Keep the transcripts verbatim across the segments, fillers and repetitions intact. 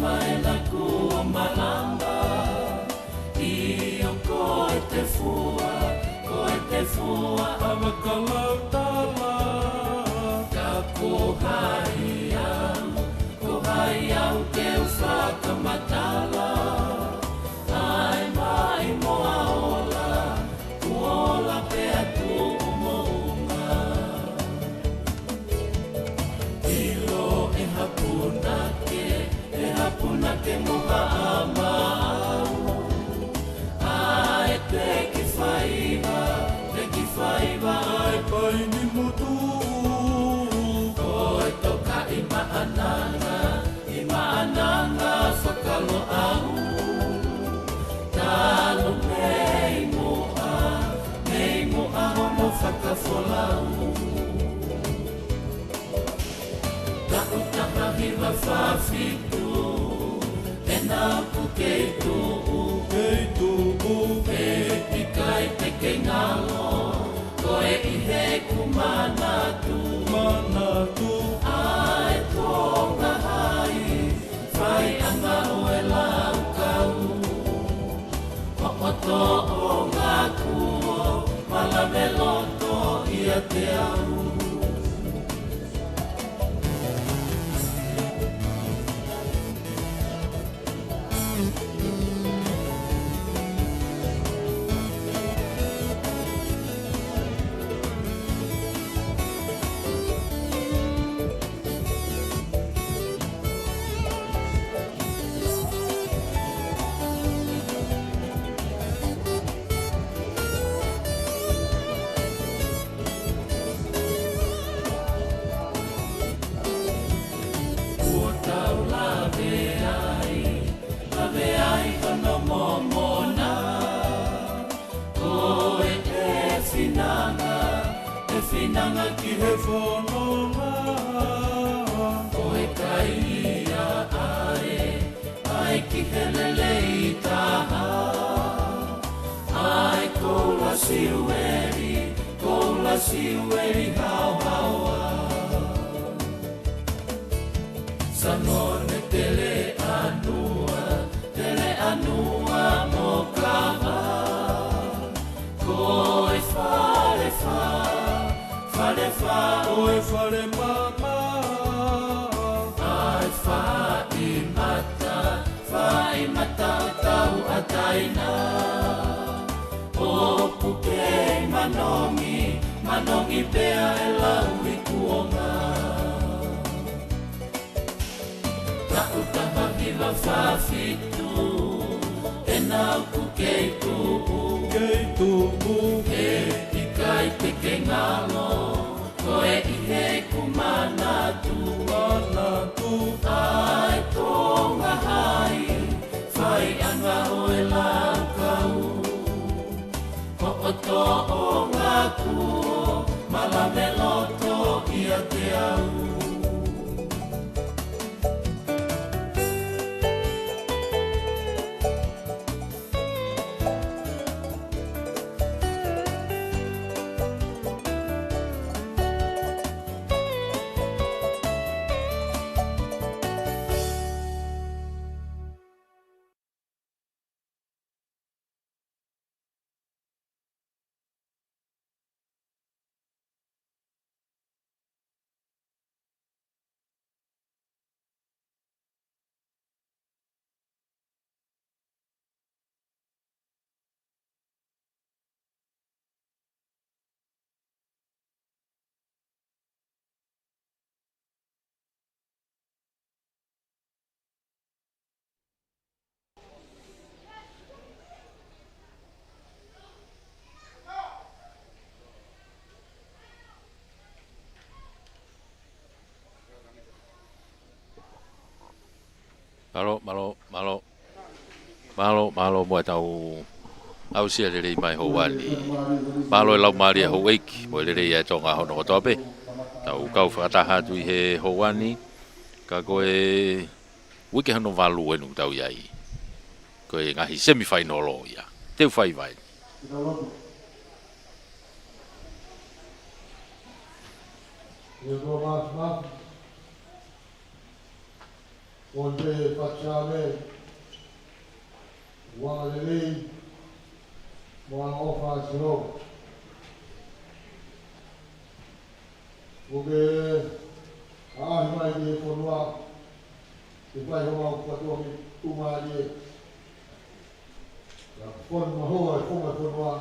Mai la kuo malama, ʻio ko e tefua, ko e tefua ʻa Vakalautala. Ka ko hai au, ko hai au ke u fakamatala, ʻa e maʻimoa ola, kuo ola pea tuʻu moʻunga. ʻIlo ʻe ha punake, ʻe ha punake mo ha ʻamau, ʻa e teki faiva, teki faiva ʻa e paini motu. Ko e toka ʻi Maʻananga, ʻi Maʻananga Fakaloʻau, talu mei muʻa, mei muʻa hono fakafolau. Taʻu taha hiva fā fitu, ʻena ʻoku kei tuʻu, kei tuʻu, he ʻikai te ke ngalo, ko e ʻi heʻeku manatu, manatu, ʻa e Tonga hai, faiʻanga ʻo e laukau, hoʻo toʻonga kuo malave loto ʻiate au. Kuo tau lave ai, lave ai hono momona. Ko e finanga, e finanga ki he fononga. Ko e kai ia ʻa e, ʻa e ki he lelei taha. ʻA e koula siueli, koula siueli haohaoa. Sanone Teleʻanua, Teleʻanua mo Kava. Ko e Falefā, Falefā, ko e Falemama. ʻA e Faʻimata, Faʻimata ʻo Tauʻataina. ʻOku kei manongi, manongi pea ʻe lau i kuonga. Taʻu taha hiva fā fitu, ʻena ʻoku kei tuʻu, kei tuʻu, he ʻikai te ke ngalo, ko e ʻi heʻeku manatu, manatu, ʻa e Tonga hai, faiʻanga ʻo e laukau. Hoʻo toʻonga kuo malave loto ʻiate au. Mālō, mālō, mālō. Mālō, mālō mo e tau aʻusia lelei mai houa ni. Mālō e laumālie houʻeiki, mo e lelei ʻa e Tonga hono kotoa pē. Tau kau fakataha atu ʻi he houa ni, ka ko e uike hono valu eni ʻoku tau ʻi ai. Ko e ngaahi semifinal ia. Teu fai vai. Ko e pē fakaʻamu, ʻuhinga lelei, mo e ʻofa ʻa Sihova. ʻOku ke ʻaʻahi mai ki he fonua, ke fai homau fatuʻaki tuʻumālie. Ka fonu mahoa e funga fonua,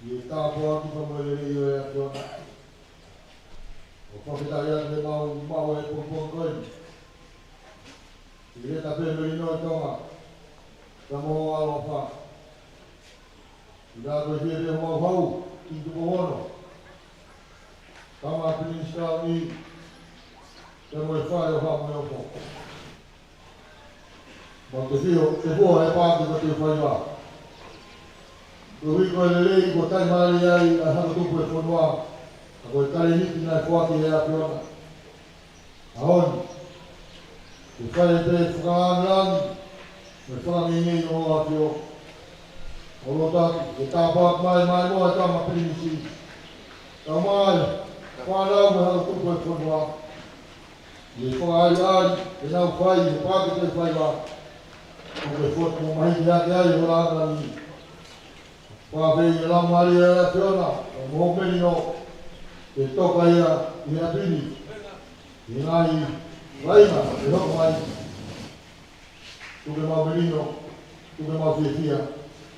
ʻi he tāpuaki pea mo e lelei ʻo e ʻAfiona. ʻOku fakafetaʻi atu he mau maʻu e pongipongi ko eni. ʻI he tapu mo e melino ʻa Tonga, ka mo e ʻaloʻofa. ʻI he tapu ʻi he mau hau, ki Tupou Ono. Tama Pilinisi Taʻoni, pea mo e fale ʻo Haʻa Moheofo. Mau te fio, te fua e paaki ko te faiva. Ko e ui ko e lelei, ko e taimi ʻe ʻi ai ʻa e hako tupu e fonua, ka ko e kale hiki naʻe foaki ʻe he ʻAfiona. ʻAho ni, ke fai pē fakalāngilangi, mo e fakangeingei ʻo e ʻAfio. ʻOku loto atu, ke tāpuaki mai, mai mo e Tama Pilinisi. Tau mai, fānau mo e hako tupu e fonua. ʻI he fakaʻaliʻali, ʻenau fai, he paaki te faiva. ʻOku ke fotu mo mahiki hake ai, ho lāngilangi. Fakafeʻiloaki ʻa e ʻAfiona, mo hoʻo melino, ke toka ia ʻi he ʻapi ni. ʻI he ngaahi vainga, ʻe hoko mai. Tuku ke mau melino, tuku ke mau fiefia,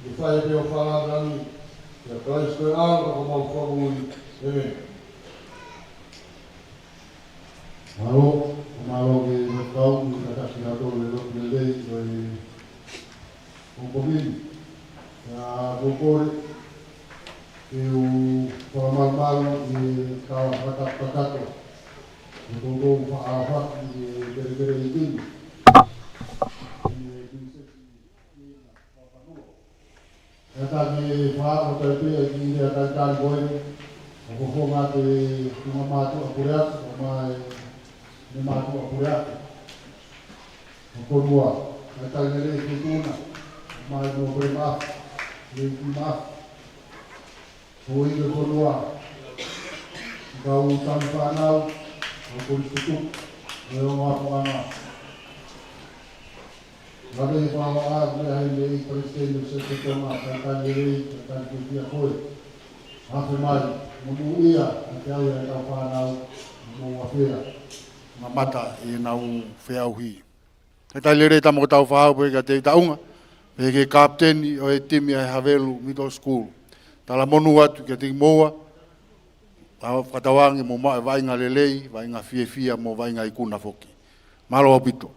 ke fai pē ho fakalāngilangi, ʻia Kalaisi ko e ʻAlo, ka ko homau Fakamoʻui. ʻĒmeni. Mālō, mālō ki he kau, ʻi he kātaki ʻa e lotu lelei, ʻo e ʻo Pokini. ʻIa Pokole, ke u fakamalumalu ʻi he kau fakatapu kakato. Ko e toutou faʻa faki ʻi he kelekele ʻi Tini. ʻI he Tini Seti, ʻi he Fapanua. ʻIa Tani e fā, ʻo tai pē, ʻi he talitali ko eni. ʻO fofonga te tunga mātuʻa pule atu, ʻo mai ne mātuʻa pule atu. ʻO konua, ʻa e tali lelei ki Tuna, mai mo Pule Maʻafu, Lei Pule Maʻafu. ʻO i le konua, kau tali fānau, ʻo Kolisi Tutupu, ʻo e ongo apuʻanga. Lave i pāloa ʻa e ʻai mei Palesiteni ʻo Sētesi Tonga, ʻa e tali lelei, ʻa e tali kutia koe. Afe mai, mo muʻia, ʻa e au ʻa e kau fānau, mo afea. Mamata ʻi heʻenau feʻauhi. He tali lelei tama ko Taufahau pē kia Tevita ʻUnga, pehē ki he kapiteni ʻo e timi ʻa e Havelu Middle School. Talamonū atu kiate kimoua, ʻa e fakatauange mo maʻu e vaʻinga lelei, vaʻinga fiefia mo vaʻinga ikuna foki. Mālō ʻaupito.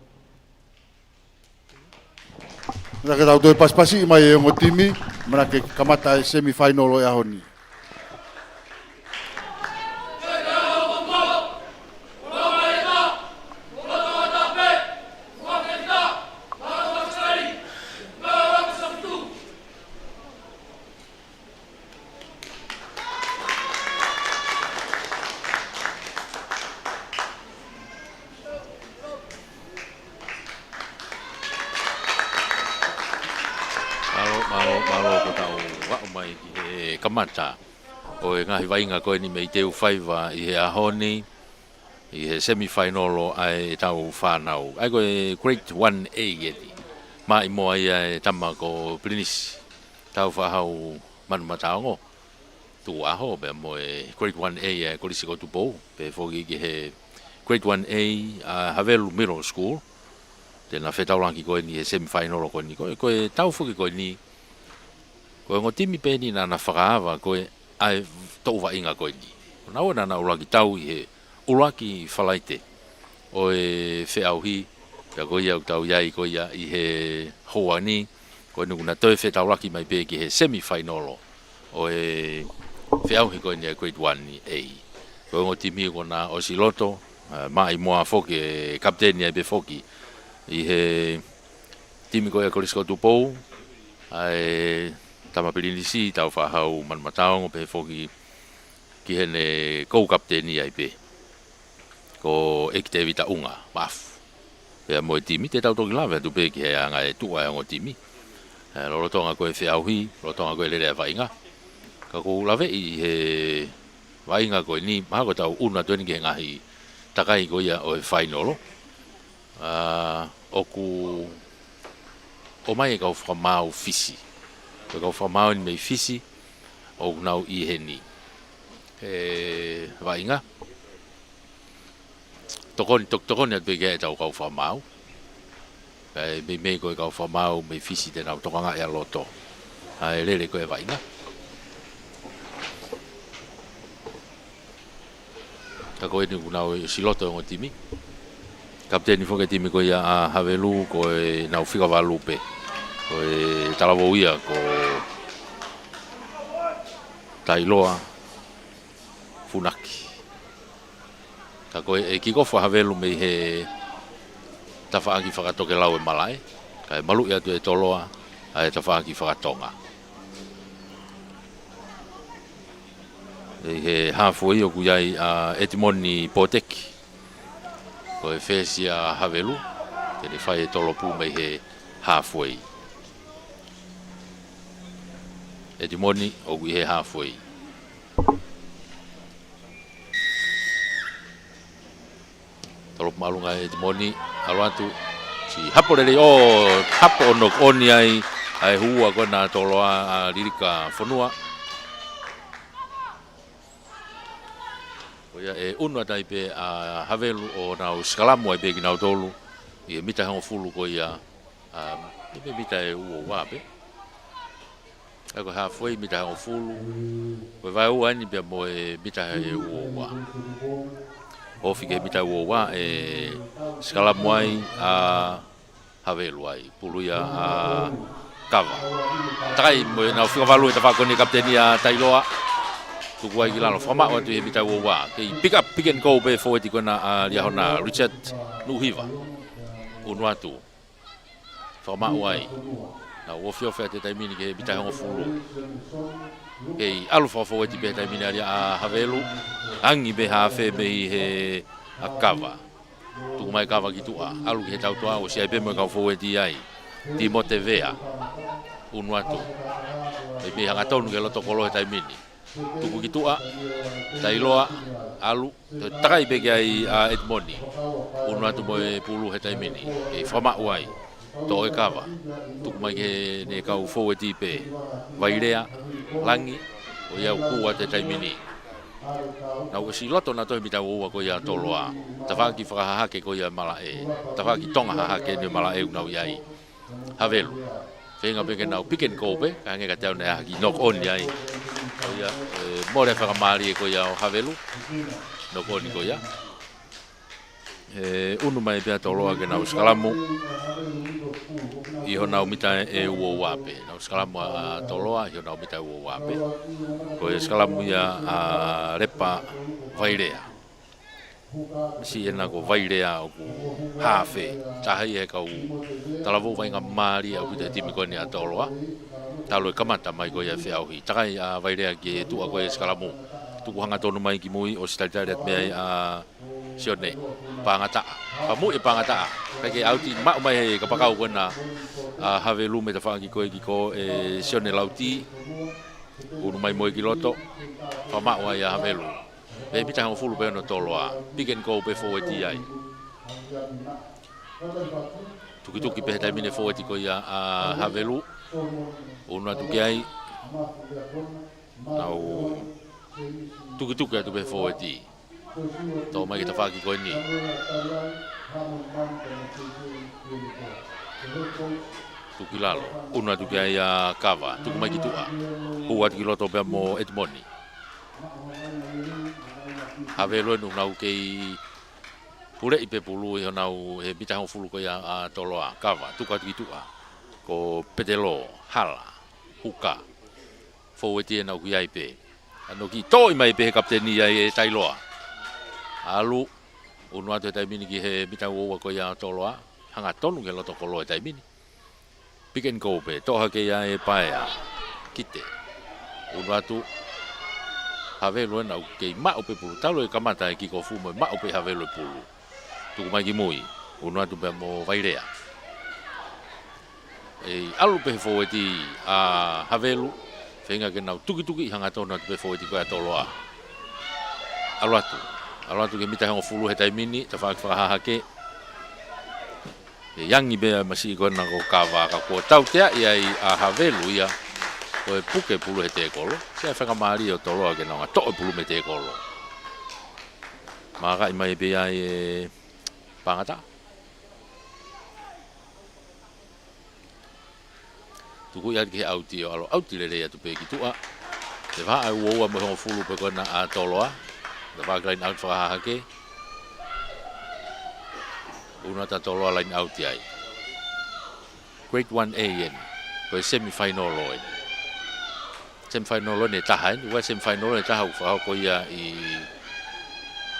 Manatuʻi ke tau toe pasipasi mai e ongo timi, manatuʻi ke kamata e semifinal ʻo e ʻaho ni. Mālō, mālō, mālō ko ʻetau aʻu mai ki he kamata ʻo e ngaahi vaʻinga ko eni mei Teufaiva ʻi he ʻaho ni, ʻi he semifinal ʻa ʻetau fānau. ʻA ia ko e Grade One A eni. Mai mo ia e tama ko Pilinisi Taufahau Manumataongo. Tuʻuʻaho pea mo e Grade One A ʻa e Kolisi ko Tupou, pehē foki ki he Grade One A ʻa Havelu Middle School. Te na fetaulaki ko eni he semifinal ko eni ko e, ko e tau foki ko eni. Ko e ongo timi pē eni naʻa na fakaava ko e ʻa e toʻu vaʻinga ko eni. Ko naua naʻa na ʻuluaki tau ʻi he ʻuluaki Falaite ʻo e feʻauhi, pea ko ia ʻoku tau ʻi ai ko ia ʻi he houa ni, ko eni kuo na toe fetaulaki mai pē ki he semifinal ʻo e feʻauhi ko eni ʻa e Grade One A. Ko e ongo timi kuo na ʻosi loto, ʻa, mai mo ia foki e kapiteni ai pē foki ʻi he timi ko ia Kolisi ko Tupou, ʻa e tama Pilinisi Taufahau Manumataongo pehē foki ki heʻene ko kapiteni ai pē. Ko ʻEiki Tevita ʻUnga, Maʻafu. Pea mo e timi, te tau toki lave atu pē ki he anga e tuʻu ʻa e ongo timi. ʻE, lolotonga ko e feʻauhi, lolotonga ko e lele ʻa e vaʻinga. Ka ʻoku ou laveʻi he vaʻinga ko eni, mahalo ko ʻetau ʻunu atu eni ki he ngaahi takai ko ia ʻo e fainolo. ʻA, ʻoku ʻomai e kau fakamaau Fisi. Ko e kau fakamaau eni mei Fisi, ʻoku nau ʻi heni. He vaʻinga. Tokoni, tok-, tokoni atu pē ki ai ʻetau kau fakamaau. Kae meimei ko e kau fakamaau mei Fisi te nau tokangaʻi ʻa loto. ʻA e lele ko e vaʻinga. Ka ko eni kuo nau ʻosi loto e ongo timi. Kapiteni foki e timi ko ia ʻa Havelu, ko ʻenau fika valu pē. Ko e talavou ia ko Tailoa Funaki. Ka ko e, e kikofu ʻa Havelu mei he tafaʻaki fakatokelau e malaʻe. Kae maluʻi atu ʻe Toloa ʻa e tafaʻaki fakatonga. ʻI he halfway ʻoku ʻi ai ʻa Etimoni Poteki. Ko e fesi ʻa Havelu, te ne fai e tolopu mei he halfway. Etimoni ʻoku ʻi he halfway. Tolopu māʻolunga ʻa Etimoni, ʻalu atu. Siʻi hapo lelei, ʻo, hapo ʻo knock on ai ʻa e hua ko ena ʻa Toloa, ʻa Lilika Fonua. Ko ia ʻe ʻunu atu ai pē ʻa Havelu ʻo nau sikalamu ai pē kinautolu ʻi he mita ʻe hongofulu ko ia, ʻa, ʻi he mita ʻe ua ua pē. ʻA ko e halfway mita ʻe hongofulu. Ko e vaeua eni pea mo e mita ʻe ua ua. Ofi ki he mita ʻe ua ua ʻe sikalamu ai ʻa Havelu ai, pulu ia ʻa Kava. Takai mo ʻenau fika valu he tafaʻaki ko eni, kapiteni ʻa Tailoa. Tuku ai ki lalo, fakamaʻu atu ʻi he mita ʻe ua ua. Kei pick up, pick and go pē fōueti ko ena ʻa Liahona, Richard Nuʻuhiva. ʻUnu atu. Fakamaʻu ai. Nau ofiofi atu he taimi ni ki he mita ʻe hongofulu. Kei ʻalu fakafōueti pē he taimi ni ʻa Havelu. Angi pē hafe mei he ʻa Kava. Tuku mai Kava ki tuʻa, ʻalu ki he tautoa, ʻosi ʻi ai pē mo e kau fōueti ai. Timote Vea, ʻunu atu. Meimei hangatonu ki he loto kolo he taimi ni. Tuku ki tuʻa, Tailoa, ʻalu, toe takai pē ki ai ʻa Etimoni. ʻUnu atu mo e pulu he taimi ni, kei fakamaʻu ai. Toʻo ʻe Kava, tuku mai ki heʻene kau fōueti pē. Vailea, Langi, ko ia ʻoku ʻi he taimi ni. Nau ʻosi loto nautolu he mita ʻe ua ua ko ia ʻa Toloa. Tafaʻaki fakahahake ko ia malaʻe. Tafaʻaki tonga hahake eni malaʻe ʻoku nau ʻi ai. Havelu. Feinga pē ke nau pick and go pē, kae hangē kiate au naʻe ʻi ai ha kiʻi knock on ai. Ko ia, ʻe, mole fakamālie ko ia ʻo Havelu. Knock on ko ia. ʻE ʻunu mai pē ʻa Toloa ke nau sikalamu ʻi honau mita ʻe ua ua pē. Nau sikalamu ʻa Toloa ʻi honau mita ʻe ua ua pē. Ko e sikalamu ia ʻa Lepa Vailea. Siʻi ena ko Vailea ʻoku hafe. Taha ia he kau talavou vaʻinga mālie ʻaupito he timi ko eni ʻa Toloa. Talu e kamata mai ko ia e feʻauhi. Takai ʻa Vailea ki he tuʻa ko e sikalamu. Tuku hangatonu mai ki mui, ʻosi talitali atu mei ai ʻa Sione Pangataʻa. Fakamuʻi ʻe Pangataʻa. Kae kei ʻauti, maʻu mai he kapakau ko ena ʻa Havelu mei tafaʻaki ko ē ki ko ē ʻe Sione Lauti. ʻUnu mai mo ia ki loto. Fakamaʻu ai ʻa Havelu. Pea mita ʻe hongofulu pē ʻa Toloa. Pick and go pē fōueti ai. Tukituki pē he taimi ni e fōueti ko ia ʻa Havelu. ʻUnu atu ki ai. Nau tukituki atu pē fōueti. Toʻo mai ki he tafaʻaki ko eni. Tuku ki lalo. ʻUnu atu ki ai ʻa Kava. Tuku mai ki tuʻa. Hū atu ki loto pea mo Etimoni. Havelu eni ʻoku nau kei puleʻi pē pulu ʻi honau he mita ʻe hongofulu ko ia ʻa Toloa. Kava. Tuku atu ki tuʻa. Ko Petelo. Hala. Huka. Fōueti ena ʻoku ʻi ai pē. ʻA, nau kiʻi toʻo mai pē he kapiteni ai ʻe Tailoa. ʻAlu, ʻunu atu he taimi ni ki he mita ʻe ua ua ko ia ʻa Toloa. Hangatonu ki he loto kolo he taimi ni. Pick and go pē, toʻo hake ia ʻe Paea. Kite. ʻUnu atu. Havelu ena ʻoku kei maʻu pē pulu. Talu e kamata e kikofu mo e maʻu pē Havelu e pulu. Tuku mai ki mui. ʻUnu atu pea mo Vailea. ʻE ʻalu pē he fōueti ʻa Havelu. Feinga ke nau tukituki hangatonu atu pē fōueti ko ia ʻa Toloa. ʻAlu atu. ʻAlu atu ki he mita ʻe hongofulu he taimi ni, tafaʻaki fakahahake. ʻE angi pē ʻa e masiʻi ko ena ko Kava ka kuo tauteaʻi ai ʻa Havelu ia. Ko e puke pulu he tēkolo. Sai e faingamālie ʻo Toloa ke nau ngata ʻo e pulu mei he tēkolo. Makaʻi mai pē ai ʻe Pangata. Tuku ia ki he ʻauti ʻo ʻalu ʻauti lelei atu pē ki tuʻa. Te vaha ʻa e uaua mo e hongofulu pē ko ena ʻa Toloa. Te vaha ki laine ʻauti fakahahake. ʻUnu atu ʻa Toloa laine ʻauti ai. Grade one A eni. Ko e semifinal eni. Semifinal eni ʻe taha eni. Ua semifinal eni ʻe taha ʻoku fakahoko ia ʻi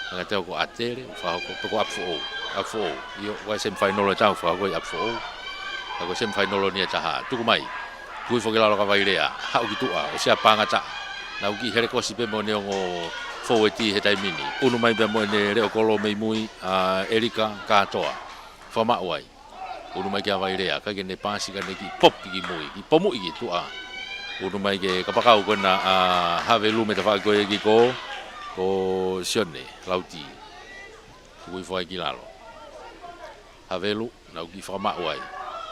Angateo ko ʻAtele, ʻoku fakahoko, pe ko ʻApifoʻou. ʻApifoʻou. ʻIo, ua semifinal ʻe taha ʻoku fakahoko ʻi ʻApifoʻou. Ka ko e semifinal eni ʻe taha. Tuku mai. Tuku hifo ki lalo ka Vailea. Haʻu ki tuʻa. ʻOsi ʻa Pangata. Nau kiʻi helekosi pē mo ʻene ongo fōueti he taimi ni. ʻUnu mai pē mo ʻene leʻo kolo mei mui ʻa ʻElika Katoa. Fakamaʻu ai. ʻUnu mai kia Vailea, ʻikai ke ne paasi ka ne kiʻi popi ki mui, kiʻi pomuʻi ki tuʻa. ʻUnu mai ki he kapakau ko ena ʻa Havelu mei he tafaʻaki ko ē ki ko, ko Sione Lauti. Tuku hifo ai ki lalo. Havelu, nau kiʻi fakamaʻu ai.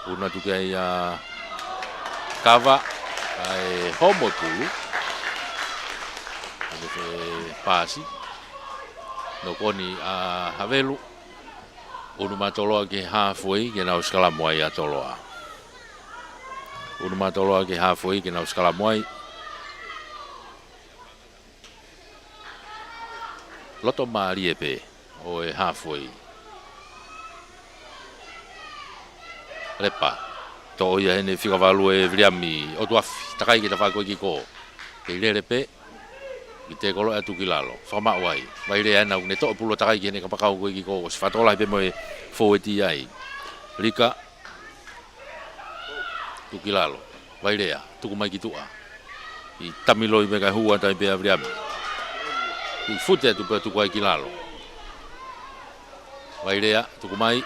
ʻUnu atu ki ai ʻa Kava, ʻa e homo pulu. ʻAi ke paasi. Nokoni ʻa Havelu. ʻUnu mai ʻa Toloa ki he halfway ke nau sikalamu ai ʻa Toloa. ʻUnu mai ʻa Toloa ki he halfway ke nau sikalamu ai. Loto mālie pē ʻo e halfway. Lepa. Toʻo ia heni fika valu ʻe Viliami ʻOtuafi, takai ki he tafaʻaki ko ē ki ko. Kei lele pē, ki he tēkolo ʻe atu ki lalo. Fakamaʻu ai. Vailea ena ʻoku ne toʻo e pulu ʻo takai ki heʻene kapakau ko ē ki ko. ʻOsi fakatokolahi pē mo e fōueti ai. Lika. Tuku ki lalo. Vailea. Tuku mai ki tuʻa. ʻI tamiloi pē kae hū atu ai pē ʻa Viliami. ʻI fute atu pē tuku ai ki lalo. Vailea, tuku mai.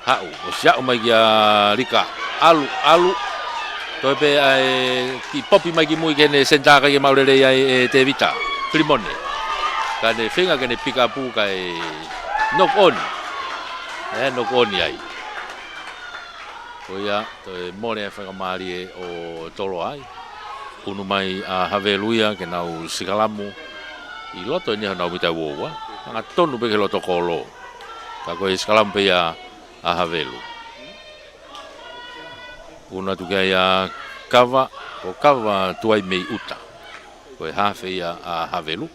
Haʻu, ʻosi aʻu mai kia Lika. ʻAlu, ʻalu. Toe pē ʻa e kiʻi popi mai ki mui ki heʻene senitā ʻikai ke maʻu lelei ai ʻe Tevita. Filimone. Ka ne feinga ke ne pikapu kae knock on. ʻE, knock on ai. Ko ia, toe mole ʻa e faingamālie ʻo Toloa ai. ʻUnu mai ʻa Havelu ia ke nau sikalamu ʻi loto eni honau mita uaua. Hangatonu pē ki he loto kolo. Ka ko e sikalamu pē ia ʻa Havelu. ʻUnu atu ki ai ʻa Kava, ko Kava tuai mei ʻuta. Ko e hafe ia ʻa Havelu.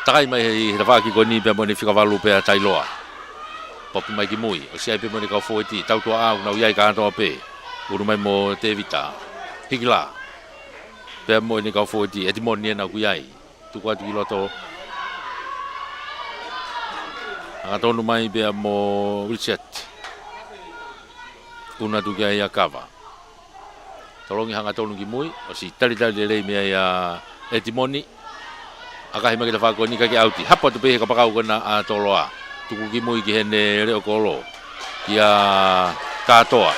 Takai mai he, he tafaʻaki ko eni pea mo ʻene fika valu pē ʻa Tailoa. Popi mai ki mui, ʻosi ʻai pē mo ʻene kau fōueti, tautuaʻa ʻoku nau ʻi ai kātoa pē. ʻUnu mai mo Tevita. Hiki lā. Pea mo ʻene kau fōueti, ʻEtimoni ena ʻoku ʻi ai. Tuku atu ki loto. Hangatonu mai pea mo Richard. ʻUnu atu ki ai ʻa Kava. Tolongi hangatonu ki mui, ʻosi talitali lelei mei ai ʻa ʻEtimoni. ʻAkahi mai ki he tafaʻaki ko eni ʻikai ke ʻauti. Hapo atu pē he kapakau ko ena ʻa Toloa. Tuku ki mui ki heʻene leʻo kolo. Kia Katoa.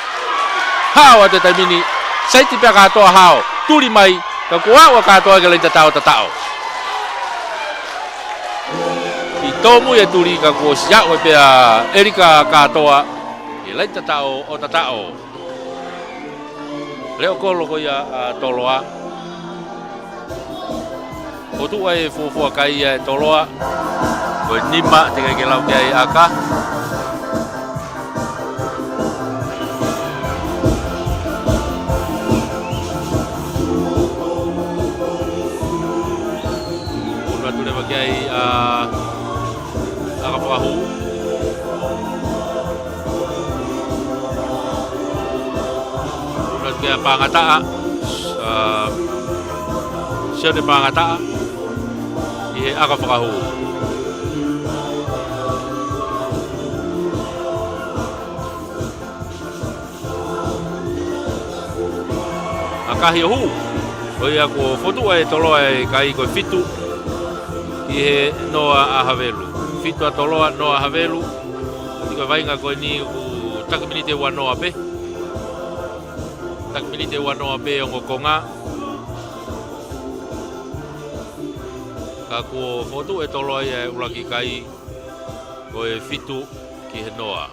Hao atu he taimi ni. Saiti pē ʻa Katoa hao. Tuli mai. Ka kuo aʻu ʻa Katoa ki he laini tataʻo ʻo tataʻo. ʻI tōmui e tuli ka kuo ʻosi aʻu pē ʻa ʻElika Katoa ki he laini tataʻo ʻo tataʻo. Leʻo kolo ko ia ʻa Toloa. Fokotuʻu ai e fuofua kai ʻa e Toloa. Ko e nima teʻeki ke lau ki ai ʻa ʻAka. ʻUnu atu leva ki ai ʻa ʻAka Fakahū. ʻUnu atu ki ai ʻa Pangataʻa, ʻa Sione Pangataʻa, ʻi he ʻAka Fakahū. ʻAkahi ʻo hū. Ko ia kuo fokotuʻu ʻe Toloa e kai ko e fitu ki he noa ʻa Havelu. Fitu ʻa Toloa, noa ʻa Havelu. Ko e vaʻinga ko eni ʻoku taki miniti ʻe ua noa pē. Taki miniti ʻe ua noa pē ongo konga. Ka kuo fokotuʻu ʻe Toloa ia e ʻuluaki kai. Ko e fitu ki he noa.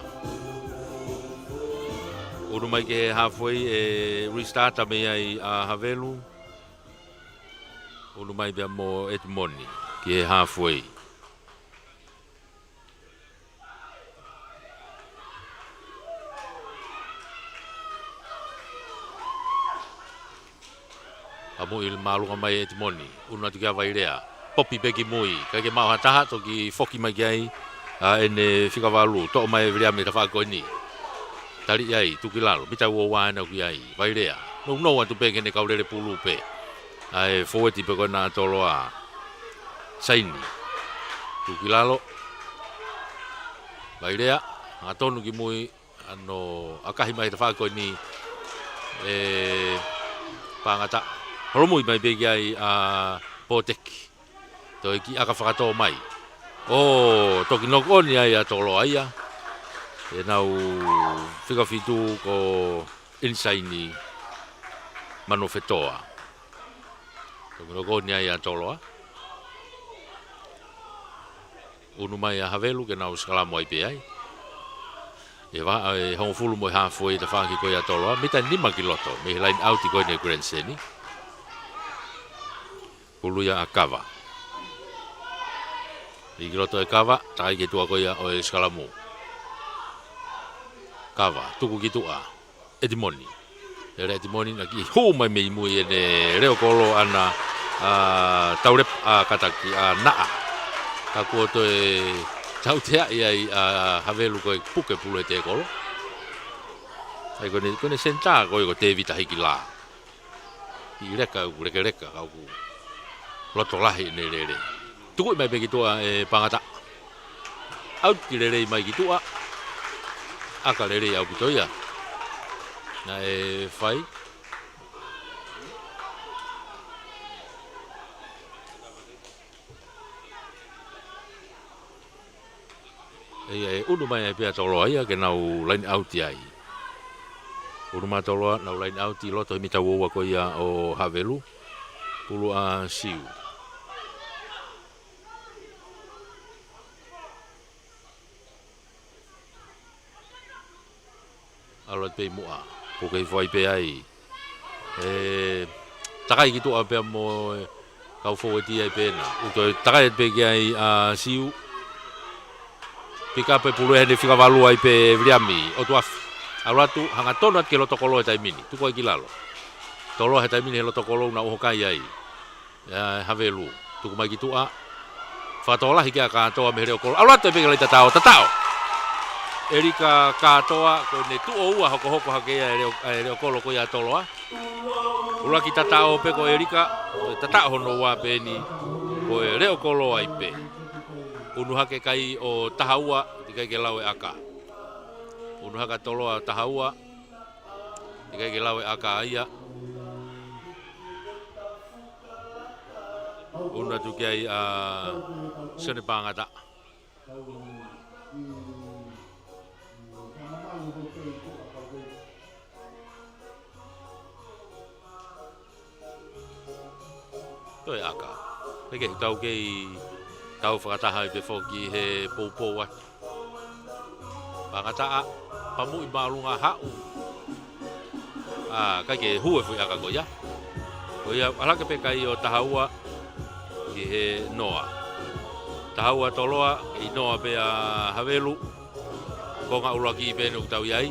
Unu mai ki he halfway ʻe restart mei ai ʻa Havelu. Unu mai pea mo Edmoni ki he halfway. Ka muʻi māʻolunga mai ʻe Edmoni. Unu atu kia Vailea. Popi pē ki mui. ʻIkai ke maʻu ha taha, toki foki mai ki ai ʻa ʻene fika valu. Toʻo mai ʻe Viliami tafaʻaki ko eni. Tali ai, tuku ki lalo. Mita ua ua ʻena ki ai. Vailea. Nounou atu pē ki heʻene kau lele pulu pē ʻa e fōueti pē ko ena ʻa Toloa. Saini. Tuku ki lalo. Vailea. Hanga tonu ki mui. ʻAno ʻakahi mai he tafaʻaki ko eni ʻe Pangata. Holomui mai pē ki ai ʻa Poteki. Toe kiʻi ʻaka fakatō mai. ʻO, toki knock on ai ʻa Toloa ia. ʻEnau fika fitu ko Inisaini Manofetoa. Toki knock on ai ʻa Toloa. Unu mai ʻa Havelu ke nau sikalamu ai pē ai. ʻE vaha, ʻe hongofulu mo e halfway tafaʻaki ko ia ʻa Toloa. Mita nima ki loto. Mei he line out ko eni ʻa Grand Seni. Pulu ia ʻa Kava. Ui ki loto ʻe Kava. Takai ki tuʻa ko ia ʻo e sikalamu. Kava. Tuku ki tuʻa. Edimoni. Lele Edimoni naʻe kiʻi hū mai mei mui ʻene leʻo kolo ʻana ʻa Taulepa ʻa Kataki ʻa Naʻa. Ka kuo toe tauteaʻi ai ʻa Havelu ko e puke pulu he tēkolo. ʻAi ko ʻene, ko ʻene senitā ko ē ko Tēvita Hikila. ʻI leka ʻoku lekeleka ka ʻoku loto lahi ʻene lele. Tukuʻi mai pē ki tuʻa ʻe Pangata. ʻAuti lelei mai ki tuʻa. ʻAka lelei ʻaupito ia. Naʻe fai. ʻE, ʻe unu mai ai pē ʻa Toloa ia ke nau line out ai. Unu mai ʻa Toloa, nau line out ʻi loto he mita ua ua ko ia ʻo Havelu. Pulu ʻa Siu. ʻAlu atu pē ʻi muʻa. Puke hifo ai pē ai. ʻE, takai ki tuʻa pea mo e kau fōueti ai pē ena. ʻOku toe takai atu pē ki ai ʻa Siu. Pika pē pulu ʻe heʻene fika valu ai pē Viliami. ʻOtu afi. ʻAlu atu, hanga tonu atu ki he loto kolo he taimi ni. Tuku ai ki lalo. Toloa he taimi ni he loto kolo naʻa ʻoho kai ai. ʻA Havelu, tuku mai ki tuʻa. Fakatō lahi ki ai ʻa Kātoa mei he leʻo kolo. ʻAlu atu pē ki he laʻi tataʻo, tataʻo. ʻElika Kātoa, ko ʻene tuʻo ua hokohoko hake ia ʻa e leʻo, ʻa e leʻo kolo ko ia ʻa Toloa. ʻUluaki tataʻo pē ko ʻElika, ko e tataʻo hono ua pē eni, ko e leʻo kolo ai pē. Unu hake kai ʻo taha ua, ʻikai ke lau e ʻaka. Unu hake ʻa Toloa taha ua, ʻikai ke lau e ʻaka ia. Unu atu ki ai ʻa Sione Pangata. Toe ʻaka. Peke tau kei tau fakataha ai pē foki he poupou atu. Pangata ʻa, pamuʻi māʻolunga haʻu. ʻA, ʻikai ke hū e foʻi ʻaka ko ia. Ko ia, ʻalu hake pē kai ʻo taha ua ki he noa. Taha ua Toloa, ʻi noa pē ʻa Havelu. Konga ʻuluaki pē eni ʻoku tau ʻi ai.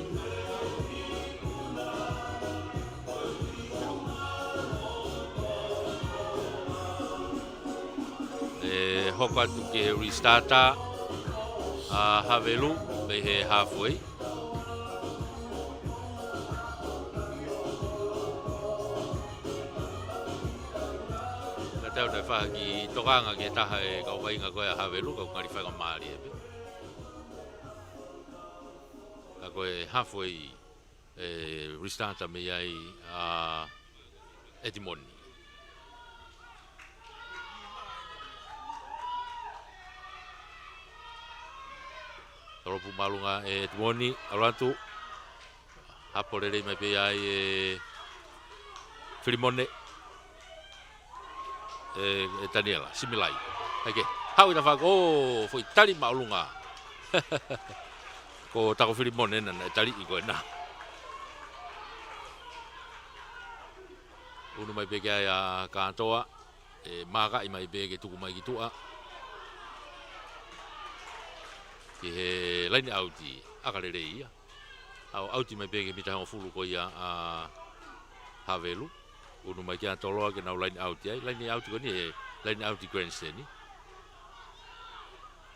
ʻE hoko atu ki he restart ʻa Havelu mei he halfway. Ka tau naʻe fai ha kiʻi tokanga ki he taha e kau vaʻinga ko ē ʻa Havelu, kau ngali faingamālie pē. Ka ko e halfway ʻe restart mei ai ʻa Edimoni. Tolopu māʻolunga ʻe Edimoni, ʻalu atu. Hapo lelei mai pē ai ʻe Filimone. ʻE, ʻe Taniela, Similai. ʻAi ke, haʻu ʻi tafaʻaki, ʻo, foʻi tali māʻolunga. Ko Tako Filimone ena naʻe taliʻi ko ena. Unu mai pē ki ai ʻa Kātoa, ʻe mākaʻi mai pē ke tuku mai ki tuʻa. Ki he laine ʻauti, ʻaka lelei ia. ʻAu, ʻauti mai pē ki he mita hongofulu ko ia ʻa Havelu. Unu mai kia Toloa ke nau laine ʻauti ai. Laine ʻauti ko eni he laine ʻauti grandstand.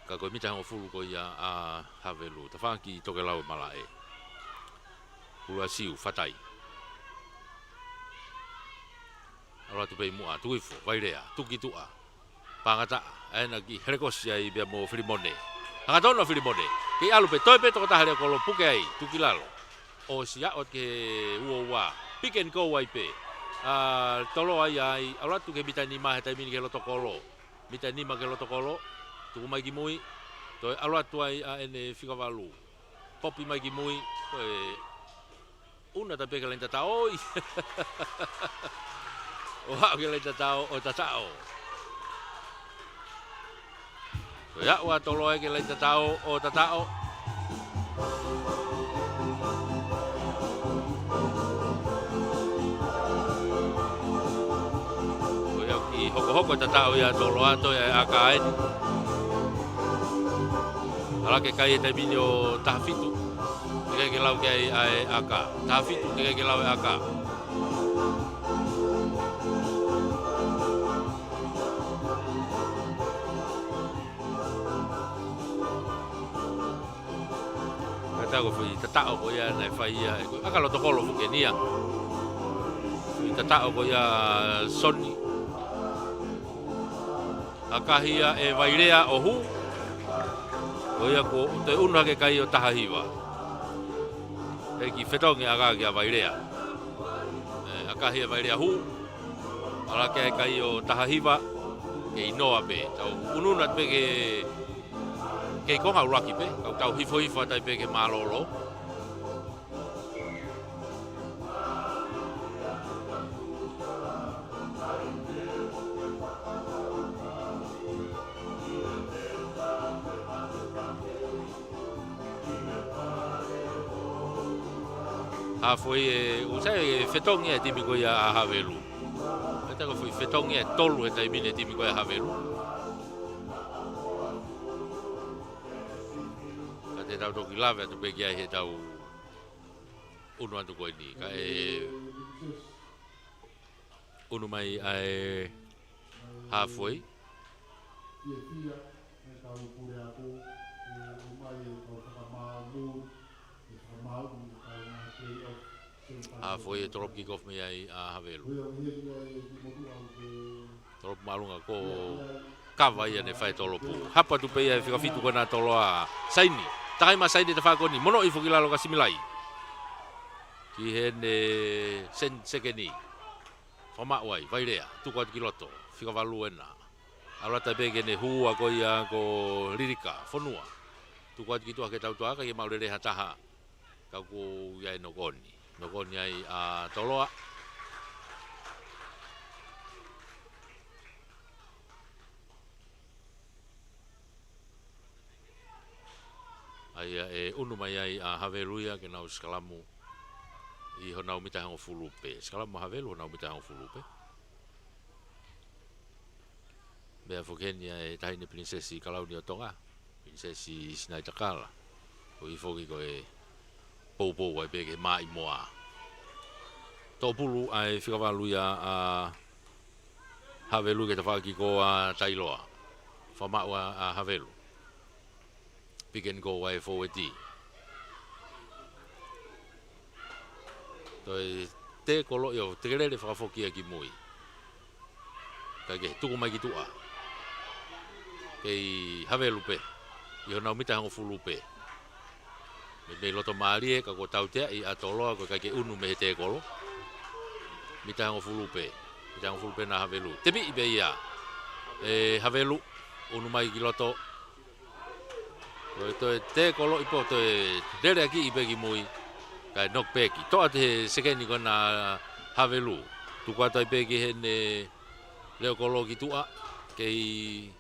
Ka ko e mita hongofulu ko ia ʻa Havelu. Tafaʻaki tokelau e malaʻe. Uluasiu, Fatai. ʻAlu atu pē ʻi muʻa, tuku hifo, Vailea, tuku ki tuʻa. Pangata, ʻa ena ki Helekosi ai pea mo Filimone. Hangatonu ʻa Filimone. Kei ʻalu pē, toe pē tokotaha leʻo kolo puke ai, tuku ki lalo. ʻOsi aʻu ki he uaua. Pick and go ai pē. ʻA, Toloa ai, ʻalu atu ki he mita nima he taimi ni ki he loto kolo. Mita nima ki he loto kolo. Tuku mai ki mui. Toe ʻalu atu ai ʻa ʻene fika valu. Popi mai ki mui. Ko e ʻUnu atu pē ki he laine tataʻo, ʻoi. ʻO aʻu ki he laine tataʻo, ʻo tataʻo. Ko ia ʻoku ʻalu atu ki he laine tataʻo, ʻo tataʻo. Ko ia ʻoku hokohoko e tataʻo ia ʻa Toloa, toe ʻa e ʻaka eni. ʻAlu ki he kai he taimi ni ʻo taha fitu. Teʻeki ke lau ki ai ʻa e ʻaka. Taha fitu, teʻeki ke lau e ʻaka. Ka tā ko e foʻi tataʻo ko ia naʻe fai ia, ʻe ko e ʻaka loto kolo foki eni ia. Foʻi tataʻo ko ia Soni. ʻAkahi ia ʻe Vailea ʻo hū. Ko ia kuo toe ʻunu hake kai ʻo taha hiva. He ʻikai fetongi ʻaka kia Vailea. ʻE, ʻakahi ʻe Vailea hū. ʻAlu ki he kai ʻo taha hiva. Kei noa pē. Tau ʻunuʻunu atu pē ke, kei konga ʻuluaki pē. Kau tau hifohifo atu ai pē ke mālōlō. Halfway ē, ʻoku sai e fetongi e timi ko ia ʻa Havelu. Pea tā ko e foʻi fetongi ʻe tolu he taimi ni e timi ko ia ʻa Havelu. Ka te tau toki lave atu pē ki ai he tau ʻunu atu ko eni. Kae ʻunu mai ʻa e halfway. Halfway ʻe tolopu kick off mai ai ʻa Havelu. Tolopu māʻolunga ko Kava ia ne fai tolopu. Hapo atu pē ia he fika fitu ko ena Toloa. Saini. Takai mai Saini tafaʻaki ko eni. Monoʻi foki lalo ka similai. Ki heʻene sen-, sekeni. Fakamaʻu ai, Vailea. Tuku atu ki loto. Fika valu ena. ʻAlu atu pē ki heʻene hū ko ia ko Lilika. Fonua. Tuku atu ki tuʻa ke tau toʻa ka ke maʻu lelei ha taha. Ka ʻoku ʻi ai e knock on. Knock on ai ʻa Toloa. ʻA ia ʻe ʻunu mai ai ʻa Havelu ia ke nau sikalamu ʻi honau mita hongofulu pē. Sikalamu ʻa Havelu honau mita hongofulu pē. Meʻa foki eni ʻa e taʻahine Pilinisesi Kalauni ʻo Tonga, Pilinisesi Sinaitakala. Ko e foki ko e poupou ai pē ke maʻimoa. Toʻopulu ʻa e fika valu ia ʻa Havelu ki he tafaʻaki ko ia ʻa Tailoa. Fakamaʻu ʻa, ʻa Havelu. Pick and go ʻa e fōueti. Toe tēkolo ʻio, tekelele fakafoki ia ki mui. Kae ke tuku mai ki tuʻa. Kei Havelu pē. ʻI honau mita hongofulu pē. Meimei loto mālie ka kuo tautea ʻa Toloa ko e ʻikai ke ʻunu mei he tēkolo. Mita hongofulu pē. Mita hongofulu pē ʻa Havelu. Tepiʻi pē ia. ʻE Havelu. ʻUnu mai ki loto. Toe, toe tēkolo ʻi pē toe lele ʻaki ʻi pē ki mui. Kae knock back. Toʻa atu he sekeni ko ena Havelu. Tuku atu ai pē ki heʻene leʻo kolo ki tuʻa. Kei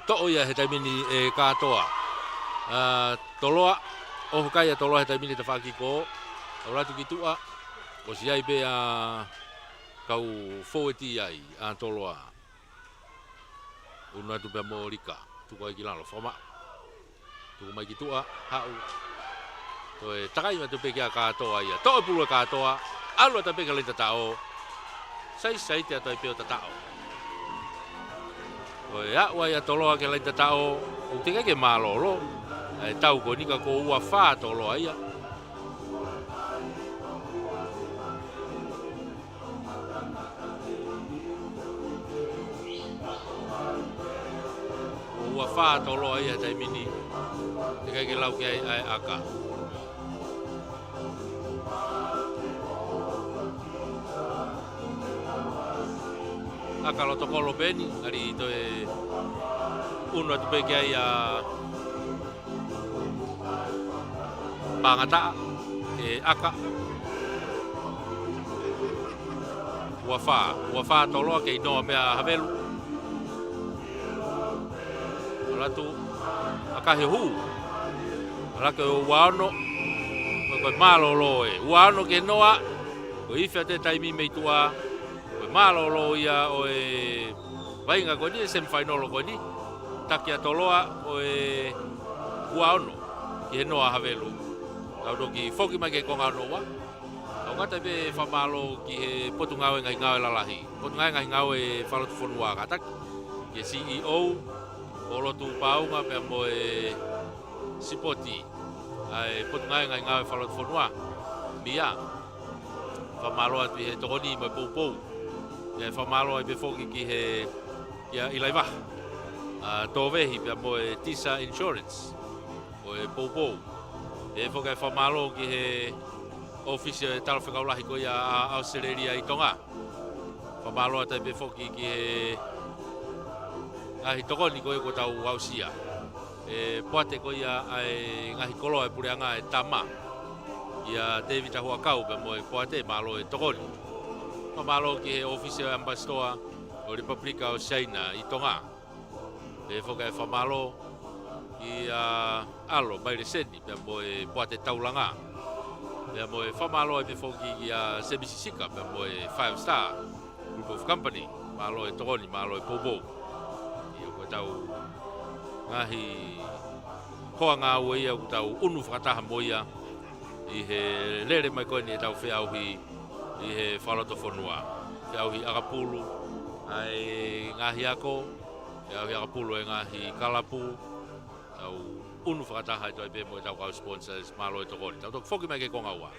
toʻo ia he taimi ni ʻe Kātoa. ʻa Toloa, ʻoho kai ʻa Toloa he taimi ni he tafaʻaki ko ē. ʻAlu atu ki tuʻa, ʻosi ʻi ai pē ʻa e kau fōueti ai ʻa Toloa. Unu atu pea mo Lika, tuku ai ki lalo, fakamaʻu. Tuku mai ki tuʻa, haʻu. Toe takai mai atu pē kia Katoa ia. Toʻo e pulu ʻe Katoa. ʻAlu atu pē ki he laine tataʻo. Sai, sai, te atu ai pē ʻo tataʻo. Toe aʻu ai ʻa Toloa ki he laine tataʻo. ʻOku teʻeki ke mālōlō. ʻA e tau ko eni ka ko ua fā Toloa ia. Ua fā Toloa ia he taimi ni. Teʻeki ke lau ki ai ʻa e ʻaka. ʻAka loto kolo pē eni, ʻalu ʻo toe unu atu pē ki ai ʻa Pangataʻa, ʻe ʻaka. Ua fā, ua fā Toloa kei noa pē ʻa Havelu. ʻAlu atu, ʻakahi ʻo hū. ʻAlu atu ua ono, ko e, ko e mālōlō ē. Ua ono ke noa, ko e ifi atu e taimi mei tuʻa. Ko e mālōlō ia ʻo e vaʻinga ko eni, e semifinal ko eni. Taki ʻa Toloa ʻo e ua ono ki he noa ʻa Havelu. Tau toki foki mai ki he konga hono ua. Tau ngata pē fakamālō ki he Potungāue Ngaahi Ngāue Lalahi. Potungāue Ngaahi Ngāue Fakalotofonua kātaki. Ki he C E O, ʻo Lotu Paunga pea mo e sipoti ʻa e Potungāue Ngaahi Ngāue Fakalotofonua. Mia. Fakamālō atu ʻi he tokoni mo e poupou. ʻE fakamālō ai pē foki ki he, kia ʻIlaivaha, ʻa Tōvehi pea mo e Tisa Insurance ʻo e poupou. ʻE foki ai fakamālō ki he ʻōfisi ʻo e Talafekau Lahi ko ia ʻa ʻAositelēlia ʻi Tonga. Fakamālō atu ai pē foki ki he ngaahi tokoni ko ia kuo tau aʻusia. ʻE poate ko ia ʻa e ngaahi koloa ʻa e puleʻanga ʻe tama. Kia Tēvita Huʻakau pea mo e poate, mālō e tokoni. Fakamālō ki he ʻōfisi ʻo e ʻAmipasitoa ʻo e Lepupelika ʻo Siaina ʻi Tonga. ʻE foki ai fakamālō kia ʻAlo Maile Seni pea mo e poate taulanga. Pea mo e fakamālō ai pē foki kia Semisi Sika pea mo e Five Star Group of Company, mālō e tokoni, mālō e poupou. ʻIo, ko ʻetau ngaahi hoa ngāue ia ʻoku tau unu fakataha mo ia ʻi he lele mai ko eni ʻetau feʻauhi ʻi he fakalotofonua. Feʻauhi ʻakapulu ʻa e ngaahi ako, feʻauhi ʻakapulu ʻa e ngaahi kalapu, tau unu fakataha ʻi he toe pē mo ʻetau kau sponsors, mālō e tokoni. Tau toki foki mai ki he konga ua.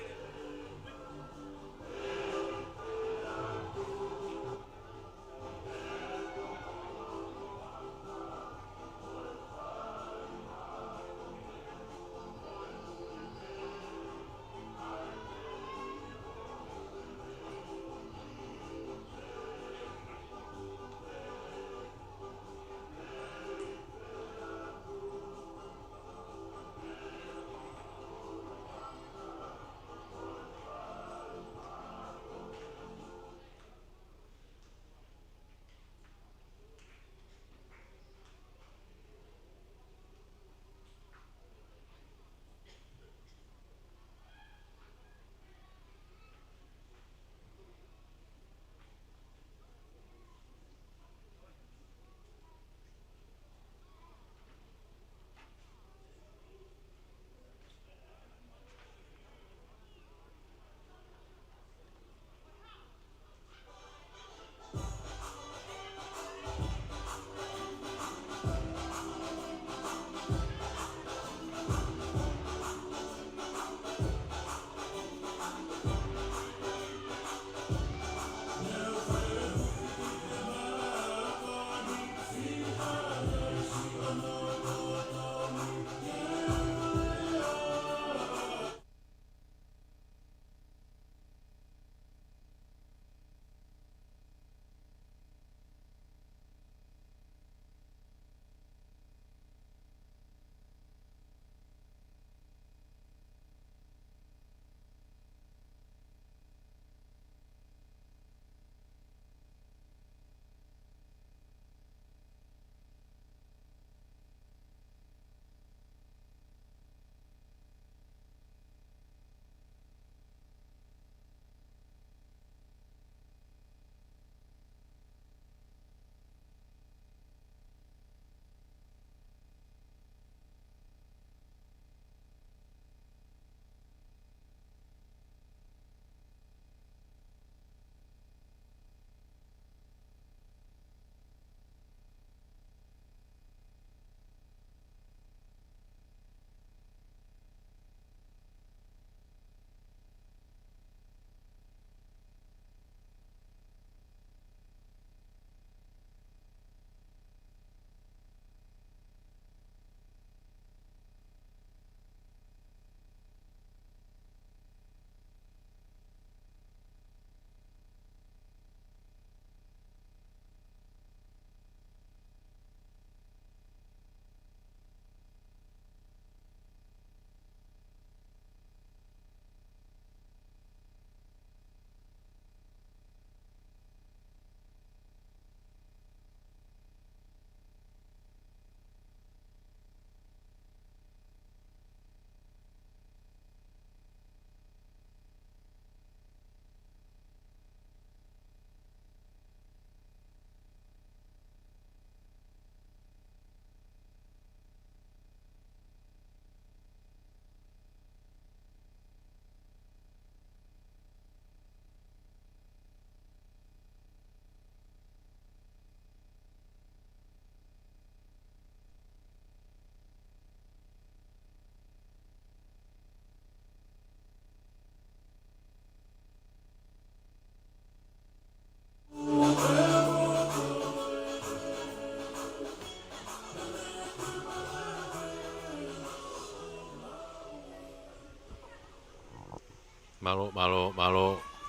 Mālō, mālō, mālō.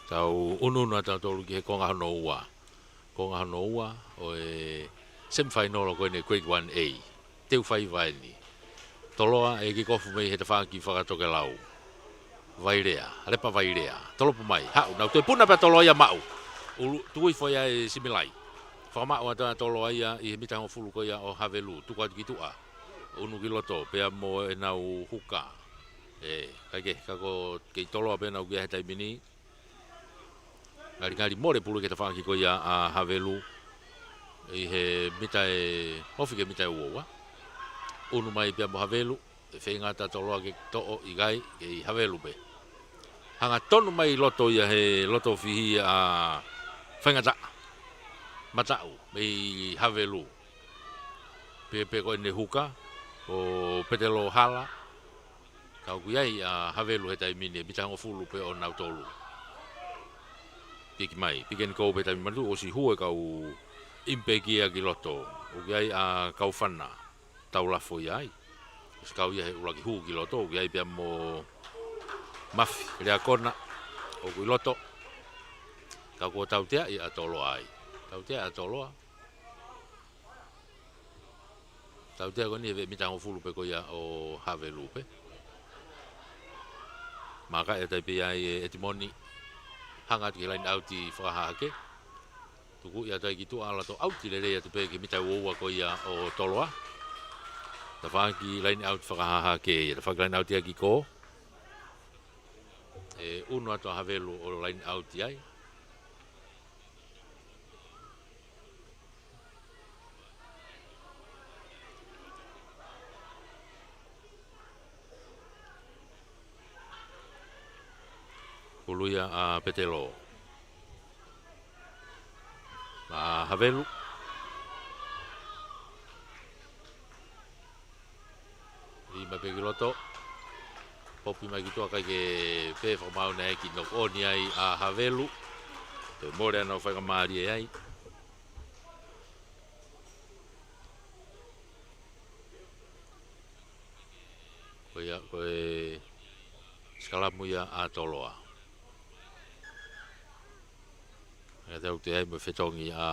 Tau ʻunuʻunu atu tautolu ki he konga hono ua. Konga hono ua ʻo e semifinal ko eni Grade One A. Teu faiva eni. Toloa ʻe kikofu mei he tafaʻaki fakatokelau. Vailea, Alepa Vailea. Tolopo mai, haʻu, nau toe puna pē ʻa Toloa ia maʻu. ʻUlu, tuku hifo ia ʻe Similai. Fakamaʻu atu ʻa Toloa ia ʻi he mita hongofulu ko ia ʻo Havelu. Tuku atu ki tuʻa. ʻUnu ki loto, pea mo ʻenau huka. ʻE, kae kehe, ka ko kei Toloa pē ʻenau ʻukia he taimi ni. Ngalingali mole pulu ki he tafaʻaki ko ia ʻa Havelu. ʻI he mita ʻe, ofi ki he mita ʻe ua ua. ʻUnu mai pea mo Havelu, ʻe feinga atu ʻa Toloa ke toʻo, ʻikai, kei Havelu pē. Hangatonu mai loto ia he loto fihi ʻa Faingataʻa. Mataʻu, mei Havelu. Pea pē ko ʻene huka, ʻo Petelo Hala. Ka ʻoku ʻi ai ʻa Havelu he taimi ni, mita hongofulu pē ʻo nautolu. Piki mai, pick and go pē taimi ni, ʻosi hū e kau ʻimi pē ki loto. ʻOku ʻi ai ʻa Kaufana, Taulafo ia ai. ʻOsi kau ia he ʻuluaki hū ki loto, ʻoku ʻi ai pea mo Mafi, Leakona, ʻoku ʻi loto. Ka kuo tauteaʻi ʻa Toloa ai. Tauteaʻi ʻa Toloa. Tautea ko eni he veʻe mita hongofulu pē ko ia ʻo Havelu pē. Maka e taipe ai ʻe ʻEtimoni. Hanga atu ki he line out fakahahake. Tuku ia atu ai ki tuʻa ʻalu atu ʻauti lelei atu pē ki he mita ʻe ua ua ko ia ʻo Toloa. Tafaʻaki line out fakahahake ia. Tafaʻaki line out ia ki kō. ʻE ʻunu atu ʻa Havelu ʻo line out ai. Ulu ia ʻa Petelo. ʻA Havelu. ʻI mai pē ki loto. Popi mai ki tuʻa kae ke pē fakamaau naʻe ʻi ai e knock on ai ʻa Havelu. Toe mole ʻenau faingamālie ai. Ko ia, ko e sikalamu ia ʻa Toloa. ʻE tau te ai mo e fetongi ʻa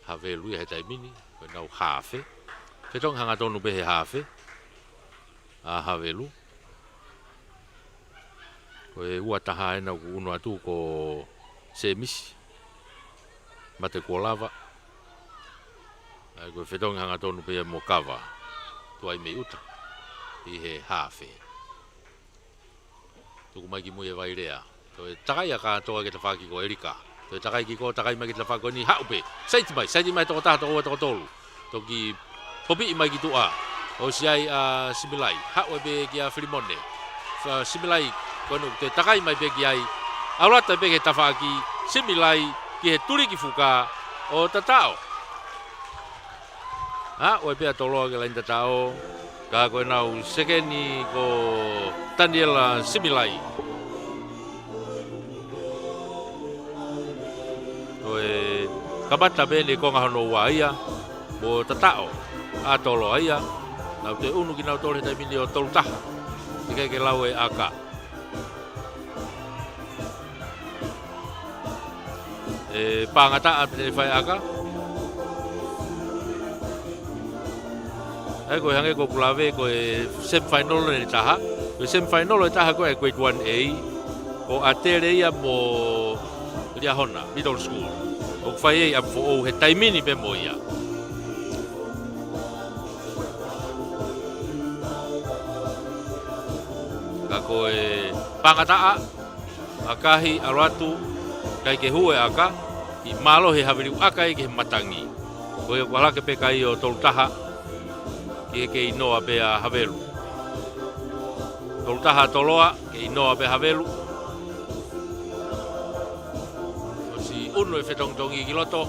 Havelu ia he taimi ni, ko ʻenau haafe. Fetongi hangatonu pē he haafe ʻa Havelu. Ko e ua taha ena ʻoku ʻunu atu ko Semisi Matekuolava. ʻA ia ko e fetongi hangatonu pē ia mo Kava. Tuai mei ʻuta ʻi he haafe. Tuku mai ki mui ʻe Vailea. Toe takai ʻa kātoa ki he tafaʻaki ko ʻElika. Toe takai ki kō, takai mai ki he tafaʻaki ko eni, haʻu pē. Saiti mai, saiti mai toko taha, toko ua, toko tolu. Toki popiʻi mai ki tuʻa. ʻOsi ʻi ai ʻa Similai. Haʻu ai pē kia Filimone. Fa-, Similai, ko eni toe takai mai pē ki ai. ʻAlu atu ai pē ki he tafaʻaki, Similai, ki he tuliki fuka ʻo tataʻo. ʻA, ʻoku ʻi ai pē ʻa Toloa ki he laini tataʻo, ka ko ʻenau sekeni ko Taniela Similai. Ko e kamata pē eni konga hono ua ia, mo tataʻo ʻa Toloa ia, nau toe ʻunu kinautolu he taimi ni ʻo tolu taha, ʻikai ke lau e ʻaka. ʻE Pangataʻa pē te ne fai ʻaka. ʻA ia ko e hangē ko ʻeku lave ko e semifinal ʻe taha. Ko e semifinal ʻe taha ko e Grade One A. Ko ʻAtele ia mo Liahona Middle School. ʻOku fai ai ʻa e foʻou he taimi ni pē mo ia. Ka ko e Pangataʻa, ʻakahi, ʻalu atu, ʻikai ke hū e ʻaka, ʻi mālohi ʻe Havelu ʻaka ia ki he matangi. Ko ia kuo ʻalu hake pē kai ʻo tolu taha, ki he kei noa pē ʻa Havelu. Tolu taha Toloa, kei noa pē Havelu. ʻOsi ʻunu e fetongitongi ki loto.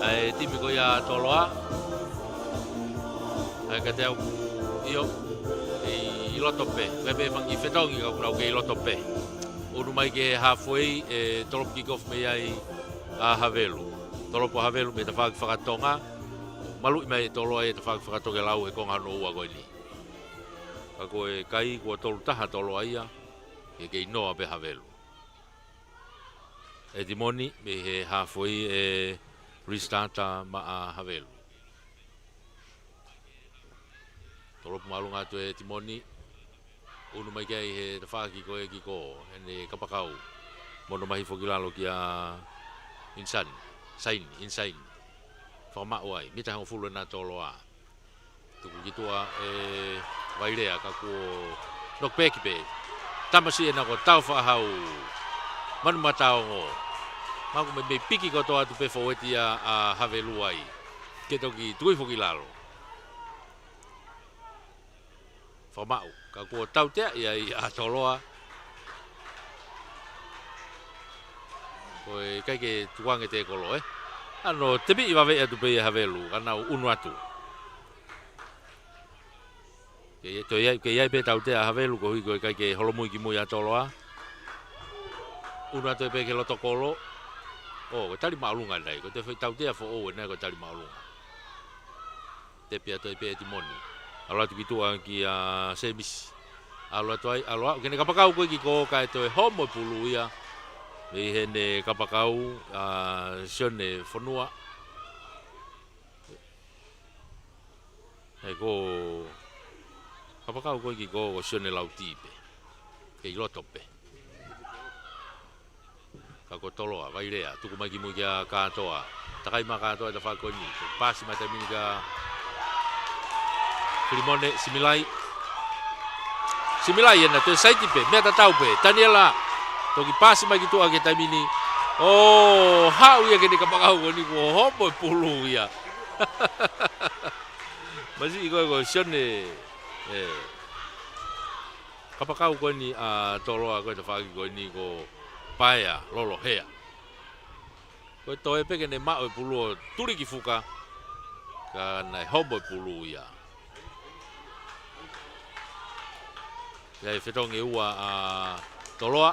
ʻA e timi ko ia Toloa. ʻA ia kiate au, ʻio, ʻi loto pē. Ko e pē fanga kiʻi fetongi ka ʻoku nau kei loto pē. ʻO Unu mai ki he halfway, ʻe tolopu kick off mei ai ʻa Havelu. Tolopu ʻa Havelu mei he tafaʻaki fakatonga. Maluʻi mai ʻe Toloa ʻi he tafaʻaki fakatokelau he konga hono ua ko eni. Ka ko e kai kuo tolu taha Toloa ia, ʻe kei noa pē Havelu. ʻEtimoni mei he halfway ʻe restart maʻa Havelu. Tolopu māʻolunga atu ʻe ʻEtimoni. Unu mai ki ai he tafaʻaki ko e kick off, ʻene kapakau. Mono mai foki ki lalo kia Insan, Saini, Insaini. Fakamaʻu ai, mita hongofulu ʻena Toloa. Tuku ki tuʻa ʻe Vailea ka kuo knock back pē. Tamasiʻi ʻena ko Taufaʻahau Manumataongo. Maku mei mei piki kotoa atu pē forward ia ʻa Havelu ai. Ke toki tuku hifo ki lalo. Fakamaʻu, ka kuo tauteaʻi ai ʻa Toloa. Ko e ʻikai ke tukuange tekolo, ē. ʻAno tepiʻi vave atu pē ia Havelu, ka nau unu atu. Ke, toe ʻi ai, ke ʻi ai pē tautea ʻa Havelu koeʻuhi ko e ʻikai ke holomui ki mui ʻa Toloa. Unu atu pē ki he loto kolo. ʻŌ, ko e tali māʻolunga ʻena ia, ko e toe foʻi tautea foʻou ʻena ia ko e tali māʻolunga. Tepi atu ai pē ʻEtimoni. ʻAlu atu ki tuʻa kia Semisi. ʻAlu atu ai, ʻalu aʻu ki heʻene kapakau ko e kick off kae toe homo e pulu ia. Mei heʻene kapakau ʻa Sione Fonua. He ko e kapakau ko e kick off ko Sione Lauti pē. Kei loto pē. Ka ko Toloa, Vailea, tuku mai ki mui kia Kātoa. Takai maʻa Kātoa ʻi he tafaʻaki ko eni. Paasi mai taimi ni kia Filimone, Similai. Similai ʻena toe saiti pē, meʻa tatau pē. Taniela, toki paasi mai ki tuʻa ki he taimi ni. ʻŌ, haʻu ia ki heʻene kapakau ko eni kuo homo e pulu ia. Masiʻi ko e ko Sione, ē. Kapakau ko eni ʻa Toloa ko e tafaʻaki ko eni ko Paea Lolohea. Ko e toe pē ke ne maʻu e pulu ʻo tuli ki fuka, ka naʻe homo e pulu ia. ʻI ai e fetongi ʻe ua ʻa Toloa.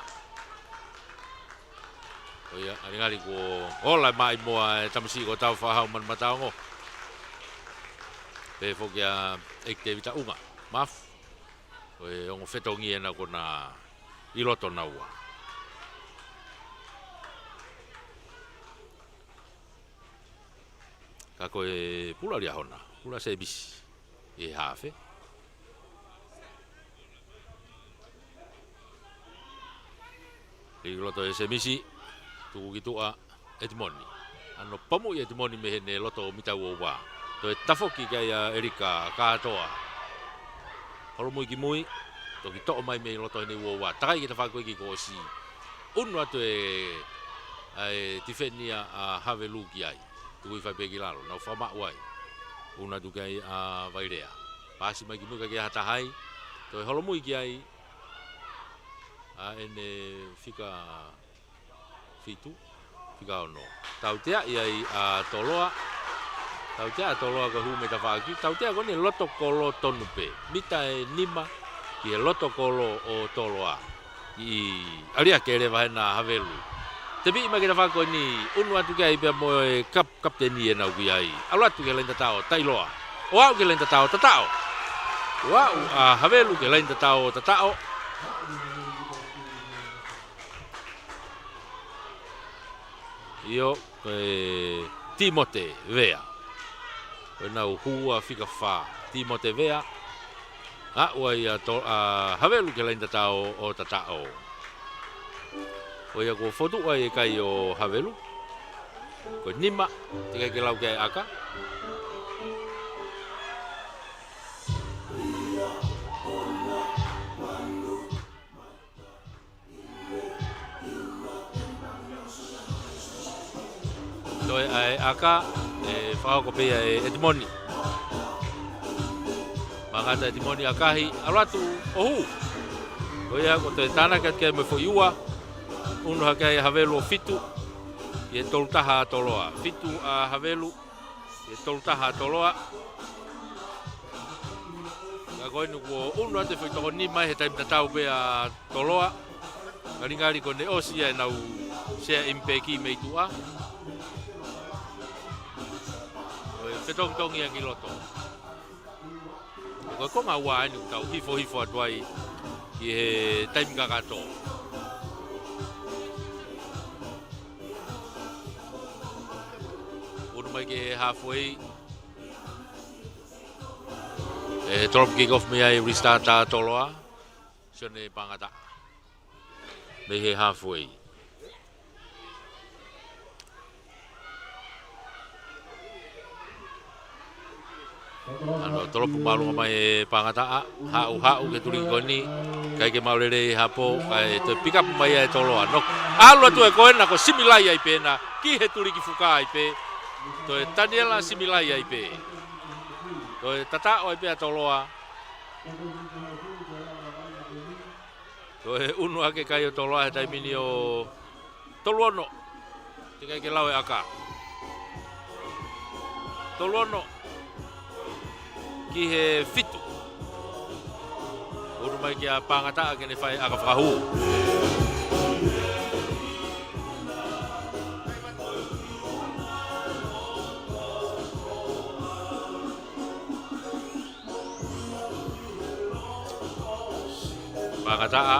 ʻO ia, ʻalingali kuo ola e maʻimoa e tamasiʻi ko Taufaʻahau Manumataongo. Pehē foki ʻa ʻEiki Tēvita ʻUnga. Mafu. Ko e ongo fetongi ʻena ko ena ʻi loto naua. Ka ko e pula Liahona, pula Semisi ʻi he hafe. ʻI loto ʻe Semisi, tuku ki tuʻa ʻEtimoni. ʻAno pamuʻi ʻEtimoni mei heʻene loto mita ua ua. Toe tafoki ki ai ʻa ʻElika Kātoa. Holomui ki mui, toki toʻo mai mei loto heʻene ua ua. Takai ki he tafaʻaki ko e kick off. Unu atu e, ʻa e tifeni ia ʻa Havelu ki ai. Tuku hifo ai pē ki lalo, nau fakamaʻu ai. Unu atu ki ai ʻa Vailea. Paasi mai ki mui ka ke aha taha ai. Toe holomui ki ai. ʻA ʻene fika fitu, fika ono. Tauteaʻi ai ʻa Toloa. Tautea ʻa Toloa ka hū mei tafaʻaki. Tautea ko eni loto kolo tonu pē. Mita ʻe nima ki he loto kolo ʻo Toloa. ʻI ʻalia ke leva hena Havelu. Tepiʻi mai ki he tafaʻaki ko eni, unu atu ki ai pea mo e kap-, kapiteni ʻenau ki ai. ʻAlu atu ki he laine tatao, tailoa. ʻO aʻu ki he laine tatao, tataʻo. ʻO aʻu ʻa Havelu ki he laine tatao, tataʻo. ʻIo, ko e Timote Vea. Ko ʻenau hū ua fika fā, Timote Vea. Aʻu ai ʻa To-, ʻa Havelu ki he laine tatao ʻo tataʻo. ʻO ia kuo fotu ai e kai ʻo Havelu. Ko e nima, teʻeki ke lau ki ai ʻaka. Toe ʻa e ʻaka, ʻe fakahoko pē ia ʻe ʻEtimoni. Mangata ʻEtimoni ʻakahi, ʻalu atu, ʻo hū. Ko ia, ko e toe tānaki atu ki ai mo e foʻi ua. Unu hake ai ʻa Havelu ʻo fitu. ʻI he tolu taha ʻa Toloa. Fitu ʻa Havelu. ʻI he tolu taha ʻa Toloa. Ka ko eni kuo unu atu e foʻi toko nima he taimi tatau pē ʻa Toloa. Ngalingali ko ʻene ʻosi ia ʻenau sea ʻi he peki mei tuʻa. Ko e fetongitongi ia ki loto. Ko e konga ua eni ʻoku tau hifohifo atu ai ki he taimi kakato. Unu mai ki he halfway. ʻE drop kick off mei ai Rista Toloa. Sione Pangata. Mei he halfway. Ano tolopu mālunga mai ʻe Pangataʻa, haʻu, haʻu ki he tuliki ko eni, ʻikai ke maʻu lelei ha pō, kae toe pick up mai ʻe Toloa. No, ʻalu atu ʻe ko ena ko e similai ai pē ena, ki he tuliki fuka ai pē, toe Taniela similai ai pē. Toe tataʻo ai pē ʻa Toloa. Ko e unu ake kai ʻo Toloa he taimi ni ʻo tolu ono. Teʻeki ai ke lau e ʻaka. Tolu ono ki he fitu. Unu mai kia Pangataʻa ke ne fai ʻaka fakahū. Pangataʻa.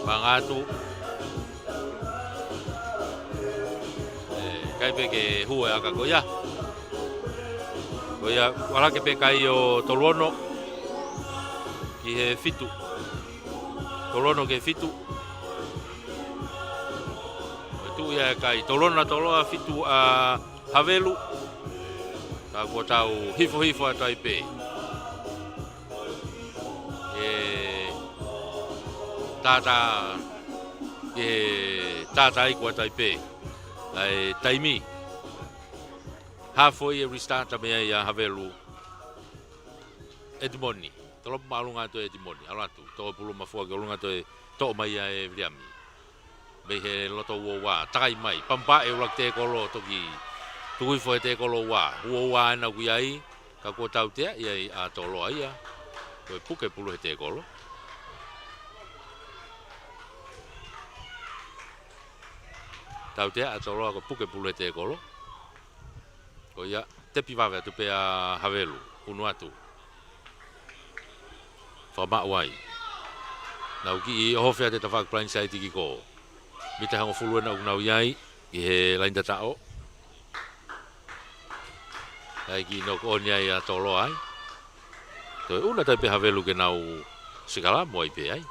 Pangatu. ʻE, ʻikai pē ke hū e ʻaka ko ia. Ko ia, ʻalu hake pē kai ʻo tolu ono ki he fitu. Tolu ono ki he fitu. Ko e tuʻu ia e kai. Tolu ono ʻa Toloa, fitu ʻa Havelu. Ka kuo tau hifohifo atu ai pē. ʻE tātā, ʻe tātā iku atu ai pē. ʻA e taimi. Halfway ʻe restart mei ai ʻa Havelu. Edimoni. Tolopu māʻolunga atu ʻe Edimoni. ʻAlu atu. Toʻo pulu mafua ki ʻolunga toe toʻo mai ia ʻe Viliami. Mei he loto uo ua, takai mai, pampa e ʻuluaki tēkolo toki tuku hifo he tēkolo ua, uo ua ena ʻoku ʻi ai, ka kuo tautea ia ʻa Toloa ia, ko e puke pulu he tēkolo. Tautea ʻa Toloa ko e puke pulu he tēkolo. Ko ia, tepi vave atu pē ʻa Havelu, unu atu. Fakamaʻu ai. Nau kiʻi ʻohofi atu e tafaʻaki blindside kick ko. Mita hongofulu ena ʻoku nau ʻi ai, ʻi he laine tataʻo. ʻAi kiʻi knock on ai ʻa Toloa ai. Toe ʻunu atu ai pē Havelu ke nau sikalamu ai pē ai.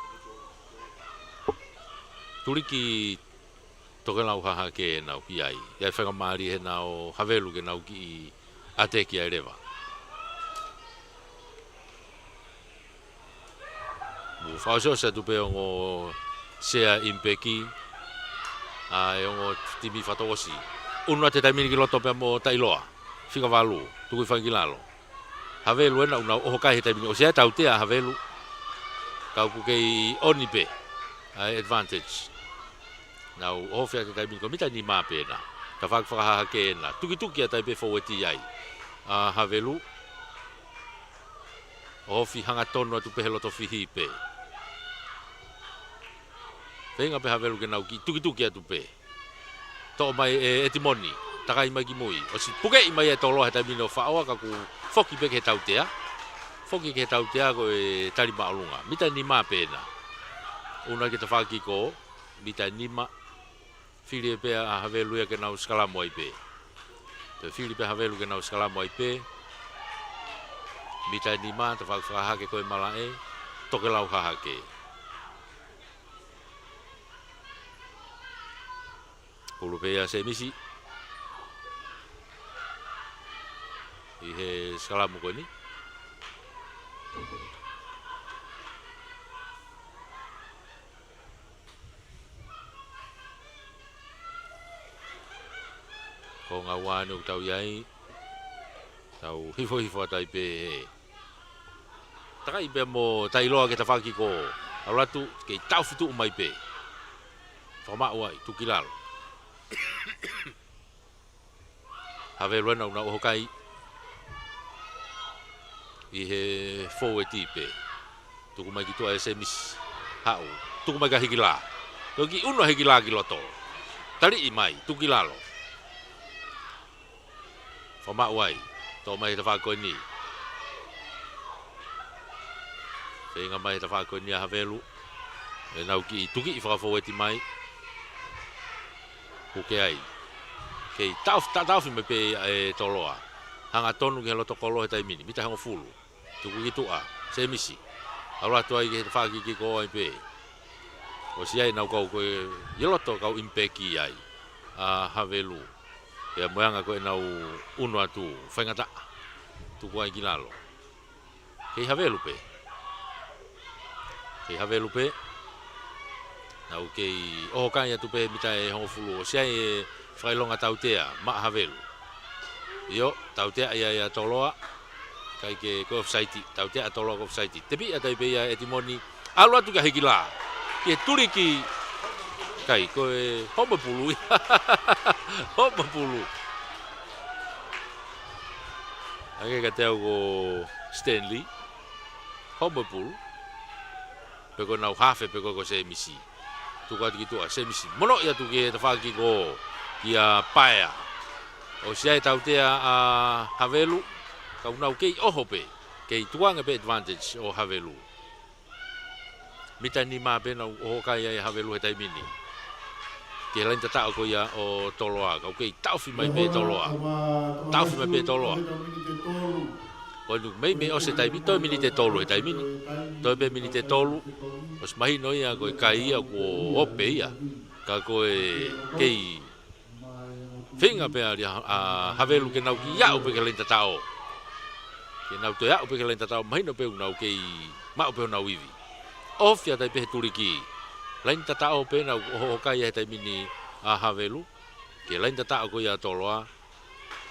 Tuliki tokelau hahake ena ʻoku ʻi ai. ʻI ai faingamālie he nau Havelu ke nau kiʻi ʻateki ai leva. Mou fakaʻosiʻosi atu pē ongo sea ʻi he peki, ʻa e ongo timi fakatouʻosi. ʻUnu atu he taimi ni ki loto pea mo Tailoa. Fika valu, tuku hifo ange ki lalo. Havelu ena ʻoku nau ʻoho kai he taimi ni ʻosi ʻa e tautea ʻa Havelu. Ka ʻoku kei ʻoni pē ʻa e advantage. Nau ʻohofi atu he taimi ni ko e mita nima pē ena. Tafaʻaki fakahahake ena. Tukituki atu ai pē fōueti ai ʻa Havelu. ʻOhofi hangatonu atu pē he loto fihi pē. Feinga pē Havelu ke nau kiʻi tukituki atu pē. Toʻo mai ʻe Edimoni, takai mai ki mui. ʻOsi pukeʻi mai ʻe Toloa he taimi ni ʻo faʻo ka kuo foki pē ki he tautea. Foki ki he tautea ko e tali māʻolunga. Mita nima pē ena. ʻUnu ki he tafaʻaki kick off, mita nima. Fili pē ʻa Havelu ia ke nau sikalamu ai pē. Toe fili pē Havelu ke nau sikalamu ai pē. Mita nima, tafaʻaki fakahahake ko e malaʻe. Tokelau hahake. Pulu pē ia Semisi. ʻI he sikalamu ko eni. Konga ua eni ʻoku tau ʻi ai. Tau hifohifo atu ai pē he. Takai pē mo Tailoa ki he tafaʻaki kick off. ʻAlu atu, kei taʻofituʻu mai pē. Fakamaʻu ai, tuku ki lalo. Havelu ena ʻoku nau ʻoho kai. ʻI he fōueti pē. Tuku mai ki tuʻa ʻe Semisi. Haʻu. Tuku mai kia Hikilā. Ko e kiʻi unu ʻa Hikilā ki loto. Taliʻi mai, tuku ki lalo. Fakamaʻu ai. Toʻo mai he tafaʻaki ko eni. Feinga mai he tafaʻaki ko eni ʻa Havelu. ʻEnau kiʻi tukiʻi fakafōueti mai. Kuke ai. Kei taʻofi, ta-, taʻofi mai pē ʻe Toloa. Hangatonu ki he loto kolo he taimi ni. Mita hongofulu. Tuku ki tuʻa, Semisi. ʻAlu atu ai ki he tafaʻaki kiko ai pē. ʻOsi ʻi ai ʻenau kau ko ē ʻi loto kau ʻimipeki ai ʻa Havelu. Pea mo e anga ko ē ʻenau unu atu, faingataʻa. Tuku ai ki lalo. Kei Havelu pē. Kei Havelu pē. Nau kei ʻohokai atu pē mita ʻe hongofulu. ʻOsi ʻi ai e fakaʻilonga tautea maʻa Havelu. ʻIo, tautea ia ʻa Toloa. Kae ke ko e ofisaiti, tautea ʻa Toloa ko e ofisaiti. Tepiʻi atu ai pē ia ʻe Timoni. ʻAlu atu kia Hikilā. Ki he tuliki. Kai, ko e homo pulu ia. Homo pulu. Ake ka te au ko Stanley. Homo pulu. Pe ko ʻenau hafe pe ko, ko Semisi. Tuku atu ki tuʻa, Semisi. Monoʻi atu ki he tafaʻaki ko ia Paea. ʻOsi ʻi ai tautea ʻa Havelu. Ka ʻoku nau kei ʻoho pē. Kei tukuange pē advantage ʻo Havelu. Mita nima pē ʻenau ʻohokai ai ʻa Havelu he taimi ni. Ki he laini tataʻo ko ia ʻo Toloa. Kau kei taʻofi mai pē Toloa. Taʻofi mai pē Toloa. Ko eni meimei ʻosi e taimi, toe miniti ʻe tolu he taimi ni. Toe pē miniti ʻe tolu. ʻOsi mahino ia ko e kai ia kuo ope ia. Ka ko e kei feinga pē ʻa, ʻa Havelu ke nau kiʻi aʻu pē ki he laini tataʻo. Ke nau toe aʻu pē ki he laini tataʻo, mahino pē ʻoku nau kei maʻu pē honau ivi. Ofi atu ai pē he tuliki. Laini tataʻo pē ʻenau ʻohokai he taimi ni ʻa Havelu. Ki he laini tataʻo ko ia Toloa.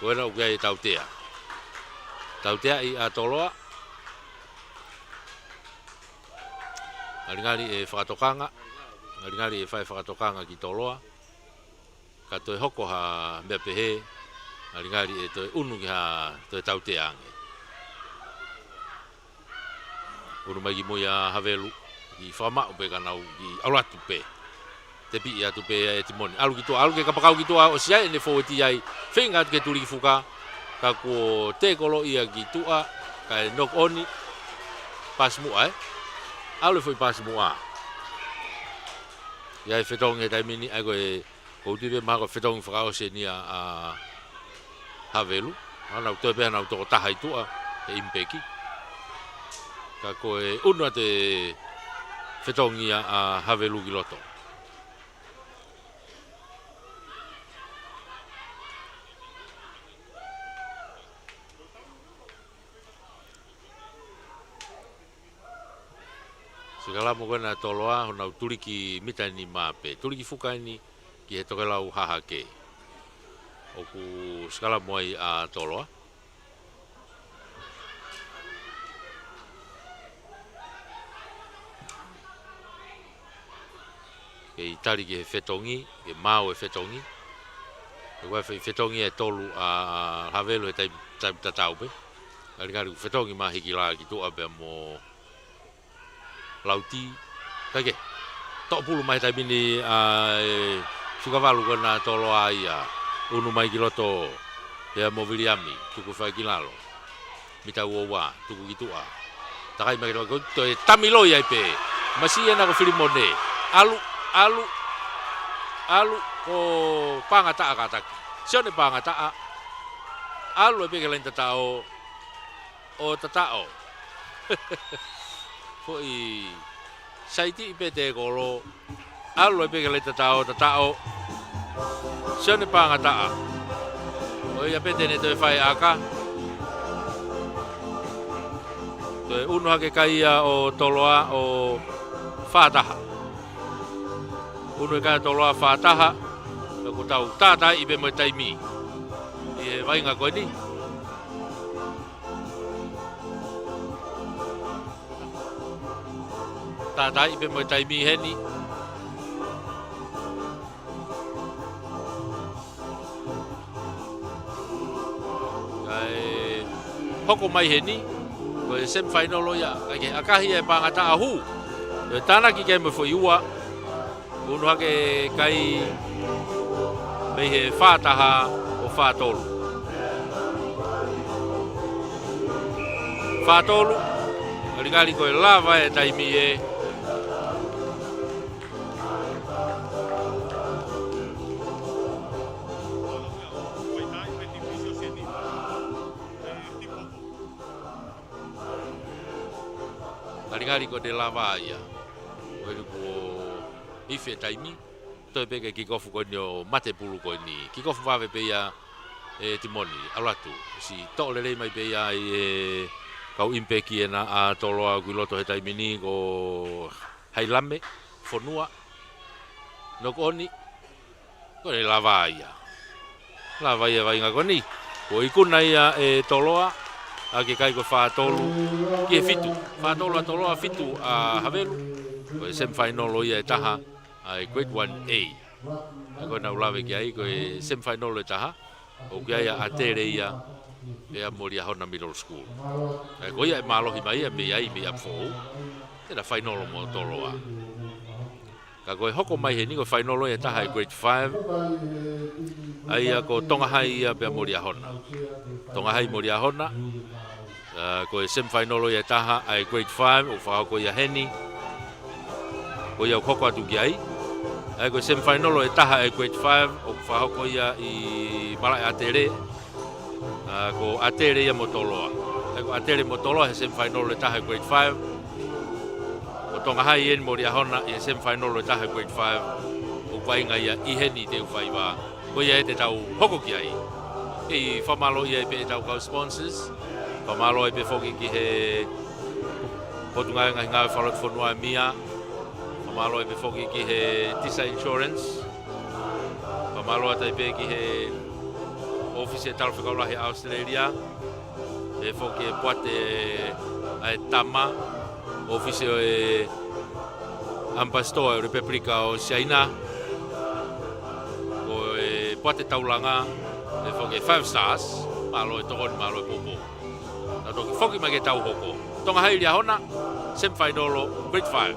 Ko ena ʻoku ʻi ai e tautea. Tauteaʻi ʻa Toloa. Ngalingali e fakatokanga. Ngalingali e fai fakatokanga ki Toloa. Ka toe hoko ha meʻa pehē. Ngalingali e toe unu ki ha toe tautea ange. Unu mai ki mui ʻa Havelu, kiʻi fakamaʻu pē ka nau kiʻi ʻalu atu pē. Tepiʻi atu pē ʻe Timoni. ʻAlu ki tuʻa, ʻalu ki he kapakau ki tuʻa, ʻosi ʻi ai ʻene fōueti ai, feinga atu ki he tuliki fuka, ka kuo tēkolo ia ki tuʻa, kae knock on, pasi muʻa ē. ʻAlu e foʻi pasi muʻa. ʻI ai e fetongi he taimi ni, ʻa ia ko e Ko u tui pē mahalo ko e fetongi fakaʻosi eni ia ʻa Havelu. ʻA ia nau toe pē ʻenau tokotaha ʻi tuʻa he ʻimipeki. Ka ko e unu atu e fetongi ia ʻa Havelu ki loto. Sikalamo ko ena ʻa Toloa, honau tuliki mita nima pē. Tuliki fuka eni ki he tokelau hahake. ʻOku sikalamo ai ʻa Toloa. Kei tali ki he fetongi, ke maau e fetongi. He ko e fe-, fetongi ʻe tolu ʻa, ʻa Havelu he taimi, taimi tatau pē. Ngalingali ʻoku fetongi mai Hikilā ki tuʻa pea mo Lauti. Kae kehe. Toʻo pulu mai he taimi ni ʻa e sukavalu ko ena ʻa Toloa ia. Unu mai ki loto. Pea mo Viliami. Tuku fai ki lalo. Mita ua ua, tuku ki tuʻa. Takai mai ki tuʻa, ko e toe tamiloi ai pē. Masi ena ko Filimone. ʻAlu, ʻalu, ʻalu ko Pangataʻa kātaki. Sione Pangataʻa. ʻAlu ai pē ki he laini tataʻo. ʻO tataʻo. Foʻi saiti ʻi pē tēkolo. ʻAlu ai pē ki he laini tataʻo, tataʻo. Sione Pangataʻa. ʻO ia pē te ne toe fai ʻaka. Toe unu hake kai ia ʻo Toloa ʻo fā taha. Unu e kai ʻo Toloa fā taha. ʻOku tau tātaaʻi pē mo e taimi. ʻI he vaʻinga ko eni. Tātaaʻi pē mo e taimi heni. Kae hoko mai heni, ko Ko e semifinal ia, ʻikai ke ʻakahi e pangata ʻahu. Ko e tānaki ke mo e foʻi ua. Unu hake kai mei he fā taha ʻo fā tolu. Fā tolu, ngalingali ko e lava e taimi ē. Ngalingali ko e lava ia. Ko e luku ʻo ifi e taimi. Toe pē ke kikofu ko eni ʻo mate pulu ko eni. Kikofu vave pē ia ʻe Timoni, ʻalu atu. Siʻi toʻo lelei mai pē ia ʻe he kau ʻimipeki ena ʻa Toloa ʻoku ʻi loto he taimi ni ko Hailame Fonua. Noko ʻoni, ko e lava ia. Lava ia vaʻinga ko eni. Ko e ikuna ia ʻe Toloa, ʻa ke kai ko e fā tolu ki he fitu. Fā tolu ʻa Toloa, fitu ʻa Havelu. Ko e semifinal ia ʻe taha, ʻa e Grade One A. ʻA ko ē naʻa ku lave ki ai, ko e semifinal ʻe taha, ʻoku ʻi ai ʻa ʻAtele ia, pea mo Liahona Middle School. ʻA ia ko ia ʻe mālohi mai ia mei ai mei ʻApifoʻou. Te na final mo Toloa. Ka ko e hoko mai heni ko e final ʻe taha ʻa e Grade Five. ʻA ia ko Tonga High ia pea mo Liahona. Tonga High mo Liahona. ʻA, ko e semifinal ʻe taha ʻa e Grade Five, ʻoku fakahoko ia heni. Ko ia ʻoku hoko atu ki ai. ʻA ia ko e semifinal ʻe taha ʻa e Grade Five, ʻoku fakahoko ia ʻi Malaʻe ʻAtele. ʻA, ko ʻAtele ia mo Toloa. ʻA ia ko ʻAtele mo Toloa he semifinal ʻe taha ʻa e Grade Five. Ko Tonga High eni mo Liahona ʻi he semifinal ʻe taha ʻa e Grade Five. ʻOku vaʻinga ia ʻi heni te u faiva. Ko ia ē te tau hoko ki ai. Kei fakamālō ia pē ʻetau kau sponsors. Fakamālō ai pē foki ki he Potungāue Ngaahi Ngāue Fakalotofonua ʻa e MIA. Fakamālō ai pē foki ki he Tisa Insurance. Fakamālō atu ai pē ki he ʻōfisi ʻo e Talafekau Lahi ʻa ʻAositelēlia. Pehē foki ki he poate ʻa e tama, ʻōfisi ʻo e ʻAmipasitoa ʻo e Lepupelika ʻo Siaina. Ko e poate taulanga, pehē foki ki he Five Stars, mālō e tokoni, mālō e poupou. Tau toki foki mai ke tau hoko. Tonga High Liahona, semifinal Grade Five.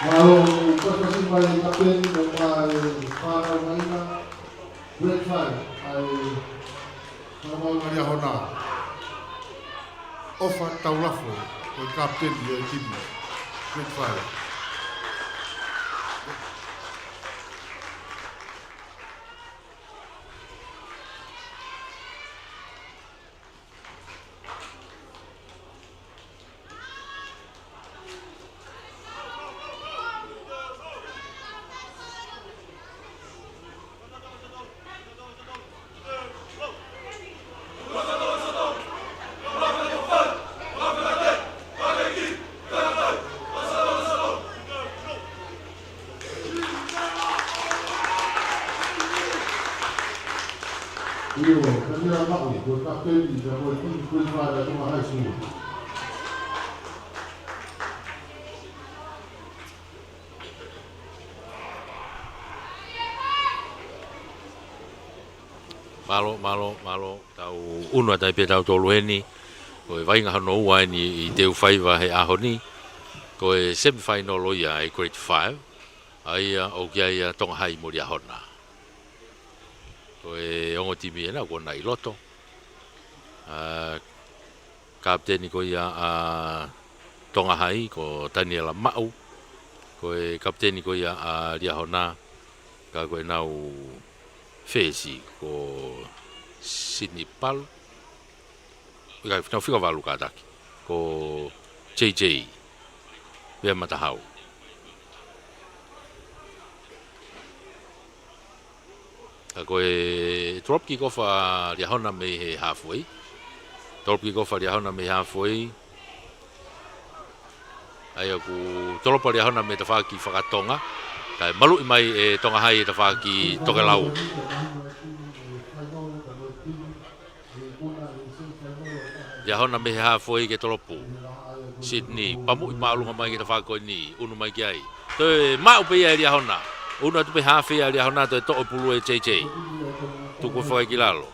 Mālō, Kasi mai kapeni mo mai fānau mai na. Grade five, ai. Fānau mai Liahona. ʻOfa Taulafo, ko e kapeni ʻo e timi. Grade five. ʻIo, Taniela Maʻu, ko e kapeni, ka ko e timi grade five ʻa Tonga High School. Mālō, mālō, mālō. Tau ʻunu atu ai pē tautolu heni. Ko e vaʻinga hono ua eni ʻi he teu faiva he ʻaho ni. Ko e semifinal ʻo ia ʻa e grade five. ʻA ia ʻoku ʻi ai ʻa Tonga High mo Liahona. Ko e ongo timi ena kuo nau ʻi loto. ʻA, kapiteni ko ia ʻa Tonga High, ko Taniela Maʻu. Ko e kapiteni ko ia ʻa Liahona, ka ko ʻenau fesi, ko Sydney Palu. ʻIkai, nau fika valu kātaki. Ko J J Vea Matahau. Ka ko e drop kick off ʻa Liahona mei he halfway. Drop kick off ʻa Liahona mei he halfway. ʻA ia ʻoku tolopa ʻa Liahona mei he tafaʻaki fakatonga. Kae maluʻi mai ʻe Tonga High he tafaʻaki tokelau. Liahona mei he halfway ke tolopu. Sydney, pamuʻi māʻolunga mai ki he tafaʻaki ko eni, ʻunu mai ki ai. Toe maʻu pē ia ʻe Liahona. ʻUnu atu pē hafe ia ʻa Liahona, toe toʻo e pulu ʻe J J. Tuku fakaiki lalo.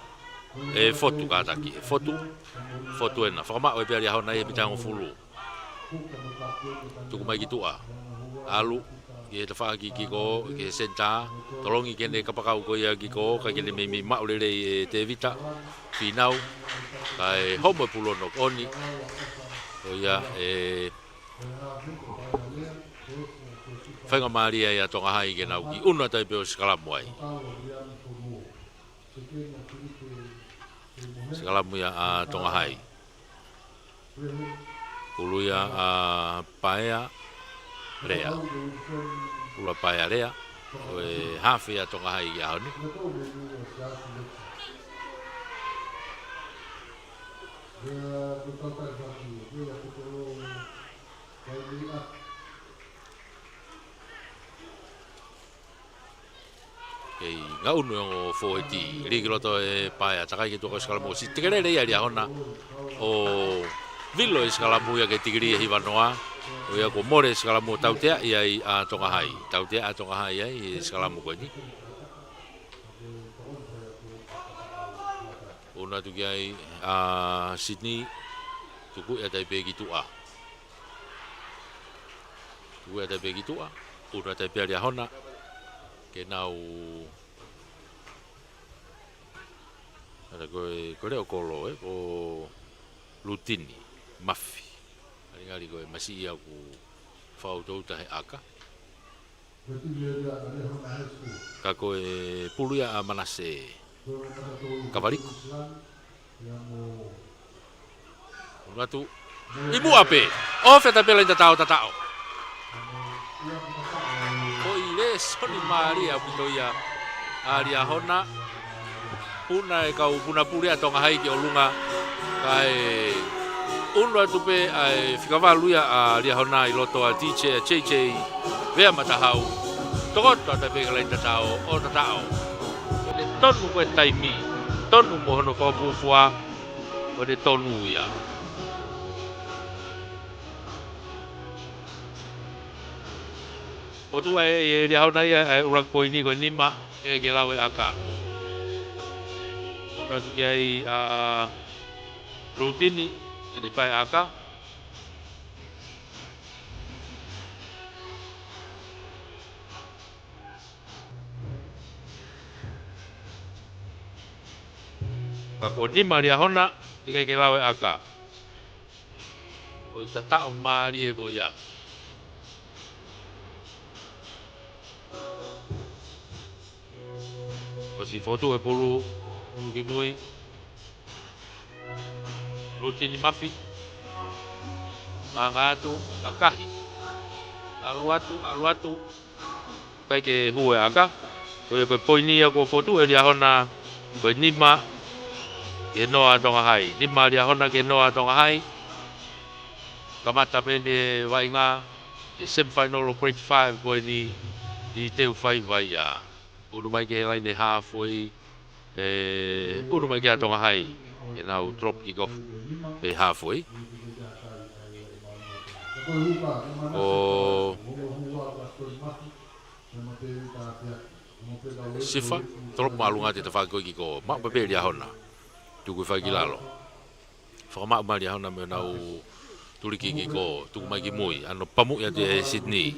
ʻE Fotu kātaki, ʻe Fotu. Fotu ena. Fakamaʻu ai pē ʻa Liahona ʻi he mita hongofulu. Tuku mai ki tuʻa. ʻAlu ki he tafaʻaki kick off, ki he senitā. Tolongi ke ne kapakau ko ia kick off, kae ke ne meimei maʻu lelei ʻe Tevita Finau. Kae homo e pulu ʻo knock on. Ko ia ʻe faingamālie ai ʻa Tonga High ke nau kiʻi ʻunu atu ai pē ʻo sikalamu ai. Sikalamu ia ʻa Tonga High. Pulu ia ʻa Paea Lea. Pulu ʻa Paea Lea. Ko e hafe ʻa Tonga High ʻi he ʻaho ni. Kei ngaʻunu e ongo fōheti, lī ki loto ʻe Paea, takai ki tuʻa ko e sikalamu. Siʻi tekelele ia ʻa Liahona ʻo vilo e sikalamu ia ke tikilī ʻe hiva noa. ʻO ia kuo mole e sikalamu ʻo tautea ia ʻa Tonga High. Tautea ʻa Tonga High ai he sikalamu ko eni. ʻUnu atu ki ai ʻa Sydney, tuku ia atu ai pē ki tuʻa. Tuku ia atu ai pē ki tuʻa, ʻunu atu ai pē ʻa Liahona. Ke nau, ʻa ia ko e, ko e leʻo kolo, ē, ko Lutini Mafi. Ngali ngali ko e masiʻi ia ʻoku fakautouta he ʻaka. Ka ko e pulu ia ʻa Manase Kavaliku. ʻUnu atu. ʻI muʻa pē. ʻOfa atu pē laine tataʻo, tataʻo. Ko e lēsoni mālie ʻaupito ia ʻa Liahona. Puna e kau puna pule ʻa Tonga High ki ʻolunga. Kae ʻunu atu pē ʻa e fika valu ia ʻa Liahona ʻi loto ʻa e T J, ʻa J J Vea Matahau. Tokoto atu pē ki he laine tataʻo, ʻo tataʻo. Ko e tonu ko e taimi, tonu mo hono fakafuofua, ko e tonu ia. ʻOtua ē, ʻe Liahona ia ʻa e ʻuluaki poini ko e nima, ʻe ke lau e ʻaka. ʻUnu atu ki ai ʻa Lutini, ʻe te pae ʻaka. Ka ko e nima Liahona, ʻikai ke lava e ʻaka. Ko e tataʻo mālie ko ia. ʻOsi fotu e pulu, pulu ki mui. Lutini Mafi. Manga atu, ʻakahi. ʻAlu atu, ʻalu atu. ʻIkai ke hū e ʻaka. Ko ia ko e poini ia kuo fotu ʻe Liahona, ko e nima ki he noa Tonga Hai. Nima Liahona ki he noa Tonga Hai. Kamata pē eni e vaʻinga ʻi he semifinal ʻo grade five ko eni, ʻi he ʻū faiva ia. Unu mai ki he laine halfway, ʻe, unu mai ki ai ʻa Tonga Hai, ʻenau drop kick off ʻi he halfway. ʻO Sifa, drop māʻolunga atu e tafaʻaki ko ē kick off. Maʻu pē ʻe Liahona. Tuku hifo ki lalo. Fakamaʻu mai ʻe Liahona mei honau tuliki kick off, tuku mai ki mui, ʻa hono pamuʻi atu ʻe Sydney.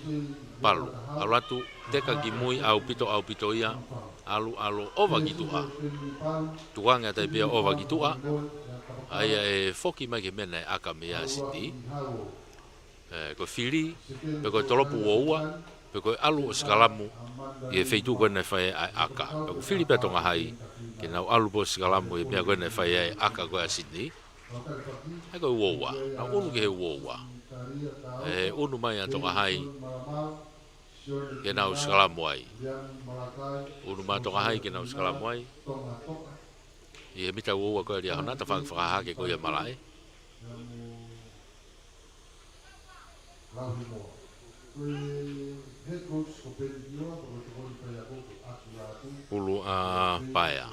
Palu, ʻalu atu, teka ki mui, ʻaupito, ʻaupito ia, ʻalu, ʻalu, ʻova ki tuʻa. Tukuange atu ai pē ia ʻova ki tuʻa, ʻa ia ʻe foki mai ki he meʻa naʻe ʻaka mei ai ʻa Sydney. ʻE, ko e fili, pe ko e tolopu ua ua, pe ko e ʻalu ʻo sikalamu ʻi he feituʻu ko ē naʻe fai ai e ʻaka. Pea ko e fili pē ʻa Tonga Hai ke nau ʻalu pē ʻo sikalamu ʻi he meʻa ko ē naʻe fai ai e ʻaka ko ē ʻa Sydney. ʻA ia ko e ua ua, nau unu ki he ua ua. ʻE, unu mai ʻa Tonga Hai ke nau sikalamu ai. Unu mai ʻa Tonga Hai ke nau sikalamu ai. ʻI he mita ua ua ko ē ʻa Liahona, tafaʻaki fakahahake ko ia ʻa e malaʻe. Pulu ʻa Paea.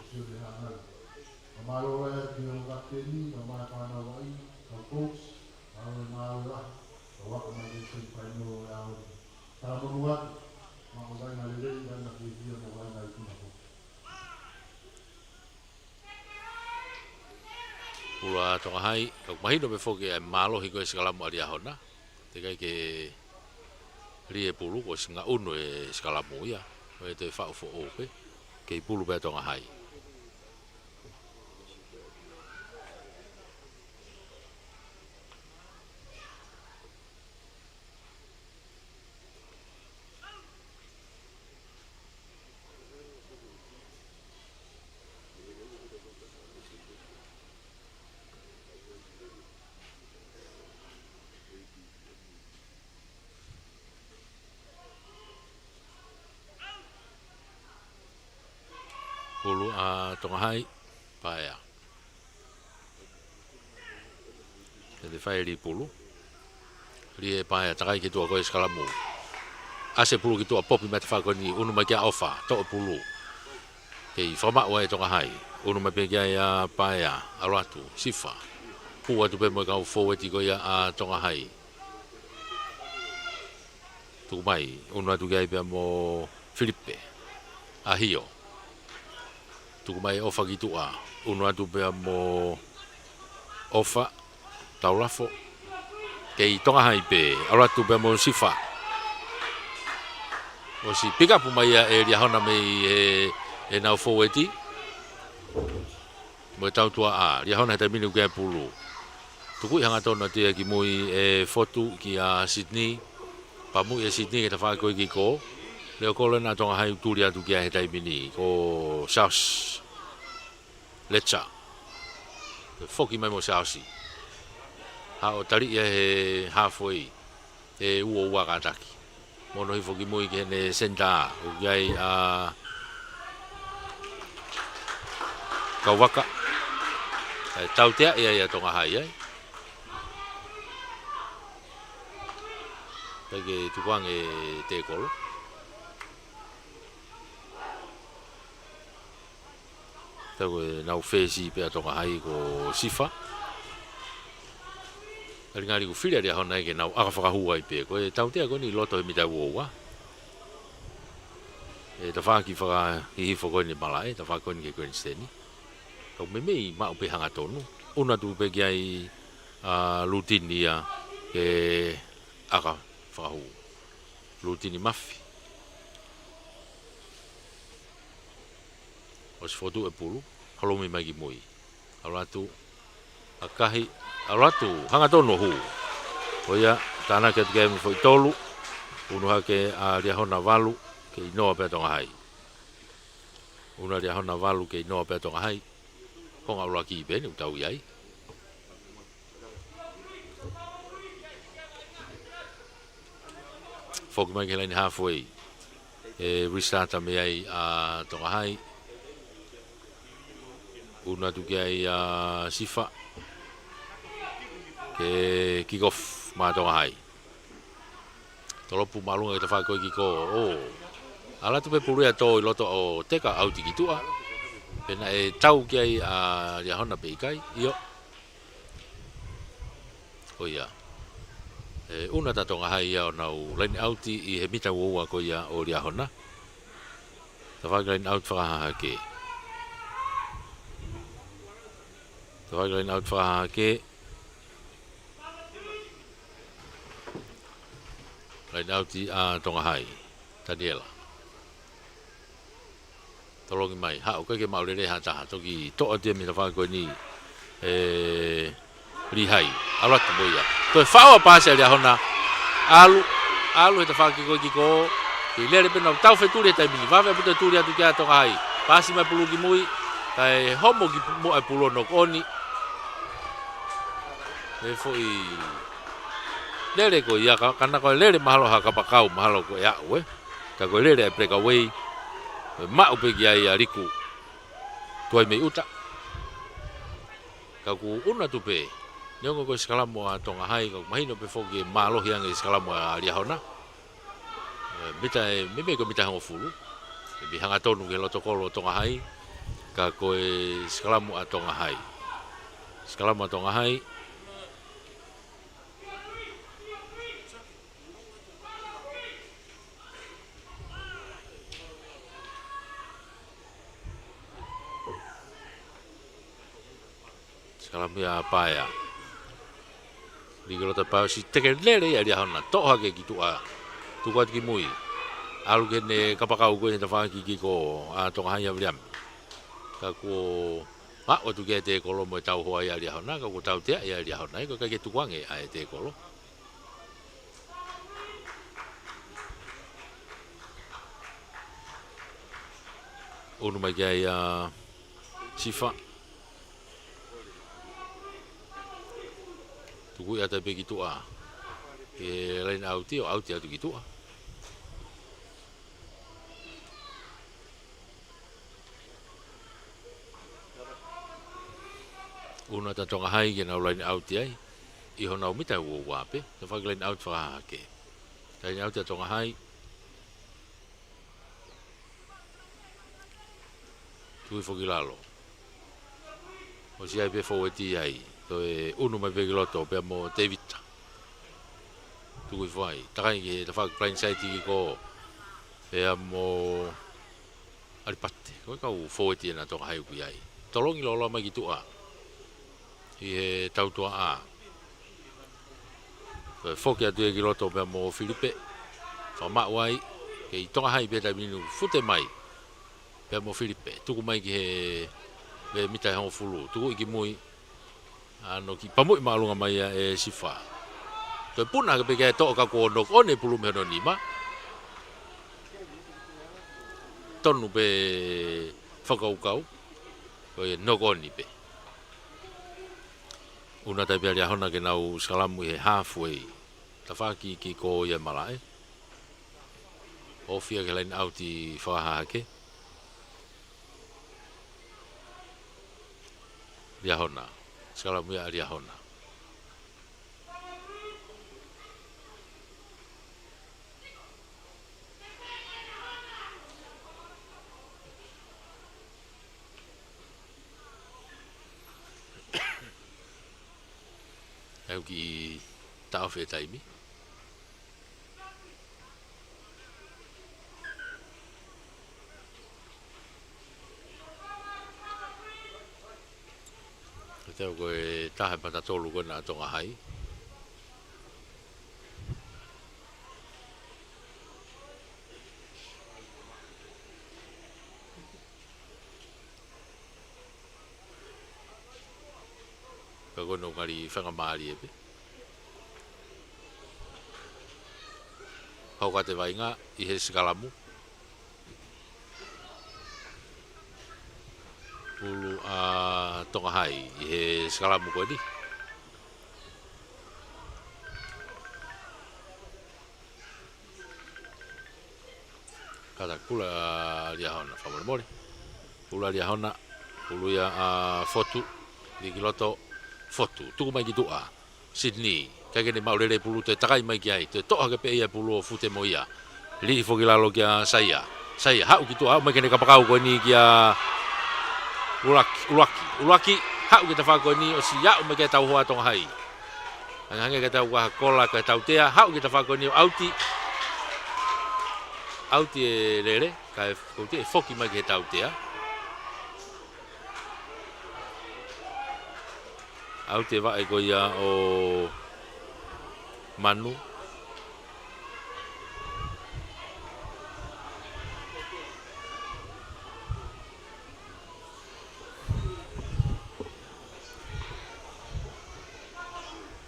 Pulu ʻa Tonga Hai, ka ʻoku mahino pē foki ʻa e mālohi ko ē sikalamu ʻa Liahona. Teʻeki ai ke lī e pulu, kuo ʻosi ngaʻunu e sikalamu ia. Ko e toe faʻu foʻou pē, kei pulu pē ʻa Tonga Hai. Pulu ʻa Tonga Hai, Paea. Te ne fai e lī pulu. Lī ʻe Paea, takai ki tuʻa ko ē sikalamu. ʻAsi e pulu ki tuʻa, popi mai e tafaʻaki ko eni, unu mai ki ai ʻa ʻOfa, toʻo pulu. Kei fakamaʻu ai ʻe Tonga Hai. Unu mai pē ki ai ʻa Paea, ʻalu atu, Sifa. Pū atu pē mo e kau fōueti ko ia ʻa Tonga Hai. Tuku mai, unu atu ki ai pea mo Filipe. ʻAhio. Tuku mai ʻOfa ki tuʻa. Unu atu pea mo ʻOfa. Taulafo. Kei Tonga Hai pē. ʻAlu atu pea mo Sifa. ʻOsi pick up mai ia ʻe Liahona mei he, ʻenau fōueti. Mo e tautuaʻa, Liahona he taimi ni ʻoku ʻi ai e pulu. Tukuʻi hangatonu atu ia ki mui ʻe Fotu kia Sydney. Pamuʻi ʻe Sydney ki he tafaʻaki ko ē kick off. Leo kolo ena ʻa Tonga Hai ʻoku tuli atu ki ai he taimi ni. Ko Charles Letsa. Foki mai mo Charles. Haʻu ʻo taliʻi ia he halfway. ʻE ua ua kātaki. Mono hifo ki mui ki heʻene senitā. ʻOku ʻi ai ʻa Kauvaka. ʻE tautea ia ʻa Tonga Hai ai. Pea ke tukuange e tēkolo. Tau ko ʻenau fesi pē ʻa Tonga Hai ko Sifa. Ngali ngali ʻoku fili ʻa Liahona ke nau ʻaka fakahū ai pē. Ko e tautea ko eni ʻi loto he mita ua ua. ʻE tafaʻaki fakahihifo ko eni malaʻe, tafaʻaki ko eni ki he grandstand. Kau meimei maʻu pē hangatonu. Unu atu pē ki ai ʻa Lutini ia ke ʻaka fakahū. Lutini Mafi. ʻOsi fotu e pulu, holomi mai ki mui. ʻAlu atu, ʻakahi, ʻalu atu, hangatonu ʻo hū. Ko ia, tānaki atu ki ai mo e foʻi tolu, unu hake ʻa Liahona valu, kei noa pē ʻa Tonga Hai. Unu ʻa Liahona valu, kei noa pē ʻa Tonga Hai. Konga ʻuluaki pē eni ʻoku tau ʻi ai. Foki mai ki he laine halfway. ʻE restart mei ai ʻa Tonga Hai. Unu atu ki ai ʻa Sifa. Ke kick off mai ʻa Tonga Hai. Tolopu māʻolunga ki he tafaʻaki ko ē kiko. ʻO. ʻAlu atu pē pulu ia ʻo tō ʻi loto ʻo teka ʻauti ki tuʻa. Pe naʻe tau ki ai ʻa Liahona pe ʻikai. ʻIo. Ko ia. ʻE, unu atu ʻa Tonga Hai ia ʻo nau line out ʻi he mita ua ua ko ia ʻo Liahona. Tafaʻaki line out fakahahake. Tafaʻaki line out fakahahake. Line out ʻa Tonga Hai. Taniela. Tolongi mai, haʻu, ʻikai ke maʻu lelei ha taha, toki toʻo atu ia mei he tafaʻaki ko eni, ʻe, Lihai, ʻalu atu mo ia. Toe faʻu ʻa e paasi ʻa Liahona, ʻalu, ʻalu he tafaʻaki ko ē kiko, kei lele pē ʻo nau tau fetuli he taimi ni, vave ʻaupito e tuli atu ki ai ʻa Tonga Hai, paasi mai pulu ki mui, kae homo ki muʻa e pulu ʻo knock on. ʻE foʻi lele ko ia, ka, ka naʻe ko e lele mahalo ha kapakau, mahalo ko e aʻu, ē. Ka ko e lele ʻa e breakaway, ʻe maʻu pē ki ai ʻa Liku. Tuai mei ʻuta. Ka kuo unu atu pē. Neongo ko e sikalamu ʻa Tonga Hai, ka ʻoku mahino pē foki ʻe mālohi ange e sikalamu ʻa Liahona. ʻE, mita ʻe, meimei ko e mita hongofulu. ʻE, mei hangatonu ki he loto kolo ʻo Tonga Hai. Ka ko e sikalamu ʻa Tonga Hai. Sikalamu ʻa Tonga Hai. Sikalamu ia ʻa Paea. Lī ki loto ʻa Paea, ʻosi teke lele ia ʻa Liahona. Toʻo hake ki tuʻa. Tuku atu ki mui. ʻAlu ki heʻene kapakau ko ē he tafaʻaki kiko ʻa Tonga Hai ʻa Viliami. Ka kuo maʻu atu ki ai e tēkolo mo e tauhoa ia ʻa Liahona, ka kuo tautea ia ʻa Liahona, ʻe, ko e ʻikai ke tukuange ʻa e tēkolo. Unu mai ki ai ʻa Sifa. Tuku ia atu pē ki tuʻa. Ke line out ʻo ʻauti atu ki tuʻa. Unu atu ʻa Tonga Hai ke nau line out ai. ʻI honau mita ua ua pē. Tafaʻaki line out fakahahake. Line out ʻa Tonga Hai. Tuku hifo ki lalo. ʻOsi ʻi ai pē fōueti ai. Toe unu mai pē ki loto pea mo Tevita. Tuku hifo ai. Takai ki he tafaʻaki blind side kiko. Pea mo ʻAlipate, ko e kau fōueti ena ʻa Tonga Hai ʻoku ʻi ai. Tolongi loloa mai ki tuʻa. ʻI he tautuaʻa. Ko e foki atu ia ki loto pea mo Filipe. Fakamaʻu ai, kei Tonga Hai pē taimi ni ʻoku fute mai. Pea mo Filipe, tuku mai ki he, he mita ʻe hongofulu, tuku ia ki mui. ʻAno kiʻi pamuʻi māʻolunga mai ia ʻe Sifa. Toe puna hake pē ke toʻo ka kuo knock on e pulu mei hono nima. Tonu pē fakakaukau. Ko e knock on pē. Unu atu ai pē ʻa Liahona ke nau sikalamu ʻi he halfway. Tafaʻaki kiko ia ʻa e malaʻe. Ofi ia ki he line out fakahahake. Liahona. Sikalamu ia ʻa Liahona. ʻE, ʻoku kiʻi taʻofi e taimi. Ko e tau ko e taha e mata tolu ko ena ʻa Tonga Hai. Ko ʻenau ngali faingamālie pē. Hoko atu e vaʻinga ʻi he sikalamu. Pulu ʻa Tonga Hai ʻi he sikalamu ko eni. Kātaki pulu ʻa Liahona, fakamolemole. Pulu ʻa Liahona, pulu ia ʻa Fotu, lī ki loto, Fotu, tuku mai ki tuʻa. Sydney, ʻikai ke ne maʻu lelei pulu, toe takai mai ki ai, toe toʻo hake pē ia pulu ʻo fute mo ia. Lī foki lalo kia Saia. Saia, haʻu ki tuʻa, haʻu mai ki heʻene kapakau ko eni kia ʻUluaki, ʻUluaki, ʻUluaki, haʻu ki he tafaʻaki ko eni, ʻosi aʻu mai ki he tauhoa Tonga Hai. Hangehangē ke tau ua kola, ke tautea, haʻu ki he tafaʻaki ko eni ʻo ʻauti. ʻAuti e lele, kae ʻauti e foki mai ki he tautea. ʻAuti e vaʻe ko ia ʻo Manu.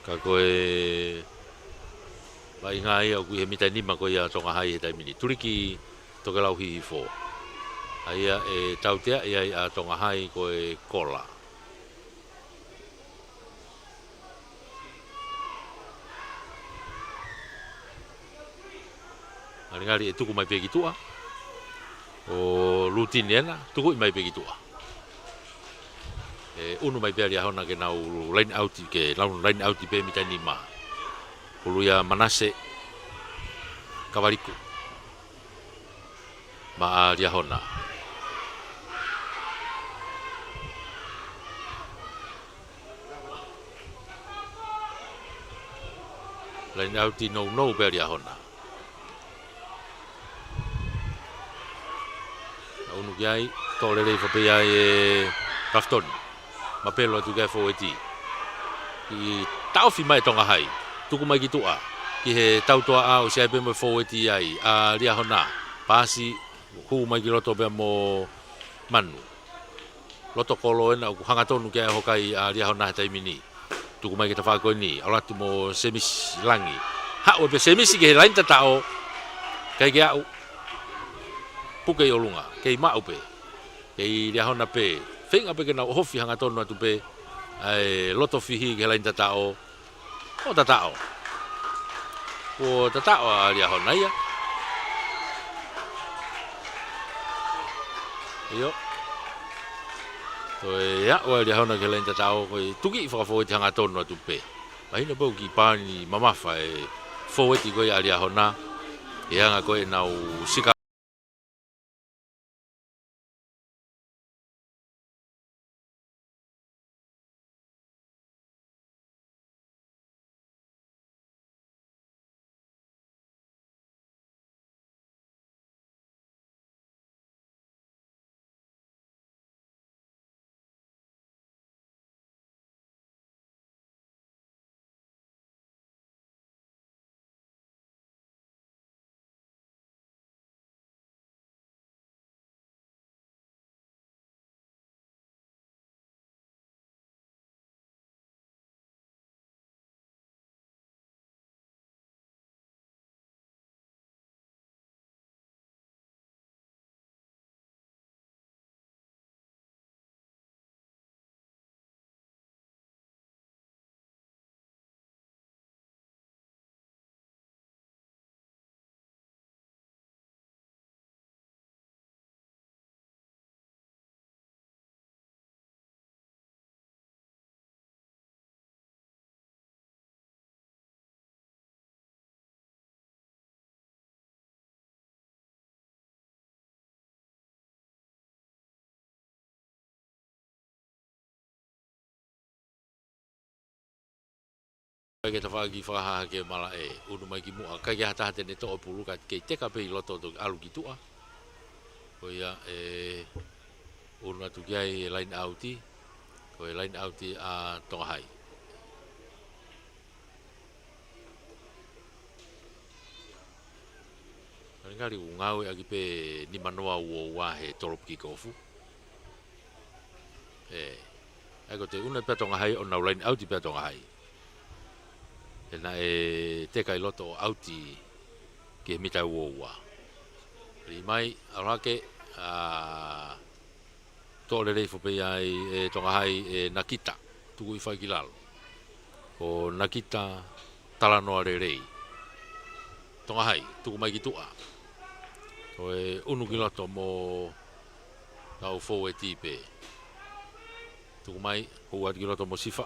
Ka ko e vaʻinga ia ʻoku ʻi he mita nima ko ia Tonga Hai he taimi ni. Tuliki Tokelau Hihifo. ʻA ia ʻe tautea ia ʻa Tonga Hai ko e kola. Ngalingali ʻe tuku mai pē ki tuʻa. ʻO lutini ena, tukuʻi mai pē ki tuʻa. ʻE ʻunu mai pē ʻa Liahona ke nau line out, ke nau line out pē mita nima. Pulu ia Manase Kavaliku. Maʻa Liahona. Line out nounou pē ʻa Liahona. Naʻa ʻunu ki ai, toʻo lelei faʻa pē ia ʻe Kafitoni. Mapelo atu ki ai fōueti. ʻI taʻofi mai Tonga Hai. Tuku mai ki tuʻa. Ki he tautoaʻa ʻosi ʻi ai pē mo e fōueti ai. ʻA Liahona. Paasi, hū mai ki loto pea mo Manu. Loto kolo ena ʻoku hangatonu ke hokai ʻa Liahona he taimi ni. Tuku mai ki he tafaʻaki ko eni, ʻalu atu mo Semisi Langi. Haʻu pē Semisi ki he laini tataʻo, ʻikai ke aʻu. Puke ʻi ʻolunga, kei maʻu pē. Kei Liahona pē, feinga pē ke nau ʻohofi hangatonu atu pē, ʻa e loto fihi ki he laini tataʻo. ʻO tataʻo. ʻO tataʻo ʻa Liahona ia. ʻIo. Toe aʻu ʻa Liahona ki he laini tataʻo, ko e tuki fakafōueti hangatonu atu pē. Mahino pē ʻoku kiʻi pani mamafa e fōueti ko ia ʻa Liahona. ʻE anga ko ē ʻenau sika. ʻIkai ke tafaʻaki fakahā hake malaʻe, ʻunu mai ki muʻa, ʻikai ke ha taha te ne toʻo pulu ka kei teka pē ʻi loto toki ʻalu ki tuʻa. Ko ia ʻe ʻunu atu ki ai e laini ʻauti, ko e laini ʻauti ʻa Tonga Hai. Ngalingali ʻoku ngāueʻaki pē nimanoa ua ua he tolopu kikofu. ʻE. ʻA ia ko e ʻunu pē ʻa Tonga Hai ʻo nau laine ʻauti pē ʻa Tonga Hai. He naʻe teka ʻi loto ʻo ʻauti ki he mita ua ua. Lī mai, ʻalu hake, ʻa, toʻo lelei foki pē ia ʻe Tonga Hai ʻe Nakita, tuku ʻi fai ki lalo. Ko Nakita talanoa lelei. Tonga Hai, tuku mai ki tuʻa. Ko e ʻunu ki loto mo e kau fōueti pē. Tuku mai, hū atu ki loto mo Sifa.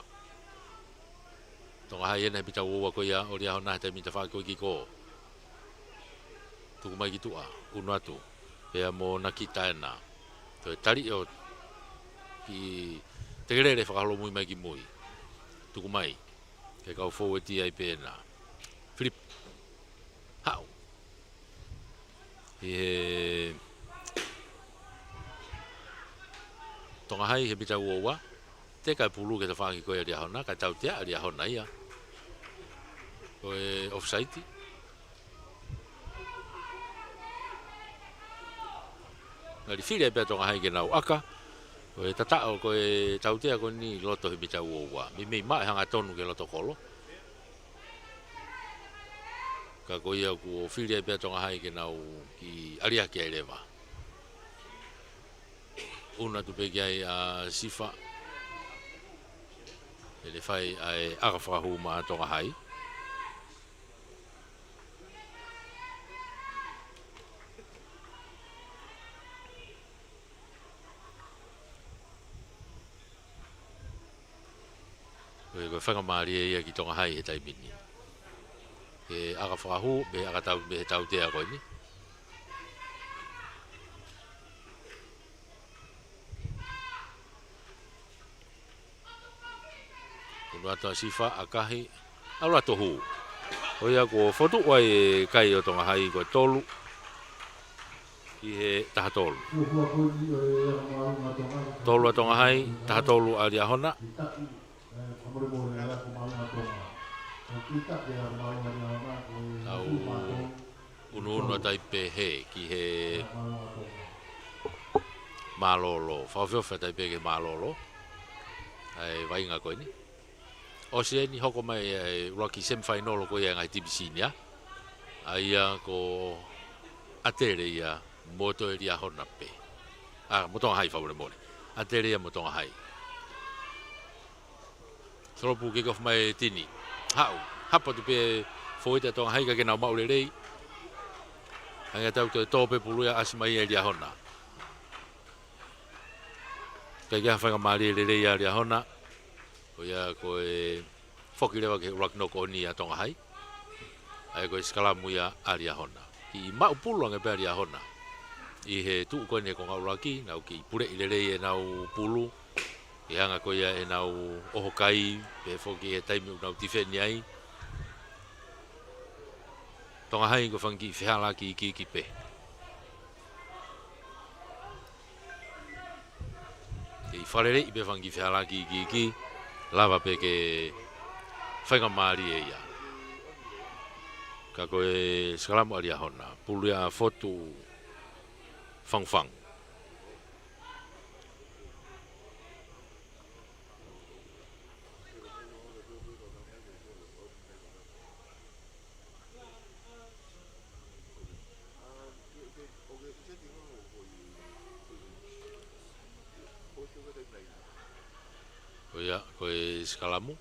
Tonga Hai ʻena he mita ua ua ko ia ʻo Liahona he taimi ni, tafaʻaki ko ē ki kō. Tuku mai ki tuʻa, ʻunu atu. Pea mo Nakita ʻena. Toe tali ʻo kiʻi tekelele fakaholomui mai ki mui. Tuku mai. Ke kau fōueti ai pē ʻena. Filip. Haʻu. ʻI he Tonga Hai he mita ua ua. Teka e pulu ki he tafaʻaki ko ia ʻa Liahona, kae tautea ʻa Liahona ia. Ko e ʻofisaiti. Ngali fili ai pē ʻa Tonga Hai ke nau ʻaka. Ko e tataʻo, ko e tautea ko eni ʻi loto he mita ua ua. Meimei maʻu e hangatonu ki he loto kolo. Ka ko ia kuo fili ai pē ʻa Tonga Hai ke nau kiʻi ʻaliaki ai leva. ʻUnu atu pē ki ai ʻa Sifa. Pea ne fai ʻa e ʻaka fakahū maʻa Tonga Hai. Ko e, ko e faingamālie ia ki Tonga Hai he taimi ni. Ke ʻaka fakahū, mei he ʻaka tau, mei he tautea ko eni. ʻUnu atu ʻa Sifa, ʻakahi, ʻalu atu ʻo hū. Ko ia kuo fotu ai e kai ʻo Tonga Hai ko e tolu. Ki he taha tolu. Tolu ʻa Tonga Hai, taha tolu ʻa Liahona. Tau ʻunuʻunu atu ai pē he ki he mālōlō. Fakaofiofi atu ai pē ki he mālōlō. ʻA e vaʻinga ko eni. ʻOsi eni, hoko mai e ʻuluaki semifinal ko ia ʻa e ngaahi timi senior. ʻA ia ko ʻAtele ia mo Liahona pē. ʻA, mo Tonga Hai, fakamolemole. ʻAtele ia mo Tonga Hai. Solopu kick off mai e tini. Haʻu, hapo atu pē fōueti ʻa Tonga Hai ka ʻikai ke nau maʻu lelei. Hangē ʻa e tau toe tō pē pulu ia, ʻasi mai ʻe Liahona. ʻIkai ke ʻi ai ha faingamālie lelei ʻa Liahona. Ko ia ko e foki leva ki he ʻuluaki knock on ʻa Tonga Hai. ʻA ia ko e sikalamu ia ʻa Liahona. Kiʻi maʻu pulu ange pē ʻa Liahona. ʻI he tuʻu ko eni he konga ʻuluaki, nau kiʻi puleʻi lelei ʻenau pulu. ʻI he anga ko ia ʻenau ʻoho kai, pehē foki he taimi ʻoku nau tifeni ai. Tonga Hai ko e fanga kiʻi fehālaaki iiki pē. Kiʻi fakaleleiʻi pē fanga kiʻi fehālaaki iiki, lava pē ke faingamālie ia. Ka ko e sikalamu ʻa Liahona, pulu ia ʻa Fotu Fangufangu. Ko ia, ko e sikalamu.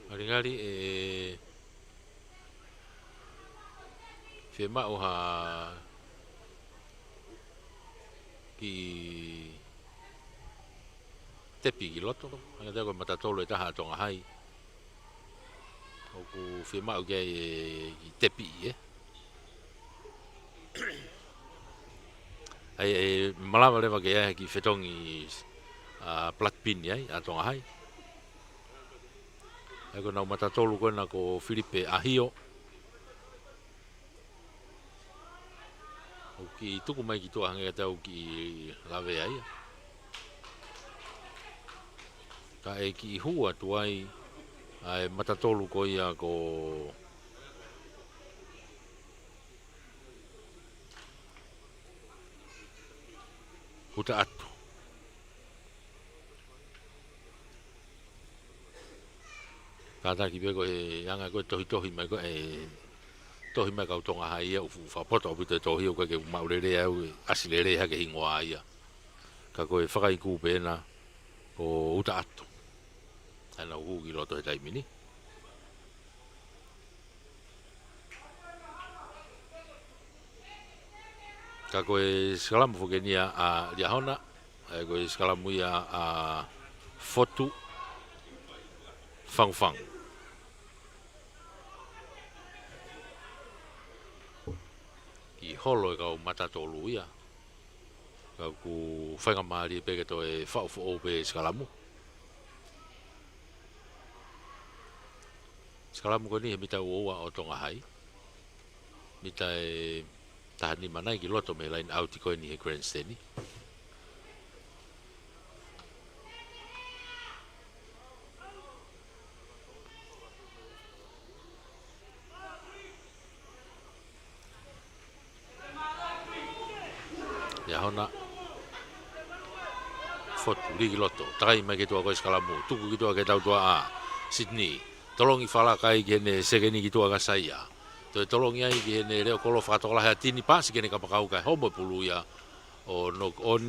Ngalingali ʻe fiemaʻu ha kiʻi tepi ki loto, hangē ko e mata tolu ʻe taha ʻa Tonga Hai. ʻOku fiemaʻu ki ai e kiʻi tepi, ē. ʻA ia, ʻe malava leva ke ʻi ai ha kiʻi fetongi, ʻa, black pin ai ʻa Tonga Hai. ʻA ia ko ʻenau mata tolu ko ena ko Filipe ʻAhio. ʻOku kiʻi tuku mai ki tuʻa hangē ʻoku kiʻi lavea ia. Ka ʻe kiʻi hū atu ai ʻa e mata tolu ko ia ko Utaʻatu. Kātaki pē ko e anga ko e tohitohi mai ko e tohi mai kau Tonga Hai ia, ʻoku fakapoto ʻaupito e tohi ʻoku ʻikai ke maʻu lelei au, ʻasi lelei hake hingoa ia. Ka ko e fakaikū pē ena ʻo Utaʻatu. ʻA ena ʻoku hū ki loto he taimi ni. Ka ko e sikalamu foki eni ia ʻa Liahona, ʻa ia ko e sikalamu ia ʻa Fotu Fangufangu. Kiʻi holo e kau mata tolu ia. Ka ʻoku faingamālie pē ke toe faʻu foʻou pē sikalamu. Sikalamu ko eni he mita ua ua ʻo Tonga Hai. Mita ʻe taha nima nai ki loto mei he line out ko eni he grandstand. Liahona. Fotu, lī ki loto. Takai mai ki tuʻa ko e sikalamu. Tuku ki tuʻa ki he tautuʻa ʻa Sydney. Tolongi fala kai ki heʻene sekeni ki tuʻa kia Saia. Toe tolongi ai ki heʻene leʻo kolo fakatokolahi ʻa Tini, paasi ki heʻene kapakau kae homo e pulu ia ʻo knock on.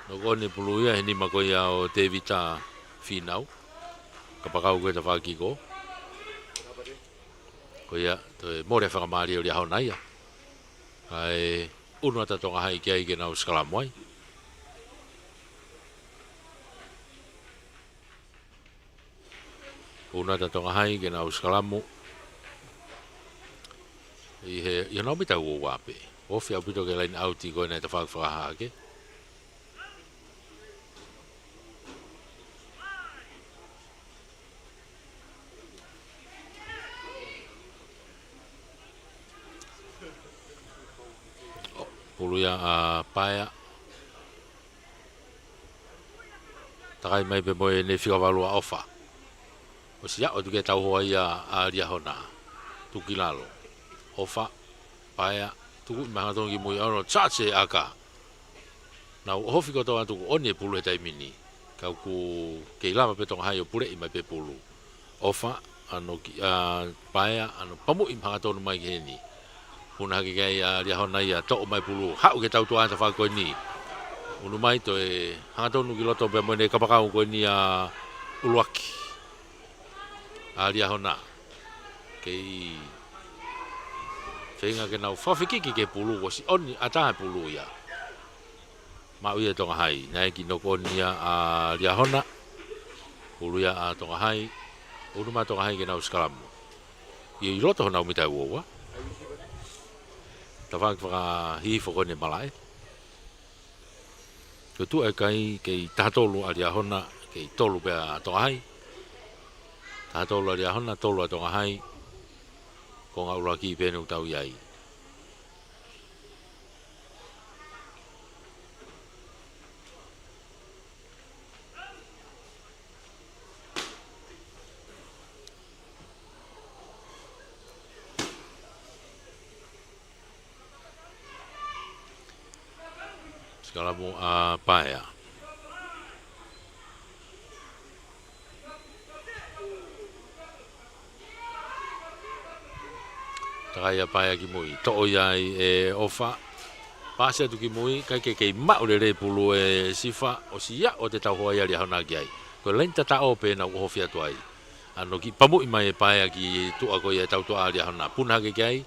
Knock on e pulu ia he nima ko ia ʻo Tevita Finau. Kapakau ko e tafaʻaki ko. Ko ia, toe mole fakamālie ʻo Liahona ia. Kae ʻunu atu ʻa Tonga Hai ki ai ke nau sikalamu ai. ʻUnu atu ʻa Tonga Hai ke nau sikalamu. ʻI he, ʻi honau mita ua ua pē. Ofi ʻaupito ki he line out ko ena ʻe tafaʻaki fakahā hake. Pulu ia ʻa Paea. Takai mai pē mo ʻene fika valu ʻa ʻOfa. ʻOsi aʻu atu ki he tauhoa ia ʻa Liahona. Tuku ki lalo. ʻOfa, Paea, tuku mai hangatonu ki mui ʻo ne charge ʻe ʻAka. Nau ʻohofi kotoa atu ko eni e pulu he taimi ni. Ka ʻoku kei lava pē Tonga Hai ʻo puleʻi mai pē pulu. ʻOfa, ʻa ʻoki, ʻa Paea, ʻa ʻoku pamuʻi hangatonu mai ki heni. Puna hake ki ai ʻa Liahona ia, toʻo mai pulu, haʻu ki he tautuʻa tafaʻaki ko eni. ʻUnu mai toe hangatonu ki loto pea mo ʻene kapakau ko eni ʻa ʻUluaki. ʻA Liahona. Kei feinga ke nau fafekiki ki he pulu, ʻosi ʻoni ʻatā e pulu ia. Maʻu ia ʻe Tonga Hai, naʻe kiʻi knock on ia ʻa Liahona. Pulu ia ʻa Tonga Hai, ʻunu mai ʻa Tonga Hai ke nau sikalamu. ʻI loto honau mita ua ua. Tafaʻaki fakahihifo ko eni malaʻe. Ko e tuʻu e kai kei taha tolu ʻa Liahona, kei tolu pē ʻa Tonga Hai. Taha tolu ʻa Liahona, tolu ʻa Tonga Hai. Ko e ngaahi ʻUluaki pē eni ʻoku tau ʻi ai. Sikalamu ʻa Paea. Takai ʻa Paea ki mui. Toʻo ia ai ʻe ʻOfa. Paasi atu ki mui, ʻikai ke kei maʻu lelei pulu ʻe Sifa, ʻosi aʻu atu e tauhoa ia ʻa Liahona ki ai. Ko e laine tataʻo pē naʻa ku ʻohofi atu ai. ʻA ʻoki pamuʻi mai ʻe Paea ki tuʻa ko ia e tautuʻa ʻa Liahona. Puna hake ki ai,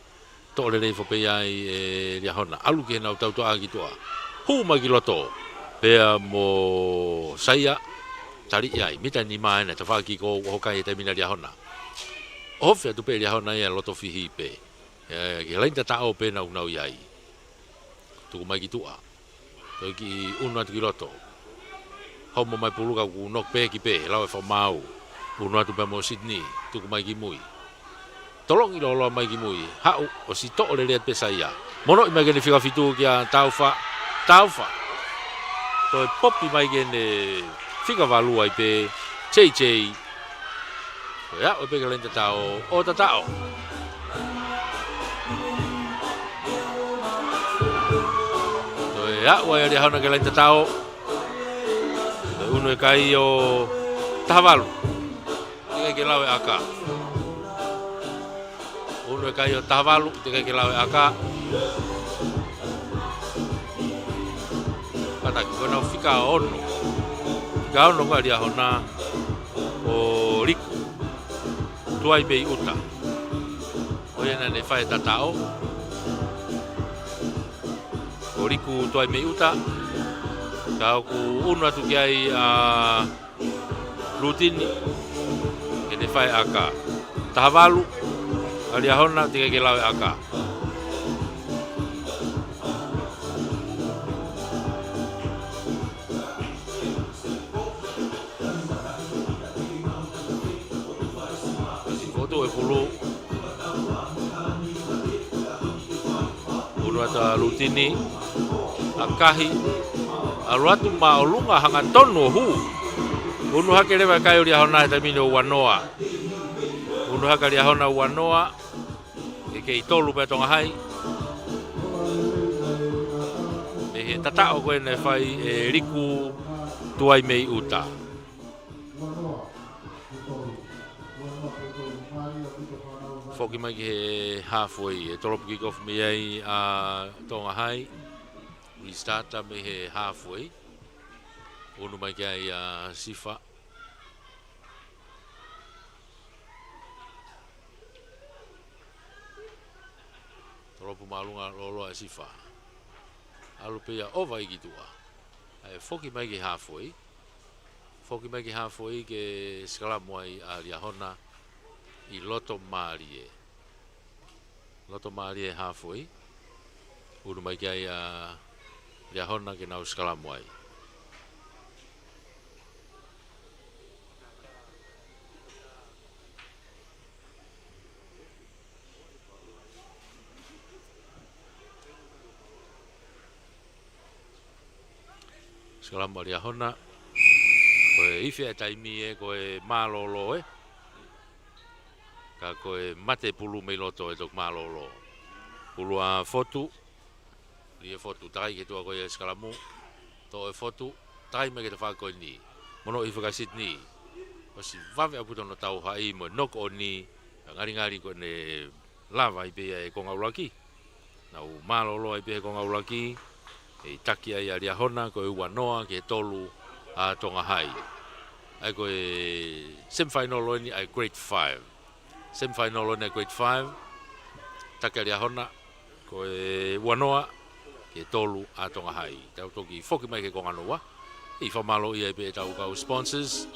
toʻo lelei foki pē ia ʻe Liahona. ʻAlu ki heʻenau tautuʻa ki tuʻa. Hū mai ki loto. Pea mo Saia, tali ia ai. Mita nima ena, tafaʻaki ko ē ʻoku ʻoho kai he taimi ni ʻa Liahona. ʻOhofi atu pē ʻe Liahona ia loto fihi pē. ʻE, ki he laine tataʻo pē naʻa nau ʻi ai. Tuku mai ki tuʻa. Toe kiʻi ʻunu atu ki loto. Homo mai pulu ka ʻoku knock pē ki pē, lau e fakamaau. ʻUnu atu pē mo Sydney, tuku mai ki mui. Tolongi loloa mai ki mui. Haʻu, ʻosi toʻo lelei atu pē Saia. Monoʻi mai ki heʻene fika fitu kia Taufa. Taufa. Toe popi mai ki heʻene Fika valu ai pē J J. Ko ia, ʻo pē ki he laine tataʻo, ʻo tataʻo. Ko ia, ʻo aʻu ai ʻa Liahona ki he laine tataʻo. Ko e unu e kai ʻo taha valu. Teʻeki ke lave ʻa e ʻaka. Unu e kai ʻo taha valu, teʻeki ke lave ʻa e ʻaka. Kātaki, ko ʻenau fika ono. Fika ono ko ē ʻa Liahona ʻo Liku. Tuaimeiʻuta. Ko ia naʻa ne fai e tataʻo. Ko Liku Tuaimeiʻuta. Ka ʻoku unu atu ki ai ʻa Lutini, ke ne fai e ʻaka. Taha valu, ʻa Liahona, teʻeki ke lave e ʻaka. Fotu e pulu. Unu atu ʻa Lutini, ʻakahi, ʻalu atu māʻolunga hangatonu ʻo hū. Unu hake leva e kai ʻo Liahona he taimi ni ʻo ua noa. Unu hake ʻa Liahona ua noa, ʻe kei tolu pē ʻa Tonga Hai. Mei he tataʻo ko ē naʻe fai ʻe Liku Tuaimeiʻuta. Foki mai ki he halfway, ʻe tolopu kick off mei ai ʻa Tonga Hai. Restart mei he halfway. Unu mai ki ai ʻa Sifa. Tolopu māʻolunga lōloa ʻe Sifa. ʻAlu pē ia ʻo vai ki tuʻa. ʻAi foki mai ki he halfway. Foki mai ki he halfway ke sikalamu ai ʻa Liahona ʻi loto mālie. Loto mālie halfway. Unu mai ki ai ʻa Liahona ke nau sikalamu ai. Sikalamu ʻa Liahona. Ko e ifi e taimi ē, ko e mālōlō ē. Ka ko e mate pulu mei loto ʻe toki mālōlō. Pulu ʻa Fotu. Lī ʻe Fotu, takai ki tuʻa ko ia e sikalamu. Toʻo ʻe Fotu, takai mai ki he tafaʻaki ko eni. Mono ʻi faka Sydney. ʻOsi vave ʻaupito hono tauhaʻi mo e knock on ni. Ka ngalingali ko ʻene lava ai pē ia e konga ʻuluaki. Nau mālōlō ai pē he konga ʻuluaki. ʻE taki ai ʻa Liahona ko e ua noa ki he tolu ʻa Tonga Hai. ʻAi ko e semifinal ʻo eni ʻa e grade five. Semifinal ʻo eni ʻa e grade five. Taki ʻa Liahona ko e ua noa ki he tolu ʻa Tonga Hai. Tau toki foki mai ki he konga hono ua. ʻI fakamālō ai pē ʻetau kau sponsors.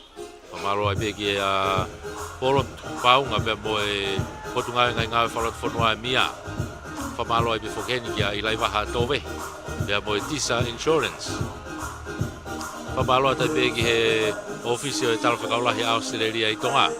Fakamālō ai pē ki he, ʻa, Polo Paunga pea mo e Potungāue Ngaahi Ngāue Fakalotofonua ʻa e MIA. Fakamālō ai pē foki heni kia ʻIlaivaha Tove pea mo e Tisa Insurance. Fakamālō atu ai pē ki he ʻōfisi ʻo e Talafekau Lahi ʻa ʻAositelēlia ʻi Tonga.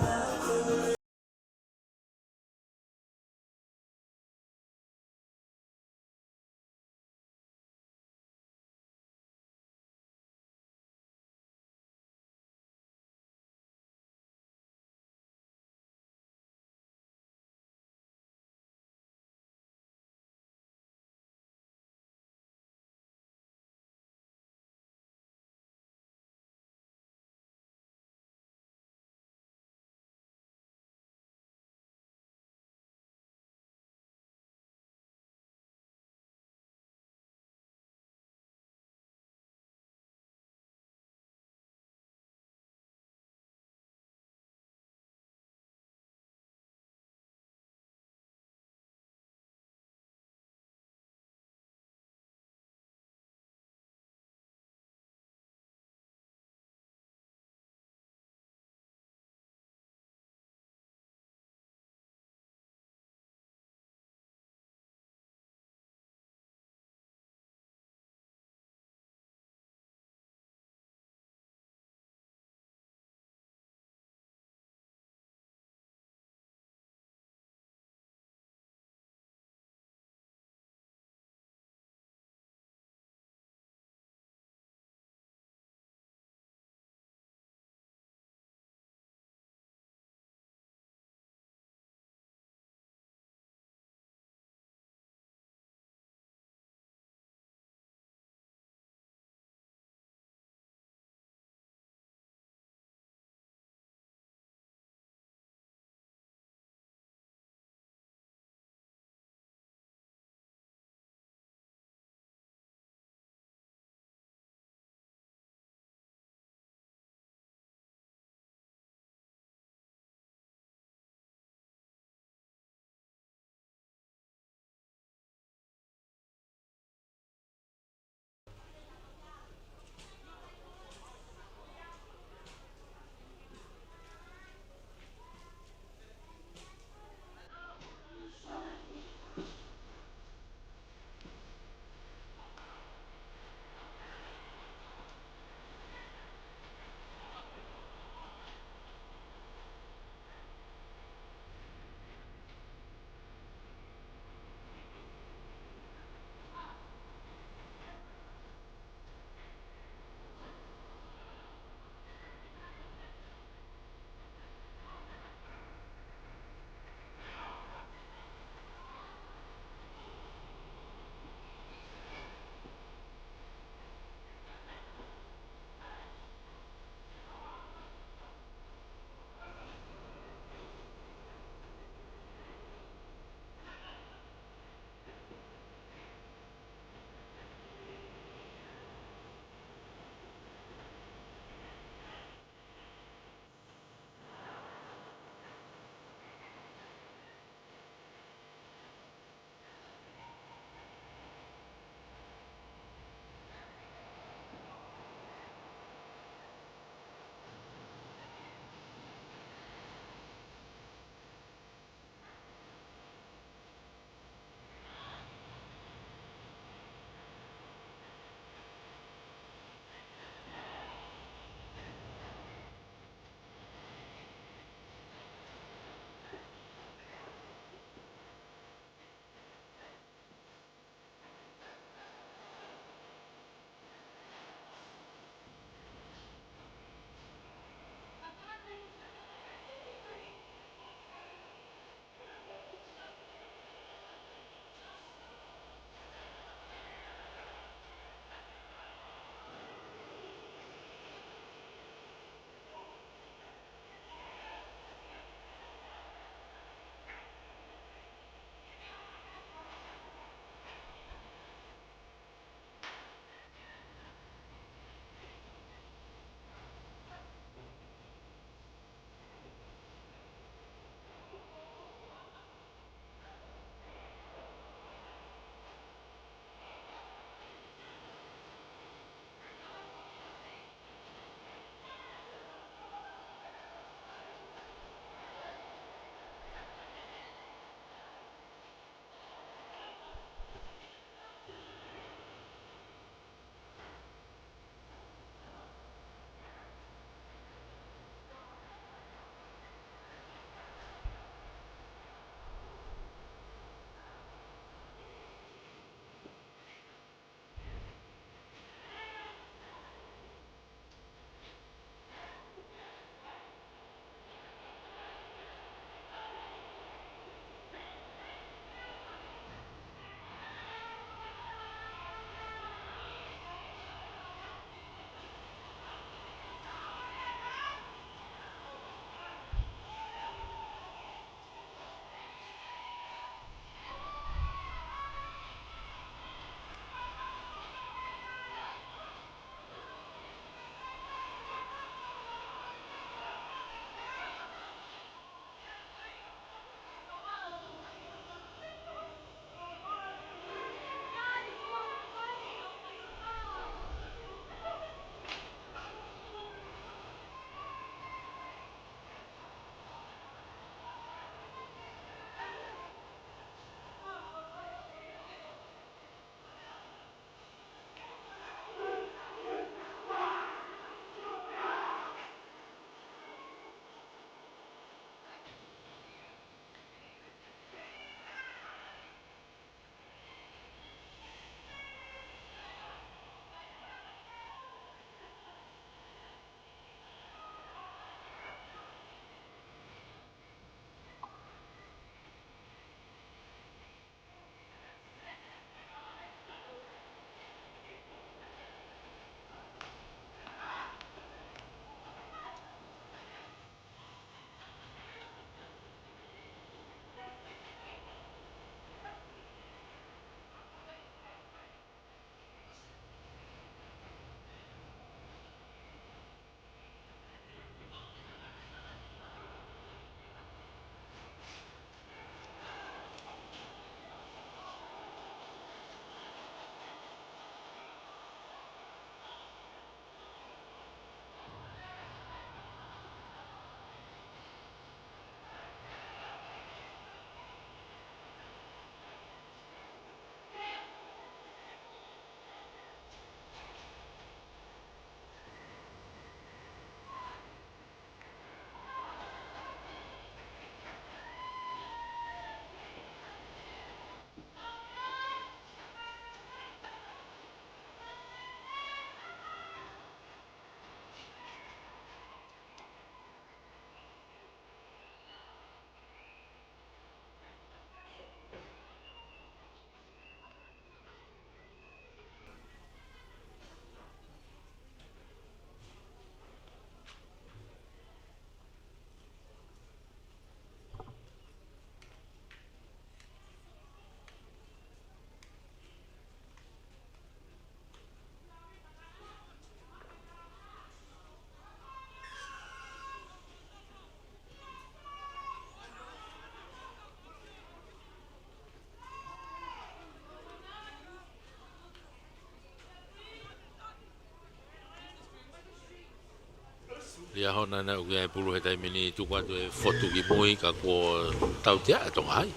Liahona naʻe ʻoku ʻi ai e pulu he taimi ni, tuku atu e fotu ki mui ka kuo tautea ʻa Tonga Hai.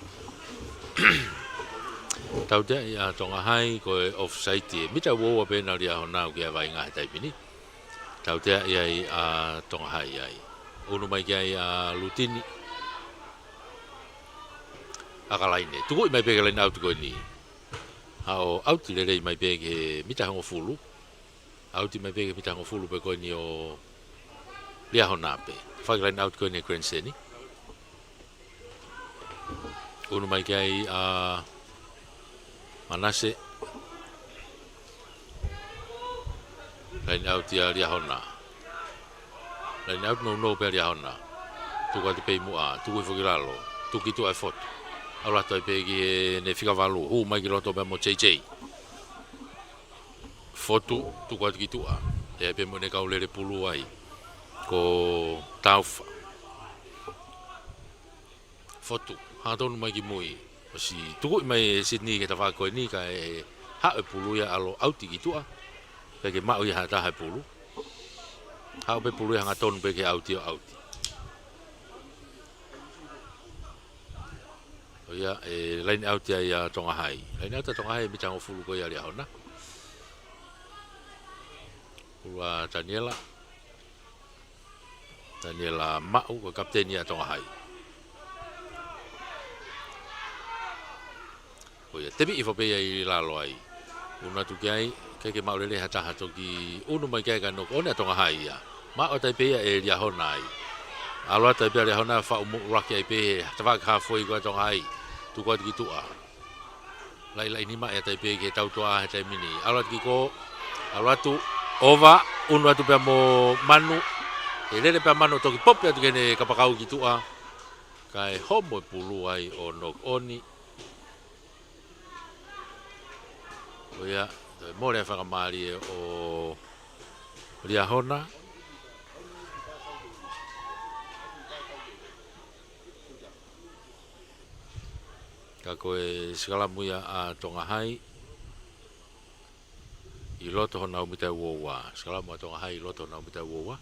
Tautea ʻa Tonga Hai ko e offside e mita ua ua pē ʻa Liahona ʻoku ʻi ai e vaʻinga he taimi ni. Tautea ʻa Tonga Hai ai. Unu mai ki ai ʻa Lutini ʻAkalaine. Tukuʻi mai pē ki he line out ko eni. Haʻu ʻauti lelei mai pē ki he mita hongofulu. ʻAuti mai pē ki he mita hongofulu pē ko eni ʻo Liahona pē. Fai line out ko eni ʻe Grandson. Unu mai ki ai ʻa Manase. Line out ʻa Liahona. Line out nounou pē ʻa Liahona. Tuku atu pē ʻi muʻa, tuku hifo ki lalo. Tuku ki tuʻa e fotu. ʻAlu atu ai pē ki heʻene fika valu. Hū mai ki loto pē mo J J. Fotu, tuku atu ki tuʻa. ʻE pē mo ʻene kau lele pulu ai. Ko Taufa. Fotu, hangatonu mai ki mui. ʻOsi tukuʻi mai ʻe Sydney ki he tafaʻaki ko eni kae haʻu e pulu ia ʻalu ʻauti ki tuʻa. Pea ke maʻu ia ha taha e pulu. Haʻu pē pulu ia hangatonu pē ki he ʻauti ʻo ʻauti. ʻO ia, ʻe line out ia ʻa Tonga Hai. Line out ʻa Tonga Hai, mita hongofulu ko ia ʻa Liahona. Pulu ʻa Taniela. Taniela Maʻu, ko e kapiteni ʻa Tonga Hai. Ko ia, tepi hifo pē ia ʻi lalo ai. Unu atu ki ai, ʻikai ke maʻu lelei ha taha, toki unu mai ki ai ka knock on ʻa Tonga Hai ia. Maʻu atu ai pē ia ʻe Liahona ai. ʻAlu atu ai pē ʻa Liahona, faʻu muʻulaki ai pē he tafaʻaki halfway ko ia ʻa Tonga Hai. Tuku atu ki tuʻa. Laʻilaʻi nima ʻe ʻatā pē ki he tautoʻa he taimi ni. ʻAlu atu ki kō, ʻalu atu, ova, unu atu pea mo Manu. ʻE lele pē ʻa Manu toki popi atu ki heʻene kapakau ki tuʻa. Kae homo e pulu ai ʻo knock on. ʻO ia, toe mole fakamālie ʻo Liahona. Ka ko e sikalamu ia ʻa Tonga Hai ʻi loto honau mita ua ua. Sikalamu ʻa Tonga Hai ʻi loto honau mita ua ua.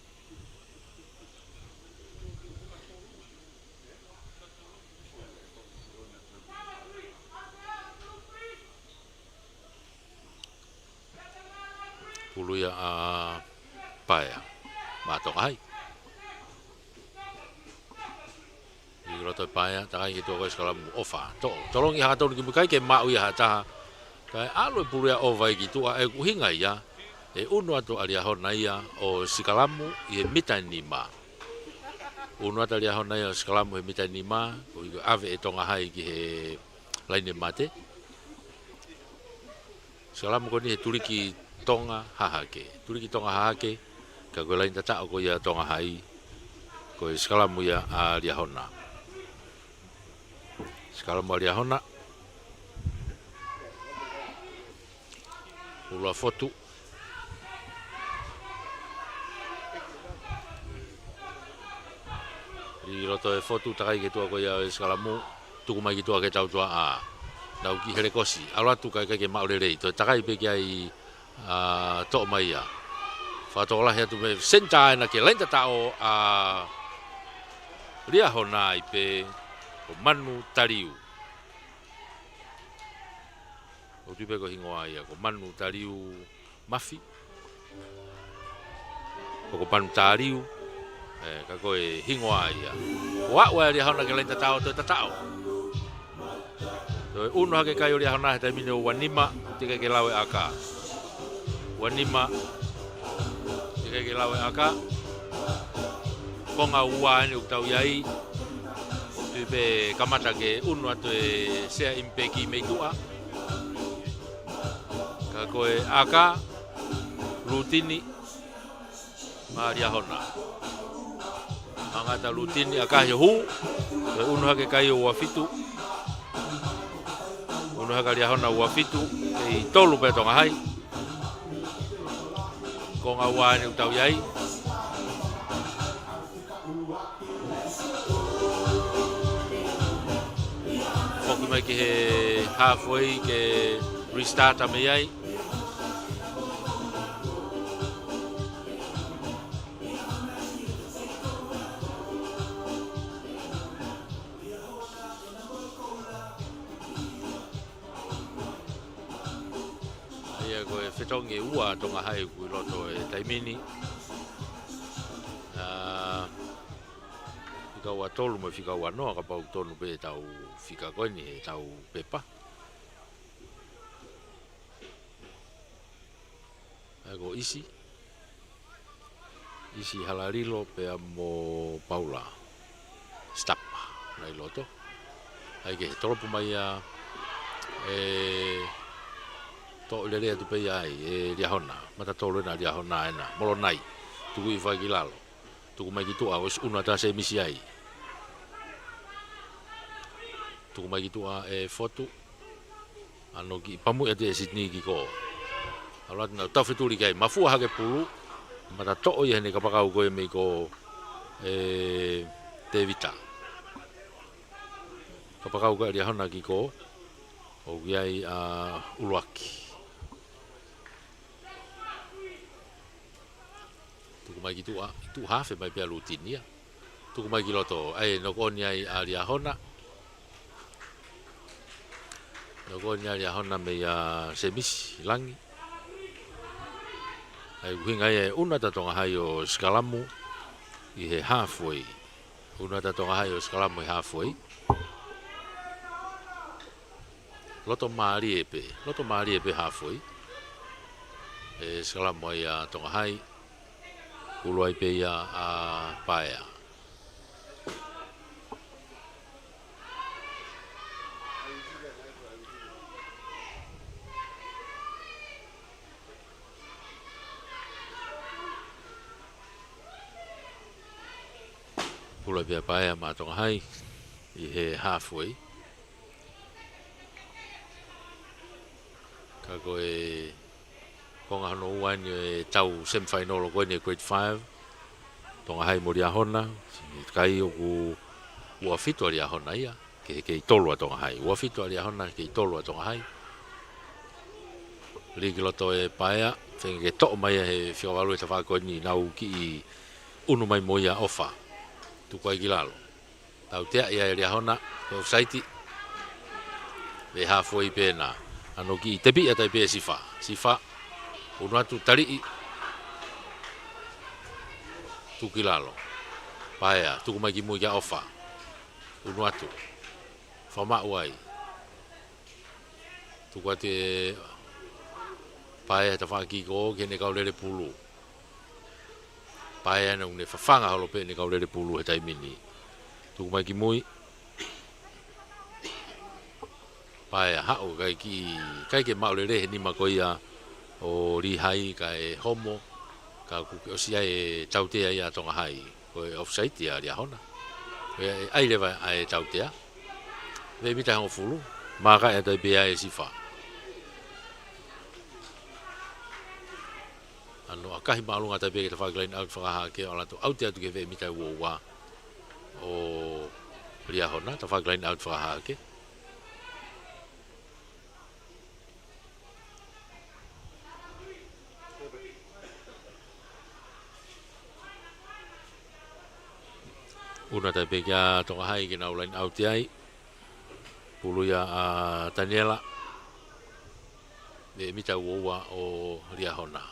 Pulu ia ʻa Paea maʻa Tonga Hai. ʻI loto e Paea, takai ki tuʻa ko e sikalamu ʻofa. Toʻo, tolongi hangatonu ki muʻa ʻikai ke maʻu ia ha taha. Kae ʻalu e pulu ia ʻo vai ki tuʻa, ʻe ʻuhinga ia. ʻE unu atu ʻa Liahona ia ʻo sikalamu ʻi he mita nima. Unu atu ʻa Liahona ia ʻo sikalamu he mita nima, koeʻuhi ko e ʻave ʻe Tonga Hai ki he laine mate. Sikalamu ko eni he tuliki Tonga Hahake. Tuliki Tonga Hahake, ka ko e laine tataʻo ko ia Tonga Hai, ko e sikalamu ia ʻa Liahona. Sikalamu ʻa Liahona. Pulu ʻa Fotu. ʻI loto e Fotu, takai ki tuʻa ko ia e sikalamu. Tuku mai ki tuʻa ki he tautoʻa. Nau ki helekosi. ʻAlu atu kae ʻikai ke maʻu lelei. Toe takai pē ki ai ʻa Toʻomai ia. Fakatokolahi atu mei he senitā ena ki he laine tataʻo ʻa Liahona ai pē ko Manu Taliu. ʻOku tui pē ko e hingoa ia, ko Manu Taliu Mafi. ʻO ko Manu Taliu. ʻE, ka ko e hingoa ia. Ko e ʻalu ʻa Liahona ki he laine tataʻo, toe tataʻo. Toe unu hake kai ʻo Liahona he taimi ni ʻo ua nima, teʻeki ke lau e ʻaka. Ua nima, teʻeki ke lau e ʻaka. Konga ua eni ʻoku tau ʻi ai. ʻOku tui pē kamata ke unu atu e sea ʻi pē ki mei tuʻa. Ka ko e ʻaka, lutini, maʻa Liahona. Mangata lutini ʻakahi hū, ko e unu hake kai ʻo ua fitu. Unu hake Liahona ua fitu, kei tolu pē Tonga Hai. Konga ua eni ʻoku tau ʻi ai. Foki mai ki he halfway ke restart mei ai. Ko e fetongi ʻe ua Tonga Hai ʻoku ʻi loto he taimi ni. ʻA, fika ua tolu mo e fika ua noa, kapau ʻoku tonu pē ʻetau fika ko eni heʻetau pepa. ʻA ia ko ʻIsi. ʻIsi Halalilo pea mo Paula Stapa. Nai loto. ʻA ia ke he tolopu mai ia ʻe toʻo lelei atu pē ia ai ʻe Liahona. Mata tolu ena Liahona ena. Molonai. Tuku hifo ai ki lalo. Tuku mai ki tuʻa, ʻosi ʻunu atu ʻa Semisi ai. Tuku mai ki tuʻa ʻe Fotu. ʻAno kiʻi pamuʻi atu ʻe Sitini ki kō. ʻAlu atu nau tau fetuli ki ai, mafua hake pulu. Mata toʻo ia heʻene kapakau ko ē mei kō ʻe Tevita. Kapakau ko ē ʻa Liahona ki kō. ʻOku ʻi ai ʻa ʻUluaki. Tuku mai ki tuʻa, tuʻu hafe mai pea Lutinia. Tuku mai ki loto, ʻa ia noko ʻoni ai ʻa Liahona. Noko ʻoni ai ʻa Liahona meia Semisi Langi. ʻA ia ʻuhinga ia ʻe ʻunu atu ʻa Tonga Hai ʻo sikalamu ʻi he halfway. ʻUnu atu ʻa Tonga Hai ʻo sikalamu he halfway. Loto mālie pē, loto mālie pē halfway. ʻE sikalamu ai ʻa Tonga Hai. Ulu ai pē ia ʻa Paea. Pula pea Paea maʻa Tonga Hai ʻi he halfway. Ka ko e konga hono ua eni ʻo ʻetau semifinal ko eni ʻa e grade five. Tonga Hai mo Liahona, ʻikai ʻoku ua fitu ʻa Liahona ia. Ke he kei tolu ʻa Tonga Hai. Ua fitu ʻa Liahona, kei tolu ʻa Tonga Hai. Lī ki loto ʻe Paea, feinga ke toʻo mai ia he fika valu he tafaʻaki ko eni, nau kiʻi ʻunu mai mo ia ʻofa. Tuku ai ki lalo. Tautea ia ʻe Liahona, ko e offside. Mei halfway pē ena. ʻAno kiʻi tepi atu ai pē ʻe Sifa. Sifa. ʻUnu atu taliʻi. Tuku ki lalo. Paea, tuku mai ki mui kia ʻofa. ʻUnu atu. Fakamaʻu ai. Tuku atu ʻe Paea he tafaʻaki ko ē ki heʻene kau lele pulu. Paea naʻa ne fafanga holo pē ʻene kau lele pulu he taimi ni. Tuku mai ki mui. Paea haʻu, ʻikai ke, ʻikai ke maʻu lelei he nima ko ia ʻo Lihai kae homo, ka kuo ke ʻosi ʻai e tautea ia ʻa Tonga Hai. Ko e offside ia ʻa Liahona. Ko ia ʻe ʻai leva ʻa e tautea. Veʻe mita hongofulu. Mākaʻi atu ai pē ia ʻe Sifa. ʻAno ʻakahi māʻolunga atu ai pē ki he tafaʻaki line out fakahahake ʻo ʻalu atu ki he veʻe mita ua ua ʻo Liahona, tafaʻaki line out fakahahake. ʻUnu atu ai pē kia Tonga Hai ke nau line out ai. Pulu ia ʻa Taniela. Veʻe mita ua ua ʻo Liahona.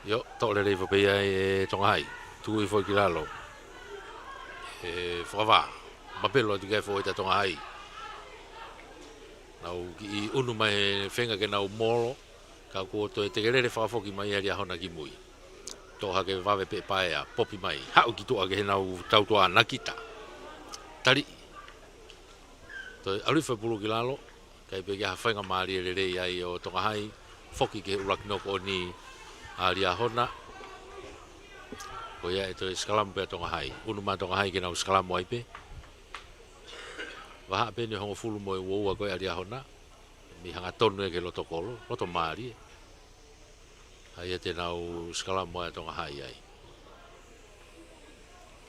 ʻIo, toʻo lelei foki pē ia ʻe Tonga Hai. Tuku hifo ki lalo. ʻE fakavā. Mapelo atu ki ai foʻi ʻa Tonga Hai. Nau kiʻi ʻunu mai he feinga ke nau molo. Ka kuo toe tekelele fakafoki mai ʻa Liahona ki mui. Toʻo hake vave pē ʻe Paea, popi mai. Haʻu ki tuʻa ki heʻenau tautuʻa Nakita. Taliʻi. Toe ʻalu hifo e pulu ki lalo. ʻIkai pē ke ʻi ai ha faingamālie lelei ai ʻo Tonga Hai. Foki ki he ʻuluaki noko ʻoni ʻa Liahona. Ko ia ʻe toe sikalamu pē ʻa Tonga Hai. ʻUnu maʻa Tonga Hai ke nau sikalamu ai pē. Vahaʻa pē eni hongofulu mo e ua ua ko ē ʻa Liahona. Mei hangatonu ia ki he loto kolo, loto mālie. ʻA ia te nau sikalamu ai ʻa Tonga Hai ai.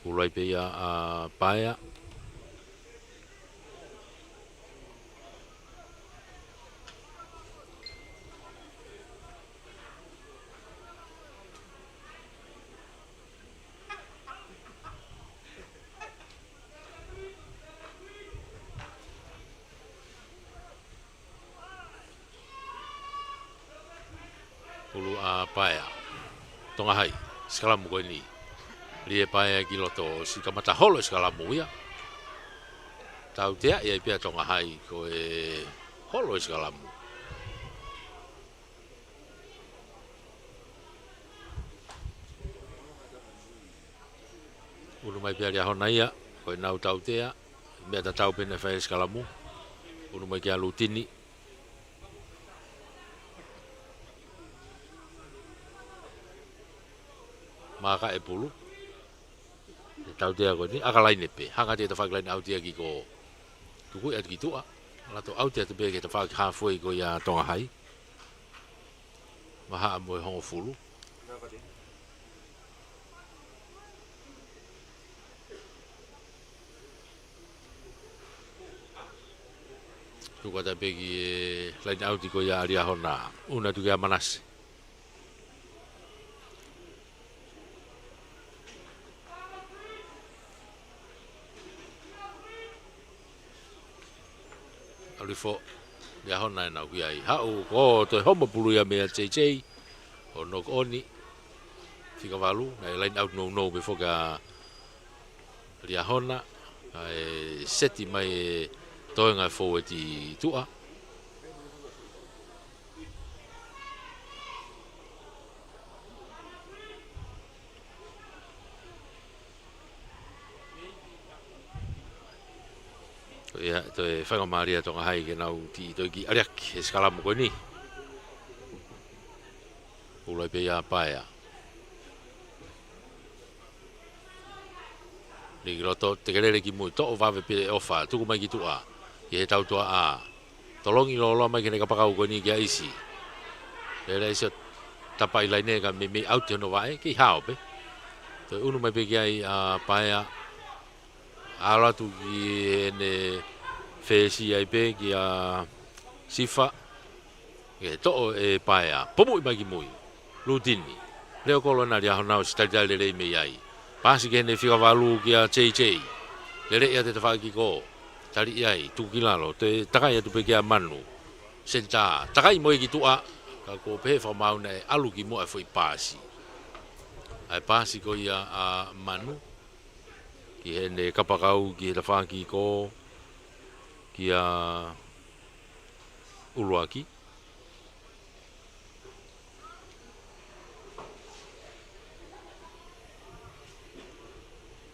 Ulu ai pē ia ʻa Paea. Pulu ʻa Paea. Tonga Hai, sikalamu ko eni. Lie Paea ki loto, ʻosi kamata holo e sikalamu ia. Tautea ia ʻi pea Tonga Hai, ko e holo e sikalamu. Unu mai pea Liahona ia, ko ʻenau tautea, meʻa tatau pē naʻe fai e sikalamu. Unu mai kia Lutini. Maka e pulu. E tautea ko eni, ʻaka laine pē. Hanga atu e tafaʻaki laine ʻauti ia ki ko. Tuku ia atu ki tuʻa. Lato ʻauti atu pē ki he tafaʻaki halfway ko ia Tonga Hai. Mahaʻa mo e hongofulu. Tuku atu pē ki he laine ʻauti ko ia Liahona. Unu atu kia Manase. ʻAlu hifo, Liahona ʻenau ki ai. Haʻu ko e toe homo pulu ia meia J J. ʻO knock on. Fika valu, naʻe line out nounou pē foki ʻa Liahona. ʻA e seti mai e toenga e forward ʻi tuʻa. Ko ia, toe faingamālie Tonga Hai ke nau ʻi toe kiʻi ʻaliaki he sikalamu ko eni. Pulu ai pē ia Paea. Lī ki loto, tekelele ki mui, toʻo vave pē ʻOfa, tuku mai ki tuʻa. Ki he tautua ʻa. Tolongi lōloa mai ki heʻene kapakau ko eni kia ʻIsi. Lele ʻIsi ʻo tapaʻi laine ka meimei ʻauti hono vaʻe, kei hao pē. Toe unu mai pē ki ai ʻa Paea. ʻAlu atu ki heʻene fesi ai pē kia Sifa. Ke toʻo e Paea. Pomuʻi mai ki mui. Lutini. Leo kolo ena Liahona ʻosi talitali lelei mei ai. Pasi ki heʻene fika valu kia J J. Lele ia te tafaʻaki ko. Tali ia ai. Tuku ki lalo. Toe takai atu pē kia Manu. Senitā. Takai mo ia ki tuʻa. Ka ko pehē fakamaau naʻe ʻalu ki muʻa e foʻi pasi. ʻA e pasi ko ia ʻa Manu. Ki heʻene kapakau, ki he tafaʻaki ko, kia ʻUluaki.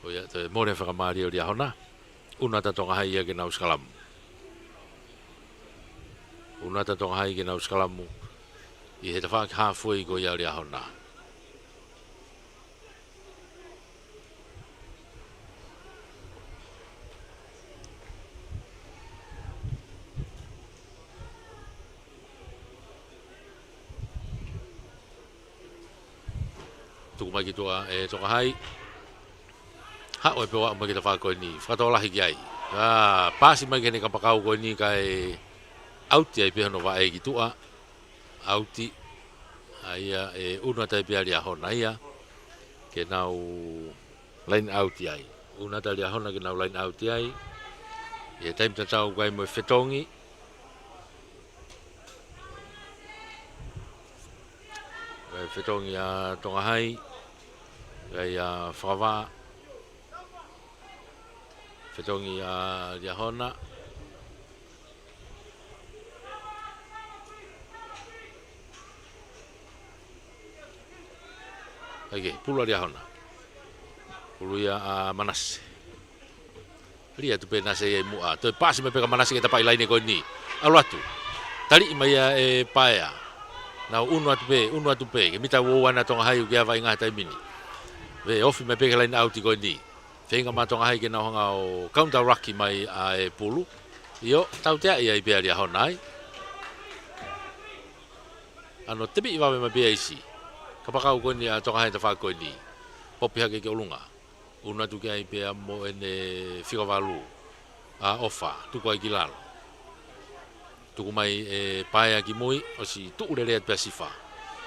Ko ia, toe mole fakamālie ʻo Liahona. Unu atu Tonga Hai ia ke nau sikalamu. Unu atu Tonga Hai ke nau sikalamu. ʻI he tafaʻaki halfway ko ia Liahona. Tuku mai ki tuʻa e Tonga Hai. Haʻu e pea ʻomai ki he tafaʻaki ko eni. Fakatōlahi ki ai. ʻA, pasi mai ki heʻene kapakau ko eni kae ʻauti ai pē hono vaʻe ki tuʻa. ʻAuti. ʻA ia e unu atu ai pē Liahona ia. Ke nau line out ai. Unu atu Liahona ke nau line out ai. ʻI he taimi tatau ko ai mo e fetongi. Ko e fetongi ʻa Tonga Hai. Ko ia Fakavā. Fetongi ʻa Liahona. ʻAi ke, pulu ʻa Liahona. Pulu ia ʻa Manase. Lī atu pē Nase ia ʻi muʻa. Toe pasi mai pē kia Manase ke tapaʻi laine ko eni. ʻAlu atu. Taliʻi mai ia e Paea. Nau unu atu pē, unu atu pē. Ke mita uoua ena Tonga Hai ʻoku ʻi ai e vaʻinga he taimi ni. Pea ofi mai pē ki he line out ko eni. Feinga mai Tonga Hai ke nau hanga ʻo counter ruck mai ʻa e pulu. ʻIo, tautea ia ʻi pea Liahona ai. ʻAno tepiʻi vave mai pē ʻa ʻIsi. Kapakau ko eni ʻa Tonga Hai tafaʻaki ko eni. Popi hake ki ʻolunga. Unu atu ki ai pea mo ʻene fika valu. ʻA ʻOfa, tuku ai ki lalo. Tuku mai e Paea ki mui, ʻosi tuʻu lelei atu pē ʻa Sifa.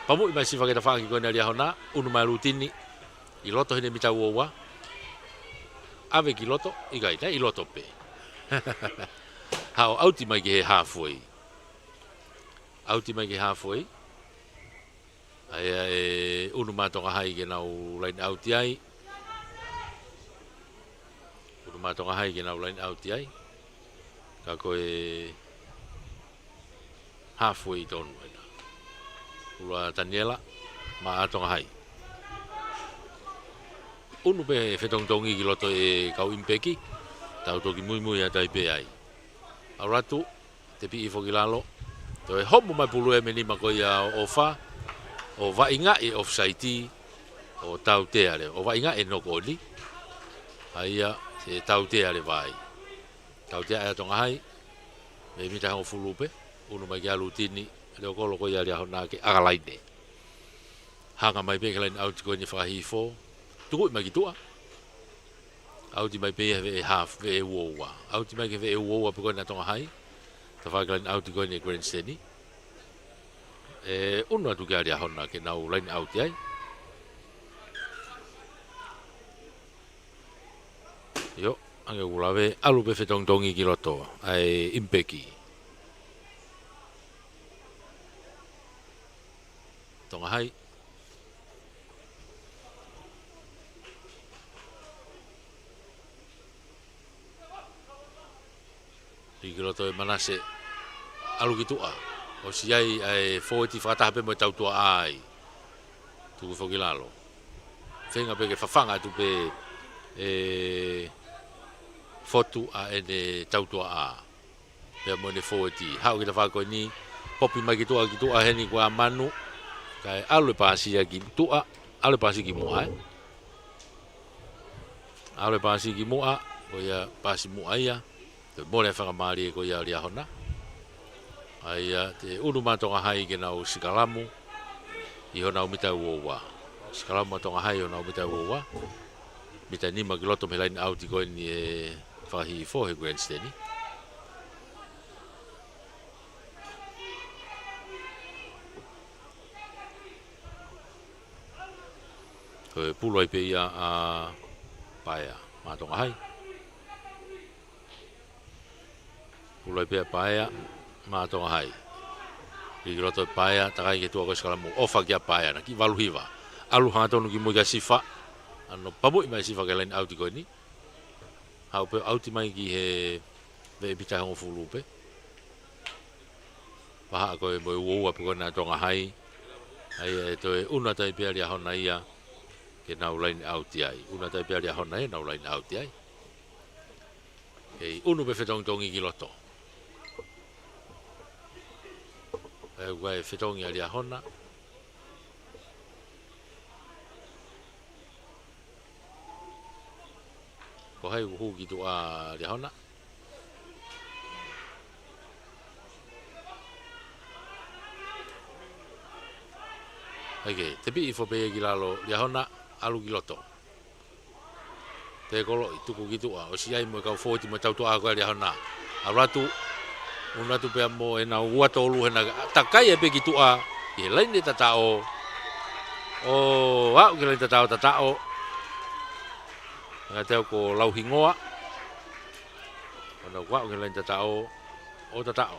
Pomuʻi mai Sifa ki he tafaʻaki ko ena Liahona, unu mai Lutini, ʻi loto heʻene mita uoua. ʻAve ki loto, ʻikai, naʻe ʻi loto pē. Haʻu ʻauti mai ki he halfway. ʻAuti mai ki he halfway. ʻA ia ʻe ʻunu mai Tonga Hai ke nau line out ai. ʻUnu mai Tonga Hai ke nau line out ai. Ka ko e halfway tonu ena. Ula Taniela, maʻa Tonga Hai. ʻUnu pē fetongitongi ki loto e kau ʻimipeki. Tau toki muimui atu ai pē ai. ʻAlu atu, tepiʻi foki lalo. Toe homo mai pulu e meni ma ko ia ʻo ʻofa. ʻO vaʻinga e offside. ʻO tautea leva. ʻO vaʻinga e knock on. ʻA ia, ʻe tautea leva ai. Tautea ʻe Tonga Hai. Mei mita hongofulu pē. ʻUnu mai ki ʻalu tini. Leo kolo ko ia Liahona ke ʻaka laine. Hanga mai pē ki he line out ko eni fakahihifo. Tukuʻi mai ki tuʻa. ʻAuti mai pē ia he veʻe half, veʻe uaua. ʻAuti mai ki he veʻe uaua pē ko ena Tonga Hai. Tafaʻaki line out ko eni Grandstand. ʻE ʻunu atu ki Liahona ke nau line out ai. ʻIo, hangē ko ʻeku lave, ʻalu pē fetongitongi ki loto ʻa e ʻimipeki Tonga Hai. Lī ki loto ʻe Manase. ʻAlu ki tuʻa. ʻOsi ai ʻa e fōueti fakataha pē mo e tautuaʻā ai. Tuku foki lalo. Feinga pē ke fafanga atu pē ʻe Fotu ʻa ʻene tautuaʻā. Pea mo ʻene fōueti. Haʻu ki he tafaʻaki ko eni. Popi mai ki tuʻa, ki tuʻa heni ko ʻa Manu. Kae ʻalu e paasi ia ki tuʻa. ʻAlu e paasi ki muʻa, ē. ʻAlu e paasi ki muʻa. Ko ia paasi muʻa ia. Toe mole e faingamālie ko ia Liahona. ʻA ia ʻe ʻunu mai Tonga Hai ke nau sikalamu. ʻI honau mita uaua. Sikalamu mai Tonga Hai ʻi honau mita uaua. Mita nima ki loto mei he line out ko eni ʻe fakahihifo he Grandstand. Ko e pulu ai pē ia ʻa Paea, maʻa Tonga Hai. Pulu ai pē ʻa Paea, maʻa Tonga Hai. Lī ki loto ʻe Paea, takai ki tuʻa ko e sikalamu, ʻofa kia Paea, naʻe kiʻi valu hiva. ʻAlu hangatonu ki mui kia Sifa, ʻano pamuʻi mai Sifa ki he line out ko eni. Haʻu pē ʻauti mai ki he veʻe mita hongofulu pē. Vahaʻa ko ē mo e uaua pē ko ena Tonga Hai. ʻA ia ʻe toe ʻunu atu ai pē Liahona ia ke nau line out ai. ʻUnu atu ai pē Liahona ia nau line out ai. Kei ʻunu pē fetongitongi ki loto. ʻE ʻoku ʻi ai e fetongi ʻa Liahona. Ko hai ʻoku hū ki tuʻa Liahona. ʻIkai ke, tepiʻi foki pē ia ki lalo Liahona, ʻalu ki loto. Tēkoloʻi, tuku ki tuʻa, ʻosi ai mo e kau fōueti mo e tautuaʻā ko ia Liahona. ʻAlu atu, ʻunu atu pea mo ʻenau ua tolu hena, takai ai pē ki tuʻa, ʻi he laine tataʻo. ʻO aʻu ki he laine tataʻo, tataʻo. Ngata ko Lauhingoa. ʻO nau aʻu ki he laine tataʻo, ʻo tataʻo.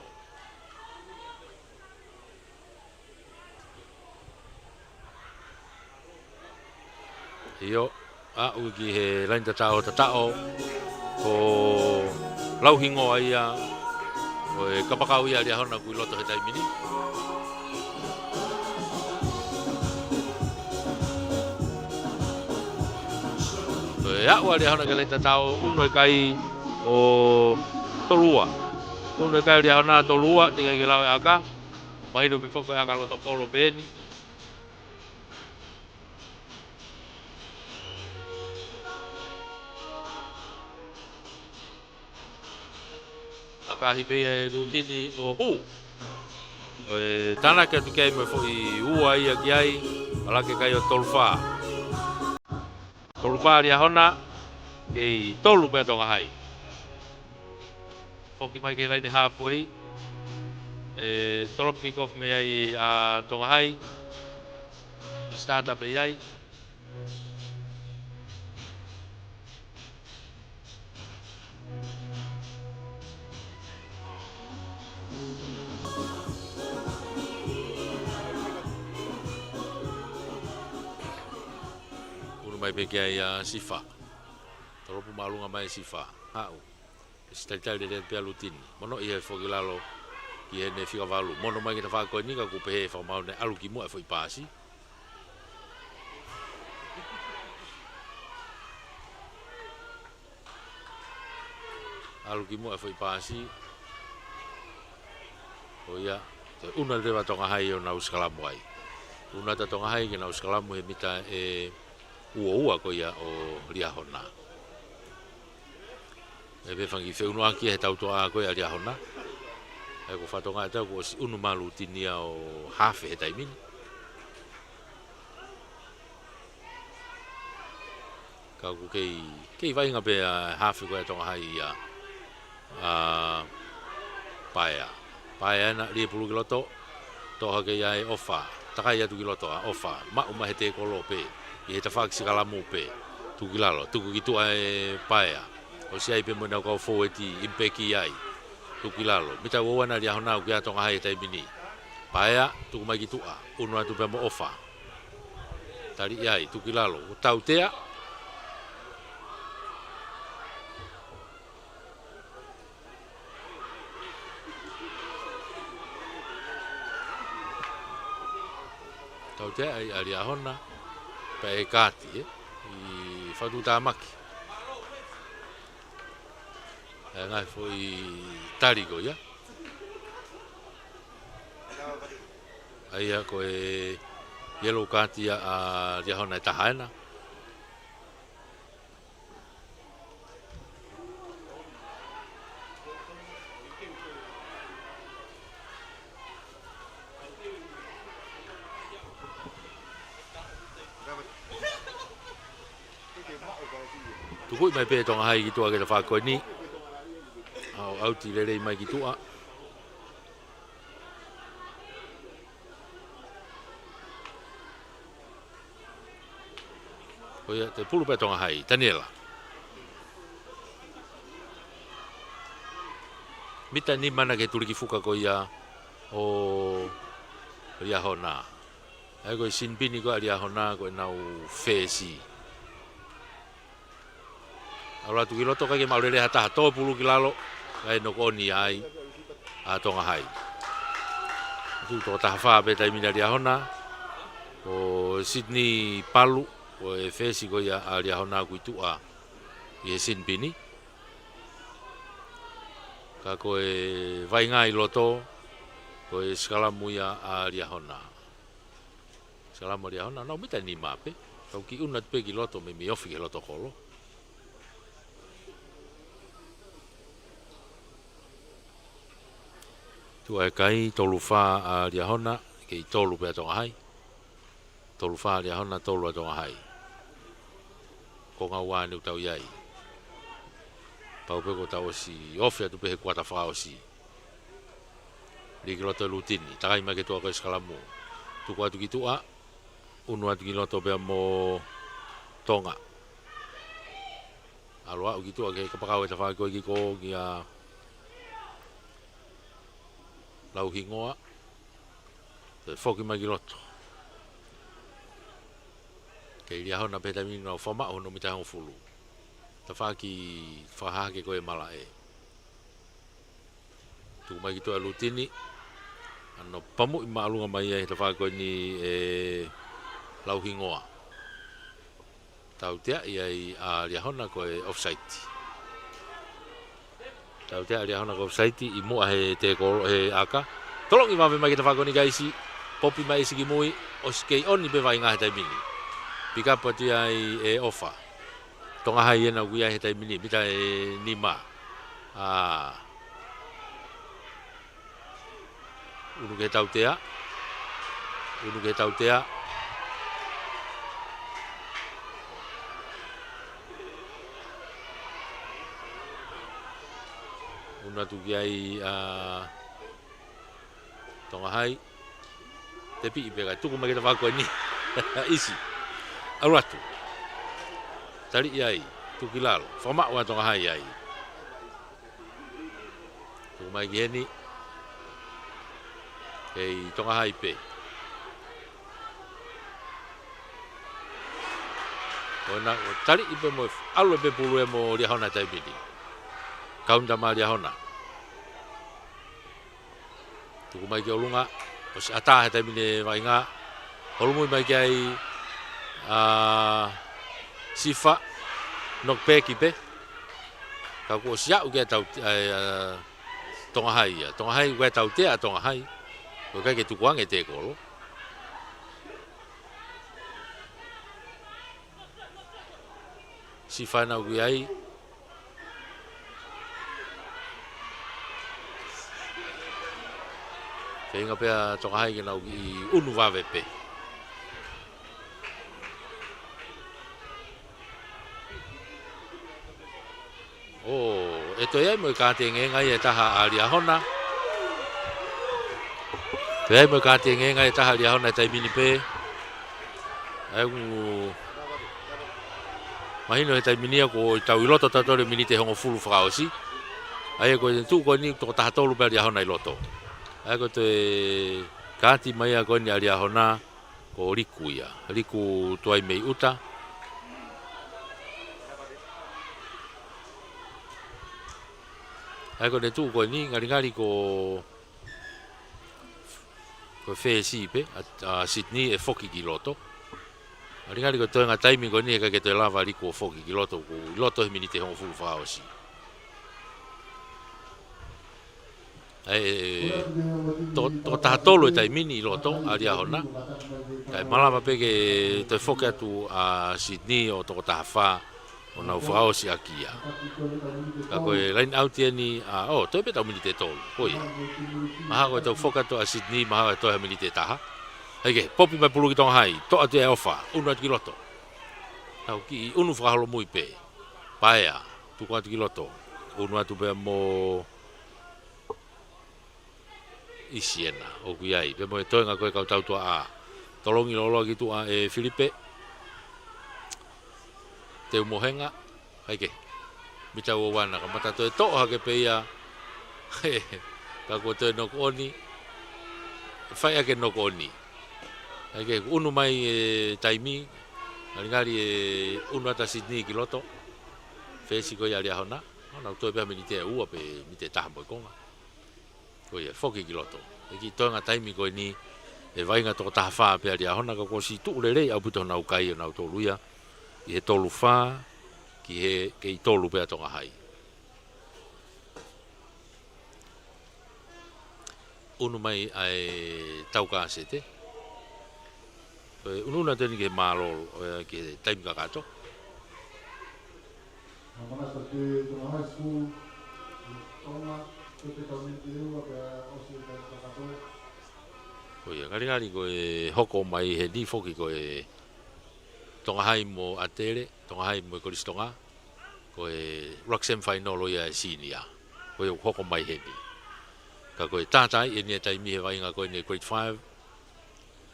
ʻIo, aʻu ki he laine tataʻo, tataʻo, ko Lauhingoa ia, ko e kapakau ia Liahona ʻoku ʻi loto he taimi ni. Ko e aʻu ʻa Liahona ki he laine tataʻo, ʻunu e kai ʻo tolu ua. ʻUnu e kai Liahona tolu ua, teʻeki ke lau e ʻaka. Mahino pē foki ko e ʻaka loto polo pē eni. ʻAkahi pē ia ʻe Lutini ʻo ʻū. ʻO e tānaki atu ki ai mo e foʻi ua ia ki ai, palake kai ʻo tolu fā. Tolu fā Liahona, kei tolu pē Tonga Hai. Foki mai ki he laine halfway. ʻE, tolo kick off mei ai ʻa Tonga Hai. Start up mei ai. Mai pē ki ai ʻa Sifa. Tolopu māʻolunga mai Sifa. Haʻu. Siʻi talitali lelei pē ʻa Lutini. Mono ʻi he foki lalo ki heʻene fika valu. Mono mai ki he tafaʻaki ko eni ka kuo pehē ʻe fakamaau naʻe ʻalu ki muʻa e foʻi paasi. ʻAlu ki muʻa e foʻi paasi. ʻO ia, toe ʻunu leva Tonga Hai ʻo nau sikalamu ai. ʻUnu atu Tonga Hai ke nau sikalamu he mita ʻe ua ua ko ia ʻo Liahona. ʻE pē fanga kiʻi feʻunuʻaki he tautoʻa ko ia ʻa Liahona. ʻE ko e fatongia ʻe taha kuo ʻosi ʻunu mai ʻa Lutini ia ʻo hafe he taimi ni. Ka ʻoku kei, kei vaʻinga pē ʻa e hafe ko ia ʻa Tonga Hai ia ʻa Paea. Paea ena, lie pulu ki loto, toʻo hake ia ʻe ʻOfa. Takai atu ki loto ʻa ʻOfa, maʻu mai he tēkolo pē, ʻi he tafaʻaki sikalamu pē. Tuku ki lalo, tuku ki tuʻa ʻe Paea. ʻOsi ʻi ai pē mo ʻenau kau fōueti ʻi peki ai. Tuku ki lalo, mita ua ua ena ʻa Liahona ʻoku ʻi ai ʻa Tonga Hai he taimi ni. Paea, tuku mai ki tuʻa, ʻunu atu pē mo ʻOfa. Tali ʻi ai, tuku ki lalo, ʻo tautea. Tautea ai ʻa Liahona, pea ʻe kaati, ē? ʻI fatu tāmaki. ʻE ngaahi foʻi tali ko ia. ʻA ia ko e yellow card ia ʻa Liahona ʻe taha ena. Tukuʻi mai pē Tonga Hai ki tuʻa ki he tafaʻaki ko eni. ʻAu, ʻauti lelei mai ki tuʻa. Ko ia, toe pulu pē Tonga Hai, Taniela. Mita nima ena ki he tuliki fuka ko ia ʻo Liahona. ʻA ia ko e sinipini ko ia ʻa Liahona ko ʻenau fesi. ʻAlu atu ki loto, ʻikai ke maʻu lelei ha taha, toe pulu ki lalo, kae noko ʻoni ai ʻa Tonga Hai. Tuʻu toko taha fā pē taimi ni ʻa Liahona, ko Sydney Palu, ko e fesi ko ia ʻa Liahona ʻoku ʻi tuʻa ʻi he sinipini. Ka ko e vaʻinga ʻi loto, ko e sikalamu ia ʻa Liahona. Sikalamu ʻa Liahona, nau mita nima pē. Kau kiʻi ʻunu atu pē ki loto, meimei ofi ki he loto kolo. Tuʻa e kai, tolu fā ʻa Liahona, kei tolu pē ʻa Tonga Hai. Tolu fā ʻa Liahona, tolu ʻa Tonga Hai. Ko e ngāue eni ʻoku tau ʻi ai. Pau pē kuo tau ʻosi ofi atu pē he kuata fakaʻosi. Lī ki loto ʻe Lutini, takai mai ki tuʻa ko e sikalamu. Tuku atu ki tuʻa, ʻunu atu ki loto pea mo Tonga. ʻAlu ʻo aʻu ki tuʻa ki he kapakau ʻe tafaʻaki ko ē ki ko kia Lauhingoa. Toe foki mai ki loto. Kei Liahona pē he taimi ni ʻoku nau fakamaʻu hono mita hongofulu. Tafaʻaki fakahahake ko ē malaʻe. Tuku mai ki tuʻa ʻe Lutini. ʻAno pamuʻi māʻolunga mai ai he tafaʻaki ko eni ʻe Lauhingoa. Tauteaʻi ai ʻa Liahona ko e offside. Tautea ʻa Liahona ko e offside ʻi muʻa he tēkolo he ʻaka. Tolongi vave mai ki he tafaʻaki ko eni kaisi. Popi mai ʻIsi ki mui, ʻosi kei ʻoni pē vaʻinga he taimi ni. Pick up atu ai ʻe ʻOfa. Tonga Hai ena ʻoku ʻi ai he taimi ni, mita ʻe nima. ʻA, ʻunu ki he tautea. ʻUnu ki he tautea. ʻUnu atu ki ai ʻa Tonga Hai. Tepiʻi pē kae tuku mai ki he tafaʻaki ko eni. ʻIsi. ʻAlu atu. Taliʻi ai. Tuku ki lalo. Fakamaʻu ʻa Tonga Hai ai. Tuku mai ki heni. Kei Tonga Hai pē. ʻO na, ʻo taliʻi pē mo ʻalu pē pulu ia mo Liahona he taimi ni. Kaunta mai Liahona. Tuku mai ki ʻolunga, ʻosi ʻatā he taimi ni vaʻinga. Holomui mai ki ai, ʻa, Sifa, knock back pē. Ka kuo ʻosi aʻu ki ai tau, ʻa, ʻa, Tonga Hai ia. Tonga Hai, ʻoku ʻi ai tautea ʻa Tonga Hai. ʻOku ʻikai ke tukuange tekolo. Sifa ʻoku ʻi ai. Feinga pē ʻa Tonga Hai ke nau kiʻi ʻunu vave pē. ʻO, ʻe toe ʻi ai mo e kātengenga ia ʻe taha ʻa Liahona. Toe ʻi ai mo e kātengenga ia ʻe taha ʻa Liahona he taimi ni pē. ʻA ia ʻoku mahino he taimi ni ia kuo tau ʻi loto tautolu he miniti ʻe hongofulu fakaʻosi. ʻA ia ko e tuʻu ko eni toko taha tolu pē ʻa Liahona ʻi loto. ʻA ia ko e toe kāti mai ia ko eni ʻa Liahona. Ko Liku ia. Liku tuai mei ʻuta. ʻA ia ko ʻene tuʻu ko eni, ngalingali ko, ko e fesi pē ʻa, ʻa Sydney ʻe foki ki loto. Ngalingali ko e toenga taimi ko eni he ʻikai ke toe lava Liku ʻo foki ki loto, kuo ʻi loto he miniti ʻe hongofulu fakaʻosi. ʻA ia, to, toko taha tolu he taimi ni ʻi loto ʻa Liahona. Kae malava pē ke toe foki atu ʻa Sydney ʻo toko taha fā ʻo nau fakaʻosi ʻaki ia. Ka ko e line out eni ʻa, ʻo, toe pē tau miniti ʻe tolu. Ko ia. Mahalo ko e toe foki atu ʻa Sydney, mahalo ʻe toe ha miniti ʻe taha. ʻA ia ke, popi mai pulu ki Tonga Hai, toʻo atu e ʻofa, ʻunu atu ki loto. Nau kiʻi ʻunu fakaholomui pē. Paea, tuku atu ki loto. ʻUnu atu pē mo ʻIsiena, ʻoku ʻi ai. Pea mo e toenga ko e kau tautuaʻa. Tolongi loloa ki tuʻa ʻe Filipe. Teu Mohenga, ʻa ia ke. Mita ua ua na, kamata toe toʻo hake pē ia. Ka kuo toe knock on. Fai ʻaki e knock on. ʻA ia ke ʻunu mai e taimi. Ngalingali ʻe ʻunu atu ʻa Sydney ki loto. Fesi ko ia ʻa Liahona. ʻO nau toe pē ha miniti ʻe ua pe miniti ʻe taha mo e konga. Ko ia, foki ki loto. ʻE kiʻi toenga taimi ko eni, ʻe vaʻinga toko taha fā pē ʻa Liahona ka kuo ʻosi tuʻu lelei ʻaupito honau kai ʻo nau tolu ia. ʻI he tolu fā, ki he kei tolu pē ʻa Tonga Hai. ʻUnu mai ʻa e tau kasete. Ko e ʻunuʻunu atu eni ki he mālōlō, ʻo ia ki he taimi kakato. Ko ia, ngalingali ko e hoko mai heni foki ko e Tonga Hai mo ʻAtele, Tonga Hai mo e Kolisi Tonga. Ko e ruck semifinal ʻo ia ʻa e senior. Ko ia ʻoku hoko mai heni. Ka ko e tātaaʻi eni e taimi he vaʻinga ko eni grade five.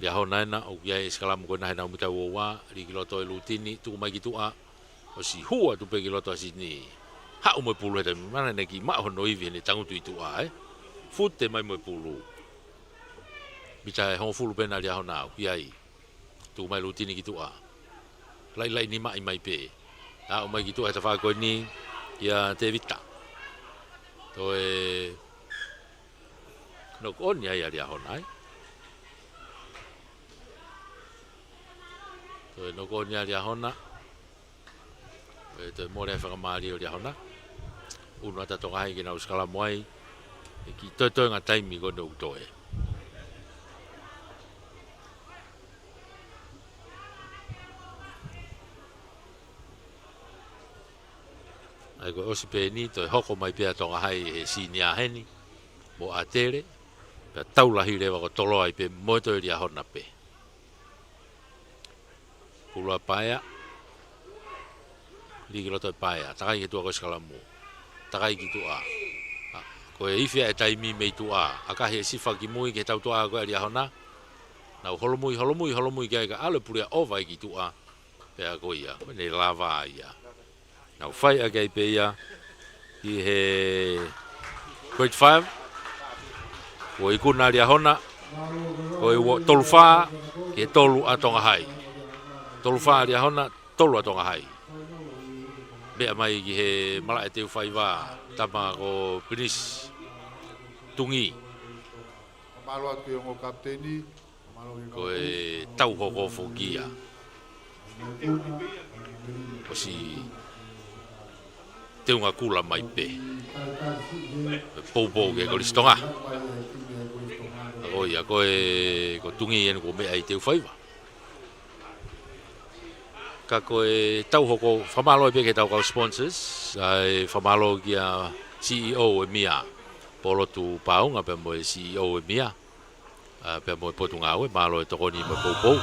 Liahona ena, ʻoku ʻi ai e sikalamu ko ena he nau mita ua ua, lī ki loto e lutini, tuku mai ki tuʻa, ʻosi hū atu pē ki loto ʻa Sydney. Haʻu mo e pulu he taimi, mana ne kiʻi maʻu hono ivi heʻene tangutu ʻi tuʻa, ē. Fute mai mo e pulu. Mita ʻe hongofulu pē ena ʻa Liahona ʻoku ʻi ai. Tuku mai lutini ki tuʻa. Laʻilaʻi nimaʻi mai pē. Aʻu mai ki tuʻa he tafaʻaki ko eni kia Tevita. Toe knock on ia ʻa Liahona ai. Toe knock on ia ʻa Liahona. ʻE toe mole ai fakamālie ʻo Liahona. ʻUnu atu ʻa Tonga Hai ke nau sikalamu ai. ʻE kiʻi toetoenga taimi ko eni ʻoku toe. ʻA ia ko e ʻosi pē eni, toe hoko mai pē ʻa Tonga Hai he senior heni. Mo ʻAtele. Pea tau lahi leva ko Toloa ai pē mo e toe Liahona pē. Pulu ʻa Paea. Lī ki loto ʻe Paea. Takai ki tuʻa ko e sikalamu. Takai ki tuʻa. ʻA, ko e ifi ʻa e taimi mei tuʻa. ʻAkahi ʻe Sifa ki mui ki he tautuaʻa ko ē ʻa Liahona. Nau holomui, holomui, holomui ki ai ka ʻalu e puleʻanga ʻova ai ki tuʻa. Pea ko ia. Ko ʻene lava ia. Nau fai ʻaki ai pē ia ʻi he grade five. Kuo ikuna ʻa Liahona. Ko e ua, tolu fā, ki he tolu ʻa Tonga Hai. Tolu fā ʻa Liahona, Tolu ʻa Tonga Hai. Meʻa mai ki he malaʻe teu faiva, tama ko Pinisi Tungi. Mālō atu ki he ongo kapiteni. Ko e tauhoko foki ia. ʻOsi teunga kula mai pē. Poupou ki he Kolisi Tonga. Ko ia, ko e, ko Tungi eni kuo meʻa ʻi teu faiva. Ka ko e tauhoko, fakamālō pē ki he tau kau sponsors, ʻa e fakamālō kia C E O ʻEmia, Polotu Paunga pea mo e C E O ʻEmia, ʻa, pea mo e Potungāue, mālō e tokoni mo e poupou.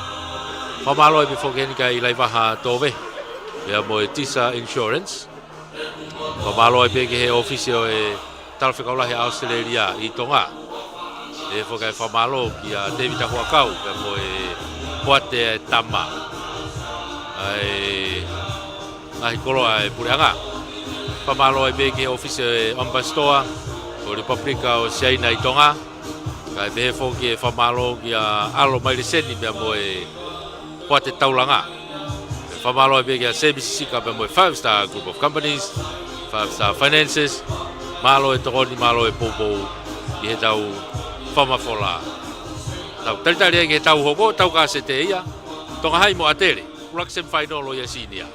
Fakamālō pē foki heni kia ʻIlaivaha Tove, pea mo e Tisa Insurance. Fakamālō pē ki he ʻōfisi ʻo e Talafekau Lahi ʻa ʻAositelēlia ʻi Tonga. ʻE foki e fakamālō kia Tēvita Huʻakau, pea mo e Poate e Tama. ʻA e ngaahi koloa e puleʻanga. Fakamālō pē ki he ʻōfisi ʻo e ʻAmipasitoa ʻo e Lepupelika ʻo Siaina ʻi Tonga. Kae pehē foki e fakamālō kia ʻAlo Maileseni pea mo e Poate Taulanga. Fakamālō pē kia Semi Sisika pea mo e Five Star Group of Companies, Five Star Finances. Mālō e tokoni, mālō e poupou ʻi he tau fakamafola. Tau talitali ai ki he tauhoko, tau kasete ia. Tonga Hai mo ʻAtele, ʻuluaki semifinal ʻo ia senior.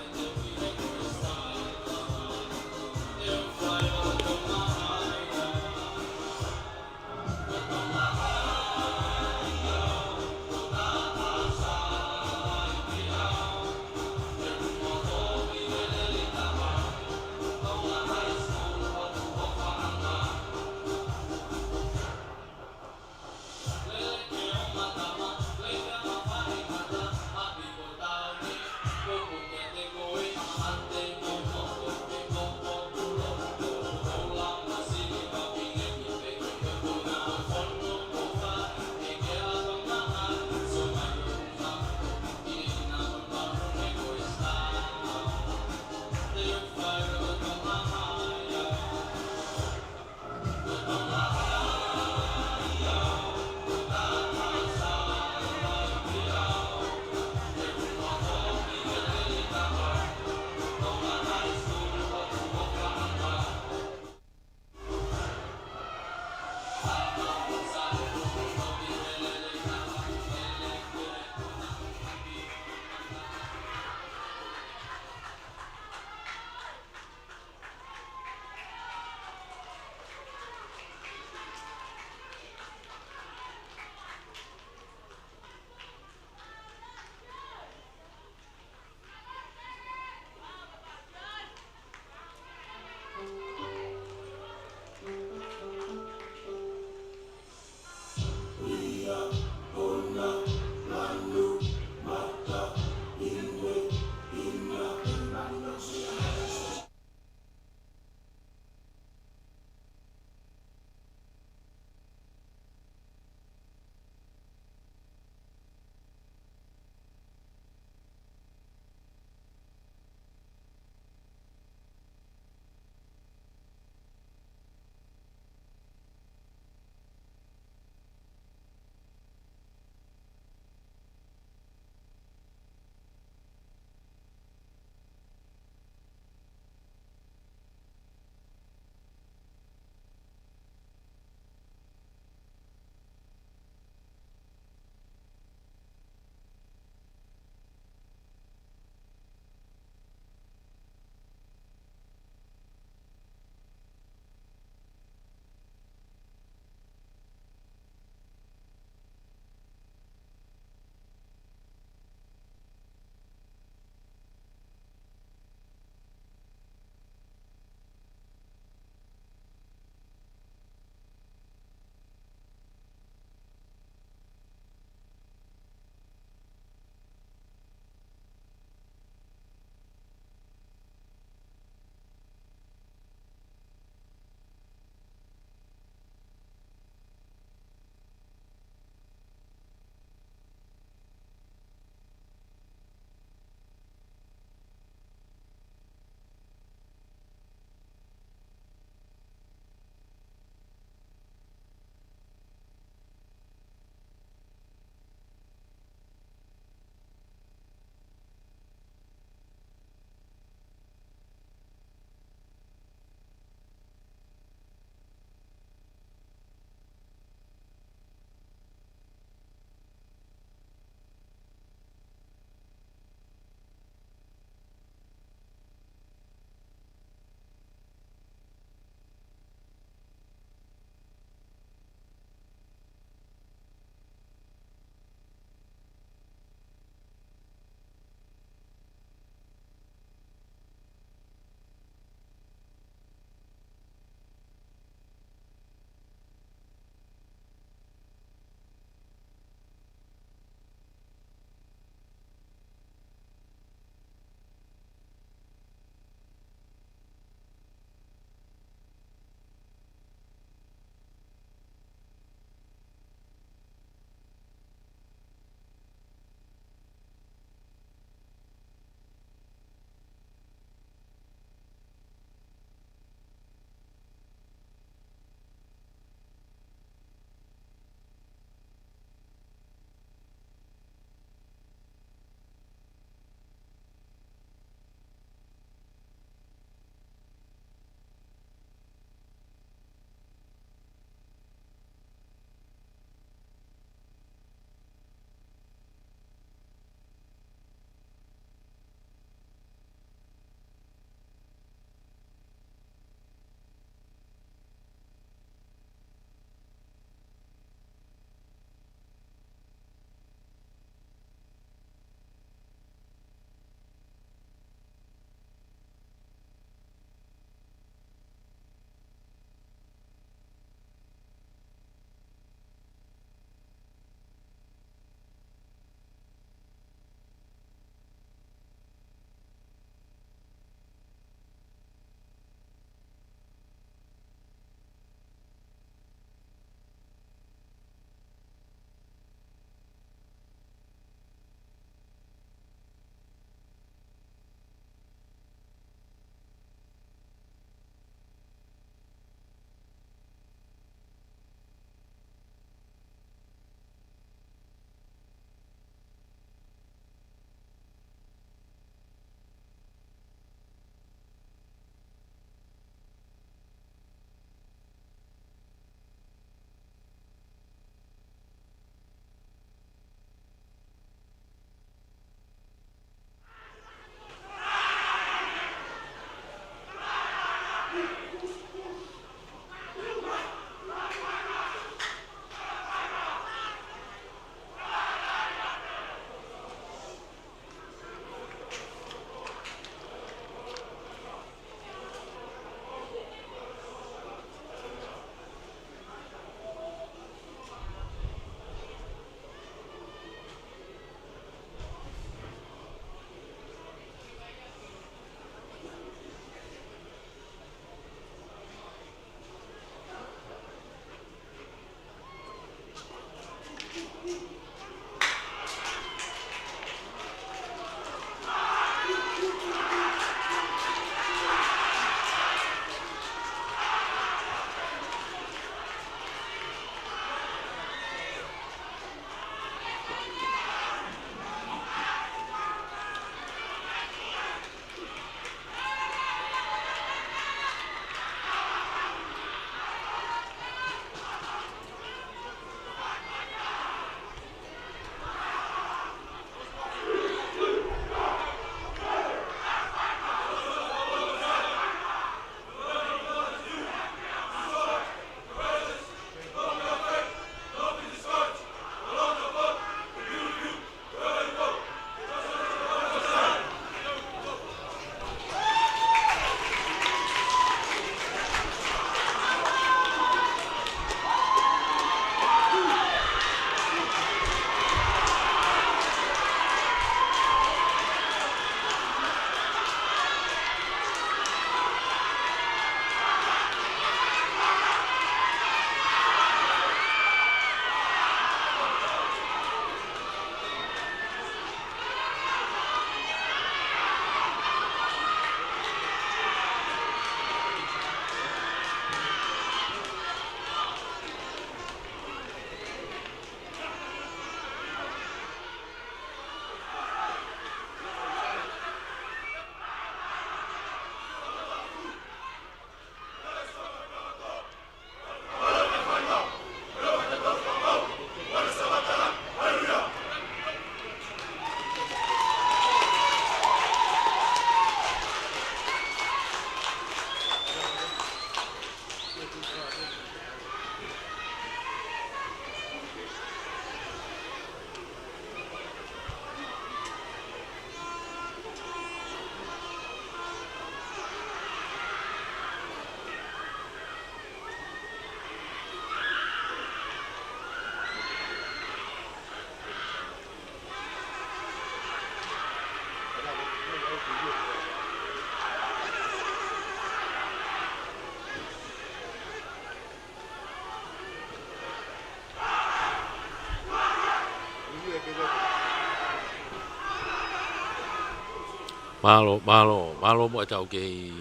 Mālō, mālō, mālō mo ʻetau kei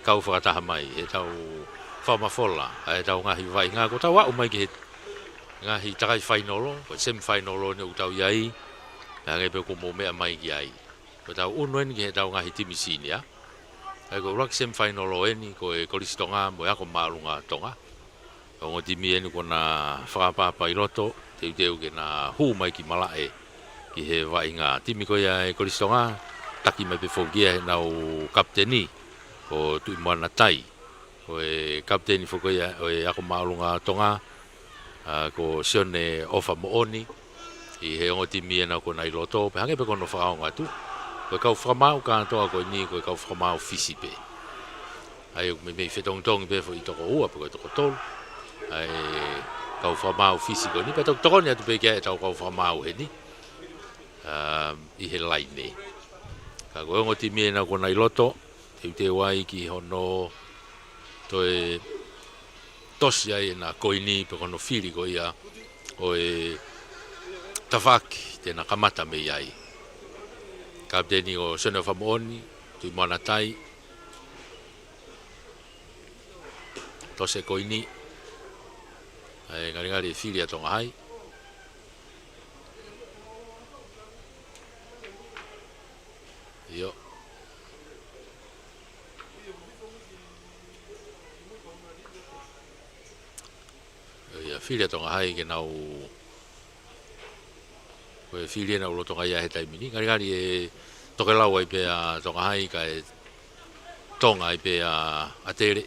kau fakataha mai, ʻetau fakamafola ʻa ʻetau ngaahi vaʻinga, kuo tau aʻu mai ki he ngaahi takai fainolo, ko e semi fainolo eni ʻoku tau ʻi ai, pea hangē pē kuo mou meʻa mai ki ai. Ko ʻetau ʻunu eni ki heʻetau ngaahi timi senior. ʻA ia ko e ʻuluaki semi fainolo eni, ko e Kolisi Tonga mo e Ako Māʻolunga Tonga. Ko e ongo timi eni kuo na fakaʻapaʻapa ʻi loto, teuteu ke na hū mai ki malaʻe ki he vaʻinga. Timi ko ia ʻa e Kolisi Tonga, taki mai pē foki ia ʻe heʻenau kapiteni, ko Tuʻimoana Tai. Ko e kapiteni foki ia ʻo e Ako Māʻolunga Tonga, ʻa, ko Sione ʻOfa Moʻoni, ʻi he ongo timi ena kuo na ʻi loto, pea hangē pē ko hono fakaongo atu. Ko e kau fakamaau kātoa ko eni, ko e kau fakamaau Fisi pē. ʻA ia ʻoku meimei fetongitongi pē foʻi toko ua, pe ko e toko tolu. ʻA e kau fakamaau Fisi ko eni, pea toki tokoni atu pē ki ai ʻetau kau fakamaau heni, ʻa, ʻi he laine. Ka ko e ongo timi ena kuo na ʻi loto, teuteu ai ki hono toe tosi ai ʻena koini pe ko hono fili ko ia ʻo e tafaʻaki te na kamata mei ai. Kapiteni ko Sione ʻOfa Moʻoni, Tuʻimoana Tai. Tosi e koini. ʻA e ngalingali e fili ʻa Tonga Hai. ʻIo. ʻIo, fili ʻa Tonga Hai ke nau, ko e fili ena ʻoku lolotonga ia he taimi ni. Ngalingali ʻe tokelau ai pē ʻa Tonga Hai kae tonga ai pē ʻa ʻAtele.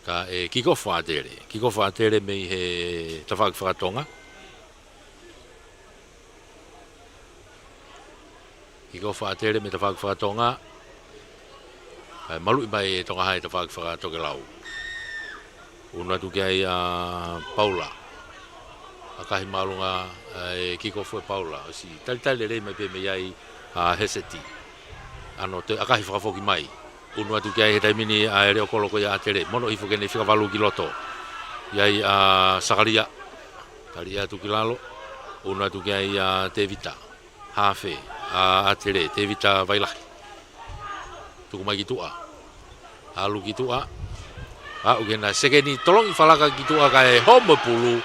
Kae kikofu ʻa ʻAtele. Kikofu ʻa ʻAtele mei he tafaʻaki fakatonga. Kikofu ʻa ʻAtele mei he tafaʻaki fakatonga. ʻA ia maluʻi mai ʻe Tonga Hai tafaʻaki fakatokelau. ʻUnu atu ki ai ʻa Paula. ʻAkahi māʻolunga ʻa e kikofu ʻe Paula. ʻOsi talitali lelei mai pē mei ai ʻa Heseti. ʻAno toe ʻakahi fakafoki mai. ʻUnu atu ki ai he taimi ni ʻa e leʻo kolo ko ia ʻa ʻAtele. Mono hifo ke ne fika valu ki loto. ʻI ai ʻa Sakalia. Tali atu ki lalo. ʻUnu atu ki ai ʻa Tevita. Hafe ʻa ʻAtele, Tevita Vailahi. Tuku mai ki tuʻa. ʻAlu ki tuʻa. Aʻu ki hena sekeni, tolongi falaka ki tuʻa kae home pulu.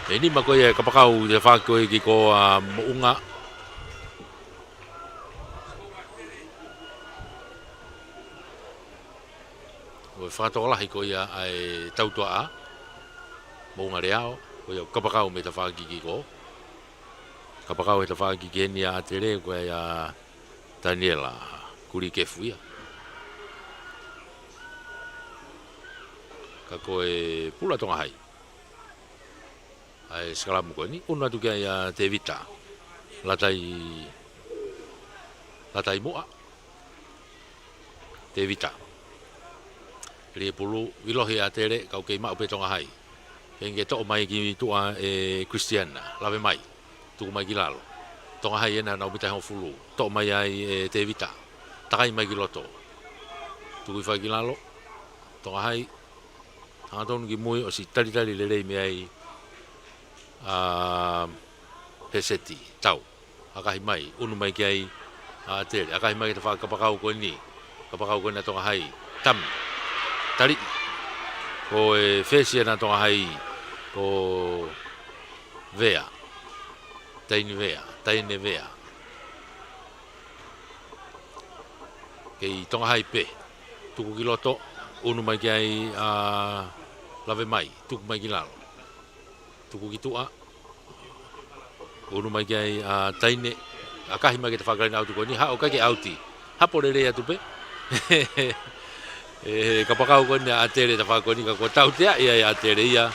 ʻE nima ko ia e kapakau ʻi he tafaʻaki ko ē ki ko ʻa Moʻunga. Ko e fakatokolahi ko ia ʻa e tautuaʻa. Moʻunga Leao, ko ia kapakau mei he tafaʻaki ki ko. Kapakau he tafaʻaki ki heni ʻa ʻAtele, ko ia ʻa Taniela Kulikefu ia. Ka ko e pulu ʻa Tonga Hai. ʻA e sikalamu ko eni, ʻunu atu ki ai ʻa Tevita. Latai, latai muʻa. Tevita. Lie pulu, ʻilohi ʻa ʻAtele, kau kei maʻu pē Tonga Hai. Ke nge toʻo mai ki tuʻa ʻe Christiana, lave mai. Tuku mai ki lalo. Tonga Hai ena nau mita hongofulu. Toʻo mai ai ʻe Tevita. Takai mai ki loto. Tuku hifo ai ki lalo. Tonga Hai. Hangatonu ki mui ʻosi talitali lelei mei ai ʻa Heseti. Tau. ʻAkahi mai, ʻunu mai ki ai ʻa ʻAtele. ʻAkahi mai ki he tafaʻaki kapakau ko eni. Kapakau ko ena Tonga Hai. Tami. Tali. Ko e fesi ena Tonga Hai. Ko Vea. Taini Vea. Taine Vea. Kei Tonga Hai pē. Tuku ki loto. ʻUnu mai ki ai ʻa Lave Mai. Tuku mai ki lalo. Tuku ki tuʻa. ʻUnu mai ki ai ʻa Taine. ʻAkahi mai ki he tafaʻaki laine ʻauti ko eni. Haʻu ʻikai ke ʻauti. Hapo lelei atu pē. ʻE, kapakau ko eni ʻa ʻAtele tafaʻaki ko eni ka ko e tautea ia ʻa ʻAtele ia.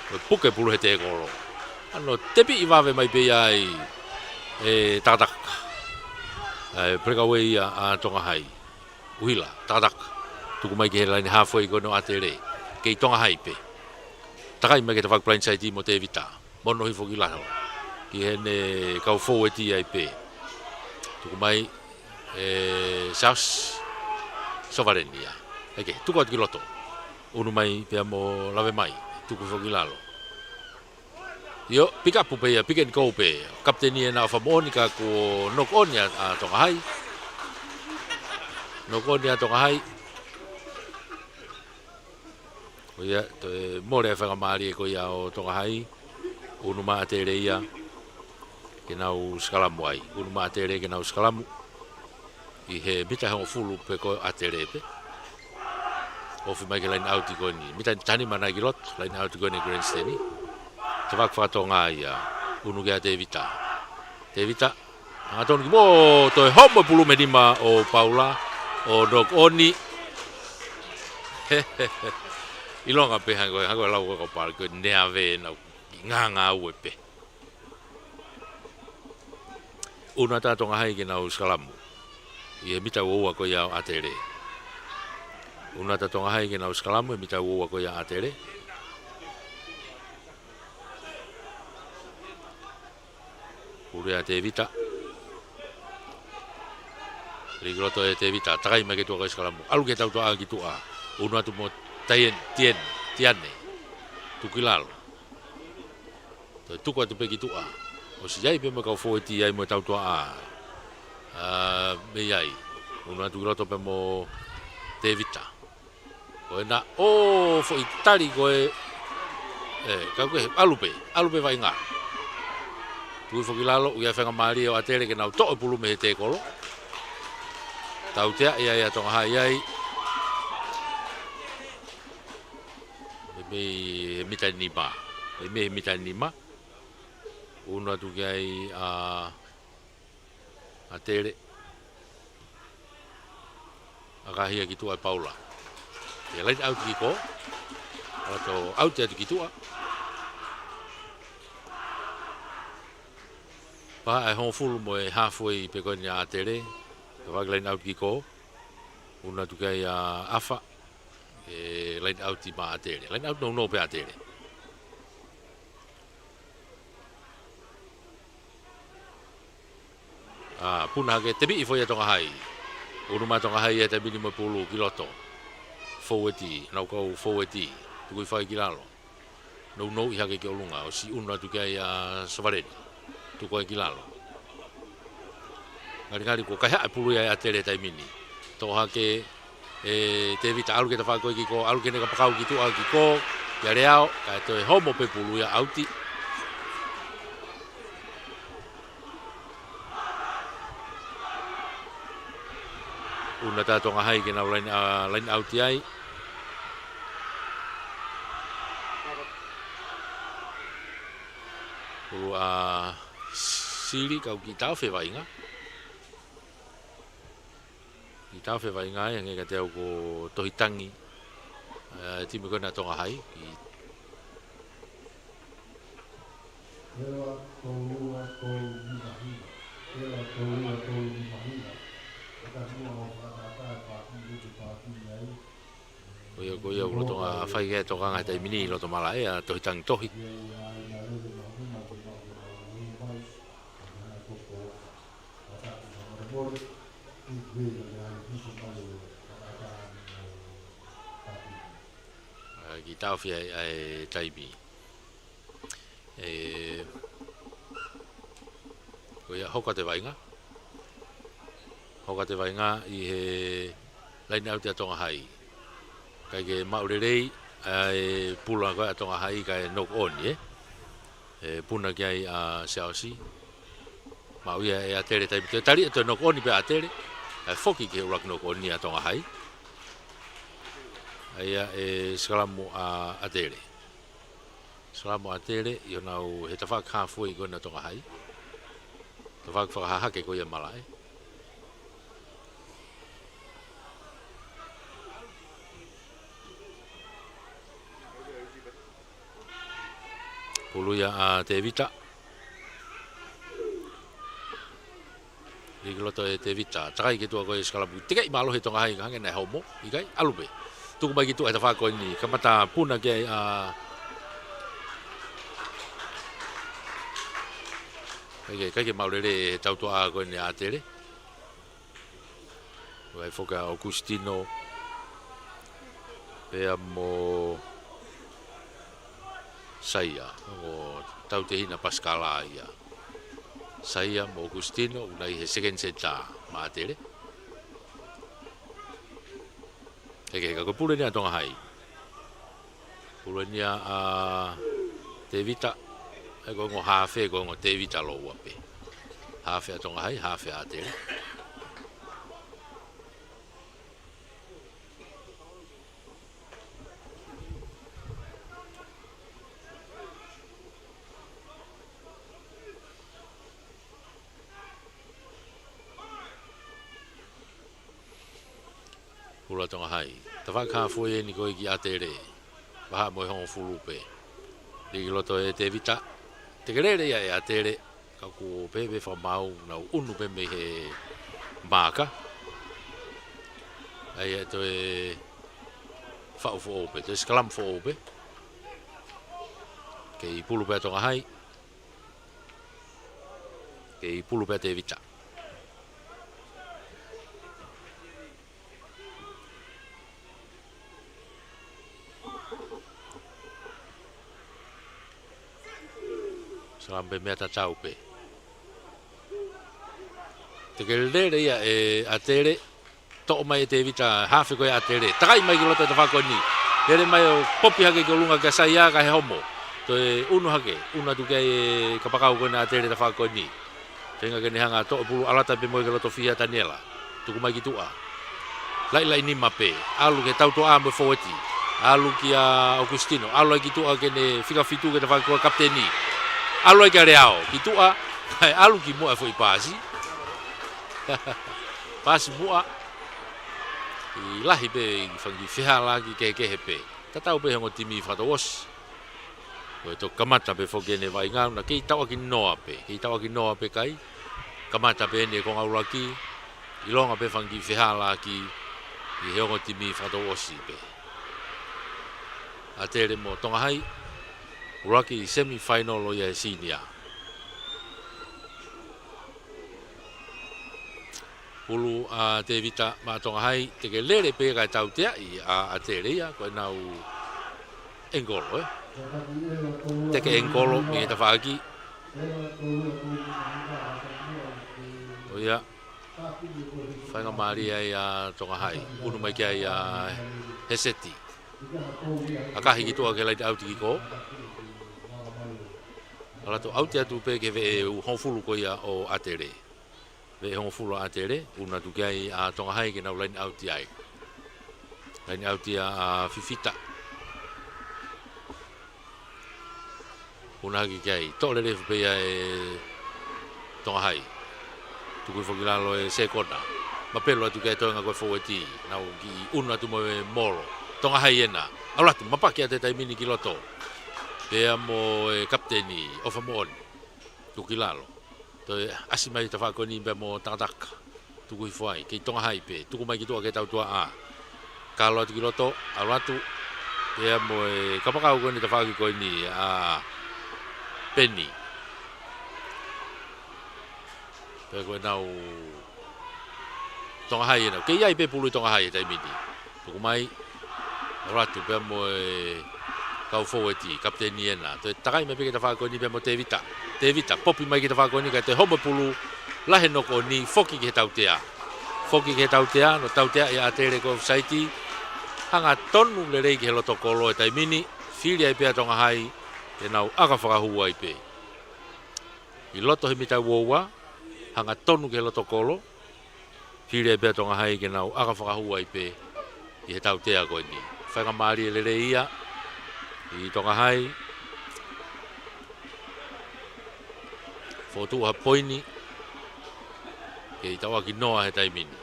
Ko e puke pulu he tēkolo. ʻAno tepiʻi vave mai pē ia ai ʻe Takataka. ʻA e breakaway ia ʻa Tonga Hai. ʻUhila, Takataka. Tuku mai ki he laine halfway ko eni ʻo ʻAtele. Kei Tonga Hai pē. Takai mai ki he tafaʻaki blindside mo Tevita. Mono hifo ki lalo. Ki heʻene kau foueti ai pē. Tuku mai ʻe Charles Sovaleni ia. ʻEke, tuku atu ki loto. ʻUnu mai pea mo Lave Mai. Tuku hifo ki lalo. ʻIo, pick up pē ia, pick and go pē. Kapiteni ʻena ʻo fakamoʻoni ka kuo knock on ʻa, ʻa Tonga Hai. Knock on ʻa Tonga Hai. Ko ia, toe mole e faingamālie ko ia ʻo Tonga Hai. ʻUnu mai ʻa ʻAtele ia ke nau sikalamu ai. ʻUnu mai ʻa ʻAtele ke nau sikalamu. ʻI he mita ʻe hongofulu pē ko ē ʻa ʻAtele pē. Ofi mai ki he line out ko eni. Mita taha nima nai ki loto, line out ko eni Grandstand. Tafaʻaki faka-Tonga ia. ʻUnu kia Tevita. Tevita, hangatonu ki muʻa, toe homo e pulu mei he nima ʻo Paula, ʻo knock on. ʻIlonga pē hangē ko e, hangē ko e lau ko ē ʻa Paula, ko e neave ʻena, ngāngāue pē. ʻUnu atu ʻa Tonga Hai ke nau sikalamu. ʻI he mita ua ua ko ia ʻo ʻAtele. ʻUnu atu ʻa Tonga Hai ke nau sikalamu, he mita ua ua ko ia ʻo ʻAtele. Pulu ia ʻa Tevita. Lī ki loto ʻe Tevita, takai mai ki tuʻa ko e sikalamu. ʻAlu ki he tautuʻa ki tuʻa. ʻUnu atu mo Tien, Tien, Tiane. Tuku ki lalo. Toe tuku atu pē ki tuʻa. ʻOsi ʻi ai pē mo e kau fōueti ai mo e tautuʻa. ʻA, mei ai. ʻUnu atu ki loto pē mo Tevita. Ko ʻena, ʻo foʻi tali ko ē. ʻE, ka ko e, ʻalu pē, ʻalu pē Vaʻinga. Tuku foki ki lalo, ʻoku ʻi ai e faingamālie ʻo ʻAtele ke nau toʻo e pulu mei he tēkolo. Tautea ia ʻa Tonga Hai ai. Mei, mei he mita nima. Mei, mei he mita nima. ʻUnu atu ki ai ʻa ʻAtele. ʻAkahia ki tuʻa ʻe Paula. Ke line out ki kō. ʻAlu atu, out atu ki tuʻa. Pā ʻe hongofulu mo e halfway pē ko eni ʻa ʻAtele. Ke fai line out ki kō. ʻUnu atu ki ai ʻa ʻAfa. ʻE line out mai ʻa ʻAtele. Line out nounou pē ʻa ʻAtele. ʻA, puna hake, temiʻi foʻi ʻa Tonga Hai. ʻUnu mai ʻa Tonga Hai he taimi ni mo e pulu ki loto. Fōueti, nau kau fōueti. Tuku hifo ai ki lalo. Nounou hake ki ʻolunga, ʻosi ʻunu atu ki ai ʻa Sovaleni. Tuku ai ki lalo. Ngalingali kuo kaihaʻa e pulu ia ʻe ʻAtele he taimi ni. Toʻo hake ʻe Tevita, ʻalu ki he tafaʻaki ko ē ki kō, ʻalu ki heʻene kapakau ki tuʻa ki kō, kia Leao, kae toe homo pē pulu ia ʻauti. ʻUnu atu ʻa Tonga Hai ke nau line, ʻa, line out ai. Pulu ʻa Sili kau ki taofi ʻe Vaʻinga. Ki taofi ʻe Vaʻinga ai, hangē kiate au ko Tohitangi. ʻE, timi ko ena ʻa Tonga Hai. Ki Ko ia, ko ia, ʻoku lolotonga fai ki ai e tokanga he taimi ni, loto malaʻe ʻa Tohitangi Tohi. ʻA, ki taofi ʻa e, ʻa e taimi. ʻE, ko ia hoko atu e Vaʻinga. Hoko atu e Vaʻinga ʻi he line out ʻa Tonga Hai. ʻIkai ke maʻu lelei ʻa e pulu ko ē ʻa Tonga Hai kae knock on, ē. ʻE puna ki ai ʻa Siaosi. Maʻu ia ʻe ʻAtele taimi toe tali, toe knock on pē ʻa ʻAtele. ʻE foki ki he ʻuluaki knock on ʻa Tonga Hai. ʻA ia ʻe sikalamu ʻa ʻAtele. Sikalamu ʻa ʻAtele, ʻi honau he tafaʻaki halfway ko ena ʻa Tonga Hai. Tafaʻaki fakahahake ko ia malaʻe. Pulu ia ʻa Tevita. Lī ki loto ʻe Tevita. Takai ki tuʻa ko e sikalamu. Tekeʻi mālohi ʻe Tonga Hai, hangē naʻe homo. ʻIkai, ʻalu pē. Tuku mai ki tuʻa he tafaʻaki ko eni. Kamata puna ki ai ʻa, ʻikai ke, ʻikai ke maʻu lelei e tautuʻa ko eni ʻa ʻAtele. Vai foki ʻa ʻOkusitino. Pea mo Saia. Ko Tautehina Pasikala ia. Saia mo ʻOkusitino, ʻoku na ʻi he second set maʻa ʻAtele. Heke heka ko e pulu eni ʻa Tonga Hai. Pulu eni ia ʻa Tevita, ʻe ko e ongo hafe, ko e ongo Tevita lōua pē. Hafe ʻa Tonga Hai, hafe ʻa ʻAtele. Pulu ʻa Tonga Hai. Tafaʻaki hafu eni ko ē ki ʻAtele. Vahaʻa mo e hongofulu pē. Lī ki loto ʻe Tevita. Tekelele ia ʻe ʻAtele. Ka kuo pehē pē fakamaau, nau ʻunu pē mei he maaka. ʻAi ʻe toe faʻu foʻou pē, toe sikalamu foʻou pē. Kei pulu pē ʻa Tonga Hai. Kei pulu pē ʻa Tevita. Salam pē meʻa tatau pē. Tekelele ia ʻe ʻAtele. Toʻo mai ʻe Tevita, hafe ko ē ʻa ʻAtele. Takai mai ki loto e tafaʻaki ko eni. Lele mai ʻo popi hake ki ʻolunga kia Saia kae homo. Toe ʻunu hake, ʻunu atu ki ai e kapakau ko eni ʻa ʻAtele tafaʻaki ko eni. Feinga ke ne hanga ʻo toʻo e pulu, ʻalu atu pē mo ia ki loto fiha ʻa Taniela. Tuku mai ki tuʻa. Laʻilaʻi nima pē. ʻAlu ki he tautuʻa mo e fōueti. ʻAlu kia ʻOkusitino. ʻAlu ai ki tuʻa ki heʻene fika fitu ki he tafaʻaki ko ē kapiteni. ʻAlu ai kia Leao. Ki tuʻa. Kae ʻalu ki muʻa e foʻi paasi. Paasi muʻa. ʻI lahi pē ʻi fanga kiʻi fehālaaki kehekehe pē. Tatau pē he ongo timi fakatouʻosi. Ko e toki kamata pē foki ʻene vaʻinga, ʻoku na kei tauʻaki noa pē, kei tauʻaki noa pē kai. Kamata pē eni e konga ʻuluaki, ʻilonga pē fanga kiʻi fehālaaki ʻi he ongo timi fakatouʻosi pē. ʻAtele mo Tonga Hai, ʻuluaki semifinal ʻo ia he senior. Pulu ʻa Tevita maʻa Tonga Hai, tekelele pē kae tauteaʻi ʻa ʻAtele ia, ko ʻenau ʻengolo, ē. Teke ʻengolo mei he tafaʻaki. ʻO ia, faingamālie ai ʻa Tonga Hai, ʻunu mai ki ai ʻa Heseti. ʻAkahi ki tuʻa ki he laine ʻauti ki kō. ʻAlu atu, ʻauti atu pē ki he veʻe hongofulu ko ia ʻo ʻAtele. Veʻe hongofulu ʻa ʻAtele, ʻunu atu ki ai ʻa Tonga Hai ke nau laine ʻauti ai. Laine ʻauti ʻa, ʻa Fifita. ʻUnu hake ki ai, toʻo lelei pē ia ʻe Tonga Hai. Tuku hifo ki lalo e sekona. Mapelu atu ki ai e toenga ko e fōueti. Nau kiʻi ʻunu atu mo e molo. Tonga Hai ena. ʻAlu atu, mapaki atu he taimi ni ki loto. Pea mo e kapiteni, ʻOfa Moʻoni. Tuku ki lalo. Toe ʻasi mai tafaʻaki ko eni pea mo Takataka. Tuku hifo ai, kei Tonga Hai pē. Tuku mai ki tuʻa ki he tautuʻa. Kalo atu ki loto, ʻalu atu. Pea mo e kapakau ko eni tafaʻaki ko eni ʻa Peni. Pea ko ʻenau Tonga Hai ena. Kei ʻi ai pē pulu ʻi Tonga Hai he taimi ni. Tuku mai. ʻAlu atu pea mo e kau fōueti, kapiteni ena. Toe takai mai pē ki he tafaʻaki ko eni pea mo Tevita. Tevita, popi mai ki he tafaʻaki ko eni, kae toe homo e pulu, lahi e noko ʻo ni, foki ki he tautea. Foki ki he tautea, nau tauteaʻi ʻa ʻAtele ko e ofisaiti. Hangatonu lelei ki he loto kolo he taimi ni, fili ai pē ʻa Tonga Hai, ʻenau ʻaka fakahū ai pē. ʻI loto he mita ua ua, hangatonu ki he loto kolo, fili ai pē ʻa Tonga Hai ke nau ʻaka fakahū ai pē ʻi he tautea ko eni. Faingamālie lelei ia ʻi Tonga Hai. Fokotuʻu ha poini. Kei tauʻaki noa he taimi ni.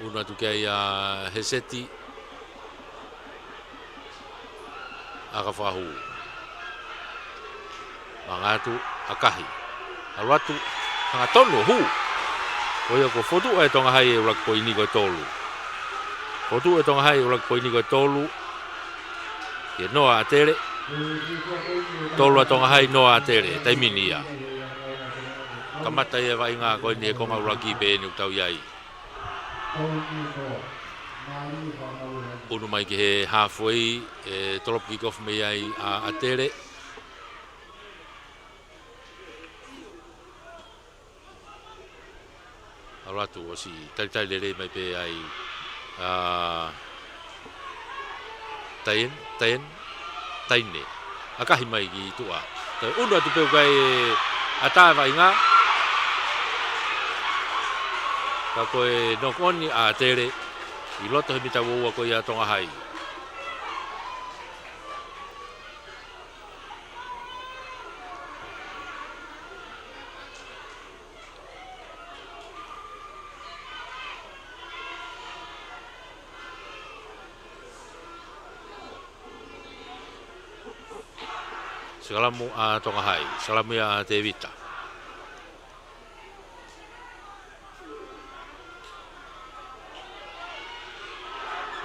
ʻUnu atu ki ai ʻa Heseti. ʻAka fakahū. Manga atu, ʻakahi. ʻAlu atu, hangatonu ʻo hū. Ko ia kuo fokotuʻu ʻe Tonga Hai e ʻuluaki poini ko e tolu. Fokotuʻu ʻe Tonga Hai e ʻuluaki poini ko e tolu. Ki he noa ʻa ʻAtele. Tolu ʻa Tonga Hai, noa ʻa ʻAtele, taimi ni ia. Kamata ia e vaʻinga ko eni he konga ʻuluaki pē eni ʻoku tau ʻi ai. ʻUnu mai ki he halfway, ʻe tolopu kick off mei ai ʻa ʻAtele. ʻAlu atu ʻosi talitali lelei mai pē ai ʻa Taien, Taien, Taine. ʻAkahi mai ki tuʻa. Toe ʻunu atu pē ʻoku ʻikai ʻatā e vaʻinga. Ka ko e knock on ʻa ʻAtele ʻi loto he mita uaua ko ia ʻa Tonga Hai. Sikalamu ʻa Tonga Hai, sikalamu ia ʻa Tevita.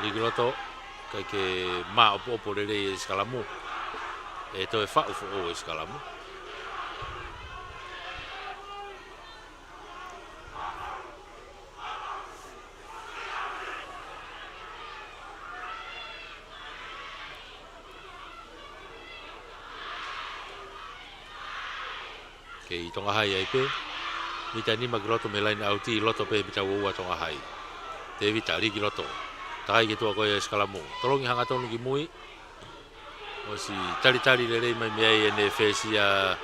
Lī ki loto, ʻikai ke māʻopoʻopo lelei e sikalamu. ʻE toe faʻu foʻou e sikalamu. Kei Tonga Hai ai pē. Mita nima ki loto mei he laine ʻauti, ʻi loto pē mita uaua Tonga Hai. Tevita, lī ki loto. Takai ki tuʻa ko ia e sikalamu. Tolongi hangatonu ki mui. ʻOsi talitali lelei mai mei ai ʻene fesi ʻa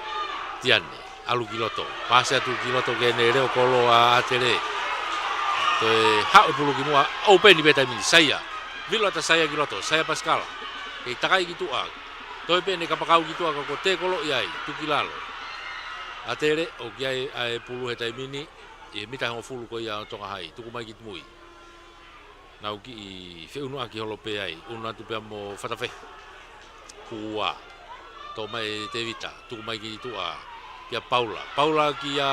Tiane. ʻAlu ki loto. Pasi atu ki loto ki heʻene leʻo kolo ʻa ʻAtele. Toe haʻu e pulu ki muʻa, ʻo peni pē taimi ni, Saia. Vilo atu ʻa Saia ki loto, Saia Pasikala. Kei takai ki tuʻa. Toe pē ʻene kapakau ki tuʻa ka ko e tēkolo ʻi ai, tuku ki lalo. ʻAtele, ʻoku ʻi ai ʻa e pulu he taimi ni, ʻi he mita hongofulu ko ia ʻo Tonga Hai, tuku mai ki mui. Nau kiʻi feʻunuʻaki holo pē ai, ʻunu atu pea mo Fatafehi. Kuo ua. Toʻo mai ʻe Tevita, tuku mai ki tuʻa kia Paula. Paula kia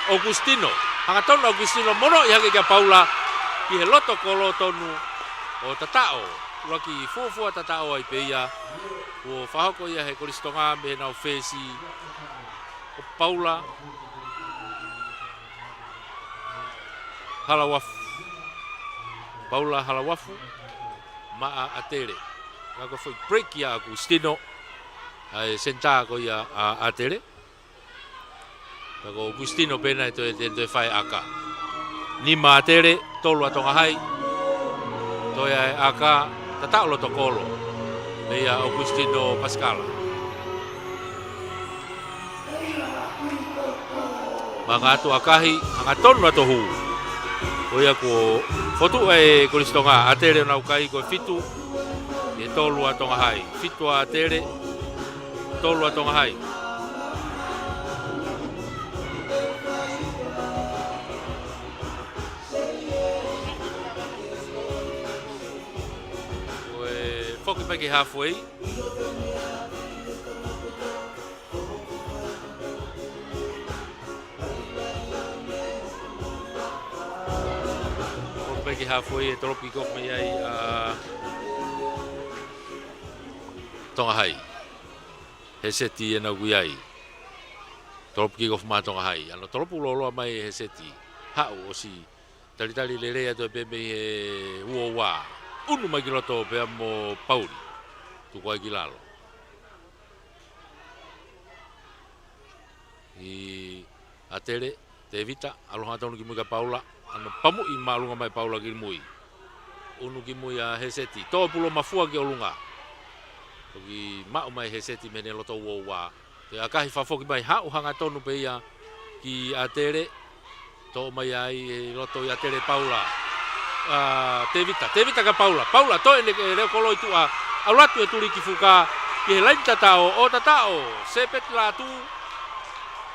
ʻOkusitino. Hangatonu ʻa ʻOkusitino, monoʻi hake kia Paula. Ki he loto kolo tonu ʻo tataʻo. ʻUluaki fuofua tataʻo ai pē ia. Kuo fakahoko ia he Kolisi Tonga mei heʻenau fesi ʻo Paula Halauafu. Paula Halauafu maʻa ʻAtele. Ka ko e foʻi break ia ʻa ʻOkusitino. ʻA e senitā ko ia ʻa ʻAtele. Ka ko ʻOkusitino pē naʻe toe, toe, toe fai ʻaka. Nima ʻAtele, tolu ʻa Tonga Hai. Toe ʻai ʻaka, tataʻo loto kolo. Meia ʻOkusitino Pasikala. Manga atu ʻakahi, hangatonu ʻa Tohu. Ko ia kuo fotu ʻa e Kolisi Tonga, ʻAtele ʻo nau kai ko e fitu, ʻe tolu ʻa Tonga Hai. Fitu ʻa ʻAtele, tolu ʻa Tonga Hai. Ko e foki mai ki he halfway. Foki mai ki he halfway ʻe tolopu kick off mai ai ʻa Tonga Hai. He seti ʻenau kui ai. Tolopu kick off maʻa Tonga Hai. ʻAno tolopu lōloa mai he seti. Haʻu ʻosi talitali lelei atu pē mei he uaua. ʻUnu mai ki loto pea mo Pauli. Tuku ai ki lalo. ʻI ʻAtele, Tevita, ʻalu hangatonu ki mui kia Paula, ʻano pamuʻi māʻolunga mai Paula ki mui. ʻUnu ki mui ʻa Heseti, toʻo pulu mafua ki ʻolunga. Toki maʻu mai Heseti mei heʻene loto uaua. Toe ʻakahi fakafoki mai, haʻu hangatonu pē ia ki ʻAtele, toʻo mai ai he loto ʻi ʻAtele Paula. ʻA, Tevita, Tevita kia Paula. Paula, toe ʻene leʻo kolo ʻi tuʻa. ʻAlu atu e tuli ki fuka, ki he laini tataʻo, ʻo tataʻo, Sepeti Latu.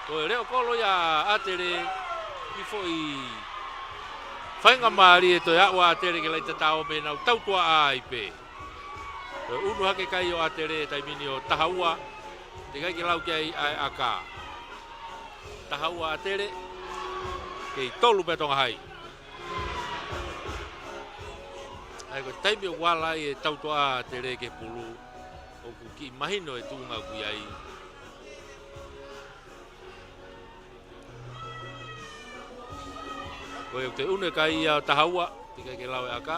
Toe leʻo kolo ia ʻa ʻAtele, kiʻi foʻi faingamālie ʻe toe aʻu ʻa ʻAtele ki he laini tataʻo mei heʻenau tautuaʻa ai pē. Toe ʻunu hake kai ʻo ʻAtele taimi ni ʻo taha ua, teʻeki ai ke lau ki ai ʻa e ʻaka. Taha ua ʻAtele, kei tolu pē ʻa Tonga Hai. ʻA ia ko e taimi ʻoku ala ai e tautuaʻa ʻa ʻAtele ki he pulu, ʻoku kiʻi mahino e tuʻunga ʻoku ʻi ai. Ko e ʻoku toe ʻunu e kai ia ʻo taha ua, teʻeki ai ke lau e ʻaka.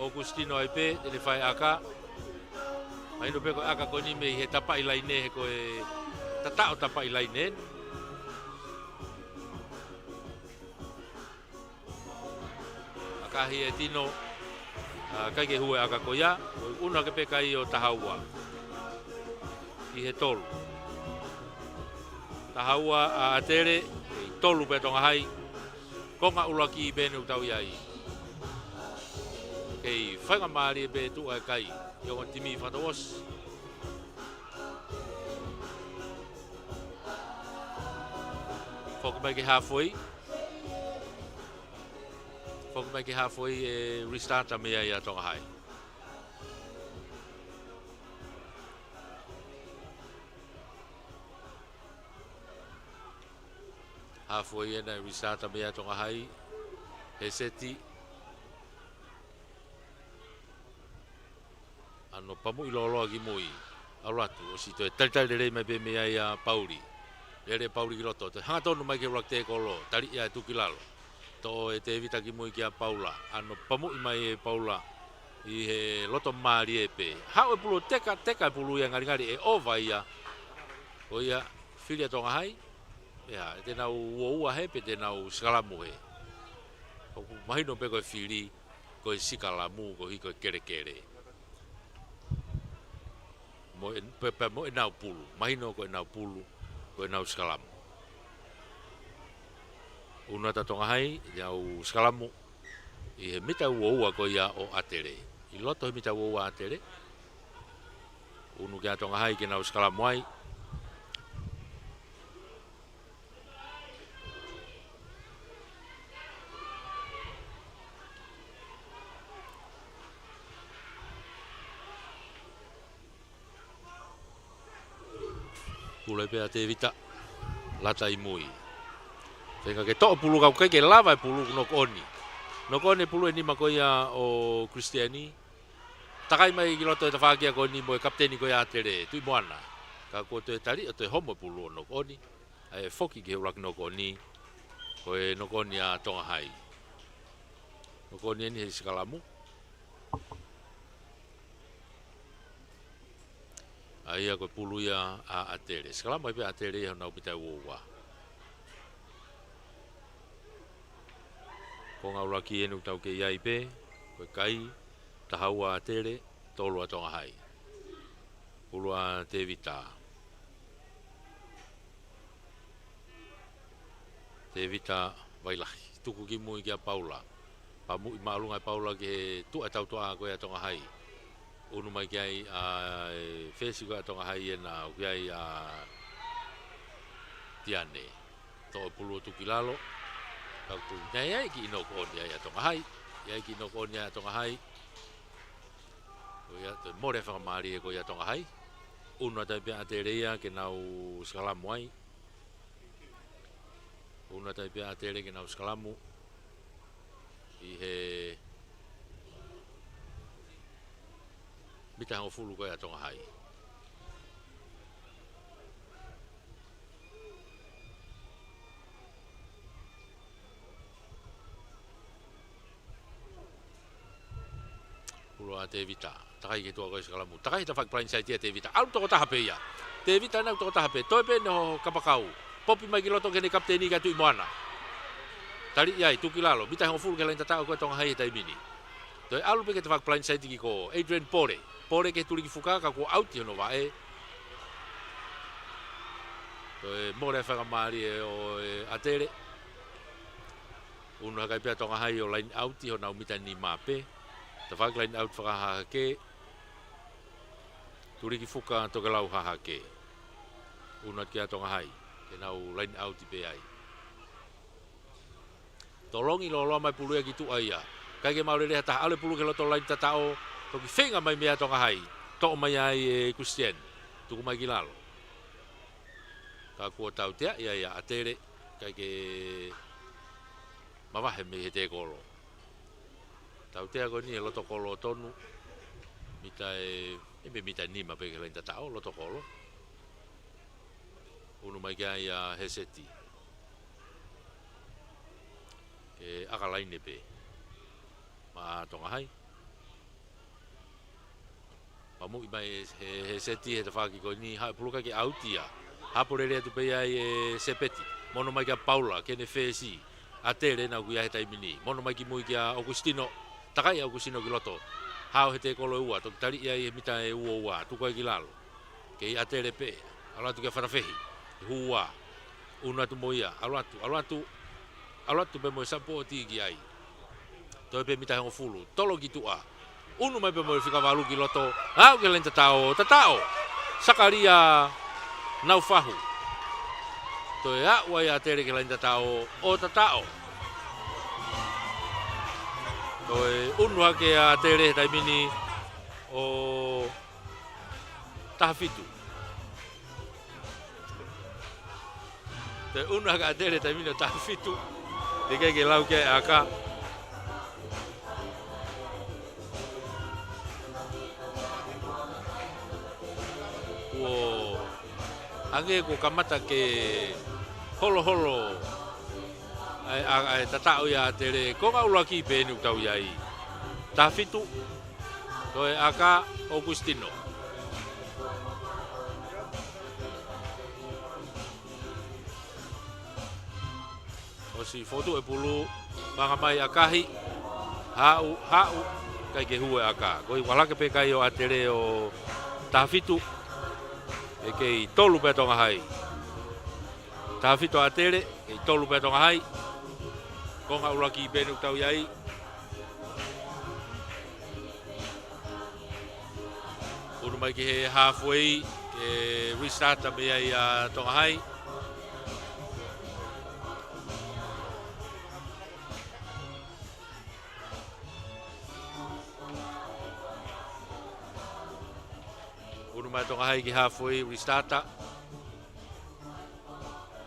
ʻOkusitino ai pē, te ne fai ʻaka. Mahino pē ko e ʻaka ko eni mei he tapaʻi laine, he ko e tataʻo tapaʻi laine. Kahi e tino, ʻa, ʻikai ke hū e ʻaka ko ia, ko e ʻunu hake pē kai ʻo taha ua. ʻI he tolu. Taha ua ʻa ʻAtele, ʻe tolu pē Tonga Hai, konga ʻuluaki pē ʻoku tau ʻi ai. Kei faingamālie pē tuʻu e kai, ʻi he ongo timi fakatouʻosi. Foki mai ki he halfway. Foki mai ki he halfway ʻe restart mei ai ʻa Tonga Hai. Halfway ena ʻe restart mei ai ʻa Tonga Hai. He seti. ʻAno pamuʻi lōloa ki mui. ʻAlu atu, ʻosi toe talitali lelei mai pē mei ai ʻa Pauli. Lele Pauli ki loto, toe hangatonu mai ki he ʻuluaki tēkolo, tali ia e tuku ki lalo. Toʻo ʻe Tevita ki mui kia Paula. ʻAno pamuʻi mai ʻe Paula ʻi he loto mālie pē. Haʻu e pulu, teka, teka e pulu ia, ngalingali ʻe ova ia. Ko ia, fili ʻa Tonga Hai. ʻIa, te nau uoua he, pe te nau sikalamu he. ʻOku mahino pē ko e fili, ko e sikalamu, koeʻuhi ko e kelekele. Mo e, pea, pea mo ʻenau pulu. Mahino ko ʻenau pulu, ko ʻenau sikalamu. ʻUnu atu ʻa Tonga Hai, ʻenau sikalamu ʻi he mita uoua ko ia ʻo ʻAtele. ʻI loto he mita uoua ʻAtele. ʻUnu ki ai ʻa Tonga Hai ke nau sikalamu ai. Pulu pē ʻa Tevita. Lata ʻi mui. Feinga ke toʻo pulu ka ʻoku ʻikai ke lava e pulu, knock on. Knock on e pulu ʻe nima ko ia ʻo Kristiani. Takai mai ki loto e tafaʻaki ko eni mo e kapiteni ko ia ʻAtele, Tuʻimoana. Ka kuo toe tali, ʻo toe homo e pulu ʻo knock on. ʻAi e foki ki he ʻuluaki knock on, ko e knock on ʻa Tonga Hai. Knock on eni he sikalamu. ʻA ia ko e pulu ia ʻa ʻAtele. Sikalamu ai pē ʻa ʻAtele ia honau mita uoua. Konga ʻuluaki eni ʻoku tau kei ai pē, ko e kai, taha ua ʻAtele, tolu ʻa Tonga Hai. Pulu ʻa Tevita. Tevita Vailahi. Tuku ki mui kia Paula. Pamuʻi māʻolunga ʻe Paula ki he tuʻa tautuʻa ko ia ʻa Tonga Hai. ʻUnu mai ki ai ʻa e fesi ko ia ʻa Tonga Hai ena, ʻoku ʻi ai ʻa Tiane. Toʻo pulu tuku ki lalo. Ka ʻoku ʻi ai e kiʻi knock on ia ʻa Tonga Hai. ʻI ai e kiʻi knock on ia ʻa Tonga Hai. Ko ia, toe mole fakamālie ko ia ʻa Tonga Hai. ʻUnu atu ai pē ʻa ʻAtele ia ke nau sikalamu ai. ʻUnu atu ai pē ʻa ʻAtele ke nau sikalamu. ʻI he mita hongofulu ko ia ʻa Tonga Hai. Pulu ʻa Tevita. Takai ki he tuʻa ko ia sikalamu. Takai he tafaʻaki blind side ʻa Tevita. ʻAlu tokotaha pē ia. Tevita ena ʻoku tokotaha pē. Toe pē ʻene hoho kapakau. Popi mai ki loto ki heʻene kapiteni kia Tuʻimoana. Tali ia ʻi tuku ki lalo. Mita hongofulu ki he laini tataʻo ko ia ʻa Tonga Hai he taimi ni. Toe ʻalu pē ki he tafaʻaki blind side ki ko Adrian Pole. Pole ki he tuliki fuka ka kuo ʻauti hono vaʻe. Toe mole fakamālie ʻo e ʻAtele. ʻUnu hake ai pē ʻa Tonga Hai ʻo line out ʻi honau mita nima pē. Tafaʻaki line out fakahahake. Tuliki fuka tokelau hahake. ʻUnu atu ki ai ʻa Tonga Hai. Ke nau line out pē ai. Tolongi lōloa mai pulu ia ki tuʻa ia. ʻIkai ke maʻu lelei ha taha, ʻalu e pulu ki loto laini tataʻo, toki feinga mai mei ai ʻa Tonga Hai. Toʻo mai ai ʻe Christian. Tuku mai ki lalo. Ka kuo tautea ia ʻa ʻAtele, ʻikai ke mavahe mei he tēkolo. Tautea ko eni he loto kolo tonu, mita ʻe, ʻe mei mita nima pē ki he laini tataʻo, loto kolo. ʻUnu mai ki ai ʻa Heseti. Ke ʻaka laine pē. Maʻa Tonga Hai. Pamuʻi mai ʻe, ʻe Heseti he tafaʻaki ko eni, haʻu e pulu ʻikai ke ʻauti ia. Hapo lelei atu pē ia ʻe Sepeti. Mono mai kia Paula, ki heʻene fesi. ʻAtele naʻa ku ʻi ai he taimi ni. Mono mai ki mui kia ʻOkusitino. Takai ʻa ʻOkusitino ki loto. Hao he tēkolo ʻe ua. Toki taliʻi ai he mita ʻe ua ua. Tuku ai ki lalo. Kei ʻAtele pē. ʻAlu atu kia Fatafehi. Hū ua. ʻUnu atu mo ia. ʻAlu atu. ʻAlu atu. ʻAlu atu pē mo e sapooti ki ai. Toe pē mita ʻe hongofulu. Tolo ki tuʻa. ʻUnu mai pē mo e fika valu ki loto. Aʻu ki he laine tatao. Tatao. Sakalia Naufahu. Toe aʻu ai ʻAtele ki he laine tatao. ʻO tatao. Toe ʻunu hake ʻa ʻAtele he taimi ni ʻo taha fitu. Toe ʻunu hake ʻa ʻAtele taimi ni ʻo taha fitu. Teʻeki ke lau ki ai ʻa e ʻaka. Kuo hangē kuo kamata ke holoholo ʻa e, ʻa e, ʻa e tataʻo ia ʻa ʻAtele. Konga ʻuluaki pē eni ʻoku tau ʻi ai. Taha fitu. Toe ʻaka ʻOkusitino. ʻOsi fotu e pulu, panga mai ʻakahi, haʻu, haʻu, ʻikai ke hū e ʻaka. Ko e ʻuhinga laka pē kai ʻo ʻAtele ʻo taha fitu, ʻe kei tolu pē Tonga Hai. Taha fitu ʻAtele, kei tolu pē Tonga Hai. Konga ʻuluaki pē eni ʻoku tau ʻi ai. ʻUnu mai ki he halfway, ke restart mei ai ʻa Tonga Hai. ʻUnu mai Tonga Hai ki he halfway, restart.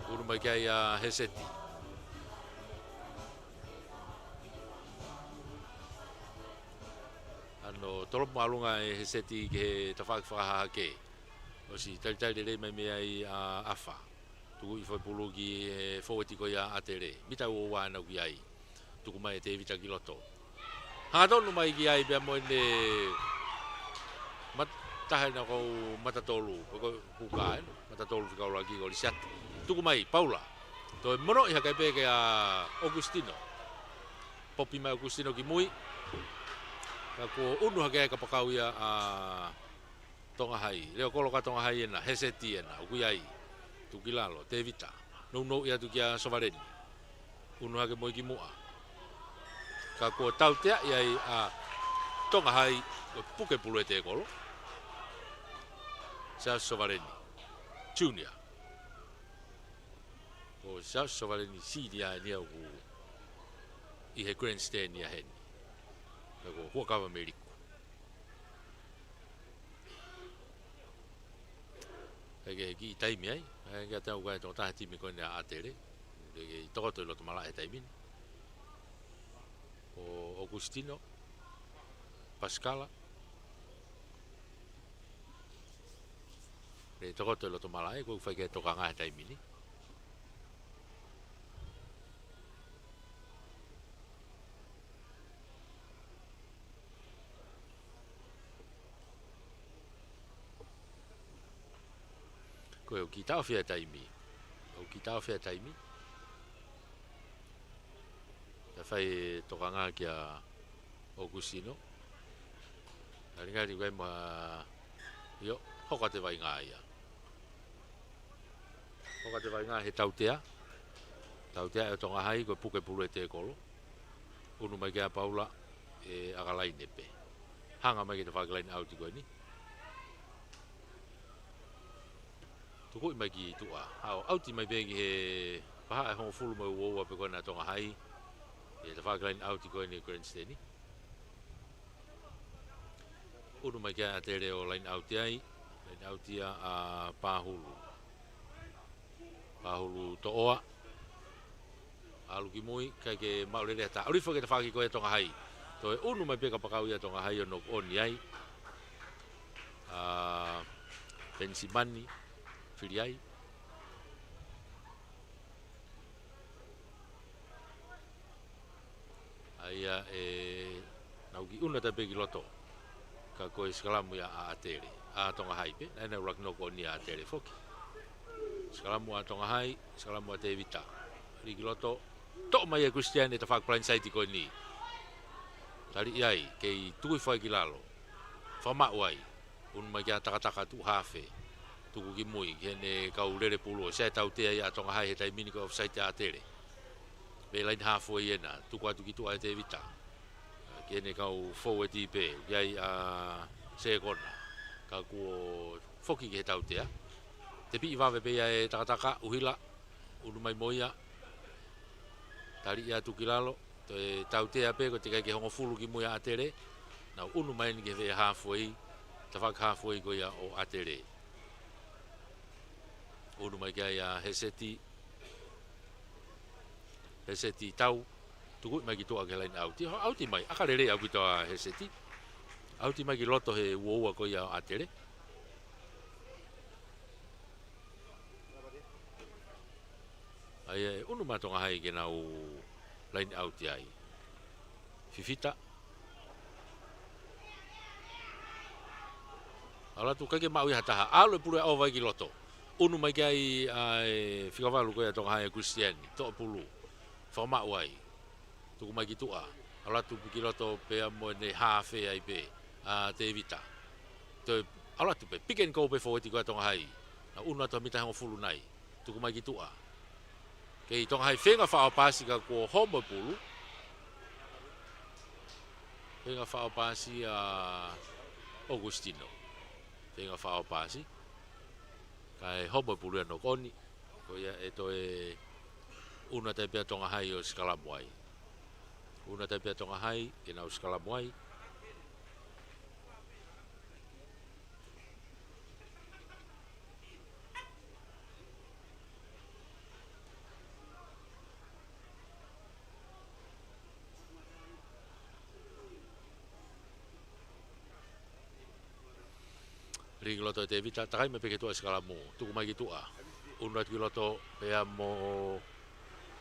ʻUnu mai ki ai ʻa Heseti. ʻAno tolopu māʻolunga ʻe Heseti ki he tafaʻaki fakahahake. ʻOsi talitali lelei mai mei ai ʻa ʻAfa. Tuku ʻi fai pulu ki he fōueti ko ia ʻa ʻAtele. Mita ua ua naʻa ku ʻi ai. Tuku mai ʻe Tevita ki loto. Hangatonu mai ki ai pea mo ʻene mat-, taha ʻena kau mata tolu. Ko e huka ʻena. Mata tolu fika ʻuluaki ko Lisiata. Tuku mai, Paula. Toe mono ʻi hake pē kia ʻOkusitino. Popi mai ʻOkusitino ki mui. Ka kuo ʻunu hake ai kapakau ia ʻa Tonga Hai. Leo kolo ka Tonga Hai ʻena, Heseti ʻena, ʻoku ʻi ai. Tuku ki lalo, Tevita. Nounou ia atu kia Sovaleni. ʻUnu hake mo ia ki muʻa. Ka kuo tautea ia ʻa Tonga Hai, ko e puke pulu ʻe tēkolo. Siaosi Sovaleni. Junior. Ko Siaosi Sovaleni Senior ʻeni ʻoku ʻi he grandstand ia heni. Ka ko Huʻakavameiliku. He ke kiʻi taimi ai, he ke tau kai tō taha timi ko eni ʻa ʻAtele. He ke tokoto ʻi loto malaʻe taimi ni. Ko ʻOkusitino, Pasikala. He tokoto ʻi loto malaʻe, ko e fai ke tokanga he taimi ni. Ko e ʻoku taʻofi ʻa e taimi. ʻOku taʻofi ʻa e taimi. Ka fai tokanga kia ʻOkusitino. Ngalingali kai ma io, hoko atu e vaʻinga ia. Hoko atu e vaʻinga he tautea. Tautea ʻe Tonga Hai, ko e puke pulu ʻe tēkolo. ʻUnu mai kia Paula, ʻe ʻaka laine pē. Hanga mai ki he tafaʻaki laine ʻauti ko eni. Tukuʻi mai ki tuʻa. ʻAo, ʻauti mai pē ki he paha ʻe hongofulu mo e ua ua pē ko ena Tonga Hai. ʻI he tafaʻaki laine ʻauti ko eni grandstand. ʻUnu mai kia ʻAtele ʻo laine ʻauti ai. Laine ʻauti ia ʻa Pahulu. Pahulu Toʻoa. ʻAlu ki mui, ʻikai ke maʻu lelei ha taha. ʻAlu hifo ki he tafaʻaki ko ia Tonga Hai. Toe ʻunu mai pē kapakau ia Tonga Hai ʻo knock on ai. ʻA Penisimani, fili ai. ʻA ia ʻe nau kiʻi ʻunu atu pē ki loto. Ka ko e sikalamu ia ʻa ʻAtele. ʻA Tonga Hai pē, naʻe ʻuluaki knock on ia ʻa ʻAtele foki. Sikalamu ʻa Tonga Hai, sikalamu ʻa Tevita. Lī ki loto, Toʻo mai ʻe Christian e tafaʻaki blindside ko eni. Tali ʻi ai, kei tuku hifo ai ki lalo. Fakamaʻu ai. Unu mai kia Takataka tuʻu hafe. Tuku ki mui, ki heʻene kau lele pulu, ʻosi ia e tautea ʻa Tonga High he taimi ni ko e offside ʻa ʻAtele. Mei laine halfway ena, tuku atu ki tuʻa ʻe Tevita. Ki heʻene kau forward pē, ki ai ʻa Sekona. Ka kuo foki ki he tautea. Tepiʻi vave pē ia ʻe Takataka, ʻuhila, unu mai mo ia. Tali ia atu ki lalo, toe tautea pē ko e teʻeki ke hongofulu ki mui ʻa ʻAtele. Nau unu mai eni ki he halfway, tafaʻaki halfway ko ia ʻo ʻAtele. Unu mai ki ai ʻa Heseti. Heseti tau, tuku mai ki tuʻa ki he laine ʻauti. Ho ʻauti mai, ʻaka lelei ʻaupito ʻa Heseti. ʻAuti mai ki loto he uaua ko ia ʻo ʻAtele. ʻA ia ʻe unu mai ʻa Tonga High ke nau laine ʻauti ai. Fifita. ʻAlu atu ʻikai ke maʻu ia ha taha. ʻAlu e pulu ia ʻo vai ki loto. Unu mai ki ai ʻa e fika valu ko ia ʻa Tonga High ʻa Christian. Toʻo pulu. Fakamaʻu ai. Tuku mai ki tuʻa. ʻAlu atu ki loto pea mo ʻene hafe ai pē. ʻA Tevita. Toe ʻalu atu pē. Pick and go pē forward ko ia ʻa Tonga High. Nau unu atu ha mita hongofulu nai. Tuku mai ki tuʻa. Kei Tonga High feinga faʻo paasi ka kuo homo e pulu. Feinga faʻo paasi ʻa Augustino. Feinga faʻo paasi. Kae homo e pulu ia ʻa Nokoni. Ko ia ʻe toe unu atu ai pē ʻa Tonga High ʻo sikalamu ai. Unu atu ai pē ʻa Tonga High, ke nau sikalamu ai. Lī ki loto ʻe Tevita, takai mai pē ki tuʻa sikalamu, tuku mai ki tuʻa. Unu atu ki loto, pea mo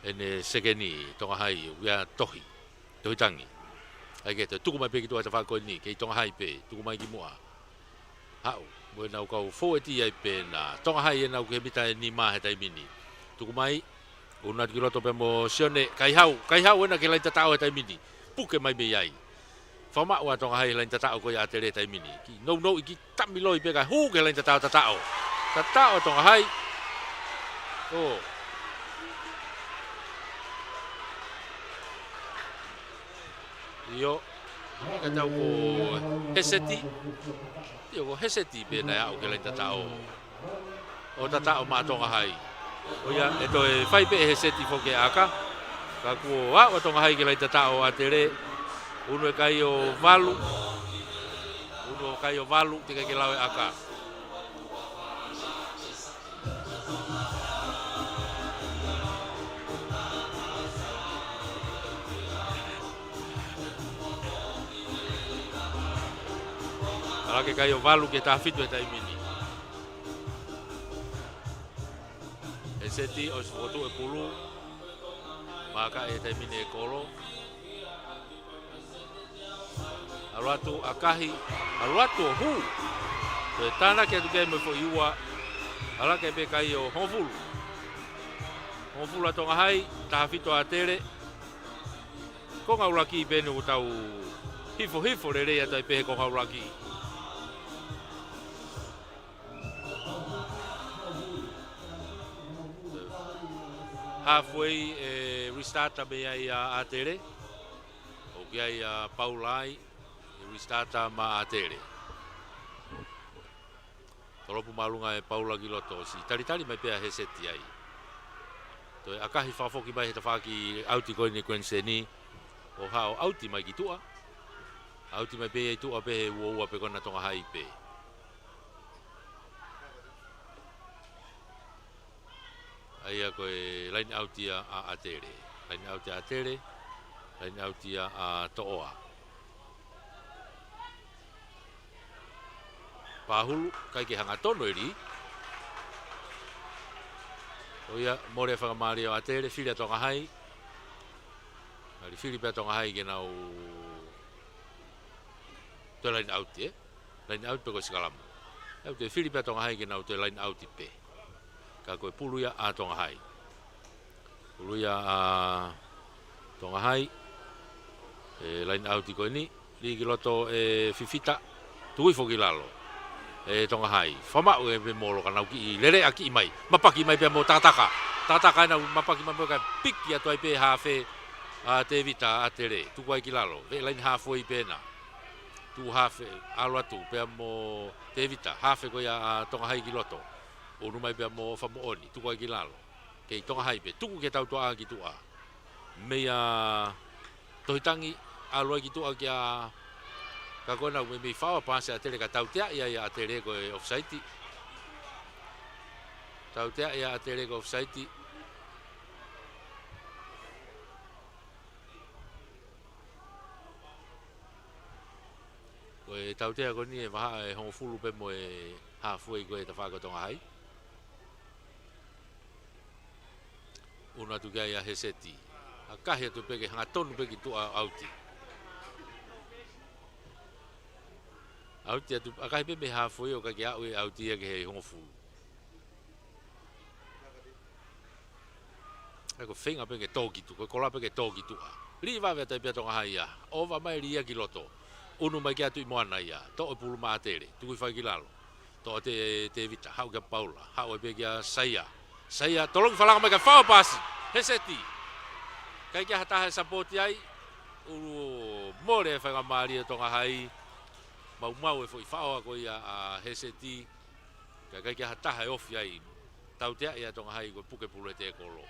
ʻene sekeni, Tonga High, ʻuhila tohi. Tohi tangi. ʻAi ke toe tuku mai pē ki tuʻa tafaʻaki ko eni, kei Tonga High pē, tuku mai ki muʻa. Haʻu, mo ʻenau kau forward ai pē na. Tonga High ʻenau ki he mita ʻe nima he taimi ni. Tuku mai, unu atu ki loto pea mo Sione, Kaihau, Kaihau ena ki he laine tataʻo he taimi ni. Puke mai mei ai. Fakamaʻu ʻa Tonga High laine tataʻo ko ia ʻa ʻAtele taimi ni. Kiʻi nounou ʻi kiʻi tamiloi pē kae hū ki he laine tataʻo tataʻo. Tataʻo Tonga High. ʻO. ʻIo. Ka tau ko Heseti. ʻIo ko Heseti pē naʻe aʻu ki he laine tataʻo. ʻO tataʻo maʻa Tonga High. ʻO ia, ʻe toe fai pē ʻe Heseti foki e ʻaka. Ka kuo aʻu ʻa Tonga High ki he laine tataʻo ʻo ʻAtele. Unu e kai ʻo valu. Unu e kai ʻo valu, teʻeki ke lau e ʻaka. ʻAlu hake e kai ʻo valu ki he taha fitu he taimi ni. Heseti ʻosi fokotuʻu e pulu. Maaka he taimi ni ʻe Kolo. ʻAlu atu ʻakahi. ʻAlu atu ʻo hū. Toe tānaki atu ki ai mo e foʻi ua. ʻAlu hake pē e kai ʻo hongofulu. Hongofulu ʻa Tonga High, taha fitu ʻa ʻAtele. Konga ʻuluaki pē eni ʻoku tau hifo hifo lelei atu ai pē he konga ʻuluaki. Halfway ʻe restart mei ai ʻa ʻAtele. ʻOku ʻi ai ʻa Paula ai, ʻe restart maʻa ʻAtele. Tolopu māʻolunga ʻe Paula ki loto, ʻosi talitali mai pē ʻa Heseti ai. Toe ʻakahi fakafoki mai he tafaʻaki ʻauti ko eni ʻa Kuiniseni, ʻo haʻu ʻauti mai ki tuʻa. ʻAuti mai pē ia ʻi tuʻa pē he uaua pē ko ena ʻa Tonga High pē. ʻA ia ko e laine ʻauti ia ʻa ʻAtele. Laine ʻauti ʻa ʻAtele. Laine ʻauti ia ʻa Toʻoa. Pāhulu, ʻikai ke hangatonu e lī. ʻO ia, mole e faingamālie ʻo ʻAtele, fili ʻa Tonga High. Mali fili pē ʻa Tonga High ke nau toe laine ʻauti, ē? Laine ʻauti pe ko e sikalamu. ʻE toe fili pē ʻa Tonga High ke nau toe laine ʻauti pē. Ka ko e pulu ia ʻa Tonga High. Pulu ia ʻa Tonga Hai. ʻE, line out ko eni. Lī ki loto ʻe Fifita. Tuku hifo ki lalo ʻe Tonga Hai. Fakamaʻu ʻe Pemolo ka nau kiʻi leleʻa kiʻi mai. Mapaki mai pea mo Takataka. Takataka ʻena mapaki mai mo e kae piki atu ai pē hafe ʻa Tevita ʻa Tele. Tuku ai ki lalo. Veʻe line halfway pē ʻena. Tuku hafe, ʻalu atu pea mo Tevita. Hafe ko ia ʻa Tonga Hai ki loto. ʻUnu mai pea mo Famoʻoni. Tuku ai ki lalo. Kei Tonga Hai pē. Tuku ke tau tuʻa ki tuʻa. Meia Tohitangi, ʻalu ai ki tuʻa kia Kakona, meimei faʻo paasi ʻa Tele ka tauteaʻi ai ʻa Tele ko e offside. Tauteaʻi ʻa Tele ko e offside. Ko e tautea ko eni ʻe vahaʻa ʻe hongofulu pē mo e halfway ko e tafaʻaki ʻo Tonga Hai. ʻUnu atu ki ai ʻa Heseti. ʻAkahi atu pē ke hangatonu pē ki tuʻa ʻauti. ʻAuti atu, ʻakahi pē mei halfway ʻo ʻikai ke aʻu e ʻauti ia ki he hongofulu. ʻAi ko e feinga pē ke tō ki tuʻa, ko e kola pē ke tō ki tuʻa. Lī vave atu ai pē ʻa Tonga Hai ia. ʻOva mai lī ia ki loto. ʻUnu mai kia Tuʻimoana ia. Toʻo e pulu maʻa Tele. Tuku hifo ai ki lalo. Toʻo ʻe Tevita, haʻu kia Paula, haʻu ai pē kia Saia. Saia, tolongi falanga mai kae faʻo paasi. Heseti. ʻIkai ke ʻi ai ha taha ʻe sapoti ai. ʻUlu mole e faingamālie ʻo Tonga Hai. Maumau e foʻi faʻo ko ia ʻa Heseti. Kae ʻikai ke ʻi ai ha taha ʻe ofi ai. Tauteaʻi ʻa Tonga Hai ko e puke pulu ʻe he tekolo.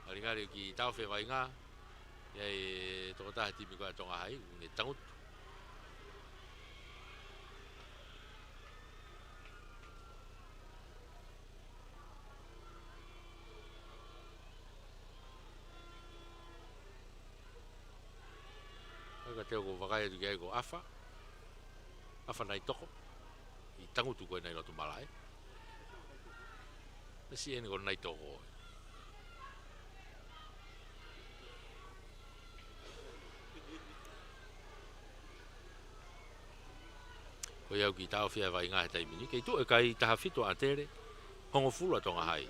Ngalingali ʻoku kiʻi taʻofi e vaʻinga. ʻI ai e tokotaha timi ko ia ʻa Tonga Hai, ʻoku ne tangutu. Ka te u vakai atu ki ai ko ʻAfa. ʻAfa Naitoko. ʻI tangutu ko ena ʻi loto malaʻe. Mesi eni ko Naitoko. Ko ia ʻoku kiʻi taʻofi e vaʻinga he taimi ni. Kei tuʻu e kai taha fitu ʻa Tele, hongofulu ʻa Tonga Hai.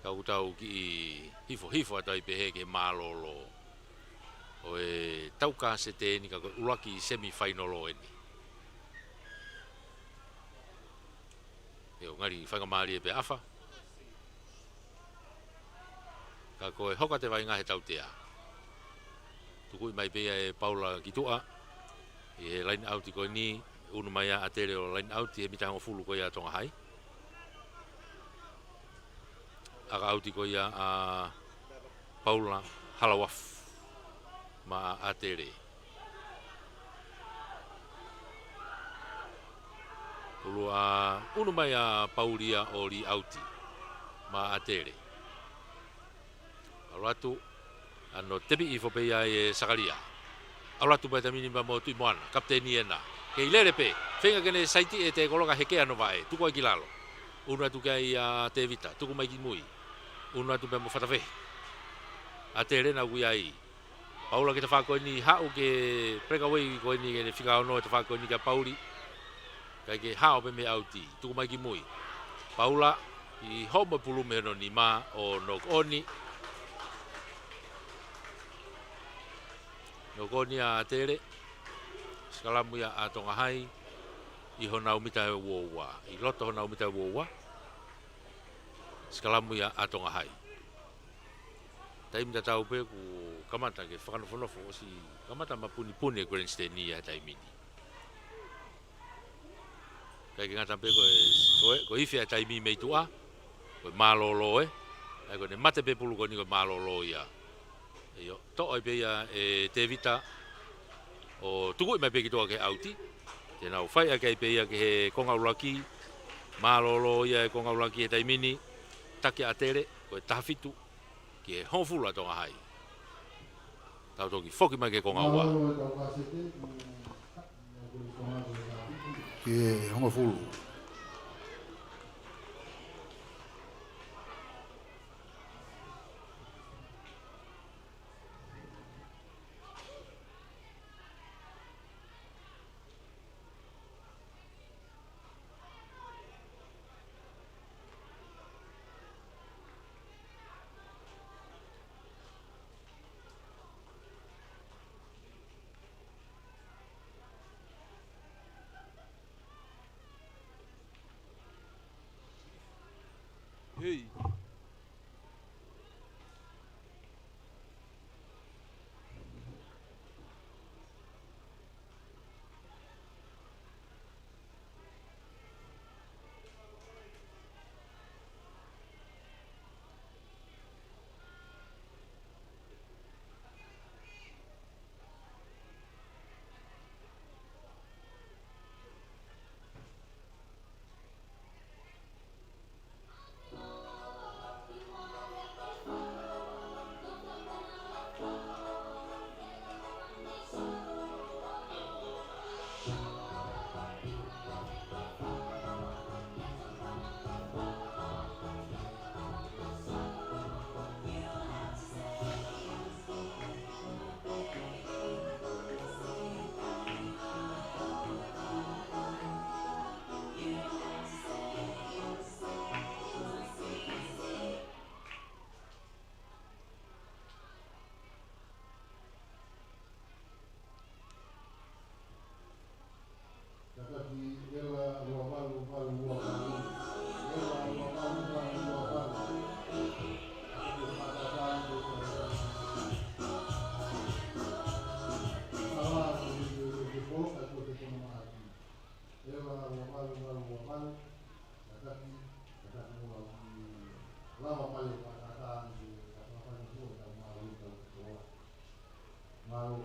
Ka ʻoku tau kiʻi hifo hifo atu ai pē he ke mālōlō. ʻO e tau ka se teni ka ko e ʻuluaki semifinal ʻeni. ʻIo, ngali faingamālie pē ʻAfa. Ka ko e hoko atu e vaʻinga he tautea. Tukuʻi mai pē ia ʻe Paula ki tuʻa. ʻI he line out ko eni, ʻunu mai ʻa Tele ʻo line out ʻi he mita hongofulu ko ia ʻa Tonga Hai. ʻAka ʻauti ko ia ʻa Paula Halauafu maʻa ʻAtele. Pulu ʻa ʻunu mai ʻa Pauli ia ʻo lī ʻauti maʻa ʻAtele. ʻAlu atu, ʻa ʻano tepi hifo pē ia ʻe Sakalia. ʻAlu atu pē taimi ni pea mo Tuʻimoana, kapiteni ena. Kei lele pē, feinga ke ne saiti e tekolo ka heke ʻa ʻano vaʻe, tuku ai ki lalo. ʻUnu atu ki ai ʻa Tevita, tuku mai ki mui. ʻUnu atu pē mo Fatafehi. ʻAtele naʻa ʻoku ʻi ai. Paula ki he tafaʻaki ko eni, haʻu ke breakaway ko eni ke ne fika ono e tafaʻaki ko eni kia Pauli. Kae ke hao pē mei he ʻauti, tuku mai ki mui. Paula, ʻi homo pulu mei hono nima ʻo knock on. Knock on ia ʻa ʻAtele. Sikalamu ia ʻa Tonga Hai. ʻI honau mita ʻe uaua. ʻI loto honau mita ʻe uaua. Sikalamu ia ʻa Tonga Hai. Taimi tatau pē kuo kamata ke fakanofonofo ʻosi kamata mapunipuni e grandstand ia he taimi ni. ʻIkai ke ngata pē ko e, ko e, ko e ifi ʻa e taimi mei tuʻa, ko e mālōlō ē. ʻAi ko ʻene mate pē pulu ko eni ko e mālōlō ia. ʻIo, toʻo ai pē ia ʻe Tevita, ʻo tukuʻi mai pē ki tuʻa ki he ʻauti. Te nau fai ʻaki ai pē ia ki he konga ʻuluaki, mālōlō ia e konga ʻuluaki he taimi ni, taki ʻa ʻAtele, ko e taha fitu, ki he hongofulu ʻa Tonga Hai. Tau toki foki mai ki he konga ua. Ki he hongofulu. Au.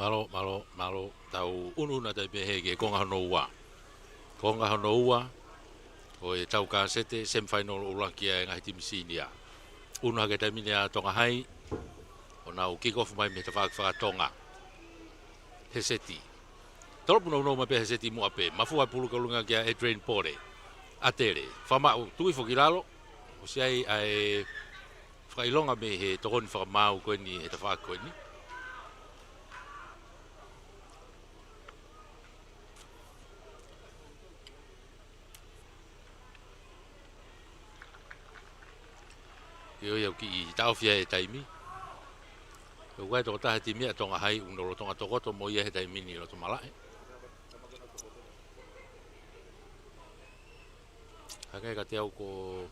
Mālō, mālō, mālō. Tau ʻunuʻunu atu ai pē he konga hono ua. Konga hono ua ʻo e tau kasete, semifinal ʻuluaki ʻa e ngaahi timi senior. ʻUnu hake taimi ni ʻa Tonga Hai, ʻo nau kick off mai mei he tafaʻaki faka-Tonga he seti. Tolopu nounou mai pē he seti muʻa pē. Mafua pulu ki ʻolunga kia Adrian Pole. ʻAtele. Fakamaʻu, tuku hifo ki lalo. ʻOsi ʻi ai ʻa e fakaʻilonga mei he tokoni fakamaau ko eni he tafaʻaki ko eni. ʻIo, ʻio, kiʻi taʻofi ʻa e taimi. ʻOku ʻi ai e tokotaha he timi ʻa Tonga Hai ʻoku ne lolotonga tokoto mo ia he taimi ni ʻi loto malaʻe. Hangē kiate au ko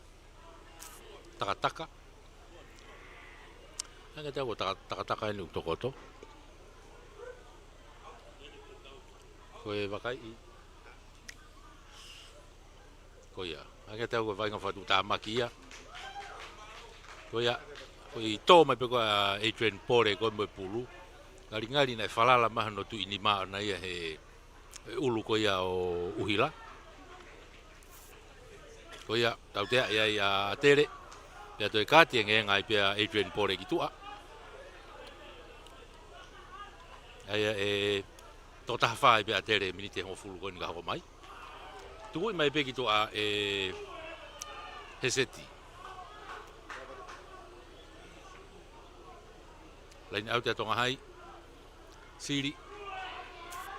Takataka. Hangē kiate au ko Taka-, Takataka eni ʻoku tokoto. Ko e vakai ʻi Ko ia. Hangē kiate au ko e vaʻinga fakatuʻutāmaki ia. Ko ia, ko e tō mai pē ko ē ʻa Adrian Pole ko ē mo e pulu. Ngalingali naʻe falala mai hono tuʻi nima ʻona ia he, he ʻulu ko ia ʻo ʻUhila. Ko ia, tauteaʻi ai ʻa ʻAtele. Pea toe kāti e ngeenga ai pē ʻa Adrian Pole ki tuʻa. ʻA ia ʻe tokotaha fā ai pē ʻa ʻAtele miniti ʻe hongofulu ko eni ka hoko mai. Tukuʻi mai pē ki tuʻa ʻe Heseti. Laine ʻauti ʻa Tonga Hai. Sili.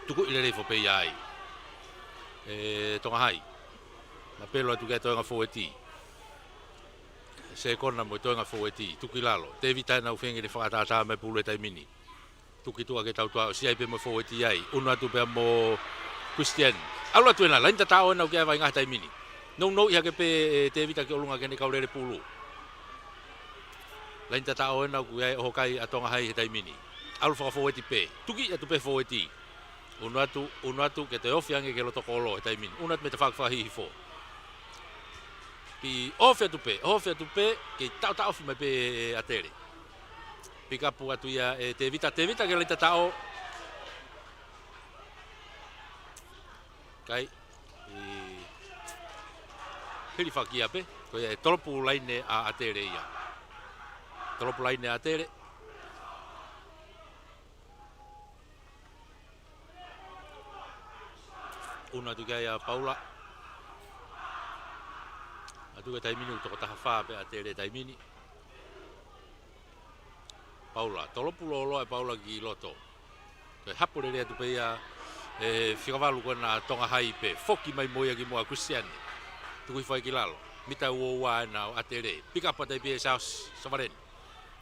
Tukuʻi lelei foʻi pē ia ai. ʻE Tonga Hai. Mapelo atu ki he toenga fōueti. Sekona mo e toenga fōueti. Tuku ki lalo. Tēvita ʻoku nau feinga ke fakatātā mai pulu he taimi ni. Tuku ki tuʻa ke tautuʻa ʻosi ʻi ai pē mo e fōueti ai. ʻUnu atu pea mo Christian. ʻAlu atu ena, laine tataʻo ena ʻoku ʻi ai e vaʻinga he taimi ni. Nounou hake pē ʻe Tēvita ki ʻolunga ki heʻene kau lele pulu. Laine tataʻo ena ʻoku ʻi ai e ʻohokai ʻa Tonga Hai he taimi ni. ʻAlu fakafōueti pē. Tuku atu pē fōueti. ʻUnu atu, ʻunu atu, ke toe ofi ange ki he loto kolo he taimi ni. ʻUnu atu mei he tafaʻaki fakahihifo. Kiʻi ofi atu pē, ofi atu pē, kiʻi taʻotaʻofi mai pē ʻe ʻAtele. Pikapu atu ia ʻe Tēvita, Tēvita ki he laine tataʻo. Kai, ʻi, hilifaki ia pē, ko ia ʻe tolopu laine ʻa ʻAtele ia. Tolopu laine ʻa ʻAtele. ʻUnu atu ki ai ʻa Paula. Atu ki he taimi ni ʻoku tokotaha fā pē ʻa ʻAtele he taimi ni. Paula, tolopu lōloa ʻe Paula ki loto. Toe hapo lelei atu pē ia ʻe he fika valu ko ena ʻa Tonga Hai pē. Foki mai mo ia ki muʻa Christian. Tuku hifo ai ki lalo. Mita ua ua ena ʻo ʻAtele. Pikapu atu ai pē ʻe Sa-, Savaleni.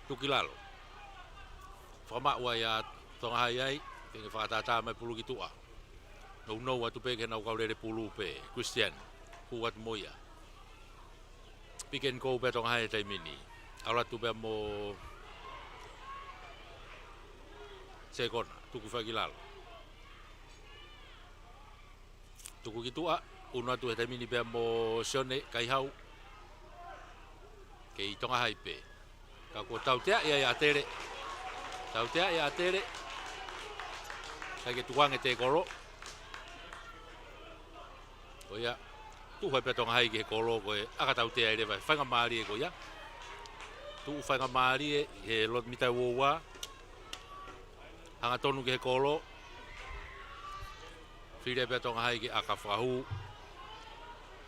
Tuku ki lalo. Fakamaʻu ai ʻa Tonga Hai ai, feinga fakatātā mai pulu ki tuʻa. Nounou atu pē ki heʻenau kau lele pulu pē, Christian, hū atu mo ia. Pick and go pē ʻa Tonga Hai he taimi ni. ʻAlu atu pē mo Sekona, tuku hifo ai ki lalo. Tuku ki tuʻa, ʻunu atu he taimi ni pea mo Sione Kaihau. Kei Tonga Hai pē. Ka kuo tauteaʻi ai ʻa ʻAtele. Tauteaʻi ʻa ʻAtele. Kae ke tuku ange e tēkolo. Ko ia. Tuʻu ai pē ʻa Tonga Hai ki he kolo ko e ʻaka tautea ai leva e faingamālie ko ia. Tuʻu faingamālie he loto mita ua ua. Hangatonu ki he kolo. Fili pē ʻa Tonga Hai ke ʻaka fakahū.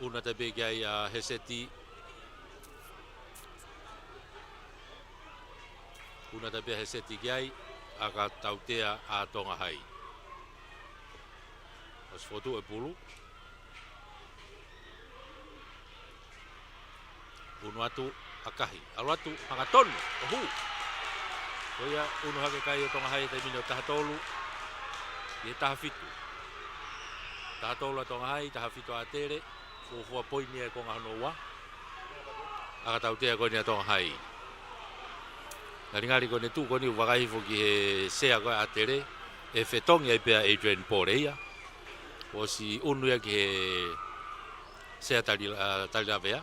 ʻUnu atu pē ki ai ʻa Heseti. ʻUnu atu pē ʻa Heseti ki ai. ʻAka tautea ʻa Tonga Hai. ʻOsi fotu e pulu. ʻUnu atu, ʻakahi. ʻAlu atu, hangatonu, ʻo hū. Ko ia, ʻunu hake kai ʻo Tonga Hai he taimi ni ʻo taha tolu. ʻI he taha fitu. Taha tolu ʻa Tonga Hai, taha fitu ʻa ʻAtele. Fuofua poini ia he konga hono ua. ʻAka tautea ko eni ʻa Tonga Hai. Ngalingali ko ʻene tuʻu ko eni ʻo vakai hifo ki he sea ko ē ʻa ʻAtele. ʻE fetongi ai pē ʻa Adrian Pole ia. ʻOsi ʻunu ia ki he sea tali, ʻa, tali lavea.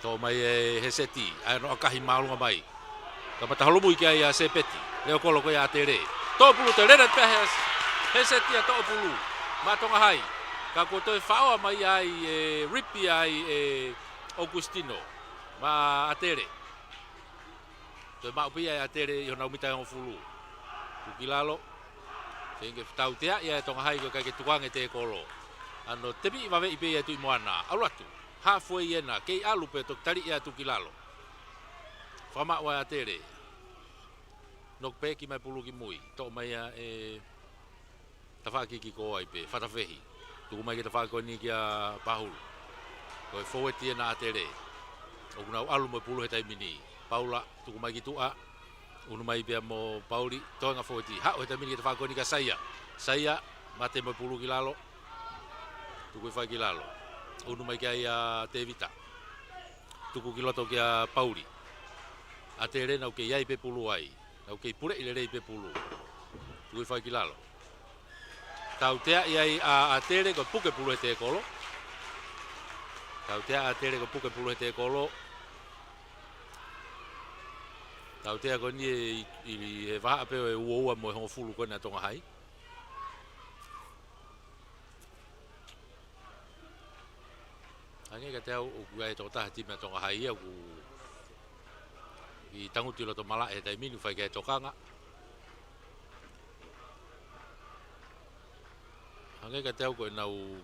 Toʻo mai ʻe Heseti, ʻa ia ʻoku ʻakahi māʻolunga mai. Kamata holomui ki ai ʻa Sepeti, leo kolo ko ia ʻa ʻAtele. Toʻo pulu, toe lele pē ʻe Heseti ʻa e toʻo pulu maʻa Tonga Hai. Ka kuo toe faʻoa mai ai ʻe Ripi ai ʻe ʻOkusitino maʻa ʻAtele. Toe maʻu pē ia ʻe ʻAtele ʻi honau mita ʻe hongofulu. Tuku ki lalo. Feinga ke tauteaʻi ʻa e Tonga Hai ko e ʻikai ke tukuange e tēkolo. ʻAno tepiʻi vaveʻi pē ia ʻe Tuʻi Moana. ʻAlu atu. Halfway ena, kei ʻalu pē, toki taliʻi atu ki lalo. Fakamaʻu ʻa ʻAtele. Knock back mai pulu ki mui. Toʻo mai ia ʻe tafaʻaki kikō ai pē, Fatafehi. Tuku mai ki he tafaʻaki ko eni kia Pahulu. Ko e fōueti ena ʻa ʻAtele. ʻOku nau ʻalu mo e pulu he taimi ni. Paula, tuku mai ki tuʻa. Unu mai pea mo Pauli, toenga fōueti. Haʻu he taimi ni ki he tafaʻaki ko eni kia Saia. Saia, mate mo e pulu ki lalo. Tuku hifo ai ki lalo. Unu mai ki ai ʻa Tevita. Tuku ki loto kia Pauli. ʻAtele nau kei ʻai pē pulu ai. Nau kei puleʻi lelei pē pulu. Tuku hifo ai ki lalo. Tauteaʻi ai ʻa ʻAtele ko e puke pulu he tēkolo. Tautea ʻa ʻAtele ko e puke pulu he tēkolo. Tautea ko eni ʻi, ʻi he vahaʻa pē ʻo e uaua mo e hongofulu ko ena ʻa Tonga Hai. Hangē kiate au ʻoku ʻi ai e tokotaha he timi ʻa Tonga Hai ia ʻoku tangutu ʻi loto malaʻe he taimi ni, fai ki ai e tokanga. Hangē kiate au ko ʻenau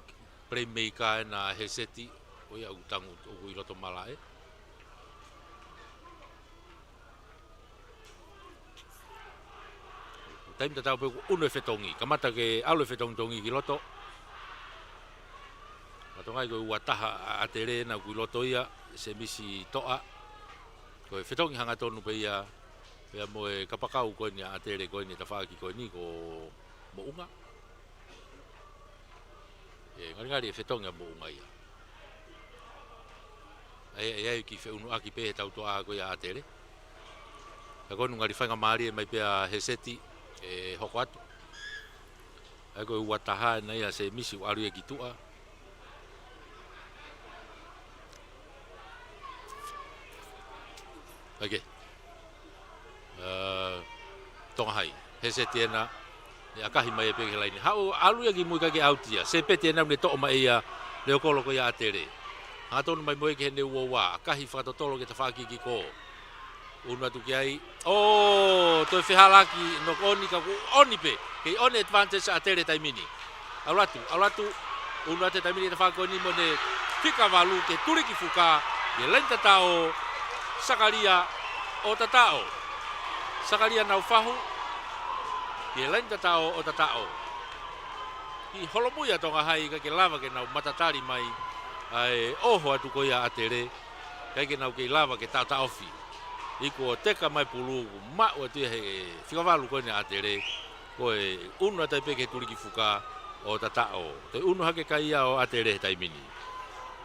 playmaker ena ʻa Heseti, ko ia ʻoku tangutu, ʻoku ʻi loto malaʻe. Taimi tatau pē kuo ʻunu e fetongi. Kamata ke ʻalu e fetongitongi ki loto. Ka Tonga Hai ko e ua taha ʻa ʻAtele ena ʻoku ʻi loto ia, Semisi Toʻa. Ko e fetongi hangatonu pē ia, pea mo e kapakau ko eni ʻa ʻAtele ko eni, tafaʻaki ko eni ko Moʻunga. ʻE, ngalingali ʻe fetongi ʻa Moʻunga ia. ʻAi, ʻai, ʻai ke feʻunuʻaki pē he tautoʻa ko ia ʻa ʻAtele. Ka ko ʻenau ngali faingamālie mai pē ʻa Heseti, ʻe hoko atu. ʻAi ko e ua taha ena ia Semisi ʻoku ʻalu ia ki tuʻa. ʻAi ke. ʻA, Tonga Hai. Heseti ena. ʻE ʻakahi mai pē ki he laine. Haʻu ʻalu ia ki mui kae ʻikai ke ʻauti ia. Sepeti ena ʻoku ne toʻo mai ia. Leo kolo ko ia ʻa ʻAtele. Hangatonu mai mo ia ki heʻene uaua. ʻAkahi fakatotolo ki he tafaʻaki kikō. Unu atu ki ai. ʻO, toe fehālaaki, knock on ka kuo on pē. Kei on e advantage ʻa ʻAtele he taimi ni. ʻAlu atu, ʻalu atu. Unu atu he taimi ni tafaʻaki ko eni mo ʻene fika valu ke tuliki fuka. ʻI he laine tataʻo, Sakalia ʻo tataʻo. Sakalia Naufahu. ʻI he laine tataʻo ʻo tataʻo. Kiʻi holomui ʻa Tonga Hai kae ʻikai ke lava ke nau matatali mai ʻa e ʻoho atu ko ia ʻa ʻAtele. ʻIkai ke nau kei lava ke taʻotaʻofi. ʻI he kuo teka mai pulu, maʻu atu ia he fika valu ko eni ʻa ʻAtele. Ko e unu atu ai pē ki he tuliki fuka ʻo tataʻo. Toe unu hake kai ia ʻo ʻAtele he taimi ni.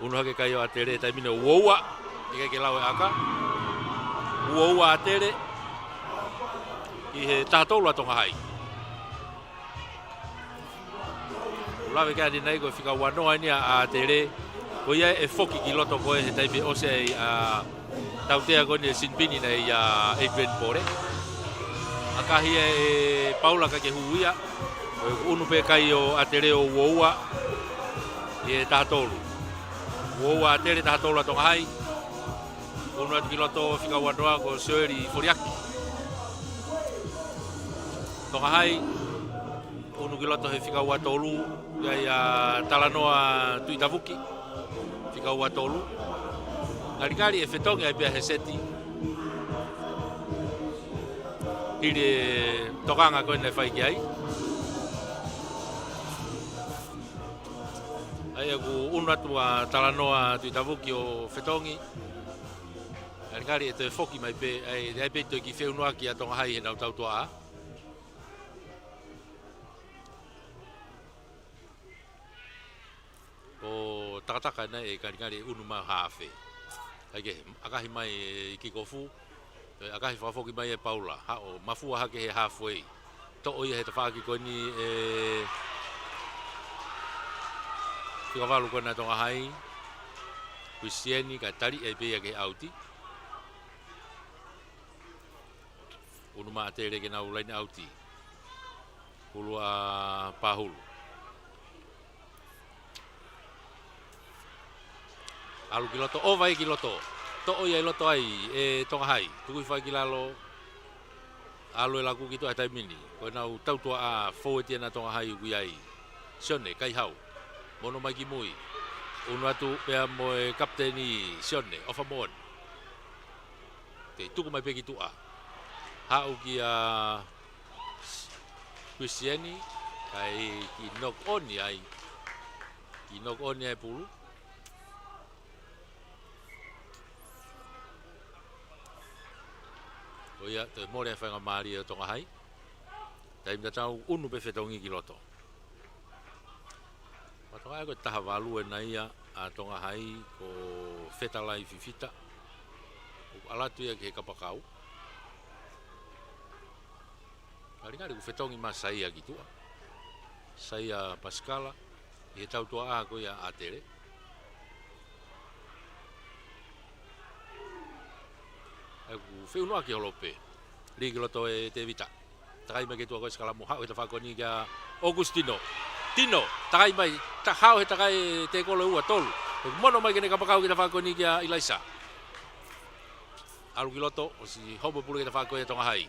Unu hake kai ʻo ʻAtele he taimi ni ʻo uaua. ʻIkai ke lau e ʻaka. Uaua ʻAtele. ʻI he taha tolu ʻa Tonga Hai. ʻOku lave ki ai ʻanenai ko e fika ua noa eni ʻa ʻAtele. Ko ia ʻe foki ki loto ko ē he taimi ʻe ʻosi ai ʻa e tautea ko eni ʻe sinipini ʻa Adrian Pole. ʻAkahi ʻe Paula kae ʻikai ke hū ia. Ko e unu pē kai ʻo ʻAtele ʻo uaua. ʻI he taha tolu. Uaua ʻAtele, taha tolu ʻa Tonga Hai. Unu atu ki loto fika ua noa ko Sioeli Foliaki. Tonga Hai, unu ki loto he fika ua tolu, ʻi ai ʻa Talanoa Tuʻitavuki, fika ua tolu. Ngalingali ʻe fetongi ai pē ʻa Heseti. Hili e tokanga ko ē naʻe fai ki ai. ʻAi ʻoku unu atu ʻa Talanoa Tuʻitavuki ʻo fetongi. Ngalingali ʻe toe foki mai pē, ʻai, ʻai pē toe kiʻi feʻunuʻaki ʻa Tonga Hai heʻenau tautoʻa. ʻO takataka ena ʻe ngalingali ʻe unu mai hafe. ʻAi ke, ʻakahi mai ʻe Kikofu. ʻE, ʻakahi fakafoki mai ʻe Paula, haʻu ʻo mafua hake he halfway. Toʻo ia he tafaʻaki ko eni ʻe fika valu ko ena ʻa Tonga Hai. Kuisieni kae tali ai pē ia ki he ʻauti. ʻUnu mai ʻa ʻAtele ke nau line out. Pulu ʻa Pahulu. ʻAlu ki loto, ʻova ia ki loto. Toʻo ia ʻi loto ai ʻe Tonga Hai. Tukui fai ki lalo. ʻAlu e laku ki tuʻa he taimi ni. Ko ʻenau tautua ʻa fōueti ʻa Tonga Hai ʻoku ʻi ai Sione Kaihau. Mono mai ki mui. ʻUnu atu pea mo e kapiteni Sione ʻOfa Moʻoni. Kei tuku mai pē ki tuʻa. Haʻu kia Kuisieni, kae kiʻi knock on ai. Kiʻi knock on ai pulu. Ko ia, toe mole e faingamālie ʻo Tonga Hai. Taimi tatau ʻunu pē fetongi ki loto. Mātuʻaki ko e taha valu ena ia ʻa Tonga Hai ko Fetalai Fifita. ʻOku ʻalu atu ia ki he kapakau. Kalikali ʻoku fetongi mai Saia ki tuʻa. Saia Pasikala. ʻI he tautua ʻa ko ia ʻa ʻAtele. ʻOku feʻunuʻaki holo pē. Lī ki loto ʻe Tevita. Takai mai ki tuʻa ko e sikalamu, haʻu he tafaʻaki ko eni kia ʻOkusitino. Tino, takai mai, ta-, haʻu he takai ʻe Tekolo ʻe ua tolu. ʻOku mono mai ki he kapakau ki he tafaʻaki ko eni kia ʻIlaisa. ʻAlu ki loto, ʻosi hopo pulu ki he tafaʻaki ko ia Tonga Hai.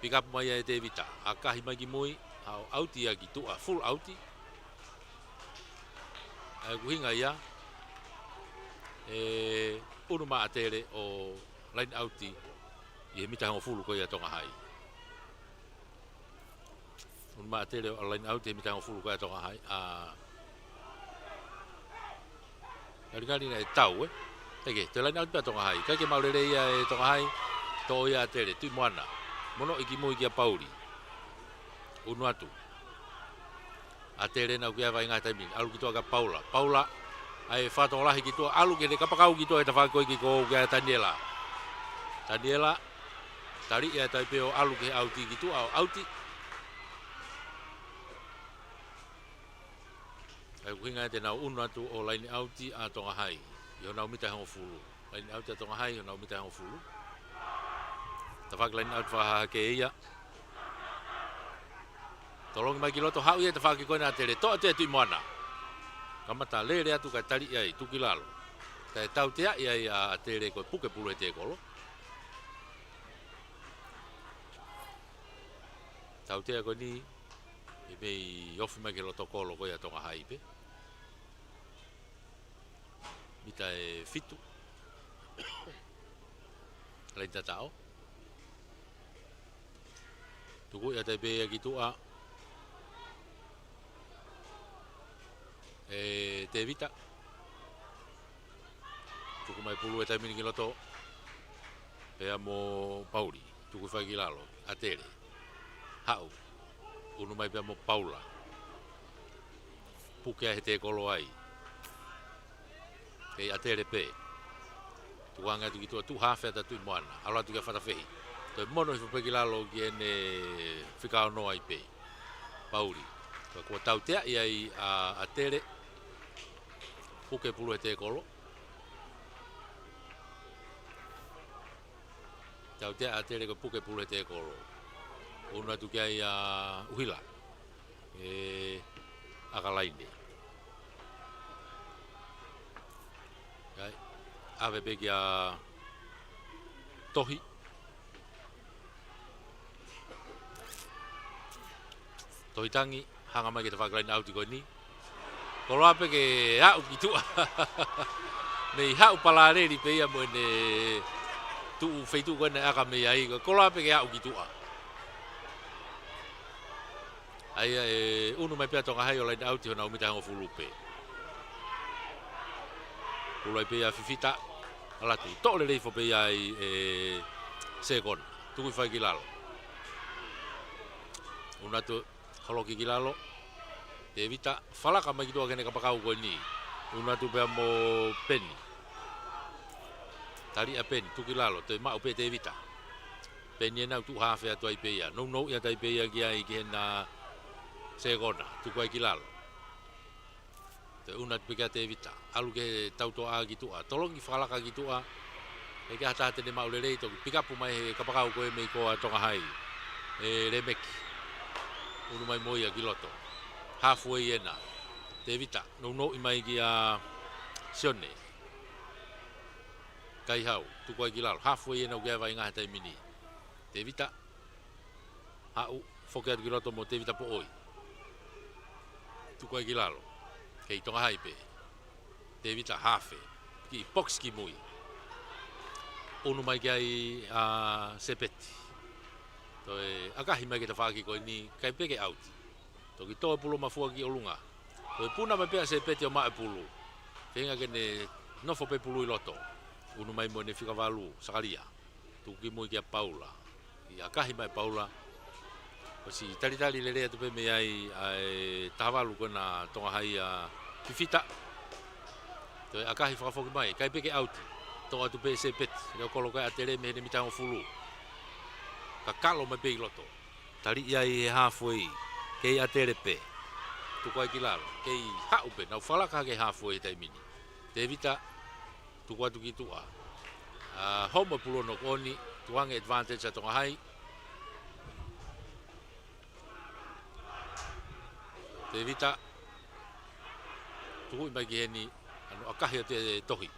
Pick up mai ʻe Tevita. ʻAkahi mai ki mui, haʻu ʻauti ia ki tuʻa, full ʻauti. ʻA ia ʻoku ʻuhinga ia, ʻe ʻunu mai ʻa ʻAtele ʻo line out ʻi he mita hongofulu ko ia Tonga Hai. ʻUnu mai ʻa ʻAtele ʻo line out ʻi he mita hongofulu ko ia Tonga Hai. ʻA, kalikali naʻe tau, ē? Eke, toe line out pē ʻa Tonga Hai. Kae ke maʻu lelei ia ʻe Tonga Hai, toʻo ia ʻa ʻAtele, Tuʻi Moana. Mono mai ki mui kia Pauli. ʻUnu atu. ʻAtele naʻa ku ia vainga taimi ni. ʻAlu ki tuʻa kia Paula. Paula, ʻai fakatokolahi ki tuʻa. ʻAlu ki he kapakau ki tuʻa he tafaʻaki ko ē ki ko kia Taniela. Taniela, tali ia tai pē ʻo ʻalu ki he ʻauti ki tuʻa ʻo ʻauti. ʻA ia ʻoku ʻuhinga ia te nau ʻunu atu ʻo line out ʻa Tonga Hai. ʻI honau mita hongofulu. Line out ʻa Tonga Hai, honau mita hongofulu. Tafaʻaki line out fakahahake ia. Tolongi mai ki loto haʻu ia tafaʻaki ko ena ʻa ʻAtele. Toʻa atu ʻe Tuʻi Moana. Kamata lele atu kae tali ia ʻi tuki lalo. Kae tautea ia ʻa ʻAtele ko e puke pulu he tekolo. Tautea ko eni, ʻe mei ofi mai ki loto kolo ko ia Tonga Hai pē. Mita ʻe fitu. Laini tataʻo. Tuku ia tai pē ia ki tuʻa. ʻE Tevita. Tuku mai pulu he taimi ni ki loto. Pea mo Pauli. Tuku fai ki lalo. ʻAtele. Haʻu. ʻUnu mai pea mo Paula. Puke ai he tekolo ai. Kei ʻAtele pē. Tukuange atu ki tuʻa tuʻu hafe atu Tuʻi Moana. ʻAlu atu kia Fatafehi. Toe mono hifo pē ki lalo ki heʻene fika ono ai pē. Pauli. Ka kuo tautea ia ʻa ʻAtele. Puke pulu he tekolo. Tautea ʻa ʻAtele ko e puke pulu he tekolo. ʻUnu atu ki ai ʻa ʻUhila. ʻE ʻAkalaine. Kai. ʻAve pē kia Tohi. Tohi Tangi, hanga mai ki he tafaʻaki laini ʻauti ko eni. Koloa pē ke aʻu ki tuʻa. Mei haʻu palaleli pē ia mo ʻene tuʻu feituʻu ko ena ʻe ʻaka mei ai. Koloa pē ke aʻu ki tuʻa. ʻA ia ʻe ʻunu mai pē ʻa Tonga Hai ʻo laini ʻauti honau mita hongofulu pē. Pulu ai pē ia Fifita. ʻAlu atu. Toʻo lelei hifo pē ia ʻe Sekona. Tuku fai ki lalo. ʻUnu atu holoki ki lalo. Tevita, falaka mai ki tuʻa ki heʻene kapakau ko eni. ʻUnu atu pea mo Peni. Tali ʻa Peni, tuku ki lalo, toe maʻu pē Tevita. Peni ʻenau tuʻu hafe atu ai pē ia. Nounou ia tai pē ia ki ai ki heʻena Sekona. Tuku ai ki lalo. Toe ʻunu atu pē kia Tevita. ʻAlu ki he tautoʻa ki tuʻa. Tolongi falaka ki tuʻa. ʻIkai ha taha te ne maʻu lelei, toki pikapu mai he kapakau ko ē mei ko ē ʻa Tonga Hai. ʻE Lemeki. Unu mai mo ia ki loto. Halfway ena. Tevita, nounou mai kia Sione Kaihau, tuku ai ki lalo. Halfway ena ʻoku ʻi ai e vaʻinga he taimi ni. Tevita, haʻu, foki atu ki loto mo Tevita Poʻoi. Tuku ai ki lalo. Kei Tonga Hai pē. Tevita hafe. Ki box ki mui. Unu mai ki ai ʻa Sepeti. Toe ʻakahi mai ki he tafaʻaki ko eni, ʻikai pē ke ʻauti. Toki tō e pulu mafua ki ʻolunga. Toe puna mai pē ʻa Sepeti ʻo maʻu e pulu. Feinga ke ne nofo pē pulu ʻi loto. Unu mai mo ʻene fika valu, Sakalia. Tuku ki mui kia Paula. ʻI ʻakahi mai Paula. ʻOsi talitali lelei atu pē mei ai ʻa e taha valu ko ena Tonga Hai ʻa Fifita. Toe ʻakahi fakafoki mai, ʻikai pē ke ʻauti. Toʻo atu pē Sepeti, Leokolo ko ē ʻa ʻAtele mei heʻene mita hongofulu. Kakalo mai pē ʻi loto. Tali ia ʻi he halfway, kei ʻAtele pē. Tuku ai ki lalo, kei haʻu pē, nau fakalaka ki he halfway he taimi ni. Tevita, tuku atu ki tuʻa. ʻA, homo e pulu ʻo knock on, tuku ange advantage ʻa Tonga Hai. Tevita, tuku mai ki heni, ʻa hono ʻakahi atu e tohi.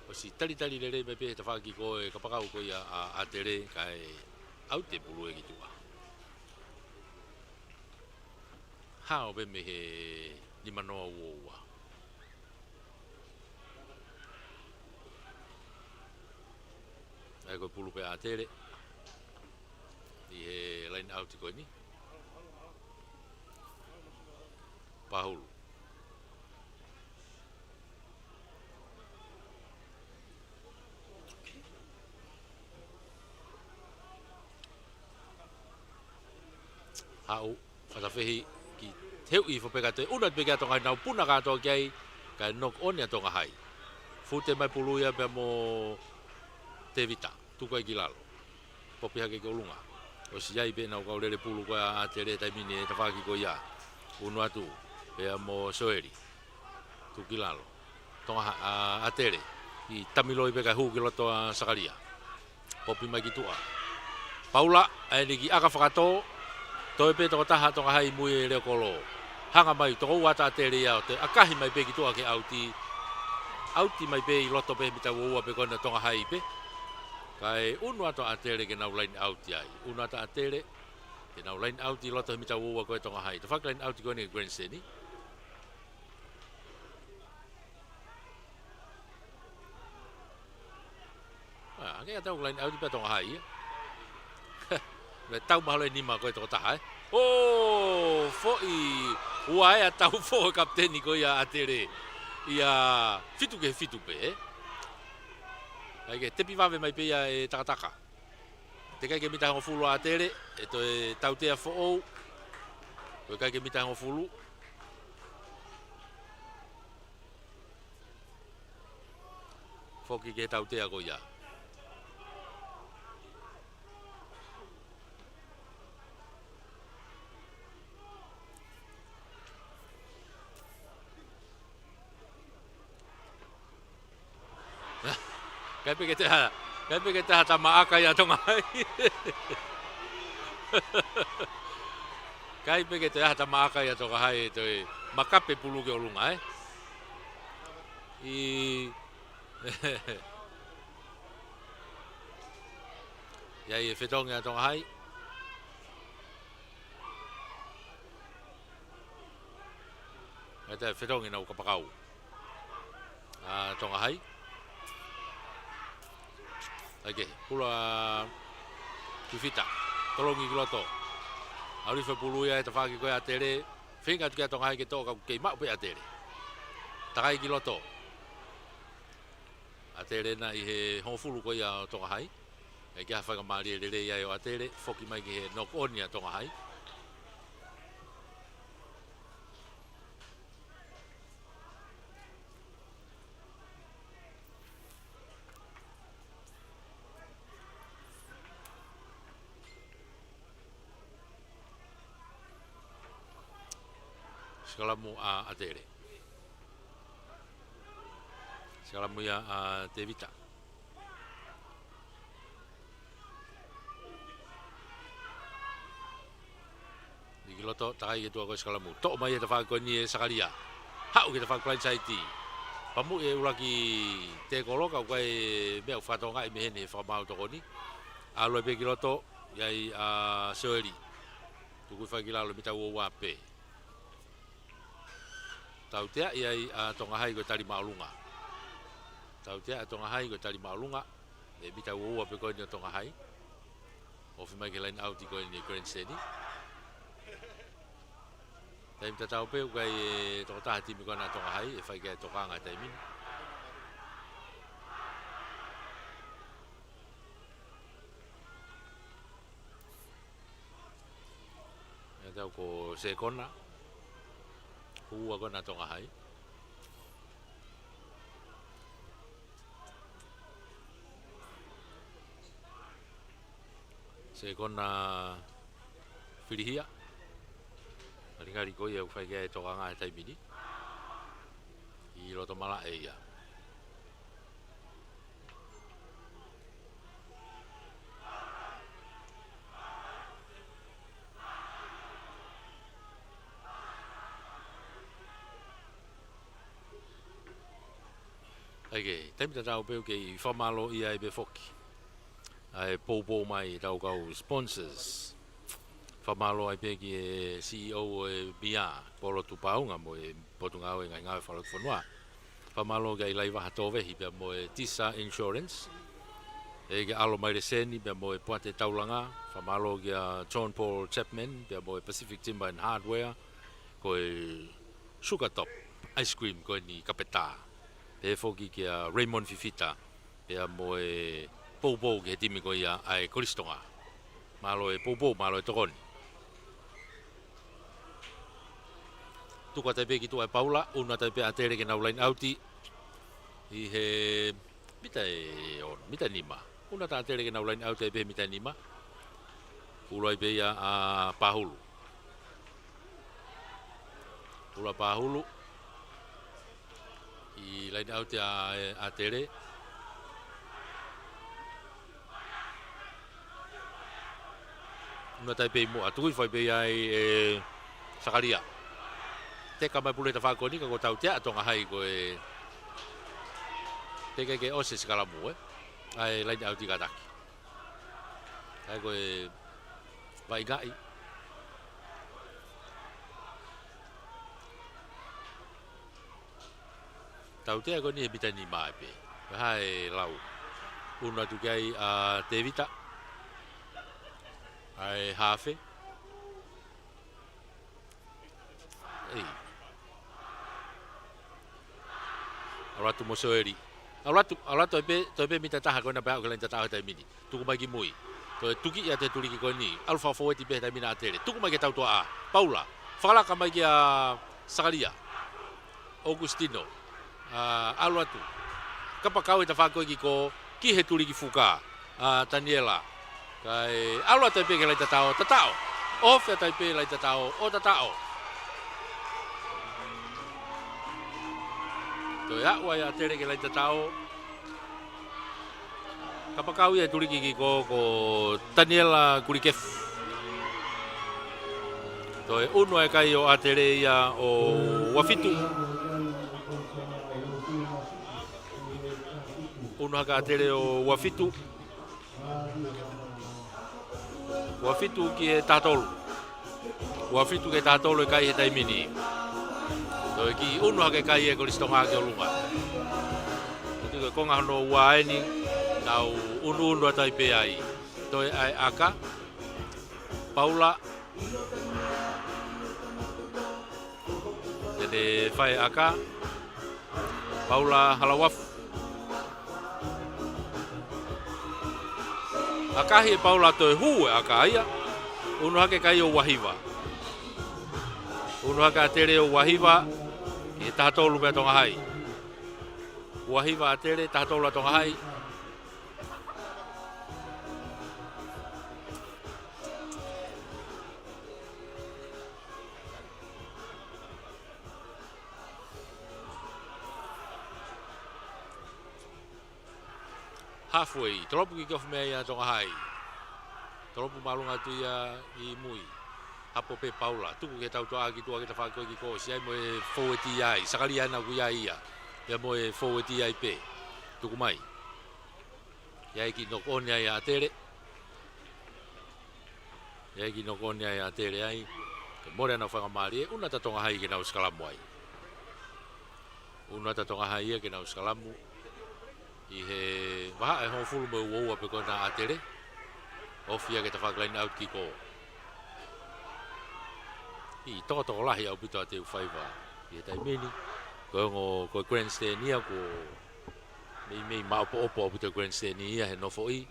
ʻOsi talitali lelei mai pē he tafaʻaki ko ē kapakau ko ia ʻa ʻAtele kae ʻauti e pulu ē ki tuʻa. Hao pē mei he nima noa ua ua. ʻA ia ko e pulu pē ʻa ʻAtele. ʻI he line out ko eni. Pahulu. Haʻu, fatafehi ki he uʻi fo pē ka toe ʻunu atu pē ki ai ʻa Tonga Hai, nau puna kātoa ki ai, kae knock on ʻa Tonga Hai. Fute mai pulu ia pea mo Tevita, tuku ai ki lalo. Popi hake ki ʻolunga. ʻOsi ʻi ai pē ʻenau kau lele pulu ko ē ʻa ʻAtele taimi ni he tafaʻaki ko ia. ʻUnu atu, pea mo Soeli. Tuku ki lalo. Tonga Ha-, ʻa, ʻAtele. ʻI tamiloi pē kae hū ki loto ʻa Sakalia. Popi mai ki tuʻa. Paula, ʻa eni kiʻi ʻaka fakatō. Toe pē tokotaha Tonga Hai mui ʻe Leokolo. Hanga mai, toko ua ʻa ʻAtele ia ʻo toe ʻakahi mai pē ki tuʻa ke ʻauti. ʻAuti mai pē ʻi loto pē mita ua ua pē ko ena Tonga Hai pē. Kae ʻunu atu ʻa ʻAtele ke nau line out ai. ʻUnu atu ʻa ʻAtele, ke nau line out ʻi loto he mita ua ua ko ē Tonga Hai. Tafaʻaki line out ko eni Grand Seni. ʻA, ke tau line out pē Tonga Hai ia. Mei tau mahalo ʻe nima ko ē tokotaha, ē. ʻŌ, foʻi, ua ʻa e tau foʻi kapiteni ko ia ʻa ʻAtele. ʻIa fitu ki he fitu pē, ē. ʻAi ke tepi vave mai pē ia ʻe Takataka. Teʻeki ai ke mita hongofulu ʻa ʻAtele, ʻe toe tautea foʻou. Toe ʻikai ke mita hongofulu. Foki ki he tautea ko ia. ʻIkai pē ke toe ha, ʻikai pē ke toe ha tama ʻaka ia Tonga Hai. ʻIkai pē ke toe ha tama ʻaka ia Tonga Hai, toe makape pulu ki ʻolunga, ē. ʻI, ʻi ai e fetongi ʻa Tonga Hai. ʻE toe fetongi ʻenau kapakau ʻa Tonga Hai. ʻAi ke, pulu ʻa Fifita. Tolongi ki loto. ʻAlu hifo e pulu ia he tafaʻaki ko ē ʻa ʻAtele. Feinga atu ki ai ʻa Tonga Hai ke toʻo ka ʻoku kei maʻu pē ʻa ʻAtele. Takai ki loto. ʻAtele ena ʻi he hongofulu ko ia ʻo Tonga Hai. ʻIkai ke ha faingamālie lelei ai ʻo ʻAtele, foki mai ki he knock on ʻa Tonga Hai. Sikalamu ʻa ʻAtele. Sikalamu ia ʻa Tevita. Takai ki he tuʻa ko e sikalamu. Toʻo mai e tafaʻaki ko eni ʻe Sakalia. Haʻu ki he tafaʻaki blindside. Pamuʻi e ʻuluaki tēkolo ka ʻoku ʻikai meʻa ʻoku fakatokangaʻi mei heni he fakamaau tokoni. ʻAlu ai pē ki loto, ʻi ai ʻa Soeli. Tukui fai ki lalo mita ua ua pē. Tauteaʻi ai ʻa Tonga High ko e tali māʻolunga. Tauteaʻi ʻa Tonga High ko e tali māʻolunga. E mita ua ua pē ko eni ʻo Tonga High. Ofi mai ki he line out ko eni ʻa Grant Seni. Taimi tatau pē ʻoku ʻi ai e tokotaha timi ko ena ʻa Tonga High, ʻe fai ki ai e tokanga he taimi ni. ʻE tau ko Sekona. Ko ua ko ena ʻa Tonga High. Sekona filihia. Ngalingali ko ia ʻoku fai ki ai e tokanga he taimi ni. ʻI loto malaʻe ia. ʻAi ke, taimi tatau pē ʻoku kei fakamālō ʻia ai pē foki ʻa e poupou mai ʻetau kau sponsors. Fakamālō ai pē ki he C E O ʻo e Mia, Polo Tupaunga mo e Potungāue Ngaahi Ngāue Fakalotofonua. Fakamālō kia ʻIlaivaha Tovehi pea mo e Tisa Insurance. ʻE ke ʻAlo Mai Leseni pea mo e Poate Taulanga. Fakamālō kia John Paul Chapman pea mo e Pacific Timber and Hardware. Ko e Sugar Top ice cream ko eni kapetā. Pehē foki kia Raymond Fifita, pea mo e poupou ki he timi ko ia ʻa e Kolisi Tonga. Mālō e poupou, mālō e tokoni. Tuku atu ai pē ki tuʻa ʻe Paula, ʻunu atu ai pē ʻa ʻAtele ke nau line out ʻi he mita ʻe ono, mita ʻe nima. ʻUnu atu ʻa ʻAtele ke nau line out ai pē he mita ʻe nima. ʻUlu ai pē ia ʻa Pahulu. ʻUlu ʻa Pahulu. ʻI line out ʻa, ʻa ʻAtele. ʻUnu atu ai pē ʻi muʻa, tukui fai pē ia ʻe Sakalia. Teka mai pule tafaʻaki ko eni ka ko e tautea ʻa Tonga High ko e teʻeki ke ʻosi e sikalamu ē. ʻA e line out ʻi kātaki. ʻA e ko e vaʻingaʻi. Tautea ko eni he mita ʻe nima pē. Pea hae lau. ʻUnu atu ki ai ʻa Tevita. ʻA e hafe. ʻEi. ʻAlu atu mo Soeli. ʻAlu atu, ʻalu atu ai pē, toe pē mita ʻe taha ko ena pea aʻu ki he laini tataʻo he taimi ni. Tuku mai ki mui. Toe tuki ia ʻe he tuliki ko eni. ʻAlu fakafoueti pē he taimi ni ʻa ʻAtele. Tuku mai ki he tautuaʻa. Paula. Fakalaka mai kia Sakalia. Augustino. ʻA, ʻalu atu. Kapakau e tafaʻaki ko ē ki kō, ki he tuliki fuka. ʻA Taniela. Kae ʻalu atu ai pē ki he laini tataʻo, tataʻo. Ofi atu ai pē laini tataʻo, ʻo tataʻo. Toe aʻu ai ʻa ʻAtele ki he laini tataʻo. Kapakau ia e tuliki ki kō ko Taniela Kulikefu. Toe ʻunu ʻa e kai ʻo ʻAtele ia ʻo ua fitu. ʻUnu hake ʻa ʻAtele ʻo ua fitu. Ua fitu ki he taha tolu. Ua fitu ki he taha tolu e kai he taimi ni. Toe kiʻi ʻunu hake kai e Kolisi Tonga ki ʻolunga. Ko e konga hono ua eni, tau ʻunuʻunu atu ai pē ai. Toe ʻa e ʻaka. Paula. Te ne fai ʻaka. Paula Halauafu. ʻAkahi ʻe Paula, toe hū e ʻaka ia. ʻUnu hake kai ʻo ua hiva. ʻUnu hake ʻa ʻAtele ʻo ua hiva. Ki he taha tolu pē ʻa Tonga Hai. Ua hiva ʻa ʻAtele, taha tolu ʻa Tonga Hai. Halfway, tolopu kick off mei ai ʻa Tonga Hai. Tolopu māʻolunga atu ia ʻi mui. Apo pē Paula, tuku ke tau toa ki tuʻa ke tafaʻaki ko e kiʻi kōsi ai mo e fōueti ai, Sakalia ena ʻoku ʻi ai ia. Pea mo e fōueti ai pē. Tuku mai. ʻI ai kiʻi knock on ai ʻa ʻAtele. ʻI ai kiʻi knock on ai ʻa ʻAtele ai. Ke mole ʻenau faingamālie, ʻunu atu ʻa Tonga Hai ke nau sikalamu ai. ʻUnu atu ʻa Tonga Hai ia ke nau sikalamu. ʻI he vahaʻa ʻe hongofulu mo e uaua pē ko ena ʻa ʻAtele. Ofi ia ke tafaʻaki line out kiʻi kō. ʻI tokotoko lahi ʻaupito ʻa Teufaiva ʻi he taimi ni. Ko e ongo, ko e grandstand ia ko e meimei maʻopoʻopo ʻaupito grandstand ia he nofoʻi.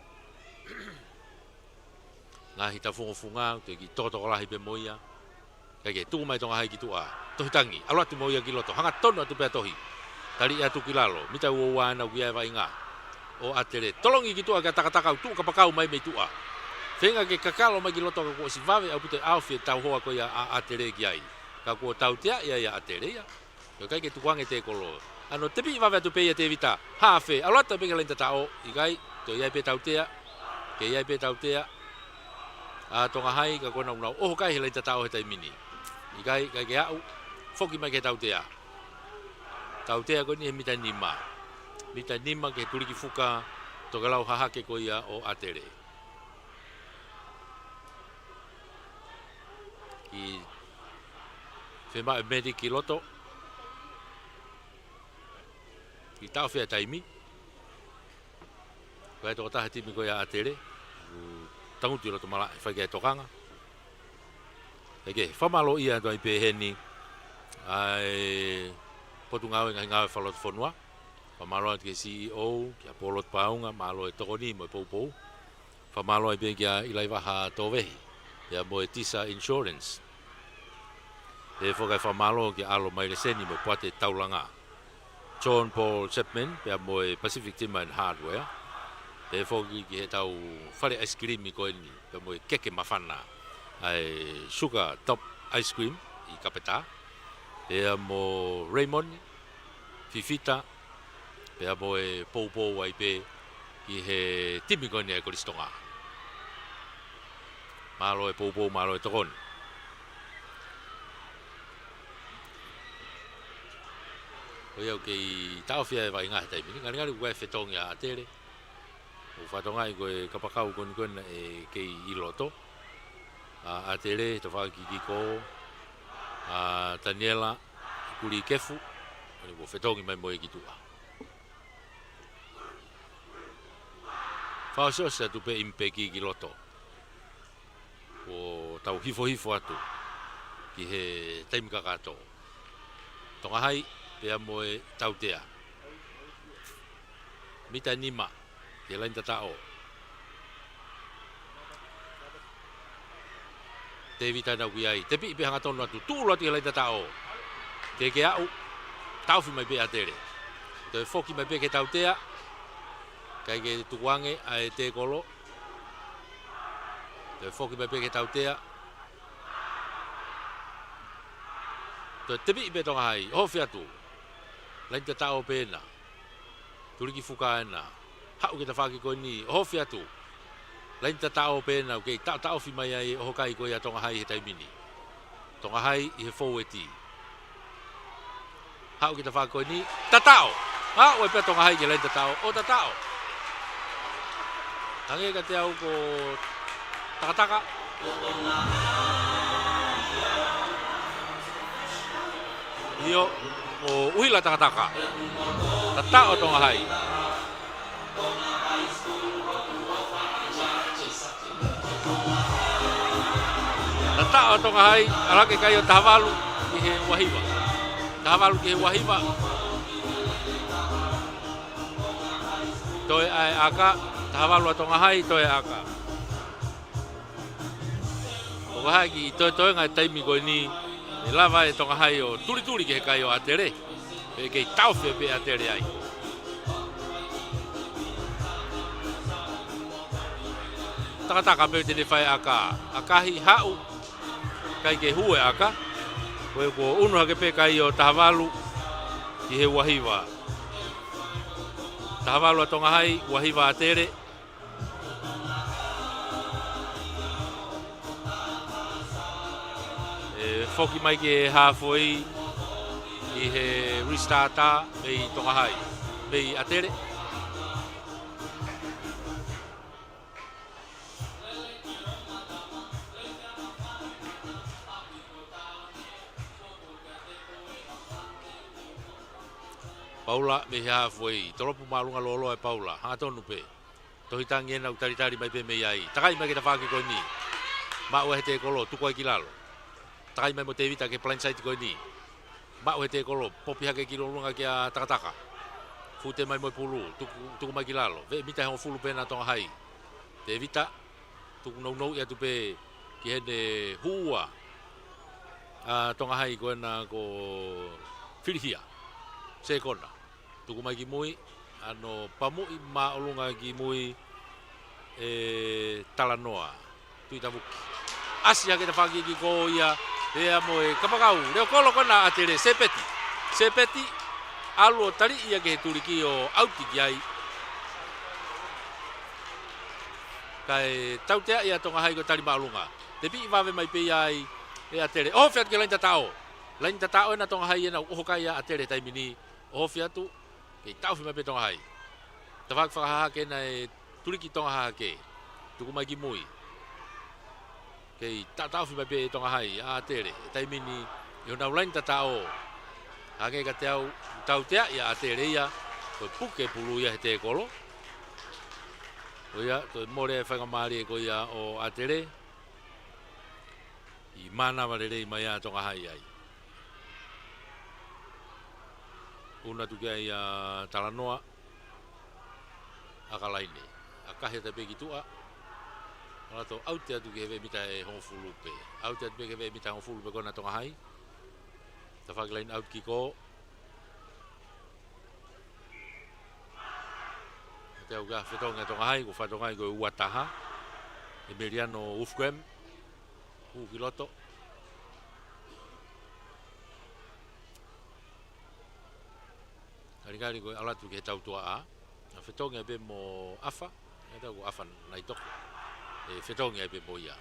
Ngaahi tafungofunga, ʻoku toe kiʻi tokotoko lahi pē mo ia. Kae kehe, tuku mai Tonga Hai ki tuʻa. Tohi tangi, ʻalu atu mo ia ki loto. Hangatonu atu pē ʻa Tohi. Tali atu ki lalo, mita uaua ena ʻoku ʻi ai e vaʻinga ʻo ʻAtele. Tolongi ki tuʻa kia Takataka ʻoku tuʻu kapakau mai mei tuʻa. Feinga ke kakalo mai ki loto ka kuo ʻosi vave ʻaupito e ʻaofi e tauhoa ko ia ʻa ʻAtele ki ai. Ka kuo tautea ia ʻa ʻAtele ia. Ko e ʻikai ke tukuange e tēkolo. ʻAno tepiʻi vave atu pē ia Tevita. Hafe, ʻalu atu pē ki he laine tataʻo. ʻIkai, toe ʻi ai pē tautea. Ke ʻi ai pē tautea ʻa Tonga Hai ka ko ʻenau nau ʻoho kai he laine tataʻo he taimi ni. ʻIkai, ʻikai ke aʻu. Foki mai ki he tautea. Tautea ko eni he mita nima. Mita nima ki he tuliki fuka tokelau hahake ko ia ʻo ʻAtele. Kiʻi fiemaʻu e medic ki loto. Kiʻi taʻofi e taimi. Ko e tokotaha timi ko ia ʻa ʻAtele. ʻOku tangutu ʻi loto malaʻe, fai ki ai e tokanga. Kae kehe, fakamālō atu ai pē heni ʻa e Potungāue Ngaahi Ngāue Fakalotofonua. Fakamālō atu ki he C E O, kia Polotu Paunga, mālō e tokoni mo e poupou. Fakamālō ai pē kia ʻIlaivaha Tovehi, pea mo e Tisa Insurance. Pea foki e fakamālō kia ʻAlo Maileseni mo e Poate Taulanga. John Paul Chapman, pea mo e Pacific Timber and Hardware. Pea foki ki heʻetau fale ice cream ko eni, pea mo e keke māfana, ʻa e Sugar Top Ice Cream ʻi Kapetā. Pea mo Raymond, Fifita, pea mo e poupou ai pē ki he timi ko eni ʻa e Kolisi Tonga. Mālō e poupou, mālō e tokoni. Ko ia ʻoku kei taʻofi e vaʻinga he taimi ni, ngalingali ʻoku ʻi ai e fetongi ʻa ʻAtele. ʻOku fakatokangaʻi ko e kapakau ko eni ko ena ʻe kei ʻi loto. ʻA ʻAtele, tafaʻaki kiʻi kō. ʻA Taniela, Kulikefu, ʻa eni kuo fetongi mai mo ia ki tuʻa. Fakaʻosiʻosi atu pē ʻi he peki ki loto. Kuo tau hifohifo atu ki he taimi kakato. Tonga Hai, pea mo e tautea. Mita nima, ki he laine tataʻo. Tevita ena ʻoku ʻi ai. Tepiʻi pē hangatonu atu. Tuʻulu atu ki he laine tataʻo. Teʻeki ke aʻu. Taʻofi mai pē ʻe ʻAtele. Toe foki mai pē ki he tautea. ʻIkai ke tukuange ʻa e tēkolo. Toe foki mai pē ki he tautea. Toe tepiʻi pē Tonga Hai. ʻOhofi atu. Laine tataʻo pē ena. Tuliki fuka ena. Haʻu ki he tafaʻaki ko eni, ʻohofi atu. Laine tataʻo pē ena, ʻoku kei taʻotaʻofi mai ai e ʻoho kai ko ia ʻa Tonga Hai he taimi ni. Tonga Hai ʻi he fōueti. Haʻu ki he tafaʻaki ko eni, tataʻo. Haʻu ai pē ʻa Tonga Hai ki he laine tataʻo, ʻo tataʻo. Hangē kiate au ko Takataka. ʻIo, ko ʻUhila Takataka. Tataʻo Tonga Hai. Tataʻo Tonga Hai, ʻalu hake kai ʻo taha valu ki he ua hiva. Taha valu ki he ua hiva. Toe ʻa e ʻaka, taha valu ʻa Tonga Hai, toe ʻaka. ʻOku ʻi ai e kiʻi toetoenga e taimi ko eni, ʻe lava ʻe Tonga Hai ʻo tulituli ki he kai ʻo ʻAtele. Pea kei taʻofi pē ʻe ʻAtele ai. Takataka pē te ne fai ʻaka. ʻAkahi haʻu. ʻIkai ke hū e ʻaka. Ko e kuo ʻunu hake pē kai ʻo taha valu ki he ua hiva. Taha valu ʻa Tonga Hai, ua hiva ʻa ʻAtele. Foki mai ki he halfway ʻi he restart mei Tonga Hai, mei ʻAtele. Paula mei he halfway, tolopu māʻolunga lōloa ʻe Paula, hangatonu pē. Tohi tangi ena ʻoku talitali mai pē mei ai. Takai mai ki he tafaʻaki ko eni. Maʻu ʻe he tēkolo, tuku ai ki lalo. Takai mai mo Tevita ki he blindside ko eni. Maʻu ʻe he tēkolo, popi hake ki lōlunga kia Takataka. Fute mai mo e pulu, tuku, tuku mai ki lalo. Veʻe mita ʻe hongofulu pē ena Tonga Hai. Tevita, tuku nounou atu pē ki heʻene hū ʻa Tonga Hai ko ena ko Filihia. Sekona. Tuku mai ki mui, ʻa hono pamuʻi māʻolunga ki mui ʻe Talanoa Tuʻitavuki. ʻAsi hake tafaʻaki ki kō ia, pea mo e kapakau, leʻo kolo ko ena ʻa ʻAtele, Sepeti. Sepeti, ʻalu ʻo tali ia ki he tuliki ʻo ʻauti ki ai. Kae tautea ia Tonga Hai ko e tali māʻolunga. Tepiʻi vave mai pē ia ai ʻe ʻAtele. ʻOhofi atu ki he laini tataʻo. Laini tataʻo ena Tonga Hai ena ʻoku ʻoho kai ʻa ʻAtele taimi ni. ʻOhofi atu, kei taʻofi mai pē Tonga Hai. Tafaʻaki fakahahake ena ʻe tuliki Tonga Hahake. Tuku mai ki mui. Kei taʻotaʻofi mai pē ʻe Tonga Hai, ʻa ʻAtele, taimi ni, ʻi honau laini tataʻo. Hangē kiate au, tautea ia ʻa ʻAtele ia, ko e puke pulu ia he tēkolo. Ko ia, toe mole e faingamālie ko ia ʻo ʻAtele. ʻI mānava lelei mai ʻa Tonga Hai ai. ʻUnu atu ki ai ʻa Talanoa. ʻAkalaine. ʻAkahi atu pē ki tuʻa. ʻAlu atu ʻauti atu ki he veʻe mita ʻe hongofulu pē. ʻAuti atu pē ki he veʻe mita hongofulu pē ko ena Tonga Hai. Tafaʻaki laini ʻauti ki kō. Te au ka fetongi ʻa Tonga Hai, ko e fetongi ko e ua taha. Emiliano Wolfgram. Hū ki loto. Kalikali ko e ʻalu atu ki he tautuaʻa. ʻA fetongi ai pē mo ʻAfa. ʻE tau ko ʻAfa Naitoko. ʻE fetongi ai pē mo ia.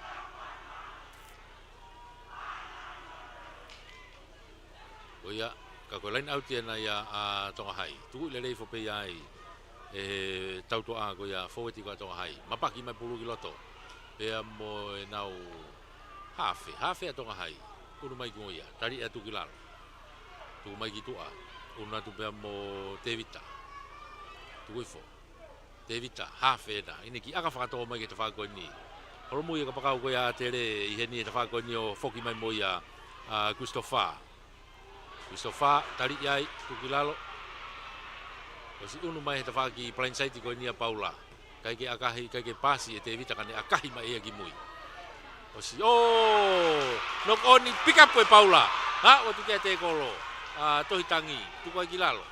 Ko ia, ka ko e laini ʻauti ena ia ʻa Tonga Hai. Tuku lelei foki pē ia ai ʻe he tautuaʻa ko ia fōueti ko ia Tonga Hai. Mapaki mai pulu ki loto. Pea mo ʻenau hafe, hafe ʻa Tonga Hai. ʻUnu mai ki mui ia, tali atu ki lalo. Tuku mai ki tuʻa. ʻUnu atu pea mo Tevita. Tuku hifo. Tevita, hafe ena. ʻIne kiʻi ʻaka fakatō mai ki he tafaʻaki ko eni. Holomui e kapakau ko ia ʻa ʻAtele ʻi heni he tafaʻaki ko eni ʻo foki mai mo ia ʻa Christopher. Christopher, tali ai, tuku ki lalo. ʻOsi ʻunu mai he tafaʻaki blindside ko eni ʻa Paula. ʻIkai ke ʻakahi, ʻikai ke paasi ʻe Tevita ka ne ʻakahi mai ia ki mui. ʻOsi, ʻō! Knock on, pick up ʻe Paula. Ā, ʻoatu ki he tēkolo. ʻA, tohi tangi, tuku ai ki lalo.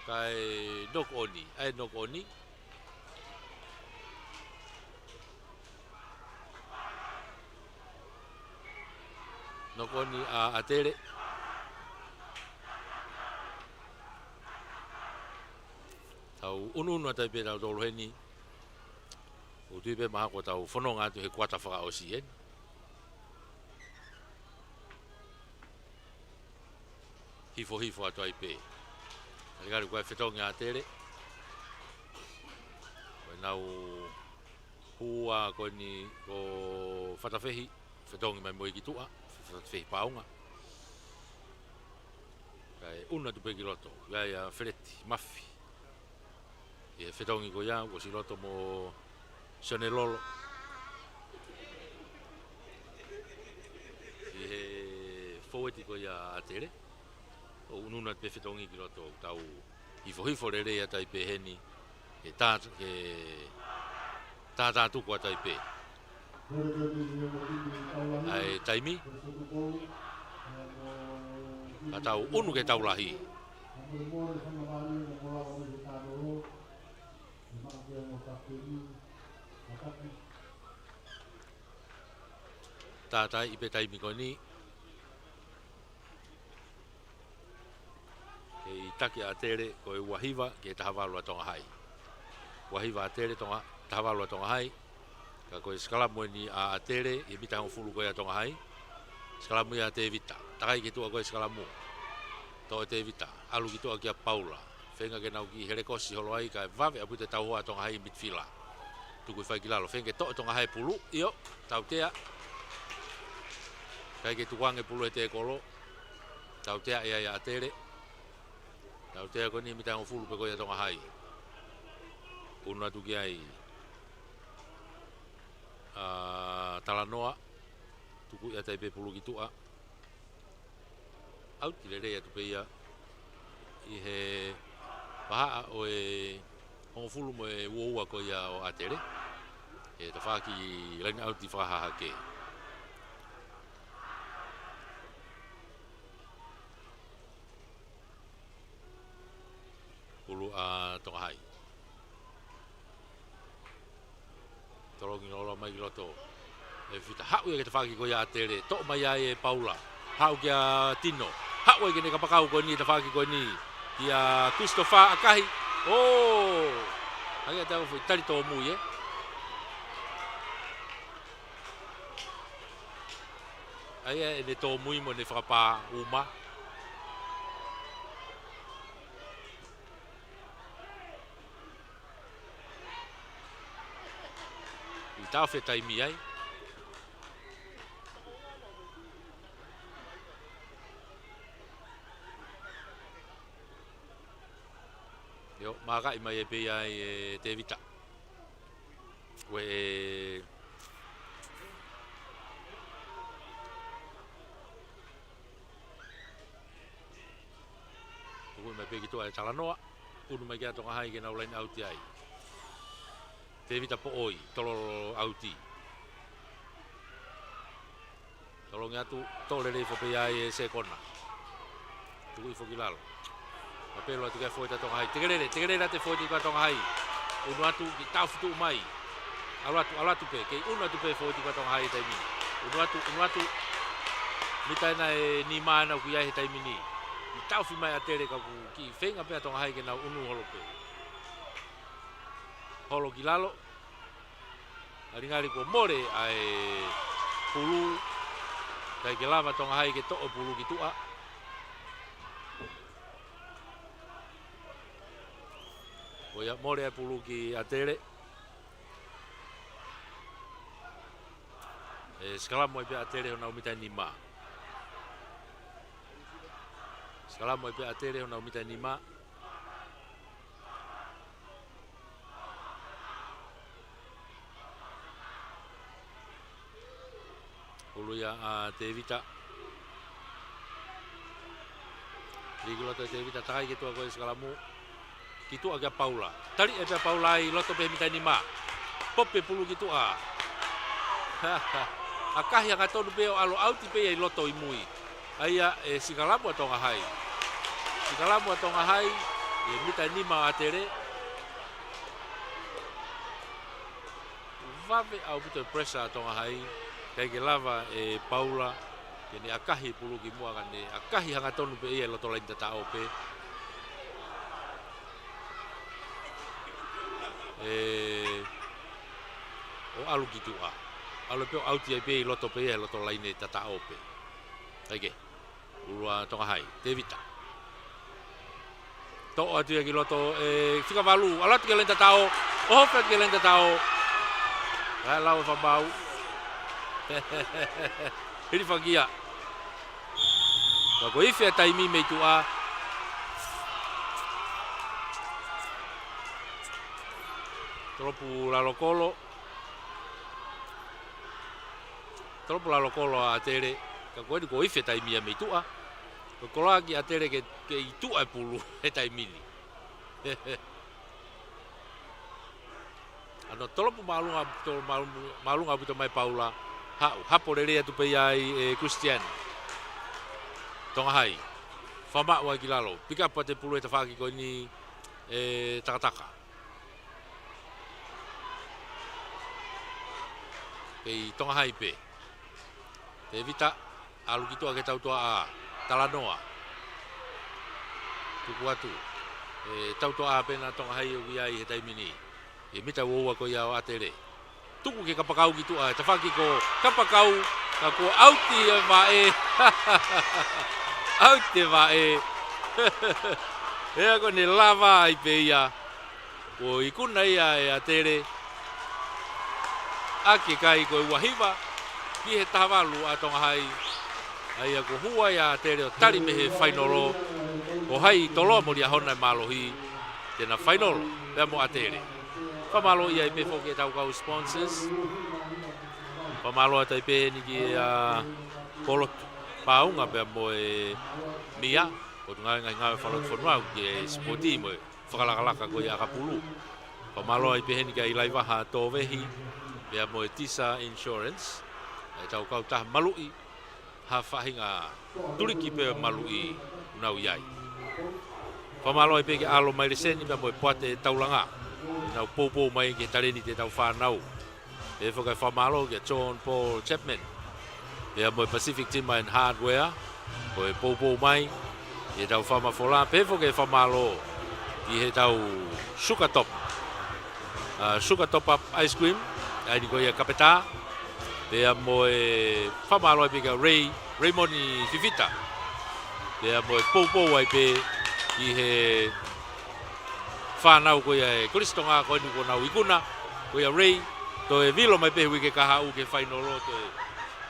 Kae knock on, ʻa e knock on. Knock on ʻa ʻAtele. Tau ʻunuʻunu atu ai pē tautolu heni. ʻOku ou tui pē mahalo kuo tau fononga atu he kuata fakaʻosi eni. Hifohifo atu ai pē. Kalikali ko e fetongi ʻa ʻAtele. Ko ʻenau hū ʻa ko eni ko Fatafehi. Fetongi mai mo ia ki tuʻa. Fatafehi paunga. Kae ʻunu atu pē ki loto. ʻIa ia Feleti Mafi. ʻI he fetongi ko ia, ʻosi loto mo Sione Lolo. ʻI he fōueti ko ia ʻa ʻAtele. ʻO ʻunuʻunu atu pē fetongi ki loto, tau hifohifo lelei atu ai pē heni. Ke tā, ke tātātuku atu ai pē. ʻA e taimi. Ka tau ʻunu ke tau lahi. Tātaiʻi pē taimi ko eni. Kei taki ʻa ʻAtele, ko e ua hiva ki he taha valu ʻa Tonga Hai. Ua hiva ʻAtele, Tonga, taha valu ʻa Tonga Hai. Ka ko e sikalamu eni ʻa ʻAtele, ʻi he mita hongofulu ko ia ʻa Tonga Hai. Sikalamu ia Tevita. Takai ki tuʻa ko e sikalamu. Toʻo Tevita. ʻAlu ki tuʻa kia Paula. Feinga ke nau kiʻi helekosi holo ai kae vave ʻaupito e tauhoa Tonga Hai midfielder. Tuku ʻi fai ki lalo. Feinga ke toʻo Tonga Hai pulu. ʻIo. Tautea. Kae ke tukuange pulu he tekolo. Tautea ia ʻia ʻAtele. Tautea ko eni mita hongofulu pē ko ia Tonga Hai. Unu atu ki ai. ʻA Talanoa. Tuku ia tai pē pulu ki tuʻa. ʻAuti lelei atu pē ia ʻi he vahaʻa ʻo e hongofulu mo e uaua ko ia ʻo ʻAtele. ʻE tafaʻaki laine ʻauti fakahahake. Pulu ʻa Tonga Hai. Tolongi lolo mai ki loto. ʻE fita haʻu ia ki he tafaʻaki ko ia ʻAtele. Toʻo mai ai ʻe Paula. Haʻu kia Tino. Haʻu ai ki he kapakau ko eni tafaʻaki ko eni. Kia Christopher ʻakahi. ʻŌ. Hake ʻa te au foʻi tali tōmui ē. ʻAi ʻa ʻene tōmui mo ʻene fakapā uma. ʻI taʻofi e taimi ai. ʻIo, makaʻi mai ʻe pē ia ʻe Tevita. Ue e. Tuku mai pē ki tuʻa ʻe Talanoa. Unu mai kia Tonga Hai ke nau laine ʻauti ai. Tevita poʻoi, tololo ʻauti. Tolongi atu, toʻo lelei foʻi pē ia ʻe Sekona. Tuku ʻi foki lalo. Mapelo atu kia foʻi ta Tonga Hai. Tekelele, tekelele atu foʻi ta Tonga Hai. Unu atu, kiʻi taʻofi tuʻu mai. ʻAlu atu, ʻalu atu pē, kei unu atu pē foʻi ta Tonga Hai he taimi ni. Unu atu, unu atu. Mita ʻe nima ʻoku ʻi ai he taimi ni. Kiʻi taʻofi mai ʻAtele ka ʻoku kiʻi feinga pē ʻa Tonga Hai ke nau unu holo pē. Holo ki lalo. Ngalingali kuo mole ʻa e pulu. ʻIkai ke lava Tonga Hai ke toʻo pulu ki tuʻa. Ko ia mole ʻa e pulu ki ʻAtele. ʻE sikalamu ai pē ʻAtele honau mita ʻe nima. Sikalamu ai pē ʻAtele honau mita ʻe nima. Pulu ia ʻa Tevita. Lī ki loto ʻe Tevita, takai ki tuʻa ko e sikalamu. Ki tuʻa kia Paula. Tali ʻe pea Paula ʻi loto pē he mita ʻe nima. Pope pulu ki tuʻa. ʻAkahi hangatonu pē ʻo ʻalu ʻauti pē ia ʻi loto ʻi mui. ʻAia ʻe sikalamu ʻa Tonga Hai. Sikalamu ʻa Tonga Hai, ʻi he mita ʻe nima ʻa ʻAtele. Vave ʻaupito e pressure ʻa Tonga Hai, ʻikai ke lava ʻe Paula ke ne ʻakahi pulu ki muʻa ka ne ʻakahi hangatonu pē ia ʻi loto laine tataʻo pē. ʻE, ʻo ʻalu ki tuʻa. ʻAlu pē ʻo ʻauti ai pē ʻi loto pē ia ʻi loto laine tataʻo pē. ʻAi ke. Ulu ʻa Tonga Hai, Tevita. Toʻo atu ia ki loto, ʻe, fika valu, ʻalu atu ki he laine tataʻo, ʻohofi atu ki he laine tataʻo. ʻAi lau e fakamaau. Hilifakia. Ka ko e ifi ʻa e taimi mei tuʻa. Tolopu lalo kolo. Tolopu lalo kolo ʻa ʻAtele, ka ko eni ko e ifi e taimi ia mei tuʻa. Ko e koloa ki ʻAtele ke, ke ʻi tuʻa e pulu he taimi ni. ʻAno tolopu māʻolunga, tolopu māʻolunga, māʻolunga ʻaupito mai Paula. Haʻu, hapo lelei atu pē ia ai ʻe Christian. Tonga Hai. Fakamaʻu ai ki lalo. Pick up ʻa e pulu he tafaʻaki ko eni ʻe Takataka. Kei Tonga Hai pē. Tevita, ʻalu ki tuʻa ki he tautuʻa ʻa Talanoa. Tuku atu. ʻE tautuʻa pē ʻa Tonga Hai ʻoku ʻi ai he taimi ni. ʻI he mita uaua ko ia ʻo ʻAtele. Tuku ki he kapakau ki tuʻa, tafaʻaki ko e kapakau Ka kuo ʻauti e vaʻe. ʻAuti e vaʻe. Pea ko ʻene lava ai pē ia. Kuo ikuna ia ʻe ʻAtele. ʻAki e kai ko e ua hiva ki he taha valu ʻa Tonga Hai. ʻA ia kuo hū ai ʻa ʻAtele ʻo tali mei he fainolo. Ko Hai Toloa mo Liahona e mālohi. Te na fainolo pea mo ʻAtele. Fakamālō ai pē foki ʻetau kau sponsors. Fakamālō atu ai pē heni ki he, ʻa, Polotu Paunga pea mo e Mia, Potungāue Ngaahi Ngāue Fakalotofonua, ki he sipoti mo e fakalakalaka ko ia ʻakapulu. Fakamālō ai pē heni kia ʻIlaivaha Tōvehi pea mo e Tisa Insurance, ʻetau kautaha maluʻi, ha faʻahinga tuliki pē maluʻi ʻoku nau ʻi ai. Fakamālō ai pē kia ʻAlo Maileseni pea mo e Poate Taulanga. Nau poupou mai ki he talēniti ʻetau fānau. Pehē foki e fakamālō kia John Paul Chapman pea mo e Pacific Timber and Hardware, ko e poupou mai ʻetau fakamafola. Pehē foki e fakamālō ki heʻetau Suka Top, ʻa, Suka Top Up Ice Cream, ʻa eni ko ia Kapetā, pea mo e fakamālō ai pē kia Ray, Raymond Fifita, pea mo e poupou ai pē ki he fānau ko ia ʻa e Kolisi Tonga ko eni kuo nau ikuna, ko ia Ray, toe vilo mai pē he uike kahaʻu ki he fainolo, toe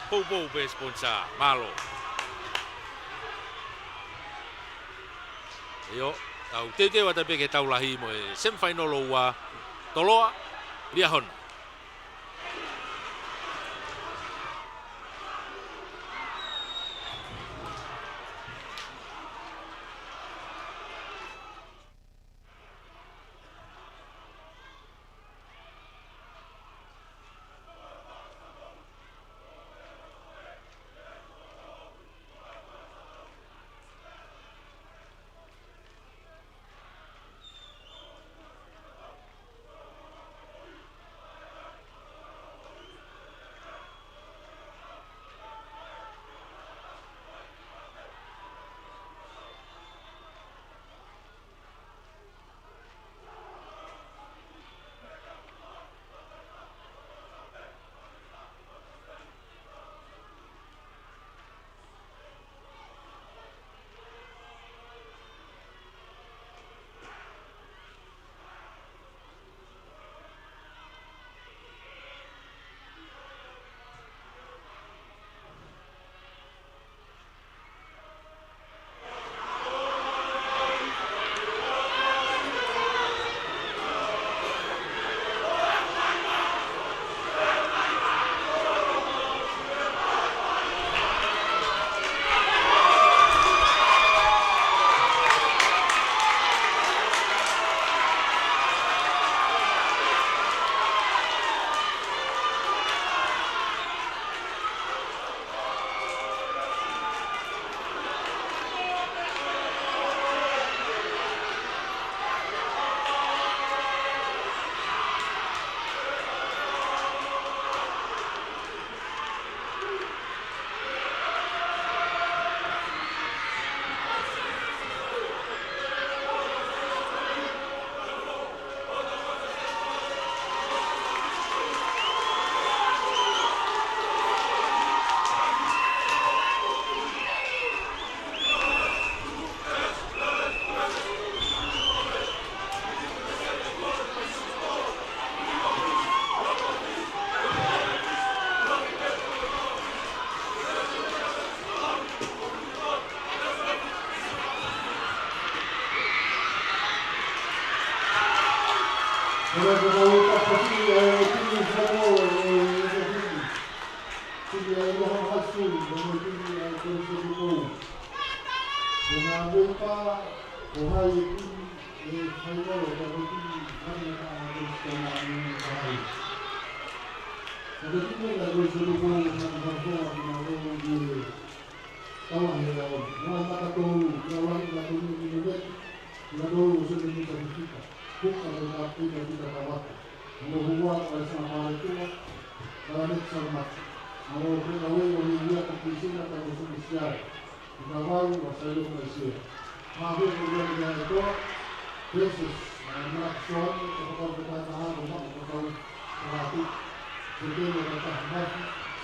poupou pē sponsor, mālō. ʻIo, tau teuteu atu pē ki he tau lahi mo e semifinal ua, Toloa, Liahona.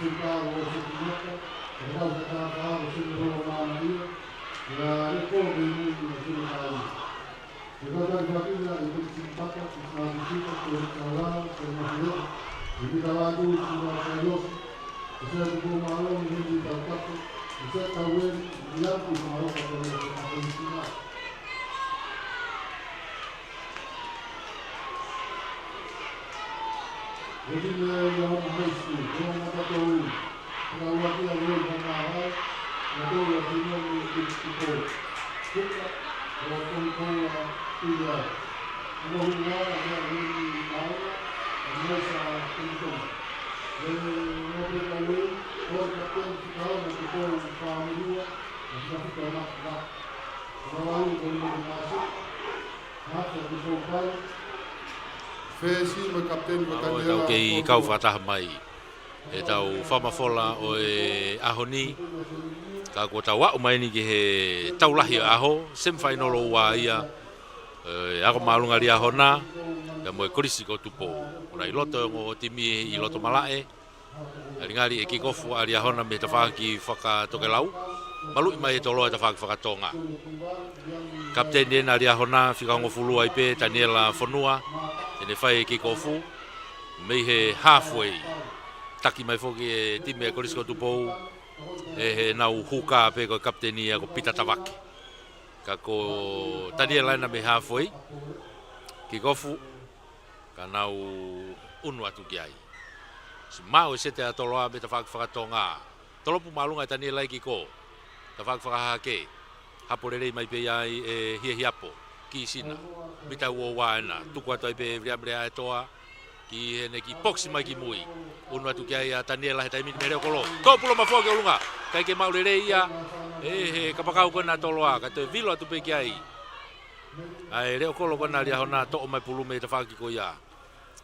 Senta o Seti Maka, e kau fakatātā o Seni Holo Māmalia, ʻa e ko me mui o Seni Kāi. E kau tali fakina, e Meki Simpaka, e Sāti Sika, ko e Sālā, ko e Mahile, e Mika Lātū, Sina Kaiosi, e Sētu Pōmalo, e Meki Tautako, e Sētu Taueli, e Maki Maloka, ko e Meki Sina. Ko e timi ia ʻo High School, ko e Matatou, ko e ua kia Loi Kamahai, ko e ua kia Loi Kutupo. Kuka, ko e Kutupo ua kia. Ko e hua kia Loi Kamahai, ko e Maisa Kutupo. Ko e ua kia Loi, ko e kapiteni Kutupo, ko e Kutupo Pāmilua, ko e Kutupo Pāmilua. Ko e ua kia Loi Kamahai. Fesi mo e kapiteni ko Mālō e Taniela tau kei Koto. Kau fakataha mai. ʻEtau fakamafola ʻo e ʻaho ni. Ka kuo tau aʻu mai eni ki he tau lahi ʻo e ʻaho, semifainolo ua ia. ʻE, ako māʻolunga Liahona, ia mo e Kolisi ko Tupou. ʻOku ʻi loto e ongo timi ʻi loto malaʻe. Ngalingali e kikofu ʻa Liahona mei he tafaʻaki fakatokelau. Maluʻi mai e Toloa he tafaʻaki fakatonga. Kapiteni ena ʻa Liahona, fika hongofulu ai pē, Taniela Fonua, ʻene fai e kikofu mei he halfway. Taki mai foki e timi e Kolisi ko Tupou, ʻe he nau huka pē ko e kapiteni ia ko Pita Tavake. Ka ko Taniela ena mei he halfway. Kikofu, ka nau ʻunu atu ki ai. Siʻi maʻu e sete ʻa Toloa mei he tafaʻaki fakatonga. Tolopu māʻolunga ʻe Taniela e kiko. Tafaʻaki fakahahake. Hapo lelei mai pē ia ʻe Hiahiapo. Ki Sina. Mita ua ua ena. Tuku atu ai pē Viliami Leaʻaetoa. Ki heʻene kiʻi pokisi mai ki mui. ʻUnu atu ki ai ʻa Taniela he taimi ni mei he leʻo kolo. Toʻo pulu mafoa ki ʻolunga. ʻIkai ke maʻu lelei ia. ʻE he kapakau ko ena ʻa Toloa. Ka toe vilo atu pē ki ai. ʻA e leʻo kolo ko ena ʻa Liahona, toʻo mai pulu mei he tafaʻaki ko ia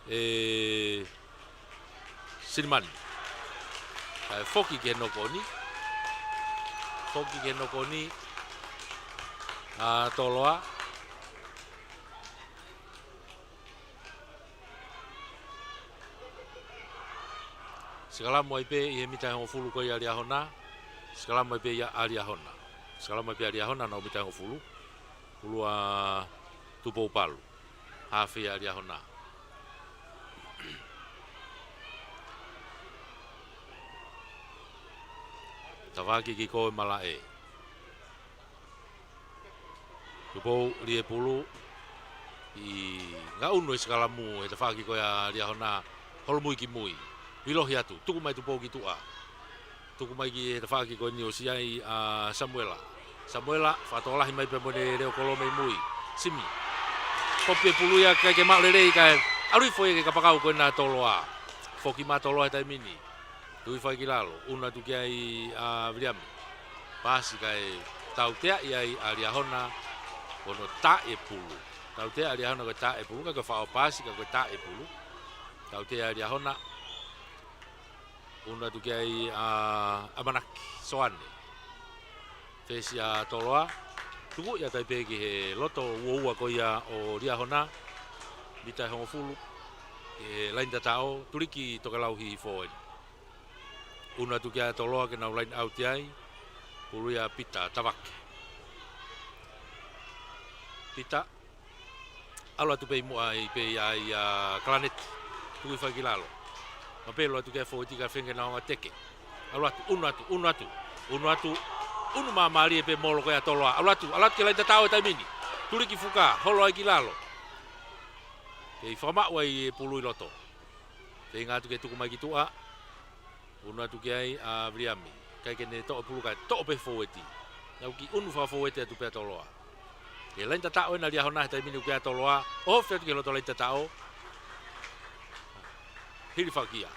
ʻe Silimani. Kae foki ki he nokoni. Foki ki he nokoni ʻa Toloa. Sikalamu ai pē ʻi he mita ʻe hongofulu ko ia ʻa Liahona. Sikalamu ai pē ia ʻa Liahona. Sikalamu ai pē ʻa Liahona ʻi he mita ʻe hongofulu. Pulu ʻa Tupou Palu. Hafe ia ʻa Liahona. Tafaʻaki kiko ʻe malaʻe. Tupou ʻi he pulu. ʻIkai ʻunu e sikalamu he tafaʻaki ko ia ʻa Liahona, holomui ki mui. Vilohi atu, tuku mai Tupou ki tuʻa. Tuku mai ki he tafaʻaki ko eni ʻosi ʻi ai ʻa Samuela. Samuela, fakatokolahi mai pē mo ʻene leʻo kolo mei mui. Simi. Kopi e pulu ia ʻikai ke maʻu lelei kae ʻalu hifo ia ki he kapakau ko ena ʻa Toloa. Foki mai ʻa Toloa he taimi ni. Tui fai ki lalo, ʻunu atu ki ai ʻa Viliami. Paasi kae tauteaʻi ai ʻa Liahona, ko hono taʻe pulu. Tautea ʻa Liahona ko e taʻe pulu, ka ko e faʻo paasi ka ko e taʻe pulu. Tautea ʻa Liahona, ʻunu atu ki ai ʻa ʻAmanaki, Soane. Fesi ʻa Toloa, tuku ia tai pē ki he loto uaua ko ia ʻo Liahona, mita ʻe hongofulu, ki he laini tataʻo, tuliki tokelau hihifo eni. ʻUnu atu ki ai ʻa Toloa ke nau line out ai. Pulu ia ʻa Pita Tavake. Pita. ʻAlu atu pē ʻi muʻa ai pē ia ʻa Kalaneti. Tuku hifo ai ki lalo. Mapelo atu ki ai fōueti ka fenga na onga teke. ʻAlu atu, ʻunu atu, ʻunu atu. ʻUnu atu. ʻUnu māmālie pē molo ko ia ʻa Toloa. ʻAlu atu, ʻalu atu ki he laini tataʻo he taimi ni. Tuliki fuka, holo ai ki lalo. Kei fakamaʻu ai e pulu ʻi loto. Feinga atu ke tuku mai ki tuʻa. ʻUnu atu ki ai ʻa Viliami. ʻIkai ke ne toʻo pulu kae toʻo pē fōueti. Nau kiʻi ʻunu fakafōueti atu pē ʻa Toloa. Ki he laini tataʻo ena ʻa Liahona he taimi ni ʻoku ʻi ai ʻa Toloa. ʻOhofi atu ki he loto laini tataʻo. Hili fakia.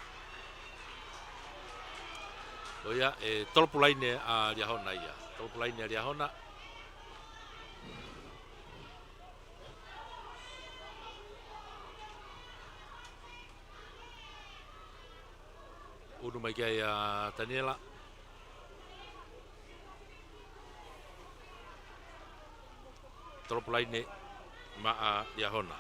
Ko ia, ʻe tolopu laine ʻa Liahona ia. Tolopu laine ʻa Liahona. ʻUnu mai ki ai ʻa Taniela. Tolopu laine maʻa Liahona.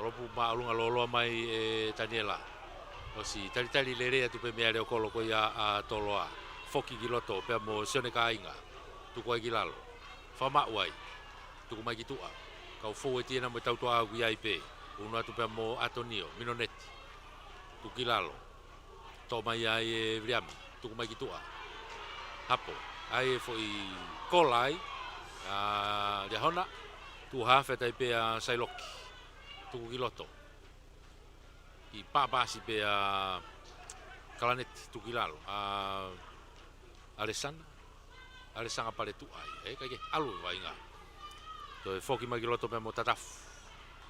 Tolopu māʻolunga lōloa mai ʻe Taniela. ʻOsi talitali lelei atu pē mei he aleokolo ko ia ʻa Toloa. Foki ki loto pea mo Sione Kāinga. Tuku ai ki lalo. Fakamaʻu ai. Tuku mai ki tuʻa. Kau foueti ena mo e tautuʻa ʻoku ʻi ai pē. Unu atu pea mo ʻAtonio Minoneti. Tuku ki lalo. Toʻo mai ai ʻe Viliami, tuku mai ki tuʻa. Hapo, ʻai e foʻi kola ai ʻa Liahona, tuʻu haafe atu ai pē ʻa Sailoki, tuku ki loto. Kiʻi pāpasi pē ʻa Kalaneti, tuku ki lalo ʻa Alesana. ʻAlesana Paletuʻa ia, ʻikai ke ʻalu e vaʻinga. Toe foki mai ki loto pea mo Tatafu.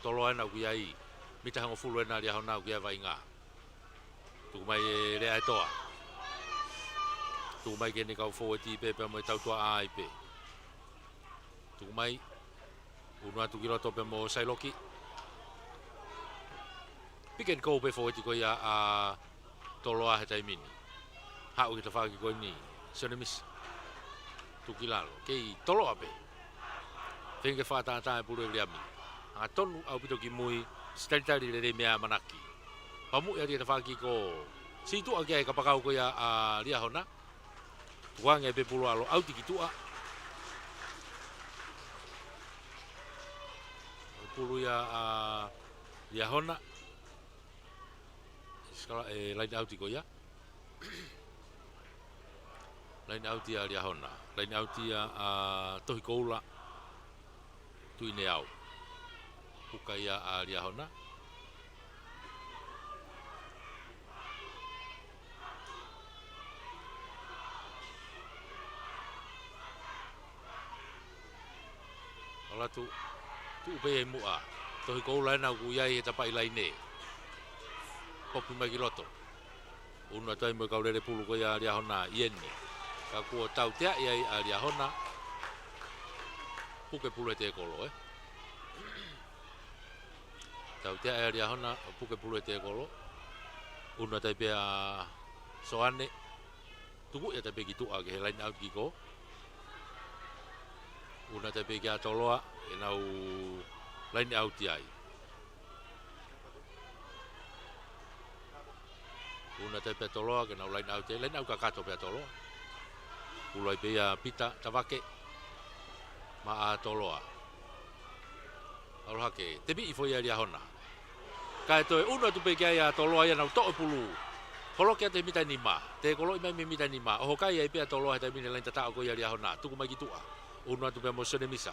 Toloa ena ʻoku ʻi ai, mita hongofulu ena ʻa Liahona ʻoku ʻi ai e vaʻinga. Tuku mai ʻe Lea ʻEtoa. Tuku mai ki heʻene kau foueti pē pea mo e tautuʻa ai pē. Tuku mai, unu atu ki loto pea mo Sailoki. Pick and go pē foueti ko ia ʻa Toloa he taimi ni. Haʻu ki he tafaʻaki ko eni, Sione Misa. Tuku ki lalo, kei Toloa pē. Feinga ke fakatātā e pulu ʻe Viliami. Angatonu ʻaupito ki mui, ʻosi talitali lelei mei ai ʻamanaki. Pamuʻi atu ki he tafaʻaki ko ē, sītuʻa ki ai e kapakau ko ia ʻa Liahona. Tukuange pē pulu ʻalu ʻauti ki tuʻa. Pulu ia ʻa Liahona. Sikala e laine ʻauti ko ia. Laine ʻauti ʻa Liahona. Laine ʻauti ʻa, ʻa Tohi Koula. Tuʻi Neau. Puka ia ʻa Liahona. ʻAlu atu, tuʻu pē ia ʻi muʻa. Tohi Koula ena ʻoku ʻi ai he tapaʻi laine. Popi mai ki loto. Unu atu ai mo e kau lele pulu ko ia ʻa Liahona, ʻi eni. Ka kuo tauteaʻi ai ʻa Liahona. Puke pulu ʻe Tekolo, ē. Tauteaʻi ʻa Liahona, puke pulu ʻe Tekolo. Unu atu ai pē ʻa Soane. Tuku ia atu ai pē ki tuʻa ki he laine ʻauti ki kō. Unu atu ai pē kia Toloa, ʻenau laine ʻauti ai. Unu atu ai pē ʻa Toloa, ke nau laine ʻauti ai, laine ʻauti kakato pē ʻa Toloa. Pulu ai pē ia Pita Tavake, maʻa Toloa. ʻAlu hake, tepiʻi foʻi ʻa Liahona. Kae toe unu atu pē ki ai ʻa Toloa ia nau toʻo e pulu. Holoki atu he mita nima. Tekoloʻi mai mei he mita nima. ʻOhokai ai pē ʻa Toloa he taimi ni he laine tataʻo ko ia ʻa Liahona. Tuku mai ki tuʻa. Unu atu pē mo Sione Misa.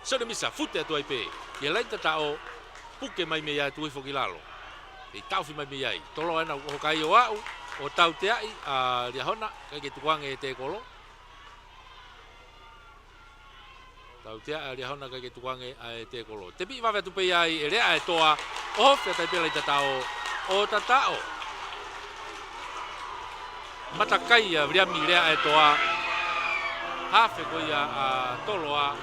Sione Misa, fute atu ai pē. ʻI he laine tataʻo, puke mai mei ai, tuʻu hifo ki lalo. Kei taʻofi mai mei ai. Toloa ena ʻoku ʻohokai ʻo aʻu, ʻo tauteaʻi ʻa Liahona, ʻikai ke tukuange ʻe Tekolo. Tauteaʻi ʻa Liahona ʻikai ke tukuange ʻe Tekolo. Tepiʻi vave atu pē ia ai ʻe Lea ʻEtoa, ʻohofi atu ai pē laine tataʻo, ʻo tataʻo. Matakai ʻa Viliami Lea ʻEtoa. Hafe ko ia ʻa Toloa.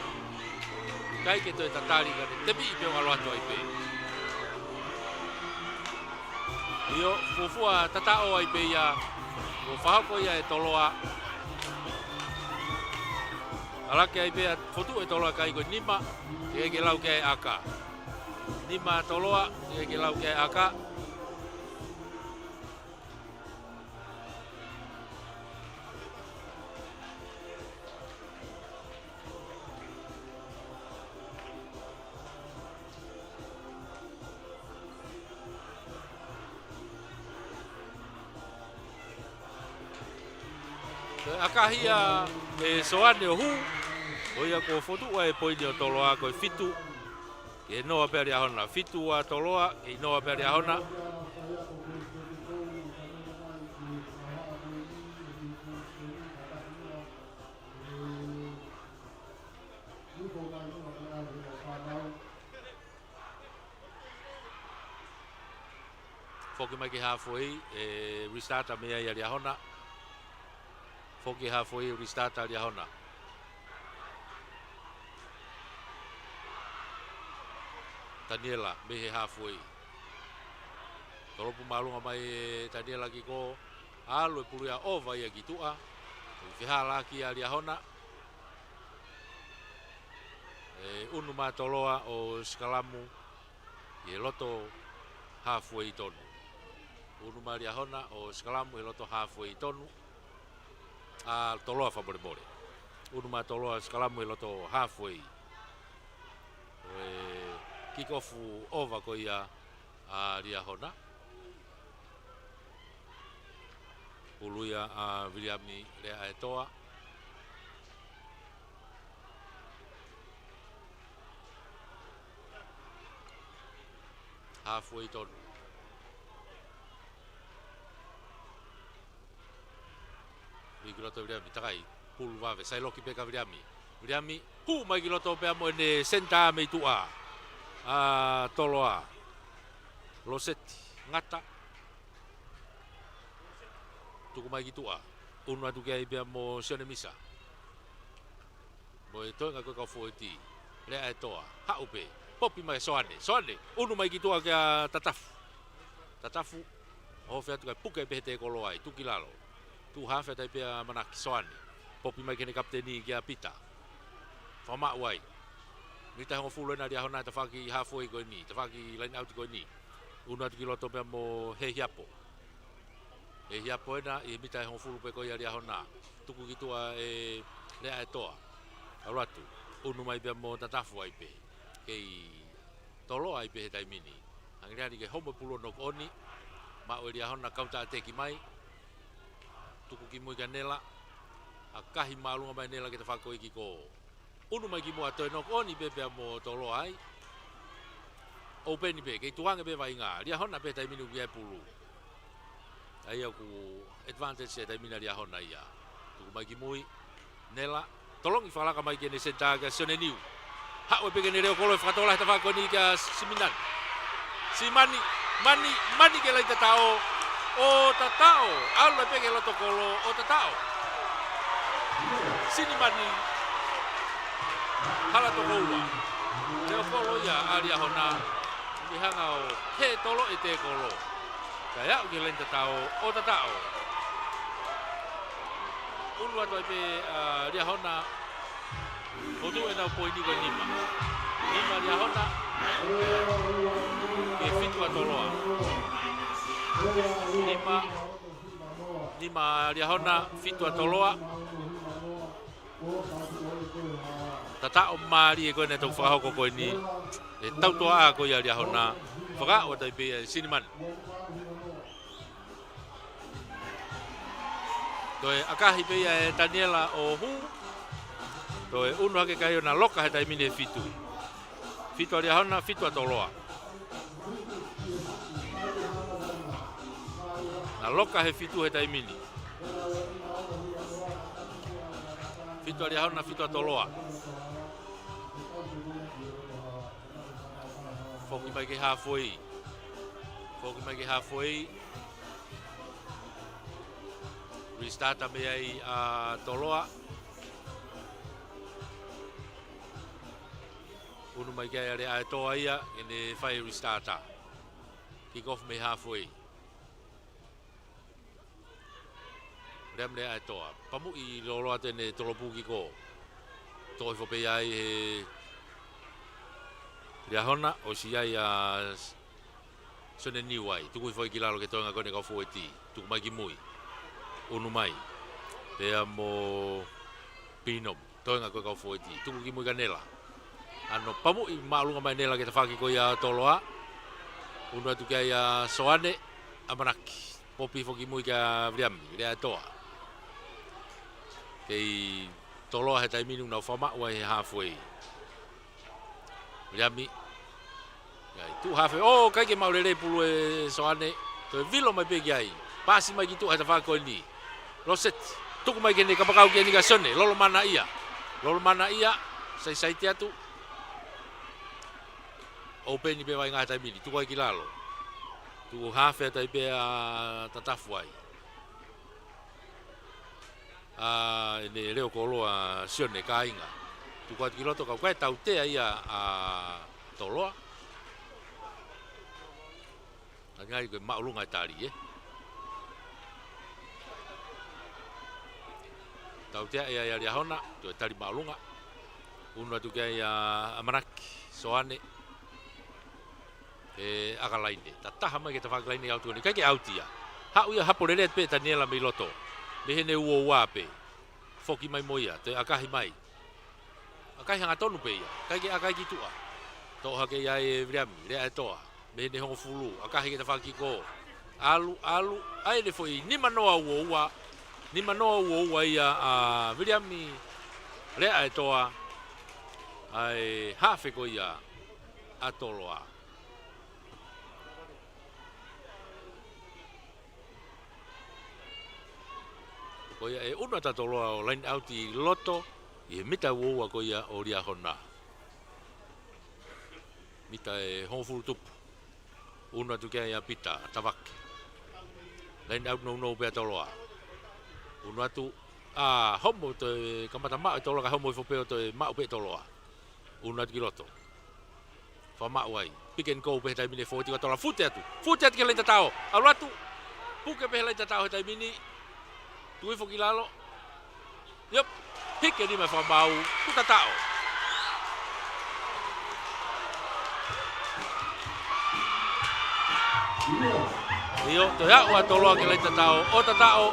ʻIkai ke toe tatali ka ne tepiʻi pē ʻo ʻalu atu ai pē. ʻIo, fuofua tataʻo ai pē ia. Kuo fakahoko ia ʻe Toloa. ʻAlake ai pē ʻa e fotu ʻe Toloa, kai ko e nima, ʻikai ke lau ki ai e ʻaka. Nima Toloa, ʻikai ke lau ki ai e ʻaka. Ko e ʻakahi ia ʻe Soane ʻo hū, ko ia kuo fotu ai e poini ʻo Toloa ko e fitu. Ke noa pē ʻa Liahona, fitu ʻa Toloa, ke noa pē ʻa Liahona. Foki mai ki he halfway, ʻe restart mei ai ʻa Liahona. Foki halfway, restart ʻa Liahona. Taniela, mei he halfway. Tolopu māʻolunga mai ʻe Taniela ki kō, ʻalu e pulu ia ʻova ia ki tuʻa. ʻOku fehālaaki ʻa Liahona. ʻE unu mai ʻa Toloa ʻo sikalamu. ʻi he loto halfway tonu. Unu mai Liahona ʻo sikalamu he loto halfway tonu. ʻA Toloa fakamolemole. Unu mai Toloa sikalamu he loto halfway. ʻO e kick off ova ko ia ʻa Liahona. Pulu ia ʻa Viliami Leaʻaetoa. Halfway tonu. Ui ki loto Viliami, takai. Pulu vave, sailoki pē kia Viliami. Viliami, hū mai ki loto pea mo ʻene senitā mei tuʻa ʻa Toloa. Loseti, ngata. Tuku mai ki tuʻa. Unu atu ki ai pea mo Sione Misa. Mo e toenga ko e kau fōueti. Leaʻaetoa. Haʻu pē. Popi mai Soane. Soane. Unu mai ki tuʻa kia Tatafu. Tatafu. ʻOhofi atu kae puke pē he tēkolo ai. Tuku ki lalo. Tuʻu hafe atu ai pē ʻa Manaki Soane. Popi mai ki heʻene kapiteni kia Pita. Fakamaʻu ai. Miniti hongofulu ena Liahona tafaʻaki halfway ko eni. Tafaʻaki line out ko eni. Unu atu ki loto pea mo Hehiapo. Hehiapo ena ʻi he miniti hongofulu pē ko ia Liahona. Tuku ki tuʻa ʻe Leaʻaetoa. ʻAlu atu. Unu mai pea mo Tatafu ai pē. Kei Toloa ai pē he taimi ni. Hangē ʻeni ke homo pulu ʻo knock on. Maʻu ʻe Liahona counter attack mai. Tuku ki mui kia Nela. ʻAkahi māʻolunga mai Nela ke tafaʻaki ko e kick off. Unu mai ki muʻa toe knock on pē pea mo Toloa ai. Open pē, kei tuʻu ange pē vaʻinga. Liahona pē taimi ni ʻoku ʻi ai e pulu. ʻA ia ʻoku advantage e taimi ni ʻa Liahona ia. Tuku mai ki mui. Nela. Tolongi fakalaka mai ki heʻene senitā kia Sione Niu. Haʻu pē ki heʻene leʻo kolo ʻo fakatō lahi he tafaʻaki ko eni kia Simani. Simani, mani, mani ki he laine tataʻo. ʻO tataʻo. ʻAlu pē ki he loto kolo. ʻO tataʻo. Sinimani. Hala toko ua. Leʻo kolo ia ʻa Liahona. Ke hanga ʻo hē tolo e tēkolo. Kae aʻu ki he laine tataʻo, ʻo tataʻo. Unu atu ai pē ʻa Liahona. ʻO tuʻu ʻenau poini ko e nima. Nima Liahona. Ke fitu ʻa Toloa. Nima. Nima Liahona, fitu ʻa Toloa. Tataʻo mālie ko eni ʻoku fakahoko ko eni. ʻE tautoa ko ia Liahona. Fakaʻotua pē ia ʻe Sinimani. Toe ʻakahi pē ia ʻe Taniela ʻo hū. Toe unu hake kai ʻo na loka he taimi ni ʻe fitu. Fitu ʻa Liahona, fitu ʻa Toloa. Na loka he fitu he taimi ni. Fitu ʻa Liahona, fitu ʻa Toloa. Foki mai ki he halfway. Foki mai ki he halfway. Restart mei ai ʻa Toloa. Unu mai ki ai ʻa Leaʻaetoa ia, ke ne fai restart. Kick off mei halfway. Leaʻaetoa. Pamuʻi loloa ʻene tolopu kick off. Toʻo hifo pē ia ʻe Liahona, ʻosi ia ʻa Sione Niu ai. Tuku hifo ki lalo ki he toenga ko eni kau fōueti. Tuku mai ki mui. Unu mai. Pea mo Pino. Toenga ko e kau fōueti. Tuku ki mui kia Nela. ʻAno pamuʻi māʻolunga mai Nela ki he tafaʻaki ko ia ʻa Toloa. Unu atu ki ai ʻa Soane, ʻAmanaki. Popi foki mui kia Viliami, Leaʻaetoa. Kei Toloa he taimi ni ʻoku nau fakamaʻu ai he halfway. Viliami. ʻIkai, tuʻu hafe. ʻO, ʻikai ke maʻu lelei pulu ʻe Soane. Toe vilo mai pē ki ai. Pasi mai ki tuʻa he tafaʻaki ko eni. Loseti. Tuku mai ki heʻene kapakau ko eni kia Sione. Lolo mana ia. Lolo mana ia. Saisaiti atu. Open pē vaʻinga he taimi ni. Tuku ai ki lalo. Tuʻu hafe atu ai pē ʻa Tatafu ai. ʻA ʻene leʻo kolo ʻa Sione kāinga. Tuku atu ki loto ka ʻoku ʻikai tautea ia ʻa Toloa. Ka ʻikai ko e māʻolunga e tali, ē. Tautea ia ʻa Liahona, toe tali māʻolunga. Unu atu ki ai ʻa ʻAmanaki, Soane. ʻe ʻAkalaine. Tataha mai ke tafaʻaki laine ʻauti ko eni. ʻIkai ke ʻauti ia. Haʻu ia, hapo lelei pē Taniela mei loto. Mei heʻene uoua pē. Foki mai mo ia, toe ʻakahi mai. ʻAkahi hangatonu pē ia. ʻIkai ke ʻakahi ki tuʻa. Toʻo hake ia ʻe Viliami, Leaʻaetoa. Mei heʻene hongofulu, ʻakahi ke tafaʻaki ko. ʻAlu, ʻalu, ʻa ʻene foʻi nima noa uoua. Nima noa uoua ia ʻa Viliami Leaʻaetoa. ʻA e hafe ko ia ʻa Toloa. Ko ia ʻe ʻunu atu ʻa Toloa ʻo laine ʻauti ʻi loto ʻi he mita uoua ko ia ʻo Liahona. Mita ʻe hongofulu tupu. ʻUnu atu ki ai ʻa Pita Tavake. Laine ʻauti nounou pē ʻa Toloa. ʻUnu atu, ʻa, homo toe kamata maʻu ʻe Toloa, kae homo hifo pē ʻo toe maʻu pē ʻe Toloa. ʻUnu atu ki loto. Fakamaʻu ai. Pick and go pē he taimi ni, fōueti ʻa Toloa, fute atu. Fute atu ki he laine tatao. ʻAlu atu. Puke pē he laine tatao he taimi ni. Tuku hifo ki lalo. Yep. Hiki e nima, fakamaau. Kuo tataʻo. ʻIo, toe aʻu ʻa Toloa ki he laine tatao. ʻO tataʻo.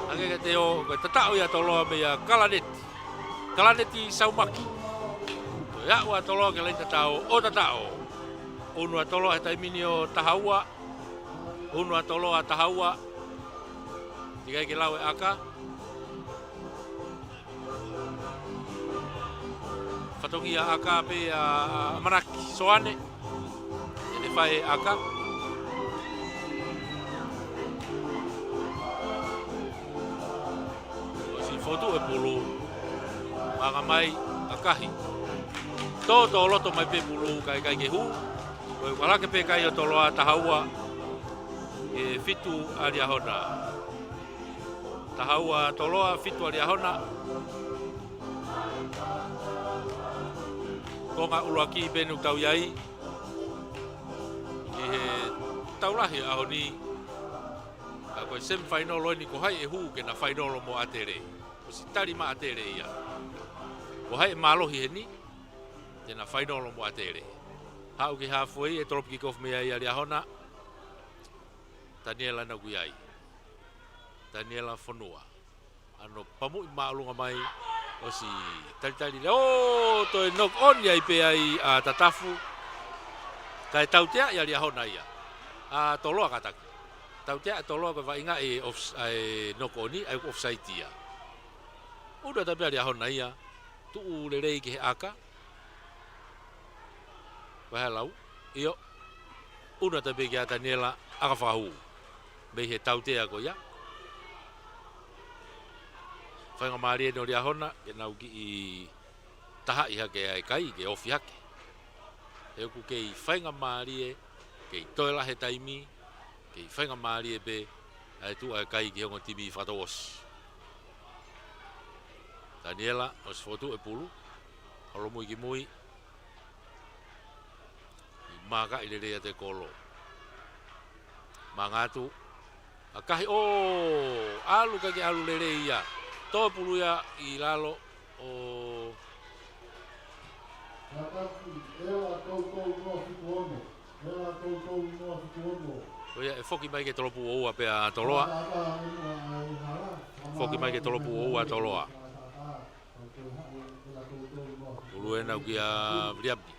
Hangē kiate au, ko e tataʻo ia ʻa Toloa meia Kalaneti. Kalaneti Saumaki. Toe aʻu ʻa Toloa ki he laine tatao, ʻo tataʻo. ʻUnu ʻa Toloa he taimi ni ʻo taha ua. ʻUnu ʻa Toloa taha ua. ʻIkai ke lau e ʻaka. Fatongia ʻaka pē ʻa, ʻa ʻAmanaki Soane. ʻEne fai e ʻaka. ʻOsi fotu e pulu. Maʻanga mai, ʻakahi. Tō, tō loto mai pē pulu, kae ʻikai ke hū. Ko e ʻalu hake pē kai ʻo Toloa, taha ua. ʻE fitu ʻa Liahona. Taha ua Toloa, fitu ʻa Liahona. Konga ʻuluaki pē ʻoku tau ʻi ai. ʻI he tau lahi ʻaho ni. Ka ko e semifinal eni, ko hai ʻe hū ke na final mo ʻAtele. ʻOsi tali mai ʻAtele ia. Ko hai ʻe mālohi heni, te na final mo ʻAtele. Haʻu ki he halfway, ʻe drop kick off mei ai ʻa Liahona. Taniela ʻoku ʻi ai. Taniela Fonua. ʻAno pamuʻi māʻolunga mai, ʻosi talitali lea. ʻO, toe knock on ai pē ai ʻa Tatafu. Kae tautea ia ʻa Liahona ia. ʻA Toloa kātaki. Tautea ʻa Toloa ko e vaʻinga e off-, ʻa e knock on, ʻa e offside ia. ʻUnu atu pē ʻa Liahona ia. Tuʻu lelei ki he ʻaka. Ko e hā e lau? ʻIo. ʻUnu atu pē kia Taniela, ʻaka fakahū. Mei he tautea ko ia. Faingamālie ʻeni ʻo Liahona, ke nau kiʻi tahaʻi hake ʻa e kai, ke ofi hake. He ʻoku kei faingamālie, kei toe lahi e taimi, kei faingamālie pē ʻa e tuʻu ʻa e kai ki he ongo timi fakatouʻosi. Taniela, ʻosi fotu e pulu, holomui ki mui, ʻi mākaʻi lelei ʻa e kolo. Maʻanga atu, ʻakahi, ʻo, ʻalu, ʻikai ke ʻalu lelei ia. Tō pulu ia ʻi lalo, ʻo. Ko ia ʻe foki mai ke tolopu ʻo ua pē ʻa Toloa. Foki mai ke tolopu ʻo ua ʻa Toloa. Pulu ena kia Viliami.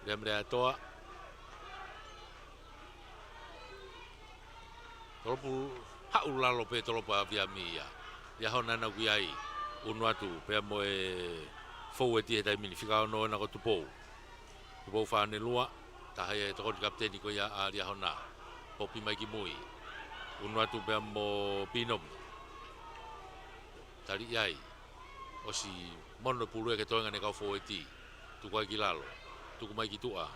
Viliami Leaʻaetoa. Tolopu haʻu lalo pē tolopu ʻa Viliami ia. Liahona ena ʻoku ʻi ai. ʻUnu atu pea mo e fōueti he taimi ni, fika ono ena ko Tupou. Tupou Faʻanelua, taha ia e tokoni kapiteni ko ia ʻa Liahona. Popi mai ki mui. ʻUnu atu pea mo Pinomi. Tali ʻi ai. ʻOsi mono pulu ia ke toenga ʻene kau fōueti. Tuku ai ki lalo. Tuku mai ki tuʻa.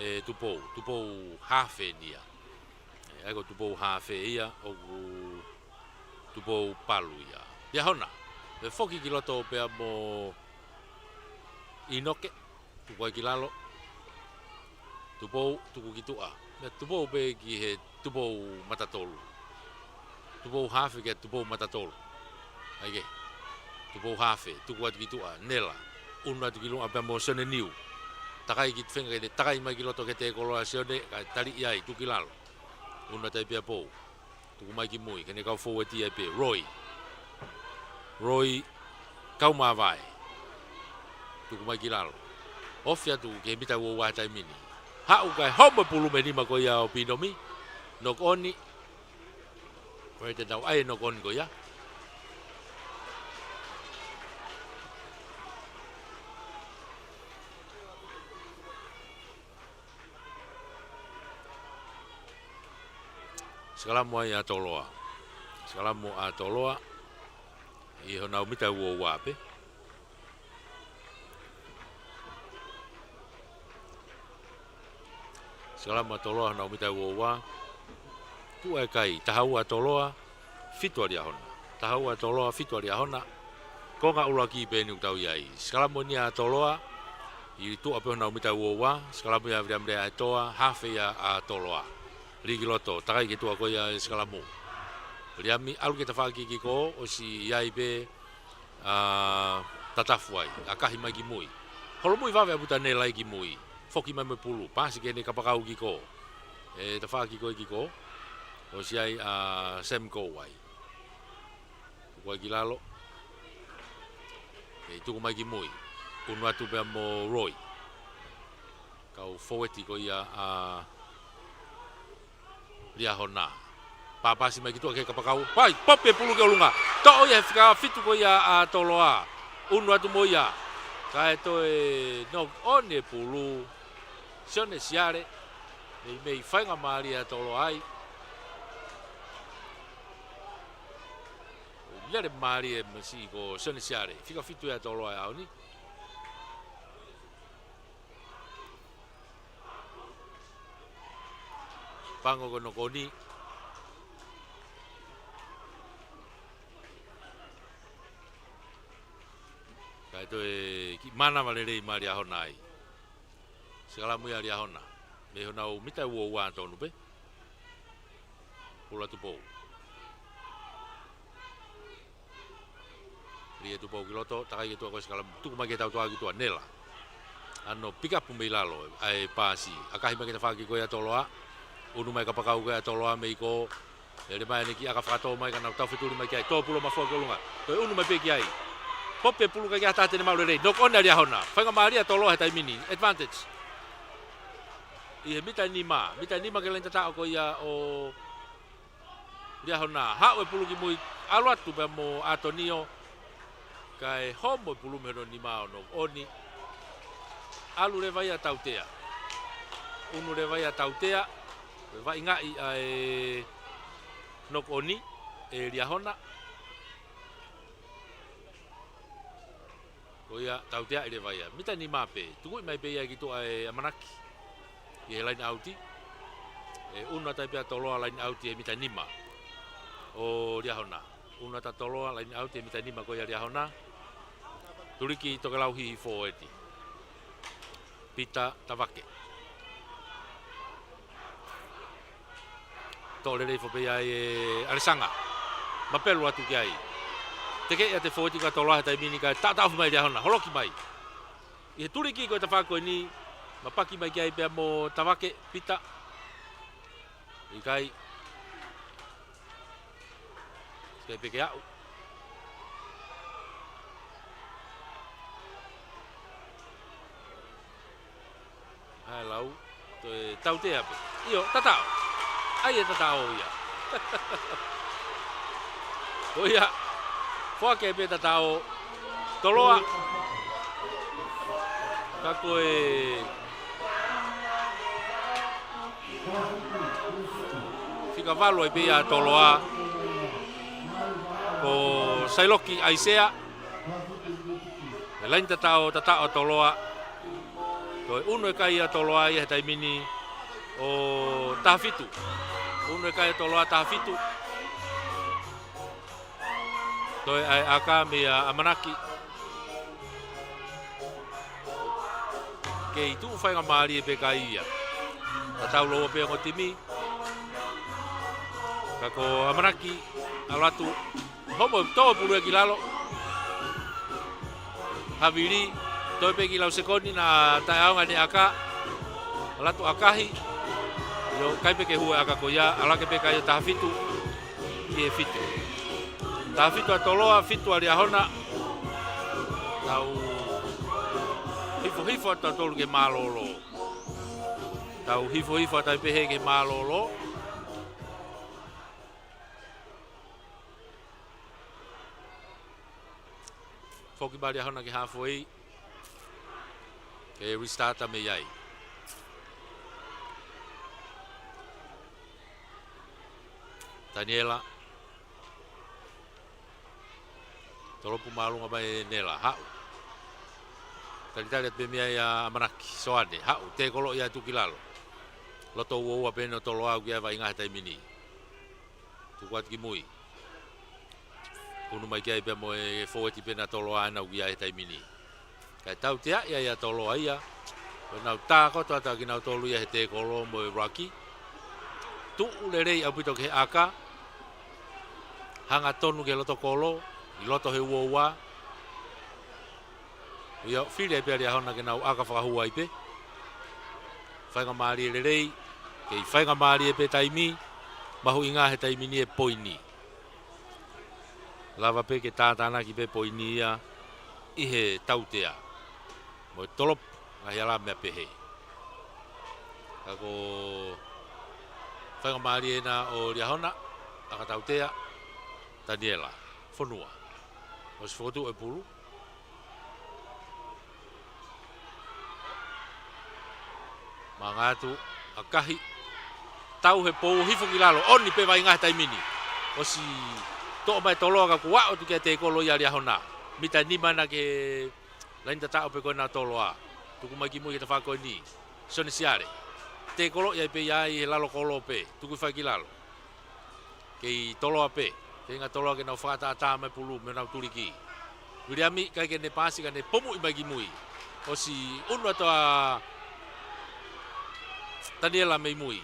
ʻE Tupou. Tupou hafe eni ia. ʻE, ʻa ia ko Tupou hafe ia, ʻoku Tupou palu ia. Liahona. Pea foki ki loto pea mo ʻInoke. Tuku ai ki lalo. Tupou, tuku ki tuʻa. Meʻa Tupou pē ki he Tupou matatolu. Tupou hafe ki he Tupou matatolu. ʻAi ke. Tupou Hafe, tuku atu ki tuʻa, Nela. Unu atu ki lunga pea mo Sione Niu. Takai ki fenga ke ne takai mai ki loto ke tēkoloa Sione, kae tali ia ai, tuku ki lalo. Unu atu ai pea Pou. Tuku mai ki mui, ke ne kau foueti ai pē. Roy. Roy, kau māvae. Tuku mai ki lalo. Ofi atu ke mita ua ua he taimi ni. Haʻu kae homo e pulu mei he nima ko ia ʻo Pinomi. Knock on. Ko e te tau ʻai e knock on ko ia. Sikalamo ai ʻa Toloa. Sikalamo ʻa Toloa. ʻI honau mita ua ua pē. Sikalamo ʻa Toloa honau mita ua ua. Tuʻu e kai, taha ua ʻa Toloa, fitu ʻa Liahona. Taha ua ʻa Toloa, fitu ʻa Liahona. Konga ʻuluaki pē ʻeni ʻoku tau ʻi ai. Sikalamo eni ʻa Toloa, ʻi tuʻa pē honau mita ua ua. Sikalamo ia Viliami Leaʻaetoa, hafe ia ʻa Toloa. Lī ki loto, takai ki tuʻa ko ia e sikalamo. Viliami ʻalu ki he tafaʻaki kiko, ʻosi ʻi ai pē ʻa Tatafu ai, ʻakahi mai ki mui. Holomui vave ʻa Puta Nela ai ki mui. Foki mai mo e pulu, paasi ki heʻene kapakau kiko. ʻE tafaʻaki ko e kiko. ʻOsi ʻi ai ʻa Sam Kou ai. Tuku ai ki lalo. ʻE tuku mai ki mui. Unu atu pea mo Roy. Kau foueti ko ia ʻa Liahona. Pāpasi mai ki tuʻa ki he kapakau. Pai, popi e pulu ki ʻolunga. Toʻo ia he fika fitu ko ia ʻa Toloa. Unu atu mo ia. Kae toe knock on e pulu. Sione Siale. Meimei faingamālie ʻa Toloa ai. Lele mālie masi ko Sione Siale. Fika fitu ia ʻa Toloa he ʻaho ni. Pango ko e knock on. Kae toe kiʻi mānava lelei mai Liahona ai. Sikalamo ia Liahona. Mei honau mita ua ua tonu pē. Pulu atu Pou. Lī atu Pou ki loto, takai ki tuʻa ko e sikalamo, tuku mai ki he tautoa ki tuʻa Nela. ʻAno pick up mei lalo, ʻai paasi. ʻAkahi mai ki he tafaʻaki ko ia ʻa Toloa. Unu mai kapakau ko ia ʻa Toloa mei ko. Lele mai ʻene kiʻi ʻaka fakatō mai ka nau tau fetuli mai ki ai. Tō pulu mafua ki ʻolunga. Toe unu mai pē ki ai. Popi e pulu kae ʻikai ha taha te ne maʻu lelei. Knock on ʻa Liahona. Faingamālie ʻa Toloa he taimi ni. Advantage. ʻI he mita nima. Mita nima ki he laine tataʻo ko ia ʻo Liahona, haʻu e pulu ki mui, ʻalu atu pea mo ʻAtonio, kae homo e pulu mei hono nima ʻo knock on. ʻAlu leva ia Tautea. Unu leva ia Tautea, ko e vaʻingaʻi ʻa e knock on ʻe Liahona. Ko ia Tautea ʻi leva ia. Mita nima pē. Tukuʻi mai pē ia ki tuʻa ʻe ʻAmanaki. ʻI he line out. ʻE unu atu ai pē ʻa Toloa line out ʻi he mita nima. ʻO Liahona. Unu atu ʻa Toloa line out ʻi he mita nima ko ia Liahona. Tuliki Tokelau Hihi fōueti. Pita Tavake. Toʻo lelei foki pē ia ʻe ʻAlesanga. Mapelu atu ki ai. Tekeʻi ʻa e fōueti ʻa Toloa he taimi ni kae taʻotaʻo mai Liahona. Holoki mai. ʻI he tuliki ko e tafaʻaki ko eni. Mapaki mai ki ai pea mo Tavake, Pita. ʻIkai. Sikai pē ke aʻu. Hai lau, toe Tautea pē. ʻIo, tataʻo. ʻAi e tataʻo ia. Ko ia, foaki pē tataʻo. Toloa. Ka ko e fika valu ai pē ia ʻa Toloa. Ko Sailoki ʻAisea. He laine tataʻo, tataʻo ʻa Toloa. Toe unu e kai ʻa Toloa ia he taimi ni ʻo taha fitu. Unu e kai ʻa Toloa taha fitu. Toe ʻai ʻaka meia ʻAmanaki. Kei tuʻu faingamālie pē kai ia. Tatau lōua pē ongo timi. Ka Ko ʻAmanaki, ʻalu atu, homo, tō e pulu ia ki lalo. Havili, toe pē kiʻi lau sekoni naʻa taʻeʻaonga ʻene ʻaka. ʻAlu atu ʻakahi. ʻIo, ʻikai pē ke hū e ʻaka ko ia, ʻalu hake pē kaio taha fitu ki he fitu. Taha fitu ʻa Toloa, fitu ʻa Liahona. Tau hifohifo atu tautolu ki he mālōlō. Tau hifohifo atu ai pē he ki he mālōlō. Foki mai Liahona ki he halfway. Ke restart mei ai. Taniela. Tolopu māʻolunga mai ʻe Nela, haʻu. Talitali atu pē mei ai ʻa ʻAmanaki, Soane, haʻu, tēkoloʻi atu ki lalo. Loto uoua pē ʻa Toloa ʻoku ʻi ai e vaʻinga he taimi ni. Tuku atu ki mui. Unu mai ki ai pea mo e fōueti pē ʻa Toloa ʻena ʻoku ʻi ai he taimi ni. Kae tauteaʻi ai ʻa Toloa ia. Ko ʻenau tā kotoa atu kinautolu ia he tēkolo mo e ruck. Tuʻu lelei ʻaupito ki he ʻaka. Hangatonu ki he loto kolo, ʻi loto he uoua. ʻIo, fili ai pē ʻa Liahona ke nau ʻaka fakahū ai pē. Faingamālie lelei, kei faingamālie pē taimi, mahuʻinga he taimi ni e poini. Lava pē ke tātānaki pē poini ia ʻi he tautea. Mo e tolopu, ngaahi ala meʻa pehē. Ka ko e faingamālie ʻena ʻo Liahona, ʻaka tautea, Taniela, fonua. ʻOsi fokotuʻu e pulu. Maʻanga atu, ʻakahi, tau he pou hifo ki lalo, ʻoni pē vaʻinga he taimi ni. ʻOsi toʻo mai Toloa ka kuo aʻu atu ki he tēkolo ia ʻa Liahona. Mita nima ʻena ki he laini tataʻo pē ko ena ʻa Toloa. Tuku mai ki mui ki he tafaʻaki ko eni. Sione Siale. Tēkoloʻi ai pē ia ʻi he lalo kolo pē. Tuku hifo ai ki lalo. Kei Toloa pē. Kei ngaahi Toloa ke nau fakaʻataʻatā mai pulu mei honau tuliki. Viliami, ʻikai ke ne paasi ka ne pomuʻi mai ki mui. ʻOsi unu atu ʻa Taniela mei mui.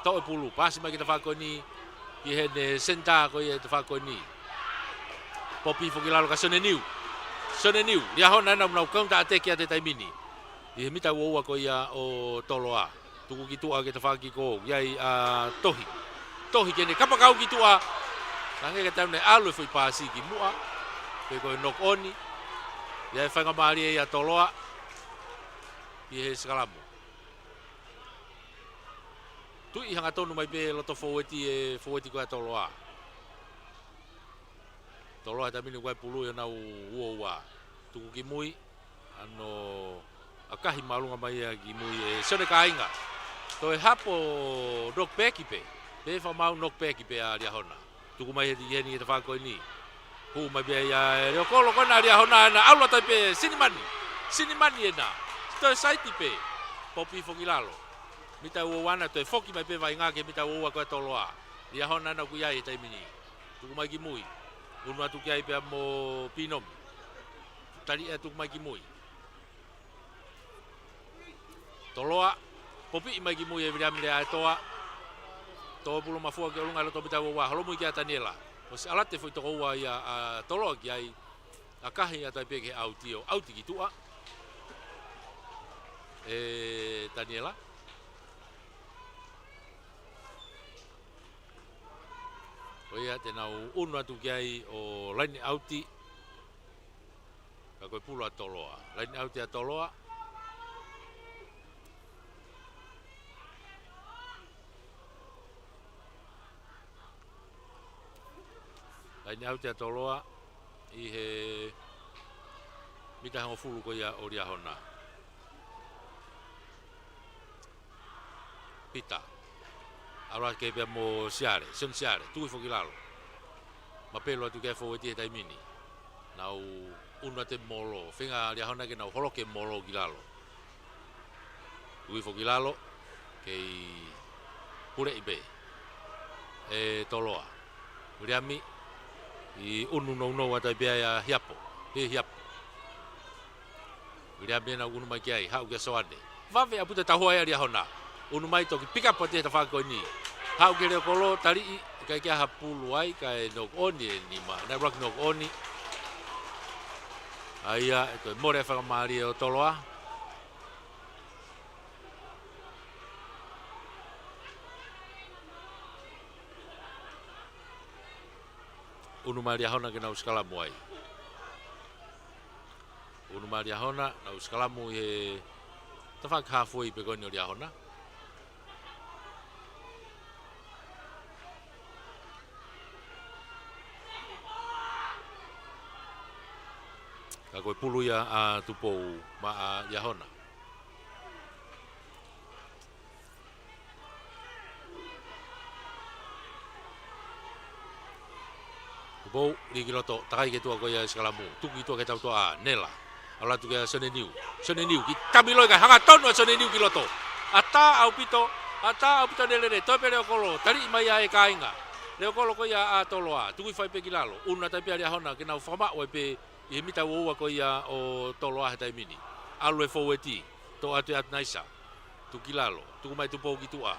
Toʻo e pulu, paasi mai ki he tafaʻaki ko eni, ki heʻene senitā ko ia he tafaʻaki ko eni. Popi foki ki lalo kia Sione Niu. Sione Niu, Liahona ʻena ʻoku nau counter attack atu he taimi ni. ʻI he mita uoua ko ia ʻo Toloa. Tuku ki tuʻa ki he tafaʻaki ko ia ʻa Tohi. Tohi ke ne kapakau ki tuʻa. Hangē ka tau ne ʻalu e foʻi paasi ki muʻa. Pe ko e knock on. ʻI ai e faingamālie ia ʻa Toloa. ʻI he sikalamo. Tuʻi hangatonu mai pē loto fōueti e fōueti ko ia ʻa Toloa. Toloa he taimi ni ʻoku ʻi ai e pulu ʻi honau uoua. Tuku ki mui, ʻa hono ʻakahi māʻolunga mai ia ki mui ʻe Sione Kāinga. Toe hapo knock back pē, pe fakamaau knock back pē ʻa Liahona. Tuku mai heni, heni he tafaʻaki ko eni. Hū mai pē ia ʻe Leokolo ko ena ʻa Liahona ʻena ʻalu atu ai pē Sinimani. Sinimani ʻena. Toe saiti pē. Popi foki ki lalo. Mita uoua ʻena toe foki mai pē vaʻinga ki he mita uoua ko ia ʻa Toloa. Liahona ʻena ʻoku ʻi ai he taimi ni. Tuku mai ki mui. Unu atu ki ai pea mo Pinomi. Tali ʻe tuku mai ki mui. Toloa, popiʻi mai ki mui ʻe Viliami Leaʻaetoa. Tō e pulu mafua ki ʻolunga ʻi loto mita uoua, holomui kia Taniela. ʻOsi ʻalu atu e foʻi toko ua ia ʻa Toloa ki ai. ʻAkahi atu ai pē ki he ʻauti ʻo ʻauti ki tuʻa ʻe Taniela. Ko ia te nau unu atu ki ai ʻo laine ʻauti. Ka ko e pulu ʻa Toloa. Laine ʻauti ʻa Toloa. Laine ʻauti ʻa Toloa ʻi he mita hongofulu ko ia ʻo Liahona. Pita. ʻAlu hake pea mo Siale, Sione Siale, tuku hifo ki lalo. Mapelu atu ki he fōueti he taimi ni. Nau unu atu e molo, feinga Liahona ke nau holoki e molo ki lalo. Tuku hifo ki lalo, kei puleʻi pē ʻe Toloa. Viliami, ʻi unu nounou atu ai pē ia ʻa Hiapo, ʻe Hiapo. Viliami ʻena unu mai ki ai, haʻu kia Soane. Vave ʻaupito e tauhi ʻa Liahona. Unu mai toki pick up atu he tafaʻaki ko eni. Haʻu ki he Leokolo, taliʻi, ʻIkai ke ʻi ai ha pulu ai, kae knock on ʻe nima. Naʻe ʻuluaki knock on. ʻA ia, ʻe toe mole e faingamālie ʻo Toloa. ʻUnu mai Liahona ke nau sikalamu ai. ʻUnu mai Liahona, nau sikalamu ʻi he tafaʻaki halfway pē ko eni ʻo Liahona. Ka ko e pulu ia ʻa Tupou maʻa Liahona. Tupou, lī ki loto, takai ki tuʻa ko ia e sikalamu. Tuku ki tuʻa ki he tautoʻa, Nela. ʻAlu atu kia Sione Niu. Sione Niu, kiʻi tamiloi kae hangatonu ʻa Sione Niu ki loto. ʻAtā ʻaupito, ʻatā ʻaupito Nelele, toe pē Leokolo, taliʻi mai ia ʻe kāinga. Leokolo ko ia ʻa Toloa, tuku hifo ai pē ki lalo. ʻUnu atu ai pē ʻa Liahona, ke nau fakamaʻu ai pē ʻi he mita uaua ko ia ʻo Toloa he taimi ni. ʻAlu e foueti, toʻo atu ʻe ʻAtunaisa. Tuku ki lalo, tuku mai Tupou ki tuʻa.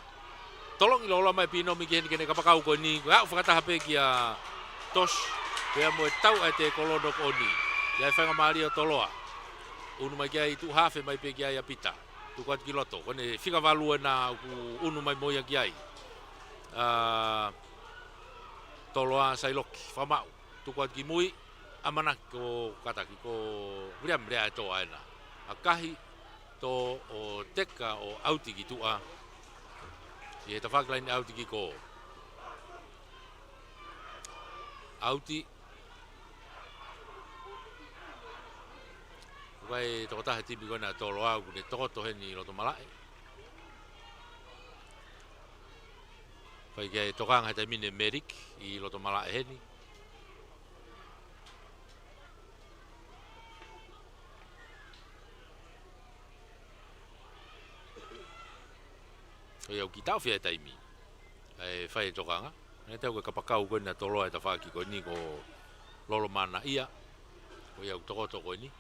Tolongi loloa mai Pinomi ki heni ke ne kapakau ko eni, ko e aʻu fakataha pē kia Tosh, pea mo e tau ʻa e tēkolo knock on. ʻI ai e faingamālie ʻo Toloa. ʻUnu mai ki ai, tuʻu hafe mai pē ki ai ʻa Pita. Tuku atu ki loto, ko ʻene fika valu ena ʻoku ʻunu mai mo ia ki ai. ʻA Toloa, Sailoki, fakamaʻu. Tuku atu ki mui, ʻamanaki ko kātaki ko William Leaʻaetoa ena. ʻAkahi, tō ʻo teka ʻo ʻauti ki tuʻa. ʻI he tafaʻaki laine ʻauti ki ko. ʻAuti. Ko e tokotaha timi ko ena Toloa ʻoku ne tokoto heni ʻi loto malaʻe. Fai ki ai e tokanga he taimi ni ʻe Meriki ʻi loto malaʻe heni. ʻOiauē, kiʻi taʻofi e taimi. ʻAi fai e tokanga. Naʻe tau ke kapakau ko ena Toloa e tafaʻaki ko eni ko Lolomanaʻia. ʻOiauē, tokoto ko eni.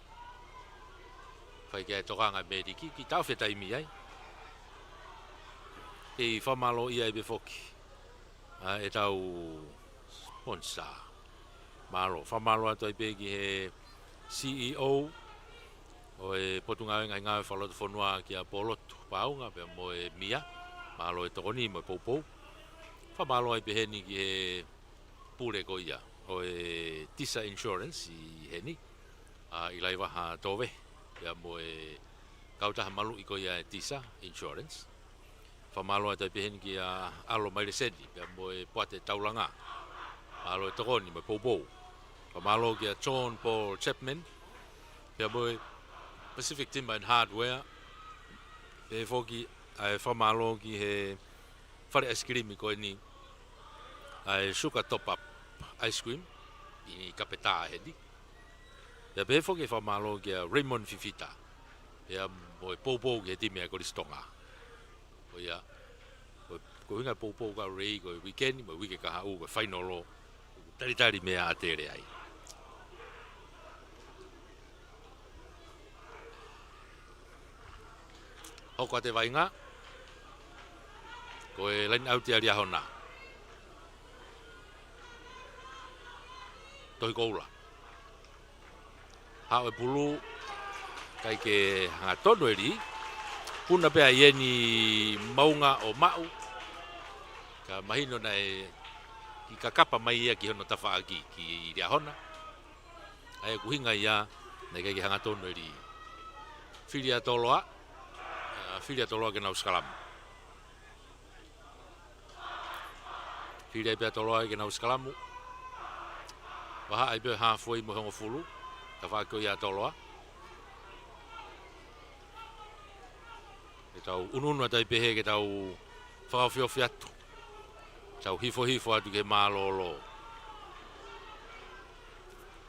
Fai ki ai e tokanga ʻe Meriki, kiʻi taʻofi e taimi ai. ʻE fakamālō ia ai pē foki. ʻA e tau sponsor. Mālō, fakamālō atu ai pē ki he C E O ʻo e Potungāue Ngaahi Ngāue Fakalotofonua kia Polotu Paunga pea mo e Mia. Mālō e tokoni mo e poupou. Fakamālō ai pē heni ki he pule ko ia ʻo e Tisa Insurance ʻi heni. ʻA, ʻi Laivaha Tove, pea mo e kautaha maluʻi ko ia e Tisa Insurance. Fakamālō atu ai pē heni kia ʻAlo Maileseni, pea mo e Poate Taulanga. Mālō e tokoni mo e poupou. Fakamālō kia John Paul Chapman, pea mo e Pacific Timber and Hardware. Pea foki, ʻa e fakamālō ki he fale ice cream ko eni, ʻa e Sugar Top Up Ice Cream, ʻi Kapetā heni. Pea pehē foki e fakamālō kia Raymond Fifita, pea mo e poupou ki he timi ʻa e Kolisi Tonga. ʻOiauē, ko e, ko e ʻuhinga e poupou ka Ray, ko e weekend, mo e uike kahaʻu, ko e fainolo, talitali mei ʻAtele ai. Hoko atu e vaʻinga. Ko e line out ia ʻa Liahona. Tohi Koula. Haʻu e pulu, ʻikai ke hangatonu e lī. Puna pē ʻa ʻeni maunga ʻo maʻu. Ka mahino naʻe kiʻi kakapa mai ia ki hono tafaʻaki, ki Liahona. ʻA ia ko e ʻuhinga ia, naʻe ʻikai ke hangatonu e lī. Fili ʻa Toloa, ʻa, fili ʻa Toloa ke nau sikalamu. Fili ai pē ʻa Toloa ke nau sikalamu. Vahaʻa ai pē halfway mo e hongofulu, tafaʻaki ko ia ʻa Toloa. Ke tau ʻunuʻunu atu ai pē he ke tau fakaofiofi atu. Tau hifohifo atu ki he mālōlō.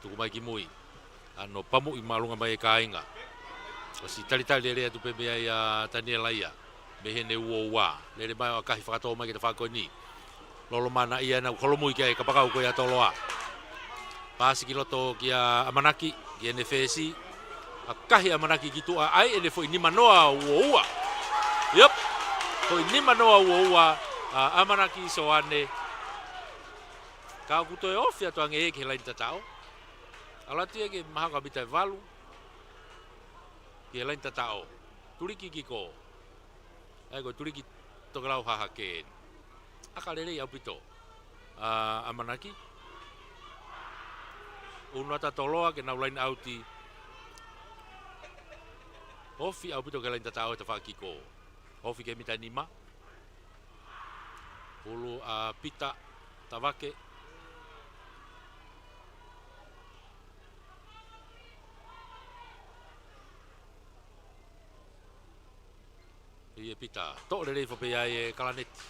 Tuku mai ki mui. ʻAno pamuʻi māʻolunga mai e kāinga. ʻOsi talitali lelei atu pē mei ai ʻa Taniela ia. Mei heʻene uoua. Lele mai ʻo ʻakahi fakatō mai ki he tafaʻaki ko eni. Lolomanaʻia ena ʻoku holomui ki ai e kapakau ko ia ʻa Toloa. Paasi ki loto kia ʻAmanaki, ki heʻene fesi. ʻAkahi ʻAmanaki ki tuʻa, ʻai ʻene foʻi nima noa uoua. Yep. Foʻi nima noa uoua, ʻa ʻAmanaki Soane. Ka ʻoku toe ofi atu ange ia ki he laini tataʻo. ʻAlu atu ia ki he mahaki ʻa e mita ʻe valu. Ki he laini tataʻo. Tuliki kiko. ʻA ia ko e tuliki tokelau hahake. ʻAka lelei ʻaupito ʻa ʻAmanaki. ʻUnu atu ʻa Toloa ke nau laini ʻauti. Ofi ʻaupito ki he laini tataʻo he tafaʻaki kiko. Ofi ki he mita ʻe nima. Pulu ʻa Pita Tavake. ʻIo Pita, toʻo lelei foki pē ia ʻe Kalaneti.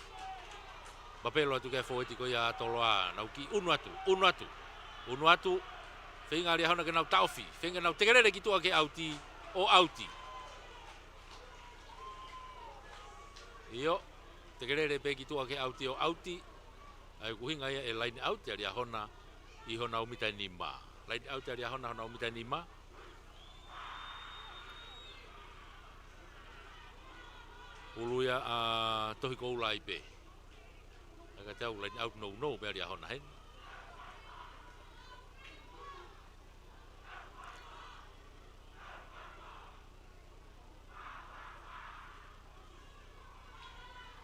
Mapelo atu ki he fōueti ko ia ʻa Toloa, nau kiʻi ʻunu atu, ʻunu atu, ʻunu atu. Feinga ʻa Liahona ke nau taʻofi, feinga ke nau tekelele ki tuʻa ki he ʻauti, ʻo ʻauti. ʻIo, tekelele pē ki tuʻa ki he ʻauti ʻo ʻauti. ʻA ia ko e ʻuhinga ia e laini ʻauti ʻa Liahona ʻi honau mita ʻe nima. Laini ʻauti ʻa Liahona honau mita ʻe nima. Pulu ia ʻa Tohi Koula ai pē. ʻA ia ka te au laini ʻauti nounou pē ʻa Liahona heni.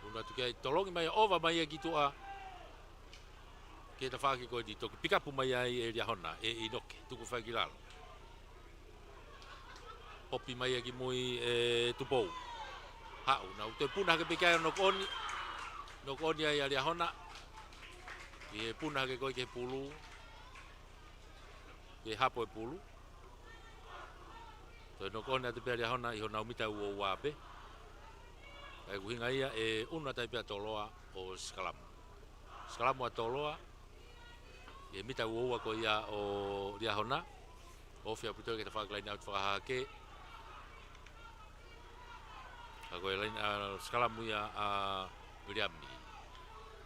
ʻUnu atu ki ai, tolongi mai, ʻova mai ia ki tuʻa. Ki he tafaʻaki ko eni toki pikapu mai ai ʻe Liahona, ʻe ʻInoke, tuku fai ki lalo. Hopi mai ia ki mui ʻe Tupou. Haʻu, nau toe puna hake pē ki ai ʻo knock on. Knock on ai ʻa Liahona. ʻI he puna hake ko ē ki he pulu. Ki he hapo e pulu. Toe knock on atu pē ʻa Liahona ʻi honau mita ʻe uaua pē. ʻA ia ko e ʻuhinga ia e ʻunu atu ai pē ʻa Toloa ʻo sikalamu. Sikalamu ʻa Toloa. ʻI he mita ʻe uaua ko ia ʻo Liahona. Ofi ʻaupito ki he tafaʻaki laini ʻauti fakahahake. Ka ko e laini ʻa sikalamu ia ʻa Viliami.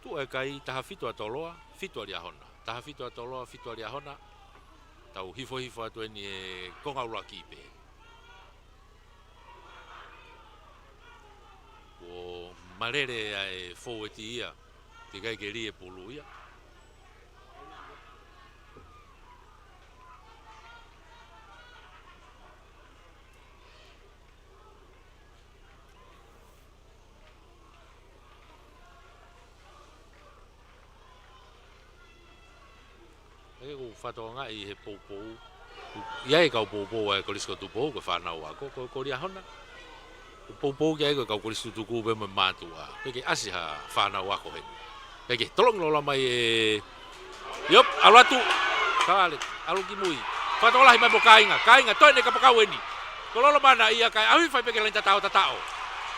Tuʻu e kai, taha fitu ʻa Toloa, fitu ʻa Liahona. Taha fitu ʻa Toloa, fitu ʻa Liahona. Tau hifo hifo atu eni e konga ʻuluaki pē. Kuo malele ʻa e fōueti ia. Teʻeki ai ke lī e pulu ia. ʻA ia ko e fakatokangaʻi he poupou. ʻI ai e kau poupou ʻa e Kolisi ko Tupou, ko e fānau ako, ko, ko Liahona. Ko e poupou ki ai ko e kau kolisi tutuku pē mo e mātuʻa. Pea ke ʻasi ha fānau ako heni. Pea ke tolongi loloa mai e. ʻIo, ʻalu atu. Kalale, ʻalu ki mui. Fakatokolahi mai mo Kāinga. Kāinga, toe ʻene kapakau eni. Ko lolo mana ia kae ʻalu hifo ai pē ki he laini tataʻo, tataʻo.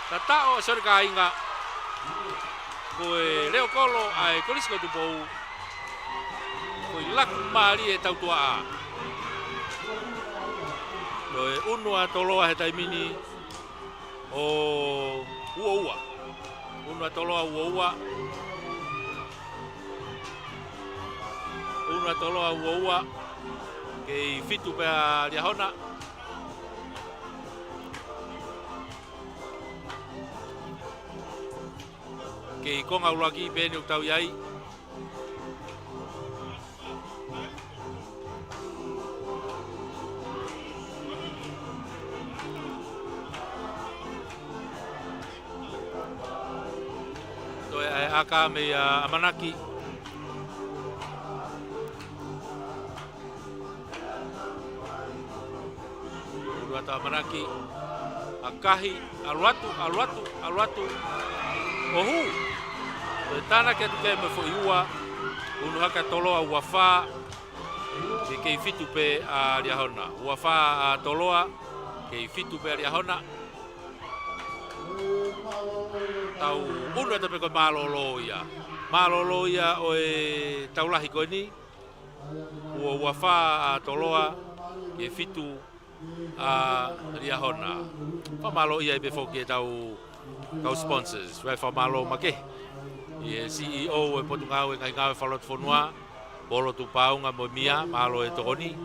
Tataʻo ʻa Sione Kāinga. Ko e leʻo kolo ʻa e Kolisi ko Tupou. Ko e laku mālie e tautuaʻa. Ko e ʻunu ʻa Toloa he taimi ni ʻo uaua. ʻUnu ʻa Toloa uaua. ʻUnu ʻa Toloa uaua. Kei fitu pē ʻa Liahona. Kei konga ʻuluaki pē eni ʻoku tau ʻi ai. Toe ʻa e ʻaka mei ʻa ʻAmanaki. ʻUlu atu ʻAmanaki. ʻAkahi, ʻalu atu, ʻalu atu, ʻalu atu. ʻO hū. Ko e tānaki atu ki ai mo e foʻi ua. ʻUnu hake ʻa Toloa, ua fā. Kei, kei fitu pē ʻa Liahona. Ua fā ʻa Toloa. Kei fitu pē ʻa Liahona. Tau ʻunu atu pē ko e mālōlō ia. Mālōlō ia ʻo e tau lahi ko eni. Ua, ua fā ʻa Toloa, kei fitu ʻa Liahona. Fakamālō ia pē foki e tau kau sponsors. Vai fakamālō makehe. ʻI he C E O e Potungāue Ngaahi Ngāue Fakalotofonua, Polo Tuʻupaunga mo Mia, mālō e tokoni.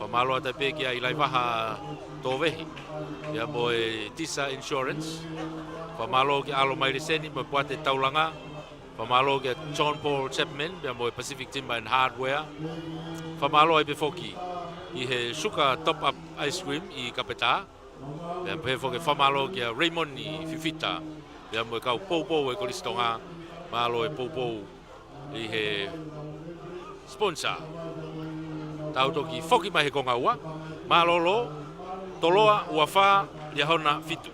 Fakamālō atu pē kia Ilaivaha Tovehi. Ia mo e Tisa Insurance. Fakamālō kia ʻAlo Mai Leseni mo e Poate Taulanga. Fakamālō kia John Paul Chapman, pea mo e Pacific Timber and Hardware. Fakamālō ai pē foki ʻi he Suka Top Up Ice Cream ʻi Kapetā. Pea pehē foki fakamālō kia Raymond ʻi Fifita. Pea mo e kau poupou ʻe Kolisi Tonga, mālō e poupou ʻi he sponsor. Tau toki foki mai he konga ua. Mālōlō, toloa, ua fā, Liahona, fitu.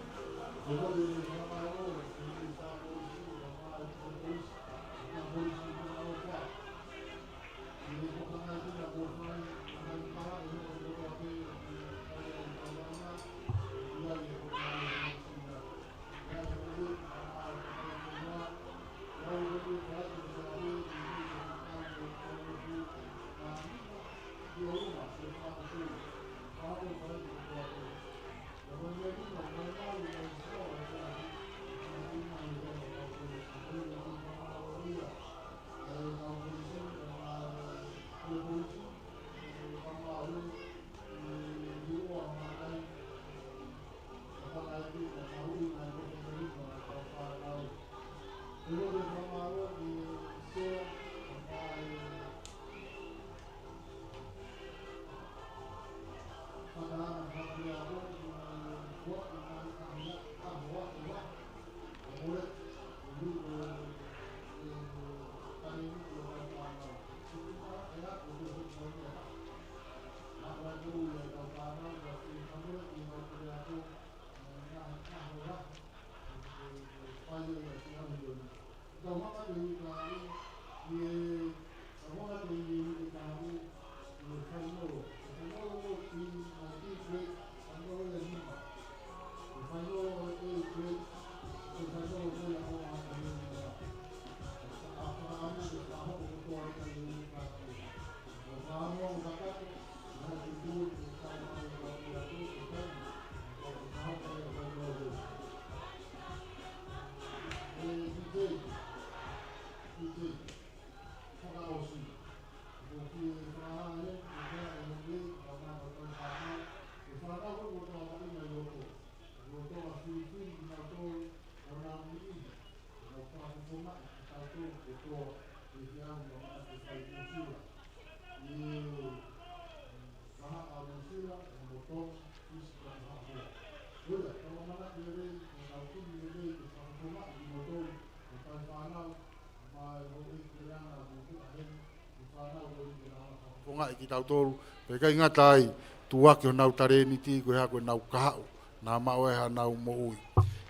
Fongaʻi kitautolu, pea ʻikai ngata ai, tuʻu hake honau talēniti, ko e hā, ko ʻenau kahaʻu naʻa maʻu ai haʻanau moʻui.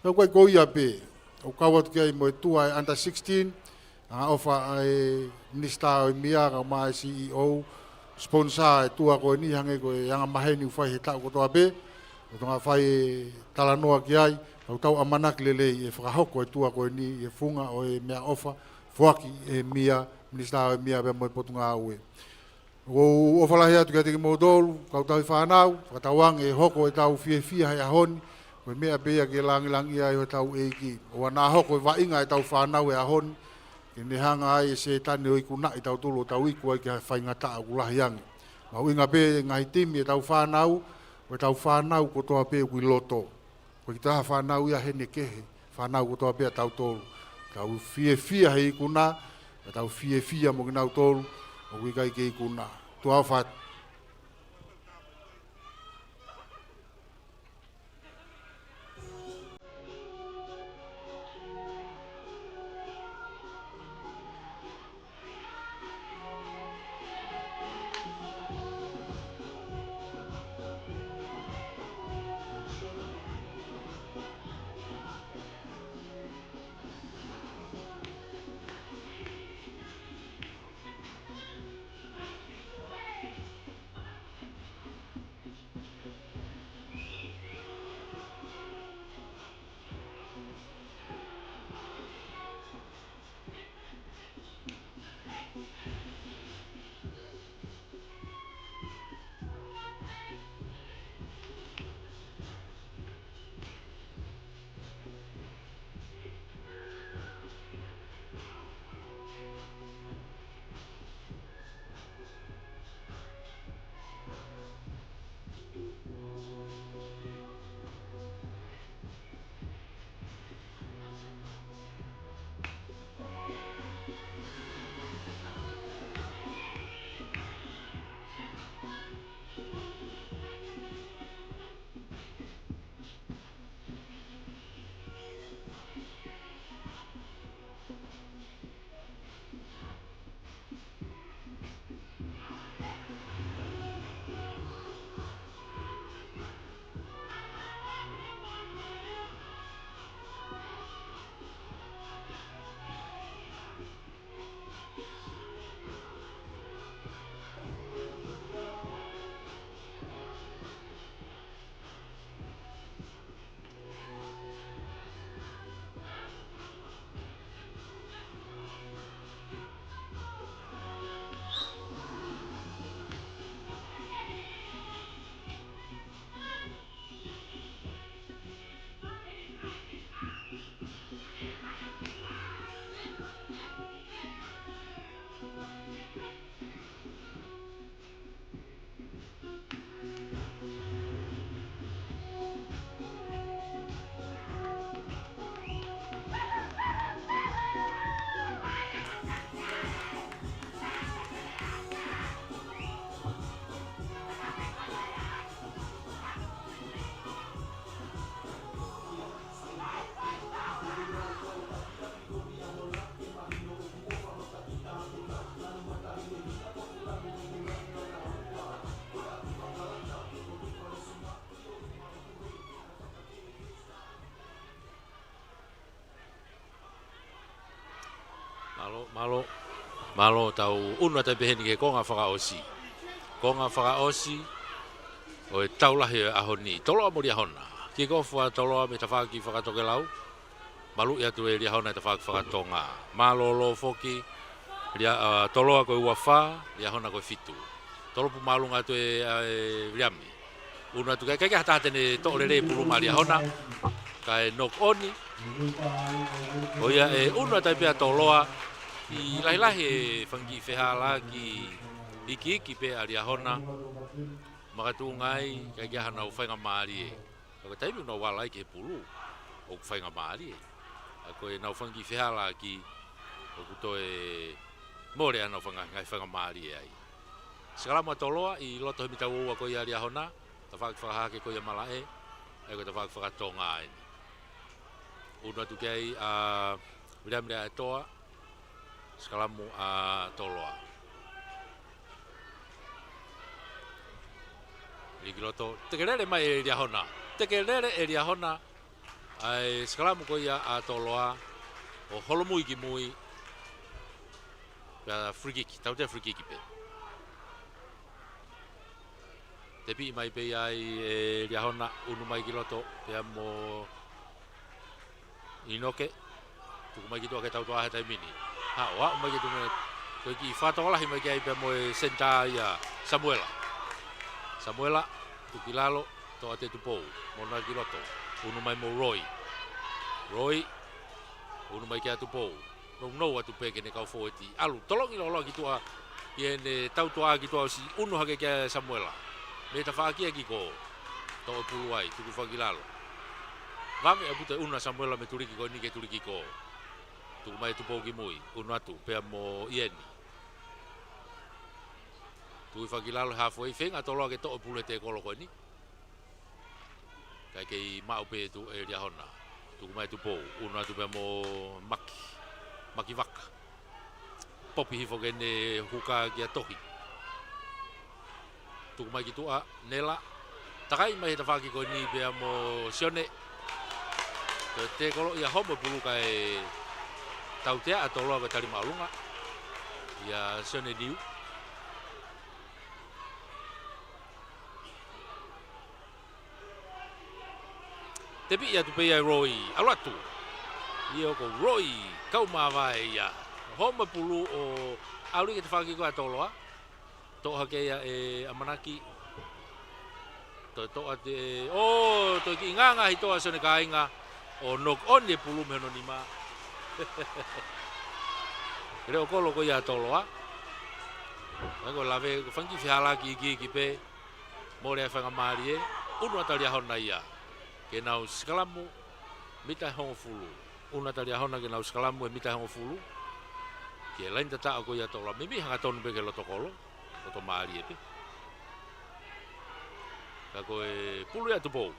Pea ʻoku ʻikai ko ia pē, ʻoku kau atu ki ai mo e tour ʻa e under sixteen, angaʻofa ʻa e Minisitā ʻo e MIA, kae ʻumaʻā e CEO, sponsor e tour ko eni, hangē ko e angamaheni ʻoku fai he taʻu kotoa pē, ʻoku tau fai e talanoa ki ai, ka ʻoku tau ʻamanaki lelei ʻe fakahoko e tour ko eni ʻi he funga ʻo e meʻaʻofa foaki ʻe he MIA, Minisitā ʻo e MIA pea mo e Potungāue. ʻOku ou ʻofa lahi atu kiate kimoutolu, kau tauhi fānau, fakatauange ʻe hoko ʻetau fiefia he ʻaho ni, ko e meʻa pē ia ke lāngilangiʻia ai hotau ʻEiki. ʻOua naʻa hoko e vaʻinga ʻetau fānau he ʻaho ni, ke ne hanga ai ʻe Sētane ʻo ikunaʻi kitautolu ʻo tau iku ai ki ha faingataʻa ʻoku lahi ange. Mahuʻinga pē ngaahi timi ʻetau fānau, ko ʻetau fānau kotoa pē ʻoku ʻi loto. Ko e kiʻi taha fānau ia heni kehe, fānau kotoa pē ʻa tautolu. Tau fiefia he ikuna, ka tau fiefia mo kinautolu ʻoku ʻikai ke ikuna. Tuʻa ʻofa atu. Mālō, mālō, tau ʻunu atu ai pē heni ki he konga fakaʻosi. Konga fakaʻosi ʻo e tau lahi ʻo e ʻaho ni. Toloa mo Liahona. Kick off ʻa Toloa mei he tafaʻaki fakatokelau. Maluʻi atu ʻe Liahona he tafaʻaki fakatonga. Mālōlō foki, Lia-, ʻa, Toloa ko e ua fā, Liahona ko e fitu. Tolopu māʻolunga atu ʻe, ʻa, ʻe Viliami. ʻUnu atu ki ai, ʻikai ke ha taha te ne toʻo lelei e pulu maʻa Liahona. Kae knock on. Ko ia ʻe ʻunu atu ai pē ʻa Toloa. ʻI lahilahi e fanga kiʻi fehālaaki ikiiki pē ʻa Liahona. Makatuʻunga ai, ʻikai ke ʻi ai haʻanau faingamālie. Ka ko e taimi ʻoku nau ala ai ki he pulu, ʻoku faingamālie. ʻA ko ʻenau fanga kiʻi fehālaaki, ʻoku toe mole ʻenau fanga, ngaahi faingamālie ai. Sikalamu ʻa Toloa ʻi loto he mita ua ua ko ia ʻa Liahona, tafaʻaki fakahahake ko ia malaʻe, ʻa ia ko e tafaʻaki fakatonga eni. ʻUnu atu ki ai ʻa Viliami Leaʻaetoa, sikalamu ʻa Toloa. Lī ki loto, tekelele mai ʻe Liahona. Tekelele ʻe Liahona, ʻa e sikalamu ko ia ʻa Toloa, ʻo holomui ki mui, pea free kick, tautea free kick pē. Tepiʻi mai pē ia ʻe Liahona, ʻunu mai ki loto, pea mo ʻInoke, tuku mai ki tuʻa ke tautuʻa he taimi ni. Haʻu, haʻu mai ki tuʻa, ko e kiʻi fakatokolahi mai ki ai pea mo e senitā ia Samuela. Samuela, tuku ki lalo, toʻo atu ʻe Tupou, mo na ki loto, ʻunu mai mo Roy. Roy, ʻunu mai kia Tupou. Nounou atu pē ki heʻene kau fōueti. ʻAlu, tolongi loloa ki tuʻa, ʻi heʻene tautuʻa ki tuʻa ʻosi ʻunu hake kia Samuela. Mei tafaʻaki ʻa e kick off. Toʻo e pulu ai, tuku fakakilalo. Vave ʻaupito e ʻunu ʻa Samuela mei he tuliki ko eni ki he tuliki ko. Tuku mai Tupou ki mui, ʻunu atu, pea mo Ieni. Tuku fakakilalo he halfway, feinga ʻa Toloa ke toʻo e pulu he tēkolo ko eni. Kae kei maʻu pē ʻe Tupou, ʻe Liahona. Tuku mai Tupou, ʻunu atu pea mo Maki. Maki Vaka. Popi hifo ki heʻene huka kia Tohi. Tuku mai ki tuʻa, Nela. Takai mai he tafaʻaki ko eni pea mo Sione. Ko e tēkolo ia, homo e pulu kae tautea ʻa Toloa ko e tali māʻolunga. ʻIa Sione Niu. Tepiʻi atu pē ia ʻe Roy, ʻalu atu. ʻIo ko Roy, kau māvae ia. Homo e pulu ʻo ʻalu ki he tafaʻaki ko ia ʻa Toloa. Toʻo hake ia ʻe ʻAmanaki. Toe toʻo atu ʻe, ʻo, toe kiʻi ngāngāhitoa ʻa Sione Kāinga. ʻO knock on e pulu mei hono nima. Leʻo kolo ko ia ʻa Toloa. Ko e lave, ko e fanga kiʻi fehālaaki ikiiki pē. Mole ʻa e faingamālie, ʻunu atu ʻa Liahona ia. Ke nau sikalamu, mita ʻe hongofulu. ʻUnu atu ʻa Liahona ke nau sikalamu he mita ʻe hongofulu. Ki he laini tataʻo ko ia ʻa Toloa, meimei hangatonu pē ki he loto kolo, loto mālie pē. Ka ko e pulu ia ʻa Tupou.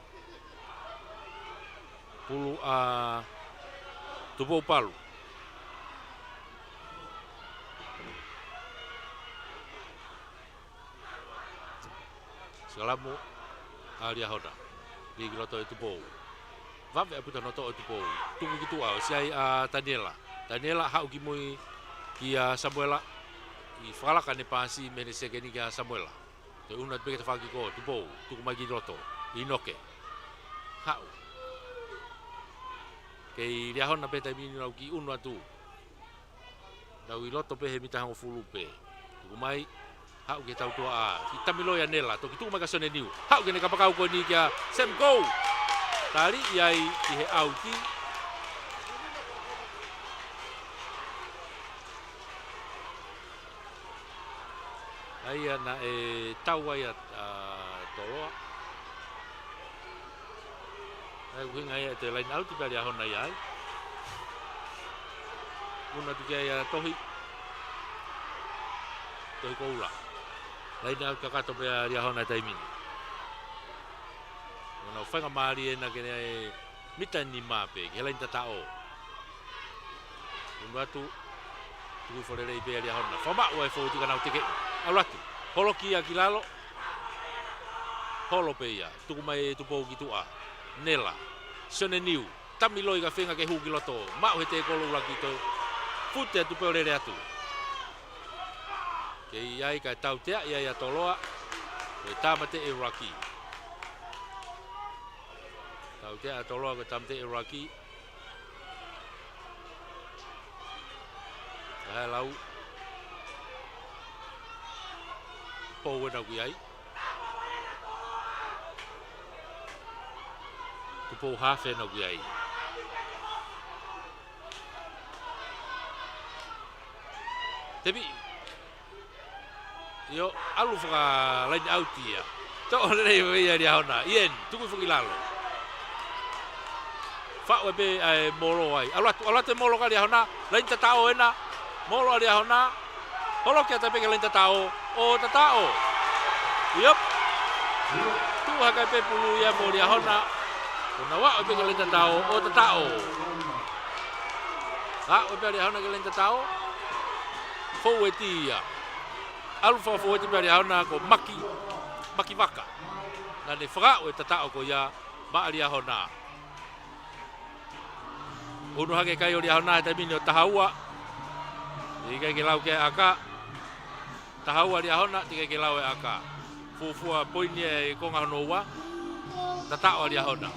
Pulu ʻa Tupou Palu. Sikalamu ʻa Liahona. Lī ki loto ʻe Tupou. Vave ʻaupito hono toʻo ʻe Tupou. Tuku ki tuʻa, ʻosi ʻi ai ʻa Taniela. Taniela haʻu ki mui kia Samuela. ʻI fakalaka ʻene paasi mei heʻene sekeni kia Samuela. Toe ʻunu atu pē ki he tafaʻaki ko Tupou. Tuku mai ki loto. ʻInoke. Haʻu. Kei Liahona pē taimi ni ʻoku nau kiʻi ʻunu atu. Nau ʻi loto pē he mita ʻe hongofulu pē. Tuku mai, haʻu ki he tautuʻa, kiʻi tamiloi ʻa Nela, toki tuku mai kia Sione Niu. Haʻu ki heʻene kapakau ko eni kia Sam Kou. Tali ʻi ai ki he ʻauti. ʻA ia naʻe tau ai ʻa, ʻa Toloa. ʻA ia ʻuhinga ia ʻe toe line out pē ʻa Liahona ia ai. ʻUnu atu ki ai ʻa Tohi. Tohi Koula. Line out kakato pē ʻa Liahona he taimi ni. Mo nau faingamālie ena ke ne mita nima pē, ki he laini tataʻo. ʻUnu atu, tuku hifo lelei pē ʻa Liahona. Fakamaʻu ʻa e fōueti ka nau tekeʻi. ʻAlu atu, holoki ia ki lalo. Holo pē ia, tuku mai ʻe Tupou ki tuʻa. Nela, Sione Niu, tamiloi ka feinga ke hū ki loto. Maʻu he tēkolo ʻuluaki toe. Fute atu pē ʻo lele atu. Kei ʻi ai kae tauteaʻi ai ʻa Toloa. Ko e tāmateʻi ʻuluaki. Tauteaʻi ʻa Toloa ko e tāmateʻi ʻuluaki. Kae lau. Pou ena ʻoku ʻi ai. Tupou hafe ena ʻoku ʻi ai. Tepi. ʻIo, ʻalu faka-line out ia. Toʻo lelei ʻe ia ʻa Liahona. Ieni, tuku foki lalo. Faʻu ē pē ʻa e molo ai. ʻAlu atu, ʻalu atu e molo kia Liahona. Laine tataʻo ena. Molo ʻa Liahona. Holoki atu pē ki he laine tataʻo. ʻO tataʻo. ʻIo. Tuʻu hake pē pulu ia mo Liahona. Ko ʻena aʻu ē pē ki he laine tataʻo. ʻO tataʻo. Aʻu ē pē ʻa Liahona ki he laine tataʻo. Fōueti ia. ʻAlu fakafōueti pē ʻa Liahona ko Maki, Maki Vaka. Naʻa ne fakaaʻu e tataʻo ko ia maʻa Liahona. Unu hake kai ʻo Liahona he taimi ni ʻo taha ua. ʻIkai ke lau ki ai ʻa e ʻaka. Taha ua Liahona, teʻeki ai ke lau e ʻaka. Fuofua poini ʻa e konga hono ua. Tataʻo ʻa Liahona.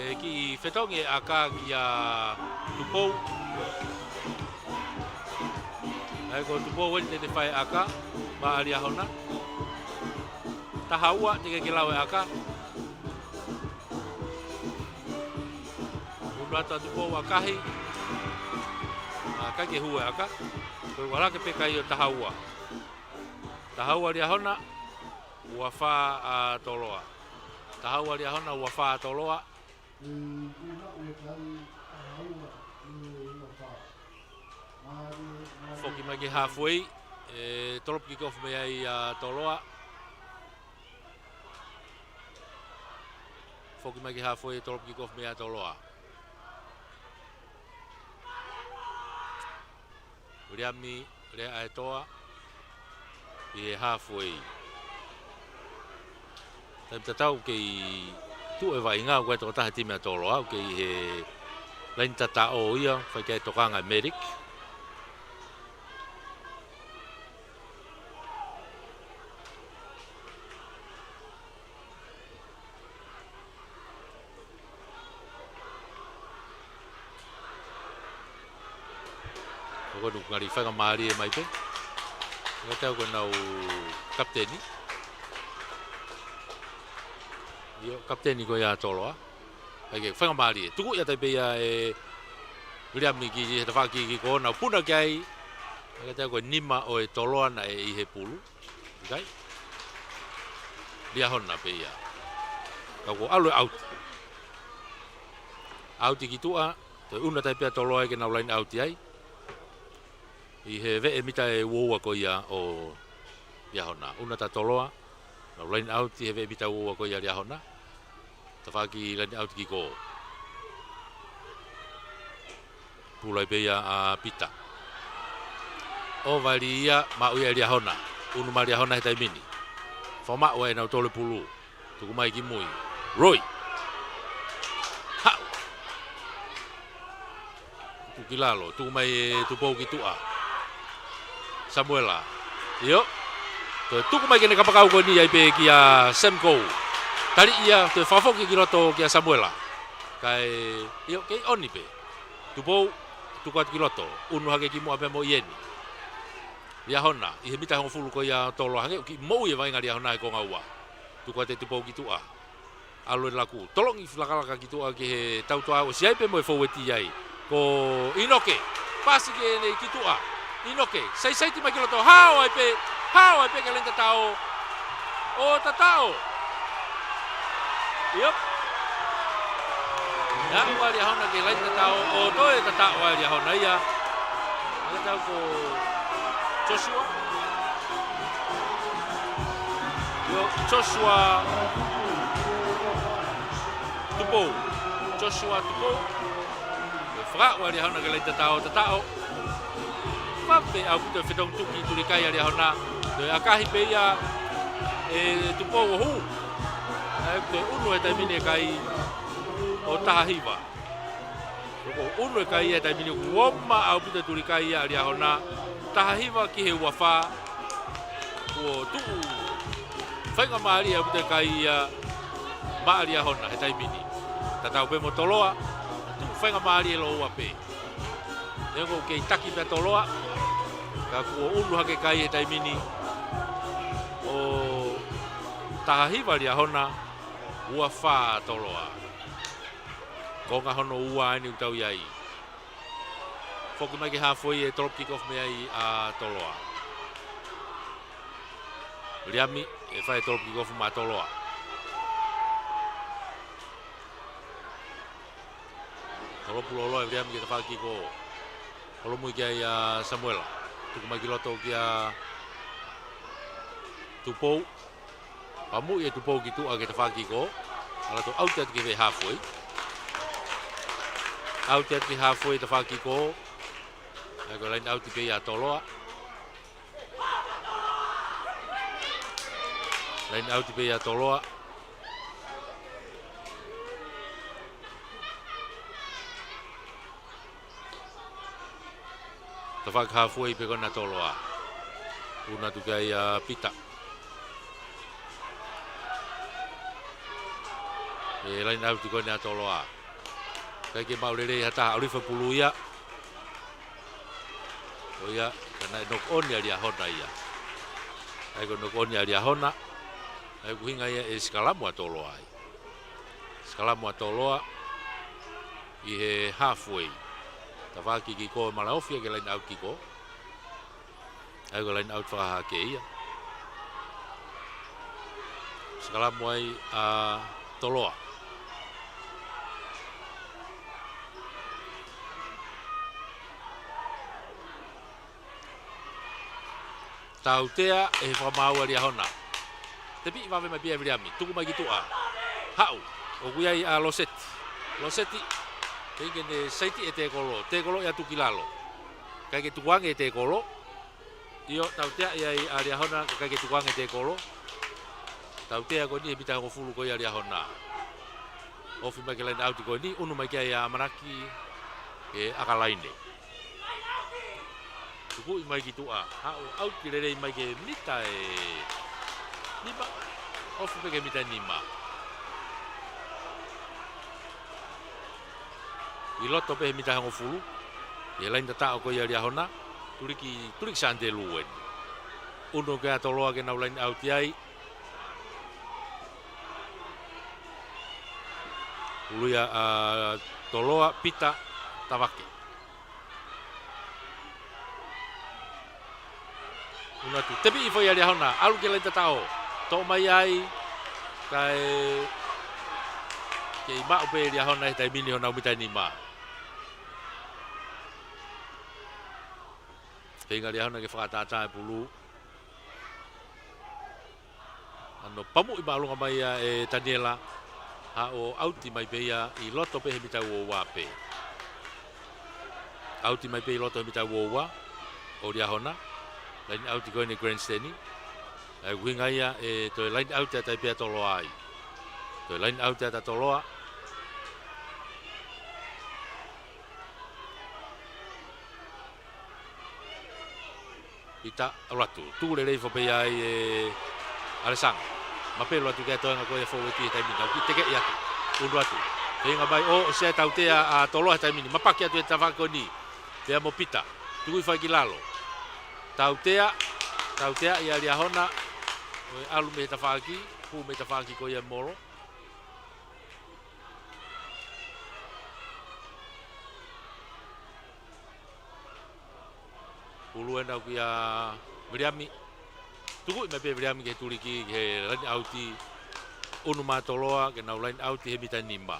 ʻE kiʻi fetongi e ʻaka kia Tupou. ʻA ia ko Tupou eni te ne fai e ʻaka maʻa Liahona. Taha ua, teʻeki ai ke lau e ʻaka. Unu atu ʻa Tupou ʻakahi. ʻIkai ke hū e ʻaka. Ko e ʻuluaki pē kai ʻo taha ua. Taha ua Liahona, ua fā ʻa Toloa. Taha ua Liahona, ua fā ʻa Toloa. Foki mai ki he halfway, ʻe tolopu kick off mei ai ʻa Toloa. Foki mai ki he halfway, tolopu kick off mei ai ʻa Toloa. Viliami Leaʻaetoa ʻi he halfway. Taimi tatau kei tuʻu e vaʻinga ʻoku ʻi ai e tokotaha he timi ʻa Toloa, ʻoku kei ʻi he laine tataʻo ia, fai ki ai e tokanga e medic. ʻOku ngali faingamālie mai pē. Ngata ko ʻenau kapiteni. ʻIo, kapiteni ko ia ʻa Toloa. ʻIkai ke faingamālie. Tuku ia tai pē ia ʻe Viliami ki he tafaʻaki kick off, nau puna ki ai. Ngata ko e nima ʻo e Toloa naʻe ʻi he pulu. ʻIkai. Liahona pē ia. Ka kuo ʻalu e ʻauti. ʻAuti ki tuʻa, toe ʻunu tai pē ʻa Toloa ke nau line out ai. ʻI he veʻe mita ʻe uaua ko ia ʻo Liahona. ʻUnu atu ʻa Toloa, nau line out ʻi he veʻe mita uaua ko ia ʻa Liahona. Tafaʻaki line out kick off. Pulai pē ia ʻa Pita. ʻOvali ia, maʻu ia ʻe Liahona. ʻUnu mai ʻa Liahona he taimi ni. Fakamaʻu ʻe nautolu e pulu. Tuku mai ki mui. Roy. Haʻu. Tuku ki lalo. Tuku mai ʻe Tupou ki tuʻa. Samuela. ʻIo. Toe tuku mai ki heʻene kapakau ko eni ai pē kia Sam Kou. Tali ia, toe fakafoki ki loto kia Samuela. Kae, ʻio, kei ʻoni pē. Tupou, tuku atu ki loto. ʻUnu hake ki muʻa pē mo Ieni. Liahona, ʻi he mita hongofulu ko ia ʻo Toloa, hangē ʻoku kiʻi moʻui e vaʻinga ʻa Liahona he konga ua. Tuku atu ʻe Tupou ki tuʻa. ʻAlu e laku. Tolongi lakalaka ki tuʻa ki he tautua, ʻosi ʻi ai pē mo e fōueti ai. Ko ʻInoke. Pasi ki heʻene ki tuʻa. ʻInoke. Saisaiti mai ki loto. Hao ai pē. Hao ai pē ki he laine tataʻo. ʻO tataʻo. ʻIo. Aʻu ʻa Liahona ki he laine tataʻo, ʻo toe tataʻo ʻa Liahona ia. Anga tau ko Joshua. ʻIo, Joshua Tupou. Joshua Tupou. Ko e Fakaʻau ʻa Liahona ke laine tataʻo, tataʻo. Vave ʻaupito e fetongi tuki tuli kai ʻa Liahona. Toe ʻakahi pē ia ʻe Tupou ʻo hū. ʻA ia ko e ʻunu he taimi ni e kai ʻo taha hiva. Ko e ʻunu e kai ia he taimi ni, kuo ʻomai ʻaupito e tuli kai ia ʻa Liahona. Taha hiva ki he ua fā. Kuo tuʻu faingamālie ʻaupito e kai ia maʻa Liahona he taimi ni. Tatau pē mo Toloa, tuʻu faingamālie lōua pē. Neongo ʻoku kei taki pē ʻa Toloa, ka kuo ʻunu hake e kai he taimi ni ʻo taha hiva Liahona, ua fā Toloa. Konga hono ua eni ʻoku tau ʻi ai. Foki mai ki he halfway e drop kick off mei ai ʻa Toloa. Viliami, ʻe fai e drop kick off maʻa Toloa. Tolopu loloa ʻe Viliami ki he tafaʻaki kiʻi kō. Holomui ki ai ʻa Samuela. Tuku mai ki loto kia Tupou. Pamuʻi ʻe Tupou ki tuʻa ki he tafaʻaki kiʻi kō. ʻAlu atu ʻauti atu ki he halfway. ʻAuti atu ki he halfway tafaʻaki kiʻi kō. ʻA ia ko e line ʻauti pē ia ʻa Toloa. Line ʻauti pē ia ʻa Toloa. Tafaʻaki halfway pē ko ena ʻa Toloa. ʻUnu atu ki ai ʻa Pita. ʻE line ʻauti ko ena ʻa Toloa. ʻIkai ke maʻu lelei ha taha, ʻalu hifo e pulu ia. ʻO ia, ka naʻe knock on ʻa Liahona ia. ʻA ia ko e knock on ʻa Liahona. ʻA ia ko e ʻuhinga ia e sikalamu ʻa Toloa ai. Sikalamu ʻa Toloa ʻi he halfway. Tafaʻaki kiʻi kō malaʻofi ia ki he line ʻauti kiʻi kō. ʻA ia ko e line ʻauti fakahahake ia. Sikalamu ai ʻa Toloa. Tautea ʻe he fakamaau ʻa Liahona. Tepiʻi vave mai pē ia ʻe Viliami. Tuku mai ki tuʻa. Haʻu. ʻOku ʻi ai ʻa Loseti. Loseti. Teʻeki ke ne saiti e tēkolo. Tēkolo ia atu ki lalo. ʻIkai ke tukuange e tēkolo. ʻIo, tautea ia ʻa Liahona, ʻikai ke tukuange e tēkolo. Tautea ko eni he mita hongofulu ko ia ʻa Liahona. Ofi mai ki he line ʻauti ko eni, ʻunu mai ki ai ʻa ʻAmanaki, ʻe ʻakalaine. Tukuʻi mai ki tuʻa, haʻu ʻauti lelei mai ki he mita ʻe nima, ofi mai ki he mita ʻe nima. ʻI loto pē he mita hongofulu, ʻi he line tataʻo ko ia ʻa Liahona, tuliki, tuliki Sante Luen. ʻUnu ki ai ʻa Toloa ke nau line ʻauti ai. Pulu ia ʻa Toloa, Pita, Tavake. ʻUnu atu, tepiʻi foʻi ʻa Liahona, ʻalu ki he line tataʻo. Toʻo mai ai, kae kei maʻu pē ʻe Liahona he taimi ni honau mita ʻe nima. Feinga ʻa Liahona ke fakatātā e pulu. ʻAno pamuʻi māʻolunga mai ia ʻe Taniela, haʻu ʻo ʻauti mai pē ia ʻi loto pē he mita ua ua pē. ʻAuti mai pē ʻi loto he mita ua ua, ʻo Liahona, line ʻauti ko eni Grandstand. ʻA ia ko e ʻuhinga ia ʻe toe line ʻauti atu ai pē ʻa Toloa ai. Toe line ʻauti atu ʻa Toloa. Pita, ʻalu atu. Tuku lelei foʻi pē ia ʻe Alesanga. Mapelu atu ki he toenga ko ia fōueti he taimi ni. Tau kiʻi tekeʻi atu. ʻUnu atu. Feinga mai ʻo, ʻosi ia e tautea ʻa Toloa he taimi ni. Mapaki atu he tafaʻaki ko eni. Pea mo Pita. Tuku hifo ai ki lalo. Tautea. Tautea ia ʻa Liahona. ʻO ʻalu mei he tafaʻaki. Hū mei he tafaʻaki ko ia molo. Pulu ena ʻoku ʻia Viliami. Tukuʻi mai pē ʻe Viliami ke tuliki ki he line ʻauti. ʻUnu maʻa Toloa, ke nau line ʻauti he mita ʻe nima.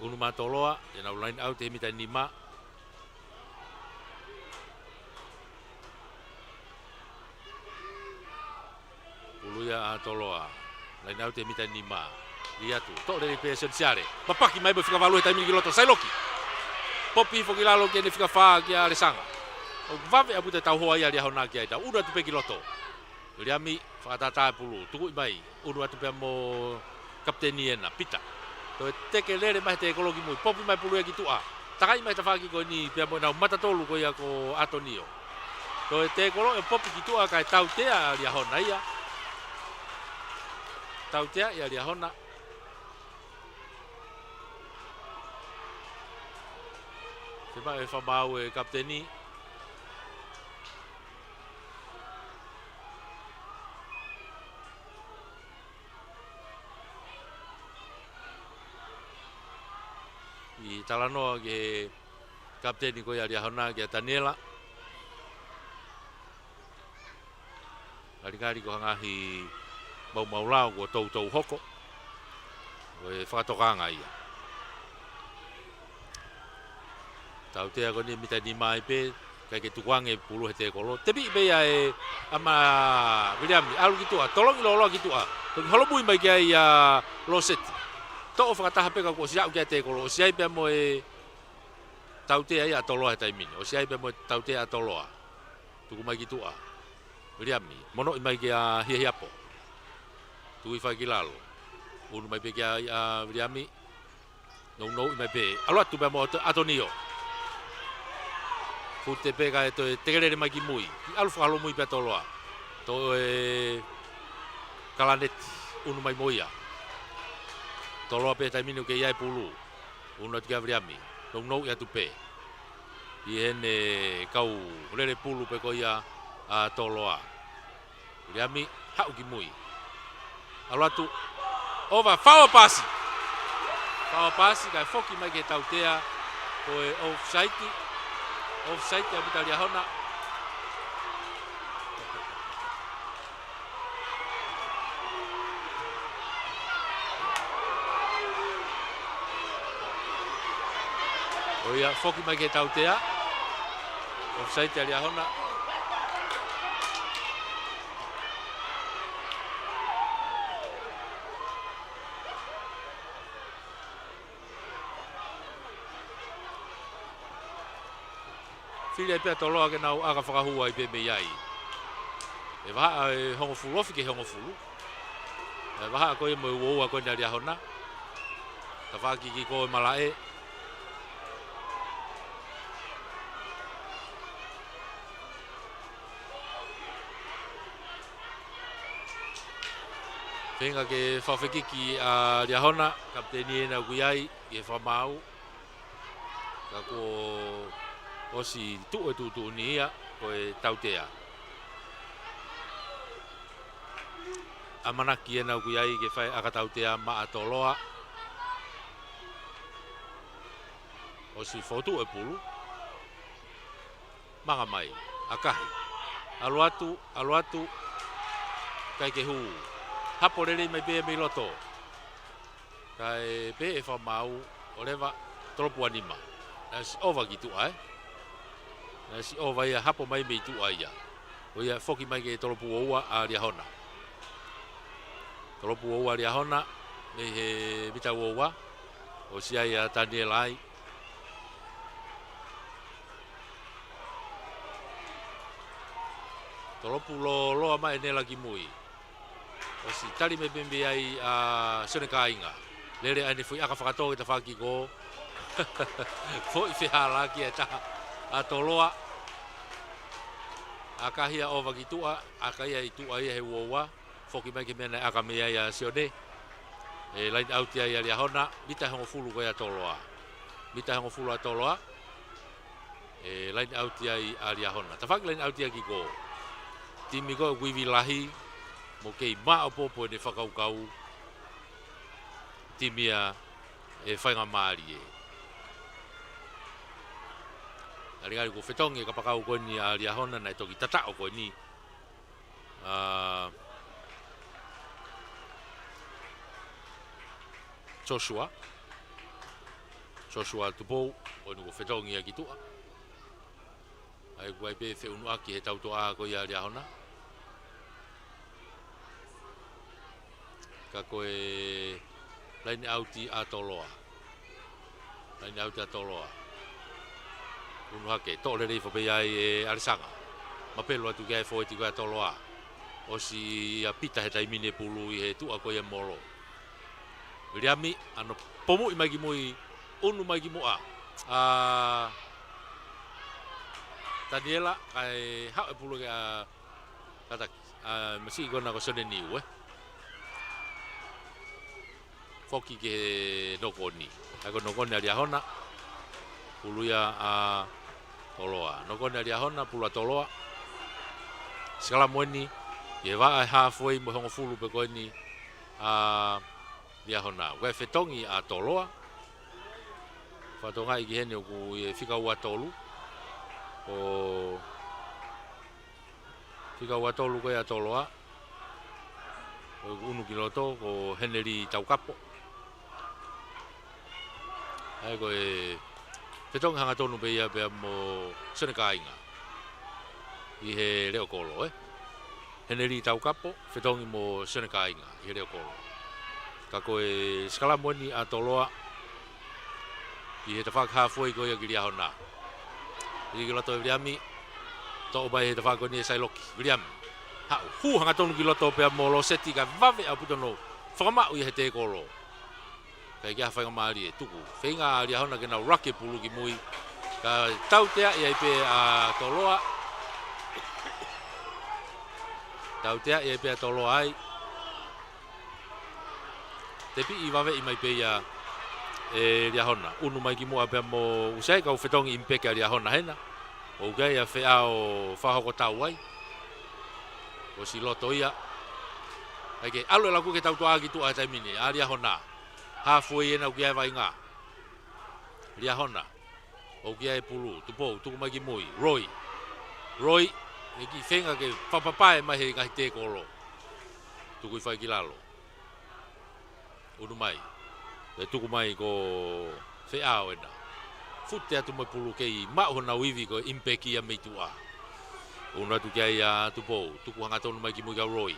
ʻUnu maʻa Toloa, ke nau line ʻauti he mita ʻe nima. Pulu ia ʻa Toloa. Line ʻauti he mita ʻe nima. Atu, toʻo lelei pē ʻe Sione Siale. Mapaki mai mo e fika valu he taimi ni ki loto, Sailoki. Popi foki lalo ki heʻene fika fā kia Alesanga. ʻOku vave ʻaupito e tauhoa ia ʻa Liahona ki ai, tau ʻunu atu pē ki loto. Viliami, fakatātā e pulu, tukuʻi mai, ʻunu atu pea mo kapiteni ena, Pita. Toe teke lele mai he tēkolo ki mui, popi mai pulu ia ki tuʻa. Takai mai tafaʻaki ko eni, pea mo ʻenau mata tolu ko ia ko ʻAtonio. Toe tēkolo ʻe popi ki tuʻa kae tautea ʻa Liahona ia. Tautea ia Liahona. Fiemaʻu e fakamaau e kapiteni. ʻI talanoa ki he kapiteni ko ia Liahona kia Taniela. Ngalingali ko e ngaahi maumau lao kuo toutou hoko. Ko e fakatokanga ia. Tautea ko eni mita nima ai pē, ʻikai ke tukuange pulu he tēkolo. Tepiʻi pē ia ʻe ʻAma Viliami, ʻalu ki tuʻa, tolongi loloa ki tuʻa. Toki holomui mai ki ai ʻa Loseti. Toʻo fakataha pē ka kuo ʻosi aʻu ki ai tēkolo, ʻosi ai pea mo e tautea ia ʻa Toloa he taimi ni. ʻOsi ai pea mo e tautea ʻa Toloa. Tuku mai ki tuʻa. Viliami, monoʻi mai kia Hiahiapo. Tuʻi fai ki lalo. ʻUnu mai pē kia ʻa Viliami. Nounou mai pē. ʻAlu atu pea mo ʻAto-, ʻAtonio. Fute pē kae toe teke lele mai ki mui. Ki ʻalu fakaholomui pea Toloa. Toe Kalaneti. ʻUnu mai mo ia. Toloa pē taimi ni ʻoku ʻi ai pulu. ʻUnu atu kia Viliami. Nounou atu pē. ʻI heʻene kau lele pulu pē ko ia ʻa Toloa. Viliami, haʻu ki mui. ʻAlu atu. ʻOva, fau ʻa pasi. Fau ʻa pasi, kae foki mai ki he tautea. Ko e offside. Offside ʻa Mita Liahona. ʻO ia, foki mai ki he tautea. Offside ʻa Liahona. Fili ai pē ʻa Toloa ke nau ʻaka fakahū ai pē mei ai. ʻE vahaʻa ʻe hongofulu ofi ki he hongofulu. ʻE vahaʻa ko ia mo e uoua ko eni ʻa Liahona. Tafaʻaki ki ko e malaʻe. Feinga ke fakafekiki ʻa Liahona, kapiteni ena ʻoku ʻi ai, ʻi he fakamaau. Ka kuo ʻosi tuʻu e tuʻutuʻuni ia, ko e tautea. ʻAmanaki ena ʻoku ʻi ai ke fai ʻaka tautea maʻa Toloa. ʻOsi fotu e pulu. Manga mai, ʻakahi. ʻAlu atu, ʻalu atu. ʻIkai ke hū. Hapo lelei mai pē mei loto. Kae pehē ʻe he fakamaau, ʻoleva, tolopu ua nima. Naʻe ʻosi ʻova ki tuʻa, ē? Naʻe ʻosi ʻova ia, hapo mai mei tuʻa ia. ʻO ia foki mai ki he tolopu uoua ʻa Liahona. Tolopu uoua ʻa Liahona, mei he mita uoua. ʻOsi ai ʻa Taniela ai. Tolopu lōloa mai ʻe Nela ki mui. ʻOsi tali mai pē mei ai ʻa Sione Kāinga. Lele ai ʻene foʻi ʻaka fakatō ki tafaʻaki ko. Foʻi fehālaaki ʻe taha ʻa Toloa. ʻAkahi ia ʻova ki tuʻa, ʻaka ia ʻi tuʻa ia he uoua. Foki mai ki he meʻa naʻe ʻaka mei ai ʻa Sione. ʻE line out ia ʻa Liahona, mita hongofulu ko ia ʻa Toloa. Mita hongofulu ʻa Toloa. ʻE line out ia ʻa Liahona. Tafaʻaki line out ia ki ko. Timi ko ʻoku ivi lahi, mo kei maʻopoʻopo ʻene fakakaukau. Timi ia ʻe faingamālie. Ngalingali kuo fetongi e kapakau ko eni ʻa Liahona naʻe toki tataʻo ko eni. ʻA Joshua. Joshua Tupou, ʻo eni kuo fetongi ia ki tuʻa. ʻA ia ʻoku ʻi ai pē feʻunuʻaki he tautoʻa ko ia ʻa Liahona. Ka ko e Laine ʻauti ʻa Toloa. Laine ʻauti ʻa Toloa. Unu hake, toʻo lelei foki pē ia ʻe Alesanga. Mapelu atu ki ai e fōueti ko ia ʻa Toloa. ʻOsi ia pita he taimi ni e pulu ʻi he tuʻa ko ia molo. Viliami, ʻano pomuʻi mai ki mui, unu mai ki muʻa. ʻA Taniela, kae haʻu e pulu ki ʻa Kataki. ʻA, masiʻi ko ena ko Sione Niu, ē. Foki ki he nokoni. ʻA ia ko e nokoni ʻa Liahona. Pulu ia ʻa Toloa. Nokoni ʻa Liahona, pulu ʻa Toloa. Sikalamu eni, ʻi he vaʻa e hāfuei mo e hongofulu pē ko eni ʻa Liahona. Ko e fetongi ʻa Toloa. Fakatokangaʻi ki heni ʻoku ʻi he fika ua tolu. Ko Fika ua tolu ko ia ʻa Toloa. Ko e unu ki loto, ko Heneli Taukapo. ʻA ia ko e fetongi hangatonu pē ia pea mo Sione Kāinga. ʻI he leʻo kolo, ē. Heneli Taukapo, fetongi mo Sione Kāinga. ʻI he leʻo kolo. Ka ko e sikalamu eni ʻa Toloa. ʻI he tafaʻaki hāfuei ko ia ki Liahona. ʻI ki loto ʻe Viliami. Toʻo mai he tafaʻaki ko eni ʻe Sailoki. Viliami. Haʻu. Hū hangatonu ki loto pea mo Loseti kae vave ʻaupito ʻo fakamaʻu ia he tēkolo. Kae ʻikai ha faingamālie. Tuku. Feinga ʻa Liahona ke nau laki e pulu ki mui. Kae tauteaʻi ai pē ʻa Toloa. Tauteaʻi ai pē ʻa Toloa ai. Tepiʻi vaveʻi mai pē ia ʻe Liahona. Unu mai ki muʻa pea mo ʻUsea, kau fetongi ʻi peki ʻa Liahona hena. ʻOku ʻi ai ʻa Feʻao fakahoko tau ai. ʻOsi loto ia. ʻAi ke ʻalu e laku ke tautuʻa ki tuʻa he taimi ni. ʻA Liahona. Hāfuei ena ʻoku ʻi ai e vaʻinga. Liahona. ʻOku ʻi ai e pulu, Tupou, tuku mai ki mui, Roy. Roy, ʻe kiʻi feinga ke fakapapae mai he ngaahi tēkolo. Tuku ʻi fai ki lalo. Unu mai. ʻE tuku mai ko Feʻao ena. Fute atu mo e pulu kei maʻu honau ivi ko e ʻi peki ia mei tuʻa. Unu atu ki ai ʻa Tupou, tuku hangatonu mai ki mui kia Roy.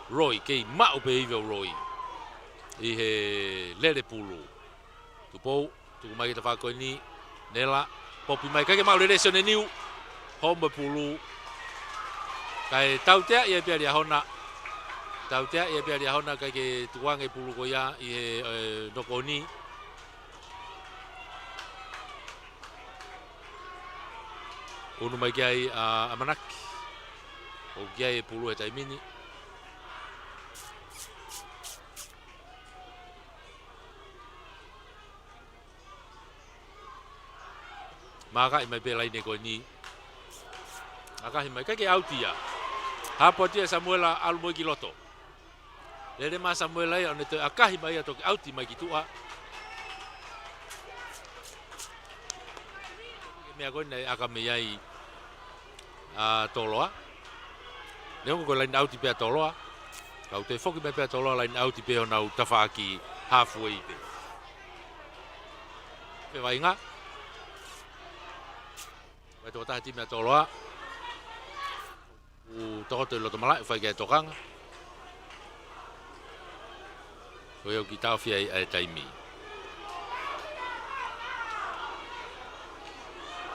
Roy, kei maʻu pē ivi ʻo Roy. ʻI he lele pulu. Tupou, tuku mai ki he tafaʻaki ko eni, Nela, popi mai, ʻikai ke maʻu lelei ʻe Sione Niu, homo e pulu, kae tauteaʻi ai pē ʻa Liahona, tauteaʻi ai pē ʻa Liahona, ʻikai ke tukuange e pulu ko ia ʻi he, ē, nokoni. Unu mai ki ai ʻa ʻAmanaki, ʻoku ʻi ai e pulu he taimi ni. Mākaʻi mai pē laine ko eni. ʻAkahi mai, ʻikai ke ʻauti ia. Hapo atu ia Samuela ʻalu mo ia ki loto. Lele mai Samuela ia, ʻo ne toe ʻakahi mai ia toki ʻauti mai ki tuʻa. Meʻa ko eni naʻe ʻaka mei ai ʻa Toloa. Neongo ko e laine ʻauti pē ʻa Toloa. Kau toe foki mai pē ʻa Toloa laine ʻauti pē honau tafaʻaki hāfuei pē. Pē vaʻinga. Vai tokotaha timi ʻa Toloa. ʻOku tokoto ʻi loto malaʻe, fai ki ai e tokanga. Ko ia ʻoku kiʻi taʻofi ai ʻa e taimi.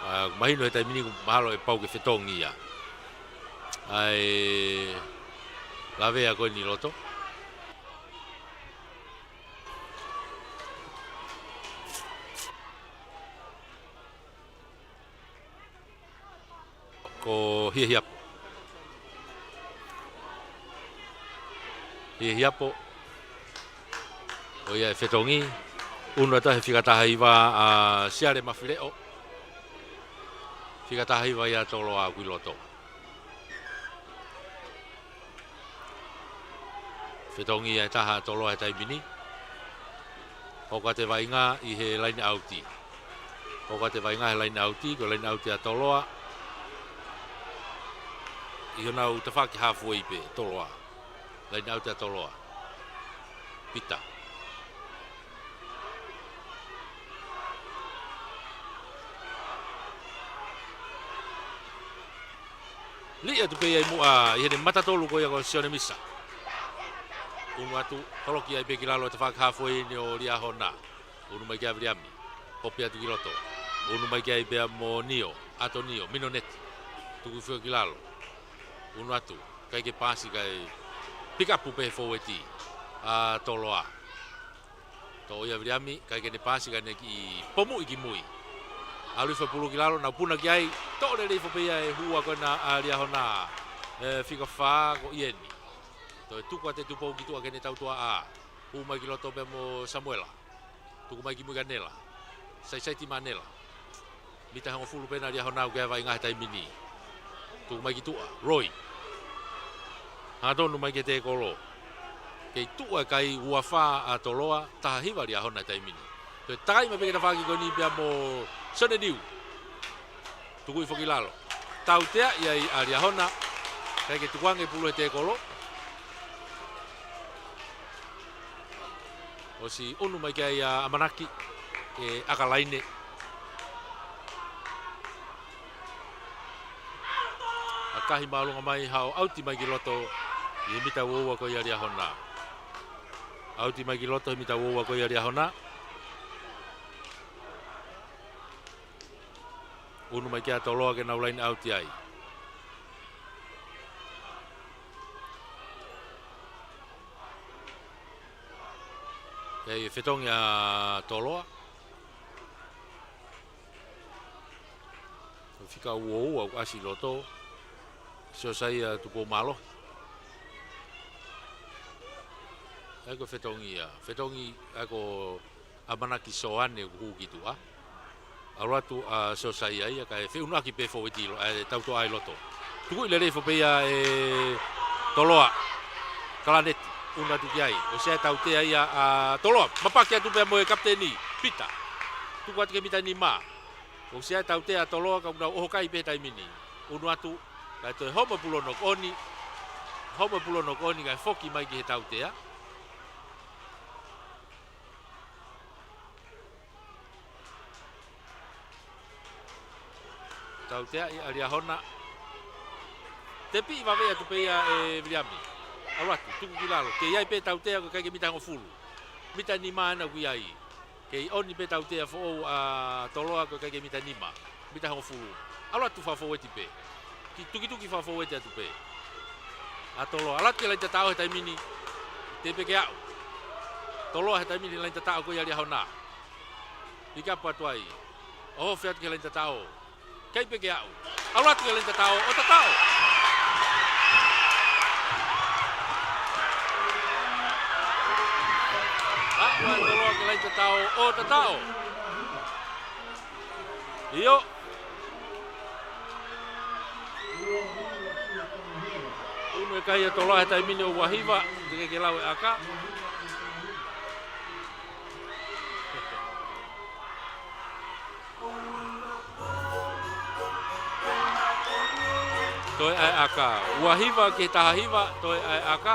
ʻA, mahino he taimi ni ʻoku mahalo ʻe pau ke fetongi ia. ʻA e lavea ko eni ʻi loto. Ko Hiahiapo. Hiahiapo. Ko ia e fetongi. Unu atu he fika taha hiva ʻa Siale Mafileʻo. Fika taha hiva ia Toloa ʻoku ʻi loto. Fetongi ia ʻe taha Toloa he taimi ni. Hoko atu e vaʻinga ʻi he laine ʻauti. Hoko atu e vaʻinga he laine ʻauti, ko e laine ʻauti ʻa Toloa. ʻI honau tafaʻaki hāfuei pē, Toloa. Laine ʻauti ʻa Toloa. Pita. Liʻi atu pē ia ʻi muʻa ʻi heʻene mata tolu ko ia ko Sione Misa. Unu atu, holoki ai pē ki lalo e tafaʻaki halfway ni ʻo Liahona. Unu mai ki ai Viliami. Popi atu ki loto. Unu mai ki ai pea mo Nio. ʻAtonio, Minoneti. Tuku foki ki lalo. Unu atu, ʻikai ke paasi kae pick up pē he fōueti ʻa Toloa. Toʻo ia Viliami, ʻikai ke ne paasi kae ne kiʻi pomuʻi ki mui. ʻAlu hifo e pulu ki lalo, nau puna ki ai, toʻo lelei foki pē ia e hua ko ena ʻa Liahona. E, fika fā ko eni. Toe tuku atu e tupou ki tuʻa ke ne tautuaʻā. Hū mai ki loto pea mo Samuela. Tuku mai ki mui kia Nela. Saisaiti mai ʻa Nela. Mita hongofulu pē ena ʻa Liahona ʻoku ʻi ai e vaʻinga he taimi ni. Tuku mai ki tuʻa. Roy. Hangatonu mai ki he tēkolo. Kei tuʻu e kai, ua fā ʻa Toloa, taha hiva ʻa Liahona he taimi ni. Toe takai mai pē ki he tafaʻaki ko eni pea mo Sione Liu. Tuku hifo ki lalo. Tauteaʻi ai ʻa Liahona. ʻIkai ke tukuange e pulu he tēkolo. ʻOsi unu mai ki ai ʻa ʻAmanaki, ʻe ʻAkalaine. ʻAkahi māʻolunga mai, haʻu ʻauti mai ki loto ʻi he mita ua ua ko ia ʻa Liahona. ʻAuti mai ki loto he mita ua ua ko ia ʻa Liahona. Unu mai ki ai ʻa Toloa ke nau line out ai. ʻE fetongi ʻa Toloa. Fika ua ua ʻoku ʻasi loto. Siosaia Tupoumalo. ʻA ia ko e fetongi ia. Fetongi ʻa ia ko ʻAmanaki Soane ʻoku hū ki tuʻa. ʻAlu atu ʻa Siosaia ia kae feʻunuʻaki pē fōueti ʻi lo-, ʻa e tautuaʻā ʻi loto. Tukuʻi lelei foki pē ia ʻe Toloa. Kalaneti, unu atu ki ai. ʻOsi ʻa e tautea ia ʻa Toloa. Mapaki atu pea mo e kapiteni, Pita. Tuku atu ki he mita nima. ʻOsi ʻa e tautea ʻa Toloa ka ʻoku nau ʻoho kai pē he taimi ni. Unu atu, kae toe homo e pulu ʻo knock on. Homo e pulu ʻo knock on kae foki mai ki he tautea. Tauteaʻi ʻa Liahona. Tepiʻi vave atu pē ia ʻe Viliami. ʻAlu atu, tuku ki lalo. Kei ʻi ai pē tautea ko e ʻikai ke mita hongofulu. Mita nima ena ʻoku ʻi ai. Kei ʻoni pē tautea foʻou ʻa Toloa ko e ʻikai ke mita nima. Mita hongofulu. ʻAlu atu fakafōueti pē. Kiʻi tukituki fakafōueti atu pē. ʻA Toloa. ʻAlu atu ki he laini tataʻo he taimi ni. Teʻeki pē ke aʻu. Toloa he taimi ni laini tataʻo ko ia ʻa Liahona. Pick up atu ai. ʻOhofi atu ki he laini tataʻo. ʻIkai pē ke aʻu. ʻAlu atu ki he laini tataʻo, ʻo tataʻo. Aʻu ʻa Toloa ki he laini tataʻo, ʻo tataʻo. ʻIo. Unu e kai ʻa Toloa he taimi ni ʻo ua hiva, teʻeki ke lau e ʻaka. Toe ʻa e ʻaka. Ua hiva ki he taha hiva, toe ʻa e ʻaka.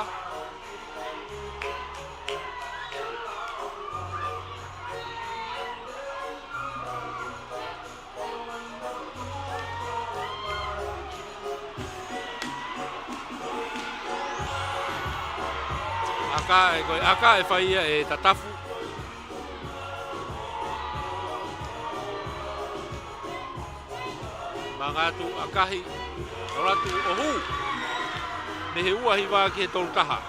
ʻAka, ʻe ko e ʻaka ʻe fai ia ʻe Tatafu. Manga atu ʻakahi, ʻalu atu ʻo hū. Mei he ua hiva ki he tolu taha.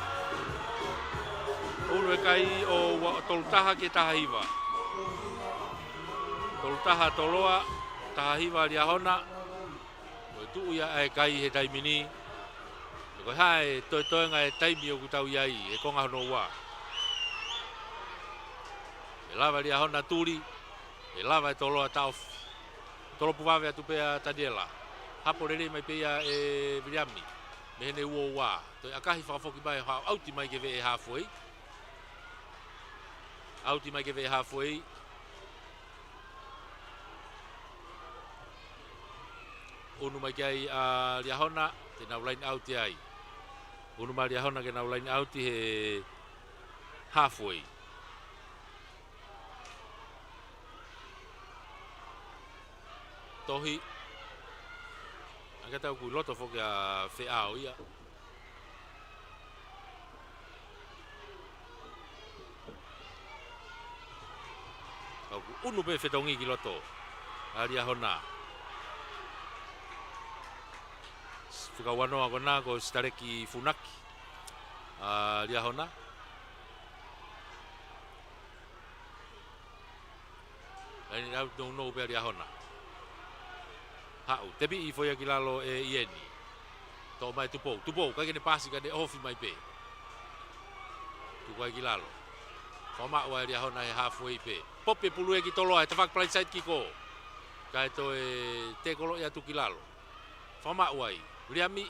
Unu e kai ʻo ua, tolu taha ki he taha hiva. Tolu taha Toloa, taha hiva Liahona. Ko e tuʻu ia ʻa e kai he taimi ni. Ko e hā e toetoenga e taimi ʻoku tau ʻi ai, he konga hono ua. ʻE lava Liahona tuli, ʻe lava e Toloa taʻofi. Tolopu vave atu pē ʻa Taniela. Hapo lelei mai pē ia ʻe Viliami. Mei heʻene ua ua. Toe ʻakahi fakafoki mai, haʻu ʻauti mai ki he veʻe halfway. ʻAuti mai ki he veʻe halfway. Unu mai ki ai ʻa Liahona, te nau line out ai. Unu mai Liahona ke nau line out he halfway. Tohi. ʻA ia ka tau kui loto foki ʻa Feʻao ia. ʻUnu pē fetongi ki loto ʻa Liahona. Fika ua noa ko ena ko Sitaleki Funaki ʻa Liahona. Laine ʻalu nounou pē ʻa Liahona. Haʻu, tepi ʻi foia ki lalo ʻe ʻIeni. Toʻo mai Tupou, Tupou, ʻikai ke ne paasi ka ne ofi mai pē. Tuku ai ki lalo. Fakamaʻu ʻa Liahona he halfway pē. Popi e pulu ia ki Toloa, he tafaʻaki blindside kick. Kae toe tekolo ia atu ki lalo. Fakamaʻu ai. Liami,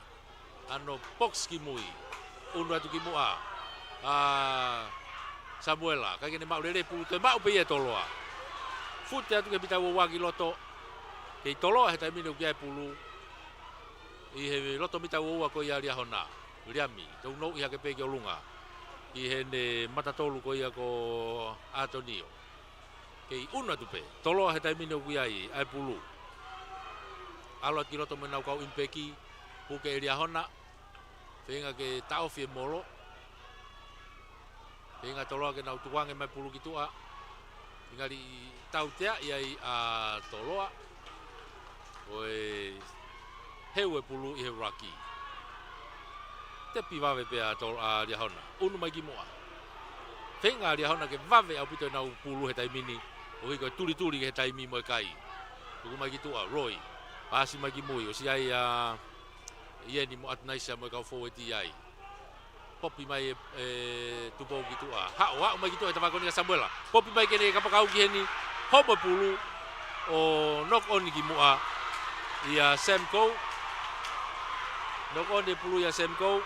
ʻa hono box ki mui. ʻUnu atu ki muʻa ʻa Samuela, ʻikai ke ne maʻu lelei pulu, toe maʻu pē ia ʻe Toloa. Fute atu ki he mita ua ua ki loto. Kei Toloa he taimi ni ʻoku ʻi ai e pulu ʻi he loto mita ua ua ko ia ʻa Liahona. Liami, tounou ʻi hake pē ki ʻolunga. ʻI heʻene mata tolu ko ia ko ʻAtonio. Kei ʻunu atu pē. Toloa he taimi ni ʻoku ʻi ai ʻa e pulu. ʻAlu atu ki loto mo ʻenau kau ʻimipeki, puke ʻe Liahona. Feinga ke taʻofi e molo. Feinga Toloa ke nau tukuange mai pulu ki tuʻa. Ngali tauteaʻi ai ʻa Toloa. Ko e heu e pulu ʻi he ruck. Tepi vave pē ʻa Tol-, ʻa Liahona. ʻUnu mai ki muʻa. Feinga ʻa Liahona ke vave ʻaupito ʻenau pulu he taimi ni. ʻOku ʻi ai ko e tulituli he taimi mo e kai. Tuku mai ki tuʻa, Roy. Paasi mai ki mui, ʻosi ʻi ai ʻa ʻIeni mo ʻAtunaisa mo e kau fōueti ai. Popi mai ʻe, ʻe Tupou ki tuʻa. Haʻu, haʻu mai ki tuʻa he tafaʻaki ko eni ʻa Samuela. Popi mai ke ne kapakau ki heni. Homo pulu ʻo knock on ki muʻa ʻia Sam Coe. Knock on e pulu ʻia Sam Coe.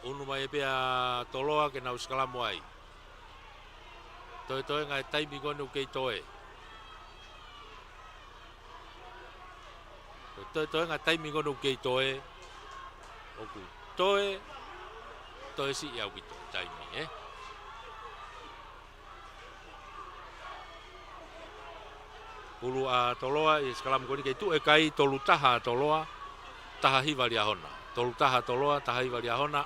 ʻUnu mai pē ʻa Toloa ke nau sikalamu ai. Toetoenga e taimi ko eni ʻoku kei toe. Toetoenga e taimi ko eni ʻoku kei toe. ʻOku toe, toe siʻi ʻaupito taimi, ē? Pulu ʻa Toloa ʻi he sikalamu ko eni kei tuʻu e kai. Tolu taha Toloa, taha hiva Liahona. Tolu taha Toloa, taha hiva Liahona.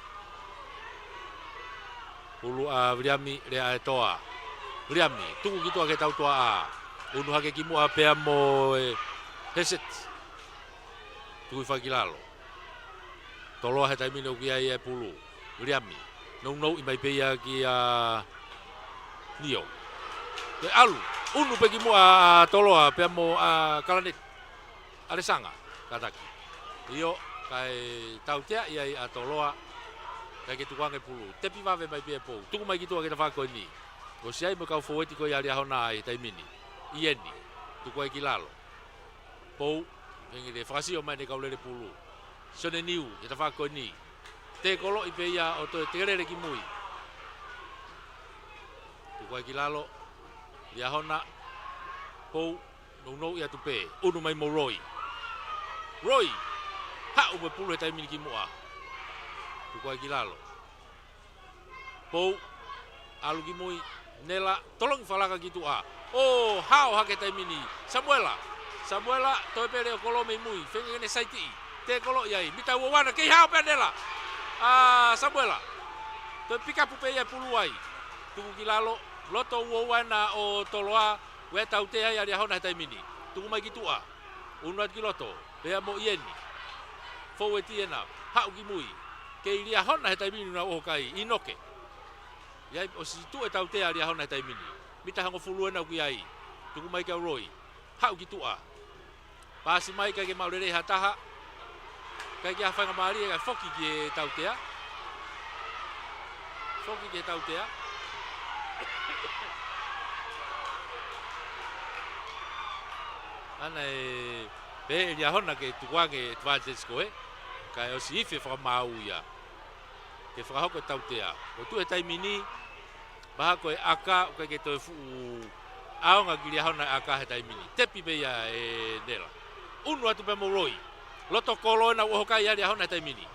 Pulu ʻa Viliami Leaʻaetoa. Viliami, tuku ki tuʻa ki he tautuaʻā. ʻUnu hake ki muʻa pea mo e Heseti. Tuku hifo ki lalo. Toloa he taimi ni ʻoku ʻi ai e pulu. Viliami. Nounouʻi mai pē ia kia Nio. Toe ʻalu. ʻUnu pē ki muʻa ʻa Toloa pea mo ʻa Kalaneti. ʻAlesanga. Kātaki. ʻIo, kae tauteaʻi ai ʻa Toloa. ʻIkai ke tukuange pulu. Tepi vave mai pē ʻe Pou. Tuku mai ki tuʻa ki he tafaʻaki ko eni. ʻOsi ʻi ai mo e kau fōueti ko ia ʻa Liahona ʻi he taimi ni. ʻIeni. Tuku ai ki lalo. Pou, feinga ke fakasio mai ʻene kau lele pulu. Sione Niu, he tafaʻaki ko eni. Tekoloʻi pē ia ʻo toe tekelele ki mui. Tuku ai ki lalo, Liahona, Pou, nounouʻi atu pē, ʻunu mai mo Roy. Roy, haʻu mo e pulu he taimi ni ki muʻa. Tuku ai ki lalo. Pou, ʻalu ki mui, Nela, tolongi fakalaka ki tuʻa. ʻO hao hake taimi ni. Samuela. Samuela, toe pele ʻo kolo mei mui. Feinga ke ne saitiʻi. Tekoloʻi ai. Mita ua ua na, kei hao pē ʻa Nela. ʻA Samuela. Toe pikapu pē ia e pulu ai. Tuku ki lalo. Loto ua ua na ʻo Toloa. ʻOku tautea ai ʻa Liahona he taimi ni. Tuku mai ki tuʻa. ʻUnu atu ki loto, pea mo ʻIeni. Fōueti ena, haʻu ki mui. Kei Liahona he taimi ni ʻoku nau ʻoho kai, ʻInoke. ʻI ai ʻosi tuʻu e tautea ʻa Liahona he taimi ni. Mita hongofulu ena ʻoku ʻi ai. Tuku mai kia Roy. Haʻu ki tuʻa. Paasi mai ʻikai ke maʻu lelei ha taha. ʻIkai ke ʻi ai ha faingamālie kae foki ki he tautea. Foki ki he tautea. ʻAna e pehē ʻe Liahona ke tukuange e advantage ko ē, kae ʻosi ifi e fakamaau ia. Ke fakahoko e tautea. Ko e tuʻu he taimi ni, mahalo ko e ʻaka, ʻoku ʻikai ke toe fuʻu ʻaonga ki Liahona e ʻaka he taimi ni. Tepi pē ia ʻe Nela. ʻUnu atu pē mo Roy. Loto kolo ena ʻoku ʻoho kai ʻa Liahona he taimi ni.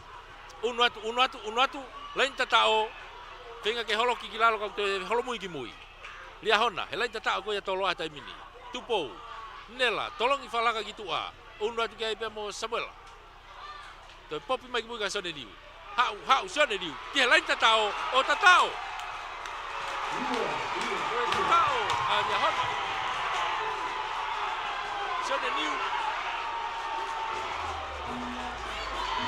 ʻUnu atu, ʻunu atu, ʻunu atu. Laine tataʻo. Feinga ke holoki ki lalo ka ʻoku toe holomui ki mui. Liahona, he laine tataʻo ko ia Toloa he taimi ni. Tupou. Nela, tolongi fakalaka ki tuʻa. Unu atu ki ai pea mo Samuela. Toe popi mai ki mui kia Sione Niu. Haʻu, haʻu Sione Niu. Ki he laini tataʻo, ʻo tataʻo. Toe tataʻo ʻa Liahona. Sione Niu.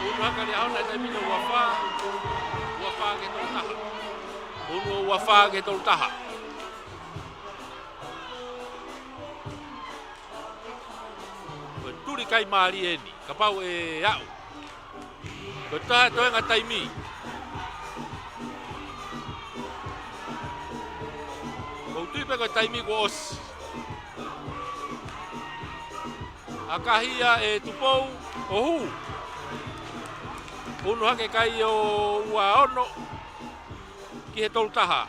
Unu hake ʻa Liahona he taimi ni, ua fā. Ua fā ki he tolu taha. Unu ua fā ki he tolu taha. Ko e tuli kai mālie eni, kapau ʻe aʻu. Ko e taha e toenga taimi. ʻOku ou tui pē ko e taimi kuo ʻosi. ʻAkahi ia ʻe Tupou ʻo hū. Unu hake kai ʻo ua ono ki he tolu taha.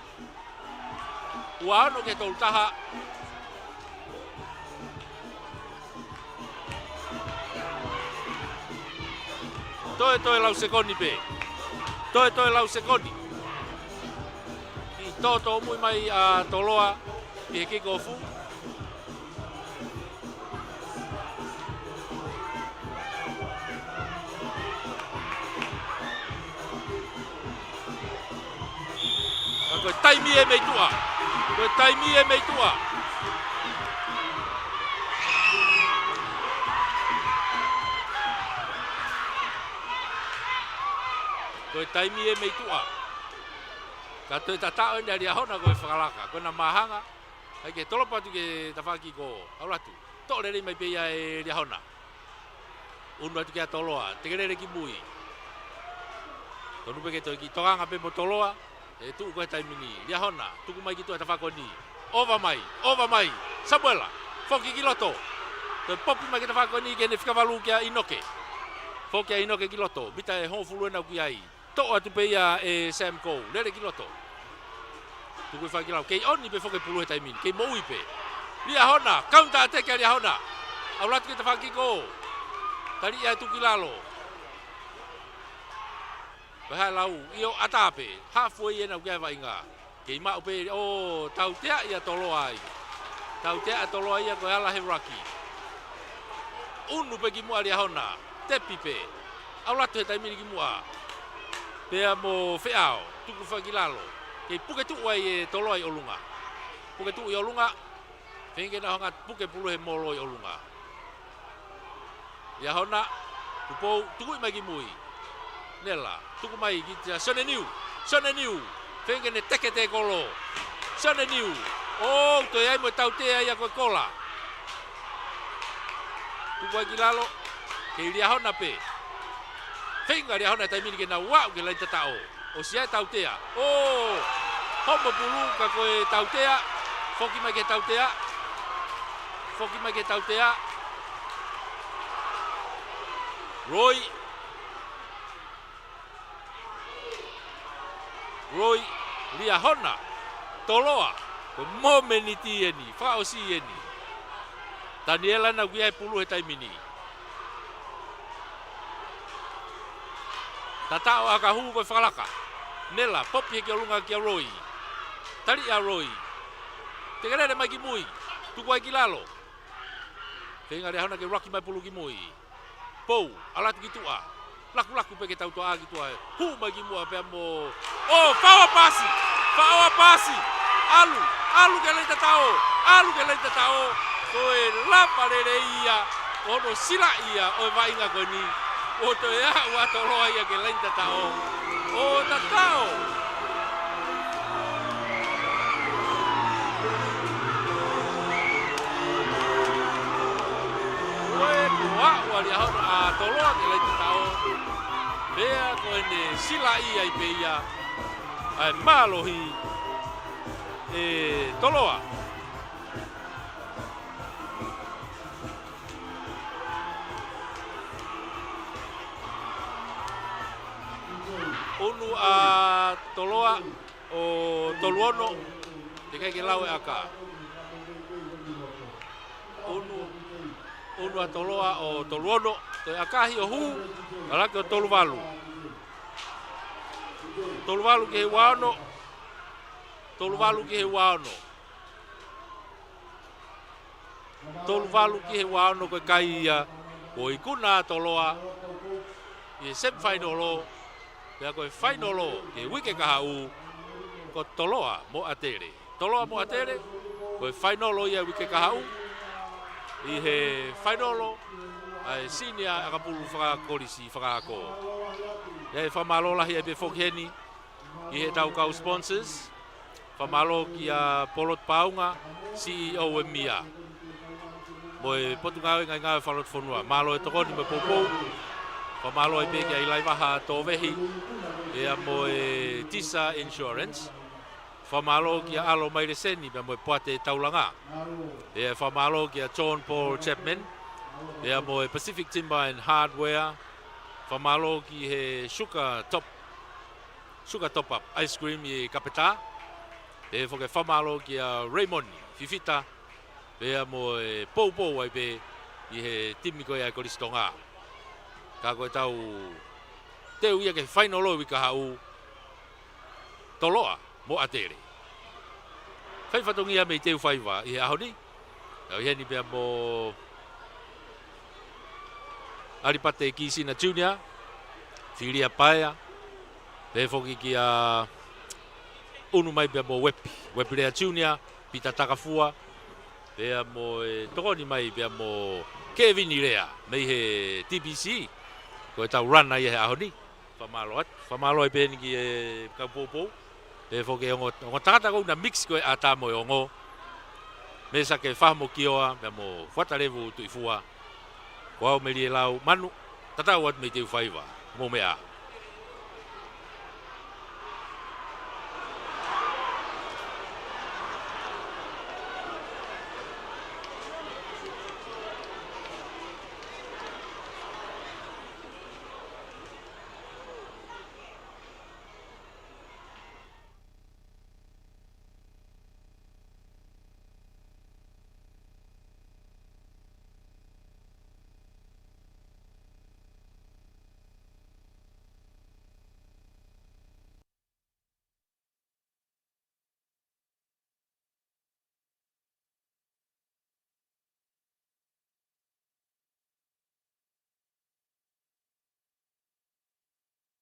Ua ono ki he tolu taha. Toe, toe lau sekoni pē. Toe, toe lau sekoni. Kiʻi tōtōmui mai ʻa Toloa ki he kick off. Ka ko e taimi ē mei tuʻa. Ko e taimi ē mei tuʻa. Ko e taimi ē mei tuʻa. Ka toe tataʻo eni ʻa Liahona ko e fakalaka. Ko ʻena māhanga. ʻAi ke tolopa atu ki he tafaʻaki ko ē. ʻAlu atu. Toʻo lelei mai pē ia ʻe Liahona. Unu atu kia Toloa, teke lele ki mui. Tonu pē ke toe kiʻi tokanga pē mo Toloa, ʻe tuʻu ko ē he taimi ni. Liahona, tuku mai ki tuʻa he tafaʻaki ko eni. ʻOva mai, ʻova mai, Samuela, foki ki loto. Toe popi mai ki he tafaʻaki ko eni ki heʻene fika valu kia ʻInoke. Foki kia ʻInoke ki loto, mita ʻe hongofulu ena ʻoku ʻi ai. Toʻo atu pē ia ʻe Sam Kou, lele ki loto. Tuku ʻi Fakilalo, kei ʻoni pē foki e pulu he taimi ni, kei moʻui pē. Liahona, counter attack ʻa Liahona. ʻAlu atu ki he tafaʻaki ko ē. Taliʻi atu ki lalo. Ko e hā e lau, ʻio ʻatā pē, halfway ena ʻoku ʻi ai e vaʻinga. Kei maʻu pē, ʻo tautea ʻa Toloa ai. Tautea ʻa Toloa ia ko e ala he ruck. Unu pē ki muʻa Liahona, tepi pē. ʻAlu atu he taimi ni ki muʻa. Pea mo Feʻao, tuku Fakilalo. Kei puke tuʻu ai ʻe Toloa ʻi ʻolunga. Puke tuʻu ʻi ʻolunga. Feinga ke nau hanga puke pulu he molo ʻi ʻolunga. Liahona, Tupou, tukuʻi mai ki mui. Nela, tuku mai kia Sione Niu. Sione Niu, feinga ke ne teke tekolo. Sione Niu, ʻo toe ai mo e tautea ia ko e kola. Tuku ai ki lalo, kei Liahona pē. Feinga Liahona he taimi ni ke nau aʻu ki he laini tataʻo. ʻOsi ia e tautea. ʻO! Homo pulu ka ko e tautea. Foki mai ki he tautea. Foki mai ki he tautea. Loi. Loi. Liahona. Toloa. Ko e momeniti eni. Fakaʻosi eni. Taniela ena ʻoku ʻi ai e pulu he taimi ni. Tataʻo ʻa Kahu ko e fakalaka. Nela, popi hake ki ʻolunga kia Loi. Taliʻi ʻa Loi. Teke lele mai ki mui. Tuku ai ki lalo. Feinga Liahona ke ruck mai pulu ki mui. Pou, ʻalu atu ki tuʻa. Lakulaku pē ke tau toʻa ki tuʻa ē. Hū mai ki muʻa pea mo. ʻO, fakaʻosi pasi! Fakaʻosi pasi! ʻAlu, ʻalu ki he laini tataʻo! ʻAlu ki he laini tataʻo! Ko e lava lelei ia, ʻo hono silaʻi ia ʻo e vaʻinga ko eni. ʻO toe aʻu ʻa Toloa ia ki he laini tataʻo. ʻO tataʻo! Ko e kuo aʻu ʻa Liahona ʻa Toloa ki he laini tataʻo. Pea ko ʻene silaʻi ai pē ia ʻa e mālohi ʻe Toloa. Unu ʻa Toloa ʻo tolu ono, teʻeki ai ke lau e ʻaka. Unu, unu ʻa Toloa ʻo tolu ono, toe ʻakahi ʻo hū, ʻalu hake ʻo tolu valu. Tolu valu ki he ua ono, tolu valu ki he ua ono. Tolu valu ki he ua ono ko e kai ia, ko e ikuna ʻa Toloa ʻi he semifinal, pea ko e final ki he uike kahaʻu, ko Toloa mo ʻAtele. Toloa mo ʻAtele, ko e final ia uike kahaʻu, ʻi he final ʻa e senior ʻakapulu fakakolisi fakaako. ʻI ai e fakamālō lahi ai pē foki heni ʻi heʻetau kau sponsors. Fakamālō kia Polot Paunga, C E O ʻo e M I A, mo e Potungāue Ngaahi Ngāue Fakalotofonua. Mālō e tokoni mo e poupou. Fakamālō ai pē kia ʻIlaivaha Tōvehi, pea mo e Tisa Insurance. Fakamālō kia ʻAlo Maileseni, pea mo e Poate Taulanga. Pea fakamālō kia John Paul Chapman, pea mo e Pacific Timber and Hardware. Fakamālō ki he Sugar Top, Sugar Top Up Ice Cream ʻi Kapetā. Pea foki fakamālō kia Raymond Fifita, pea mo e poupou ai pē ʻi he timi ko ia ʻa e Kolisi Tonga. Ka ko ʻetau teu ia ki he final ʻo e uike kahaʻu, Toloa mo ʻAtele. Fai fatongia mei Teufaiva ʻi he ʻaho ni. Tau ʻi heni pea mo ʻAlipate Kisina Junior, Filia Paea, pea foki kia ʻUnumai pea mo Uepi, Uepi Lea Junior, Pita Takafua, pea mo e tokoni mai pea mo Kevin Lea mei he T B C. Ko ʻetau runner ia he ʻaho ni. Fakamālō atu, fakamālō ai pē heni ki he kau poupou. Pea foki e ongo, ongo tangata ko ena mix ko e ʻata mo e ongo. Mesa ke faha mo kioa, pea mo Fuata Levu Tuʻifua. Ko au Melie Lau Manu, tatau atu mei Teufaiva, mou meʻa ā.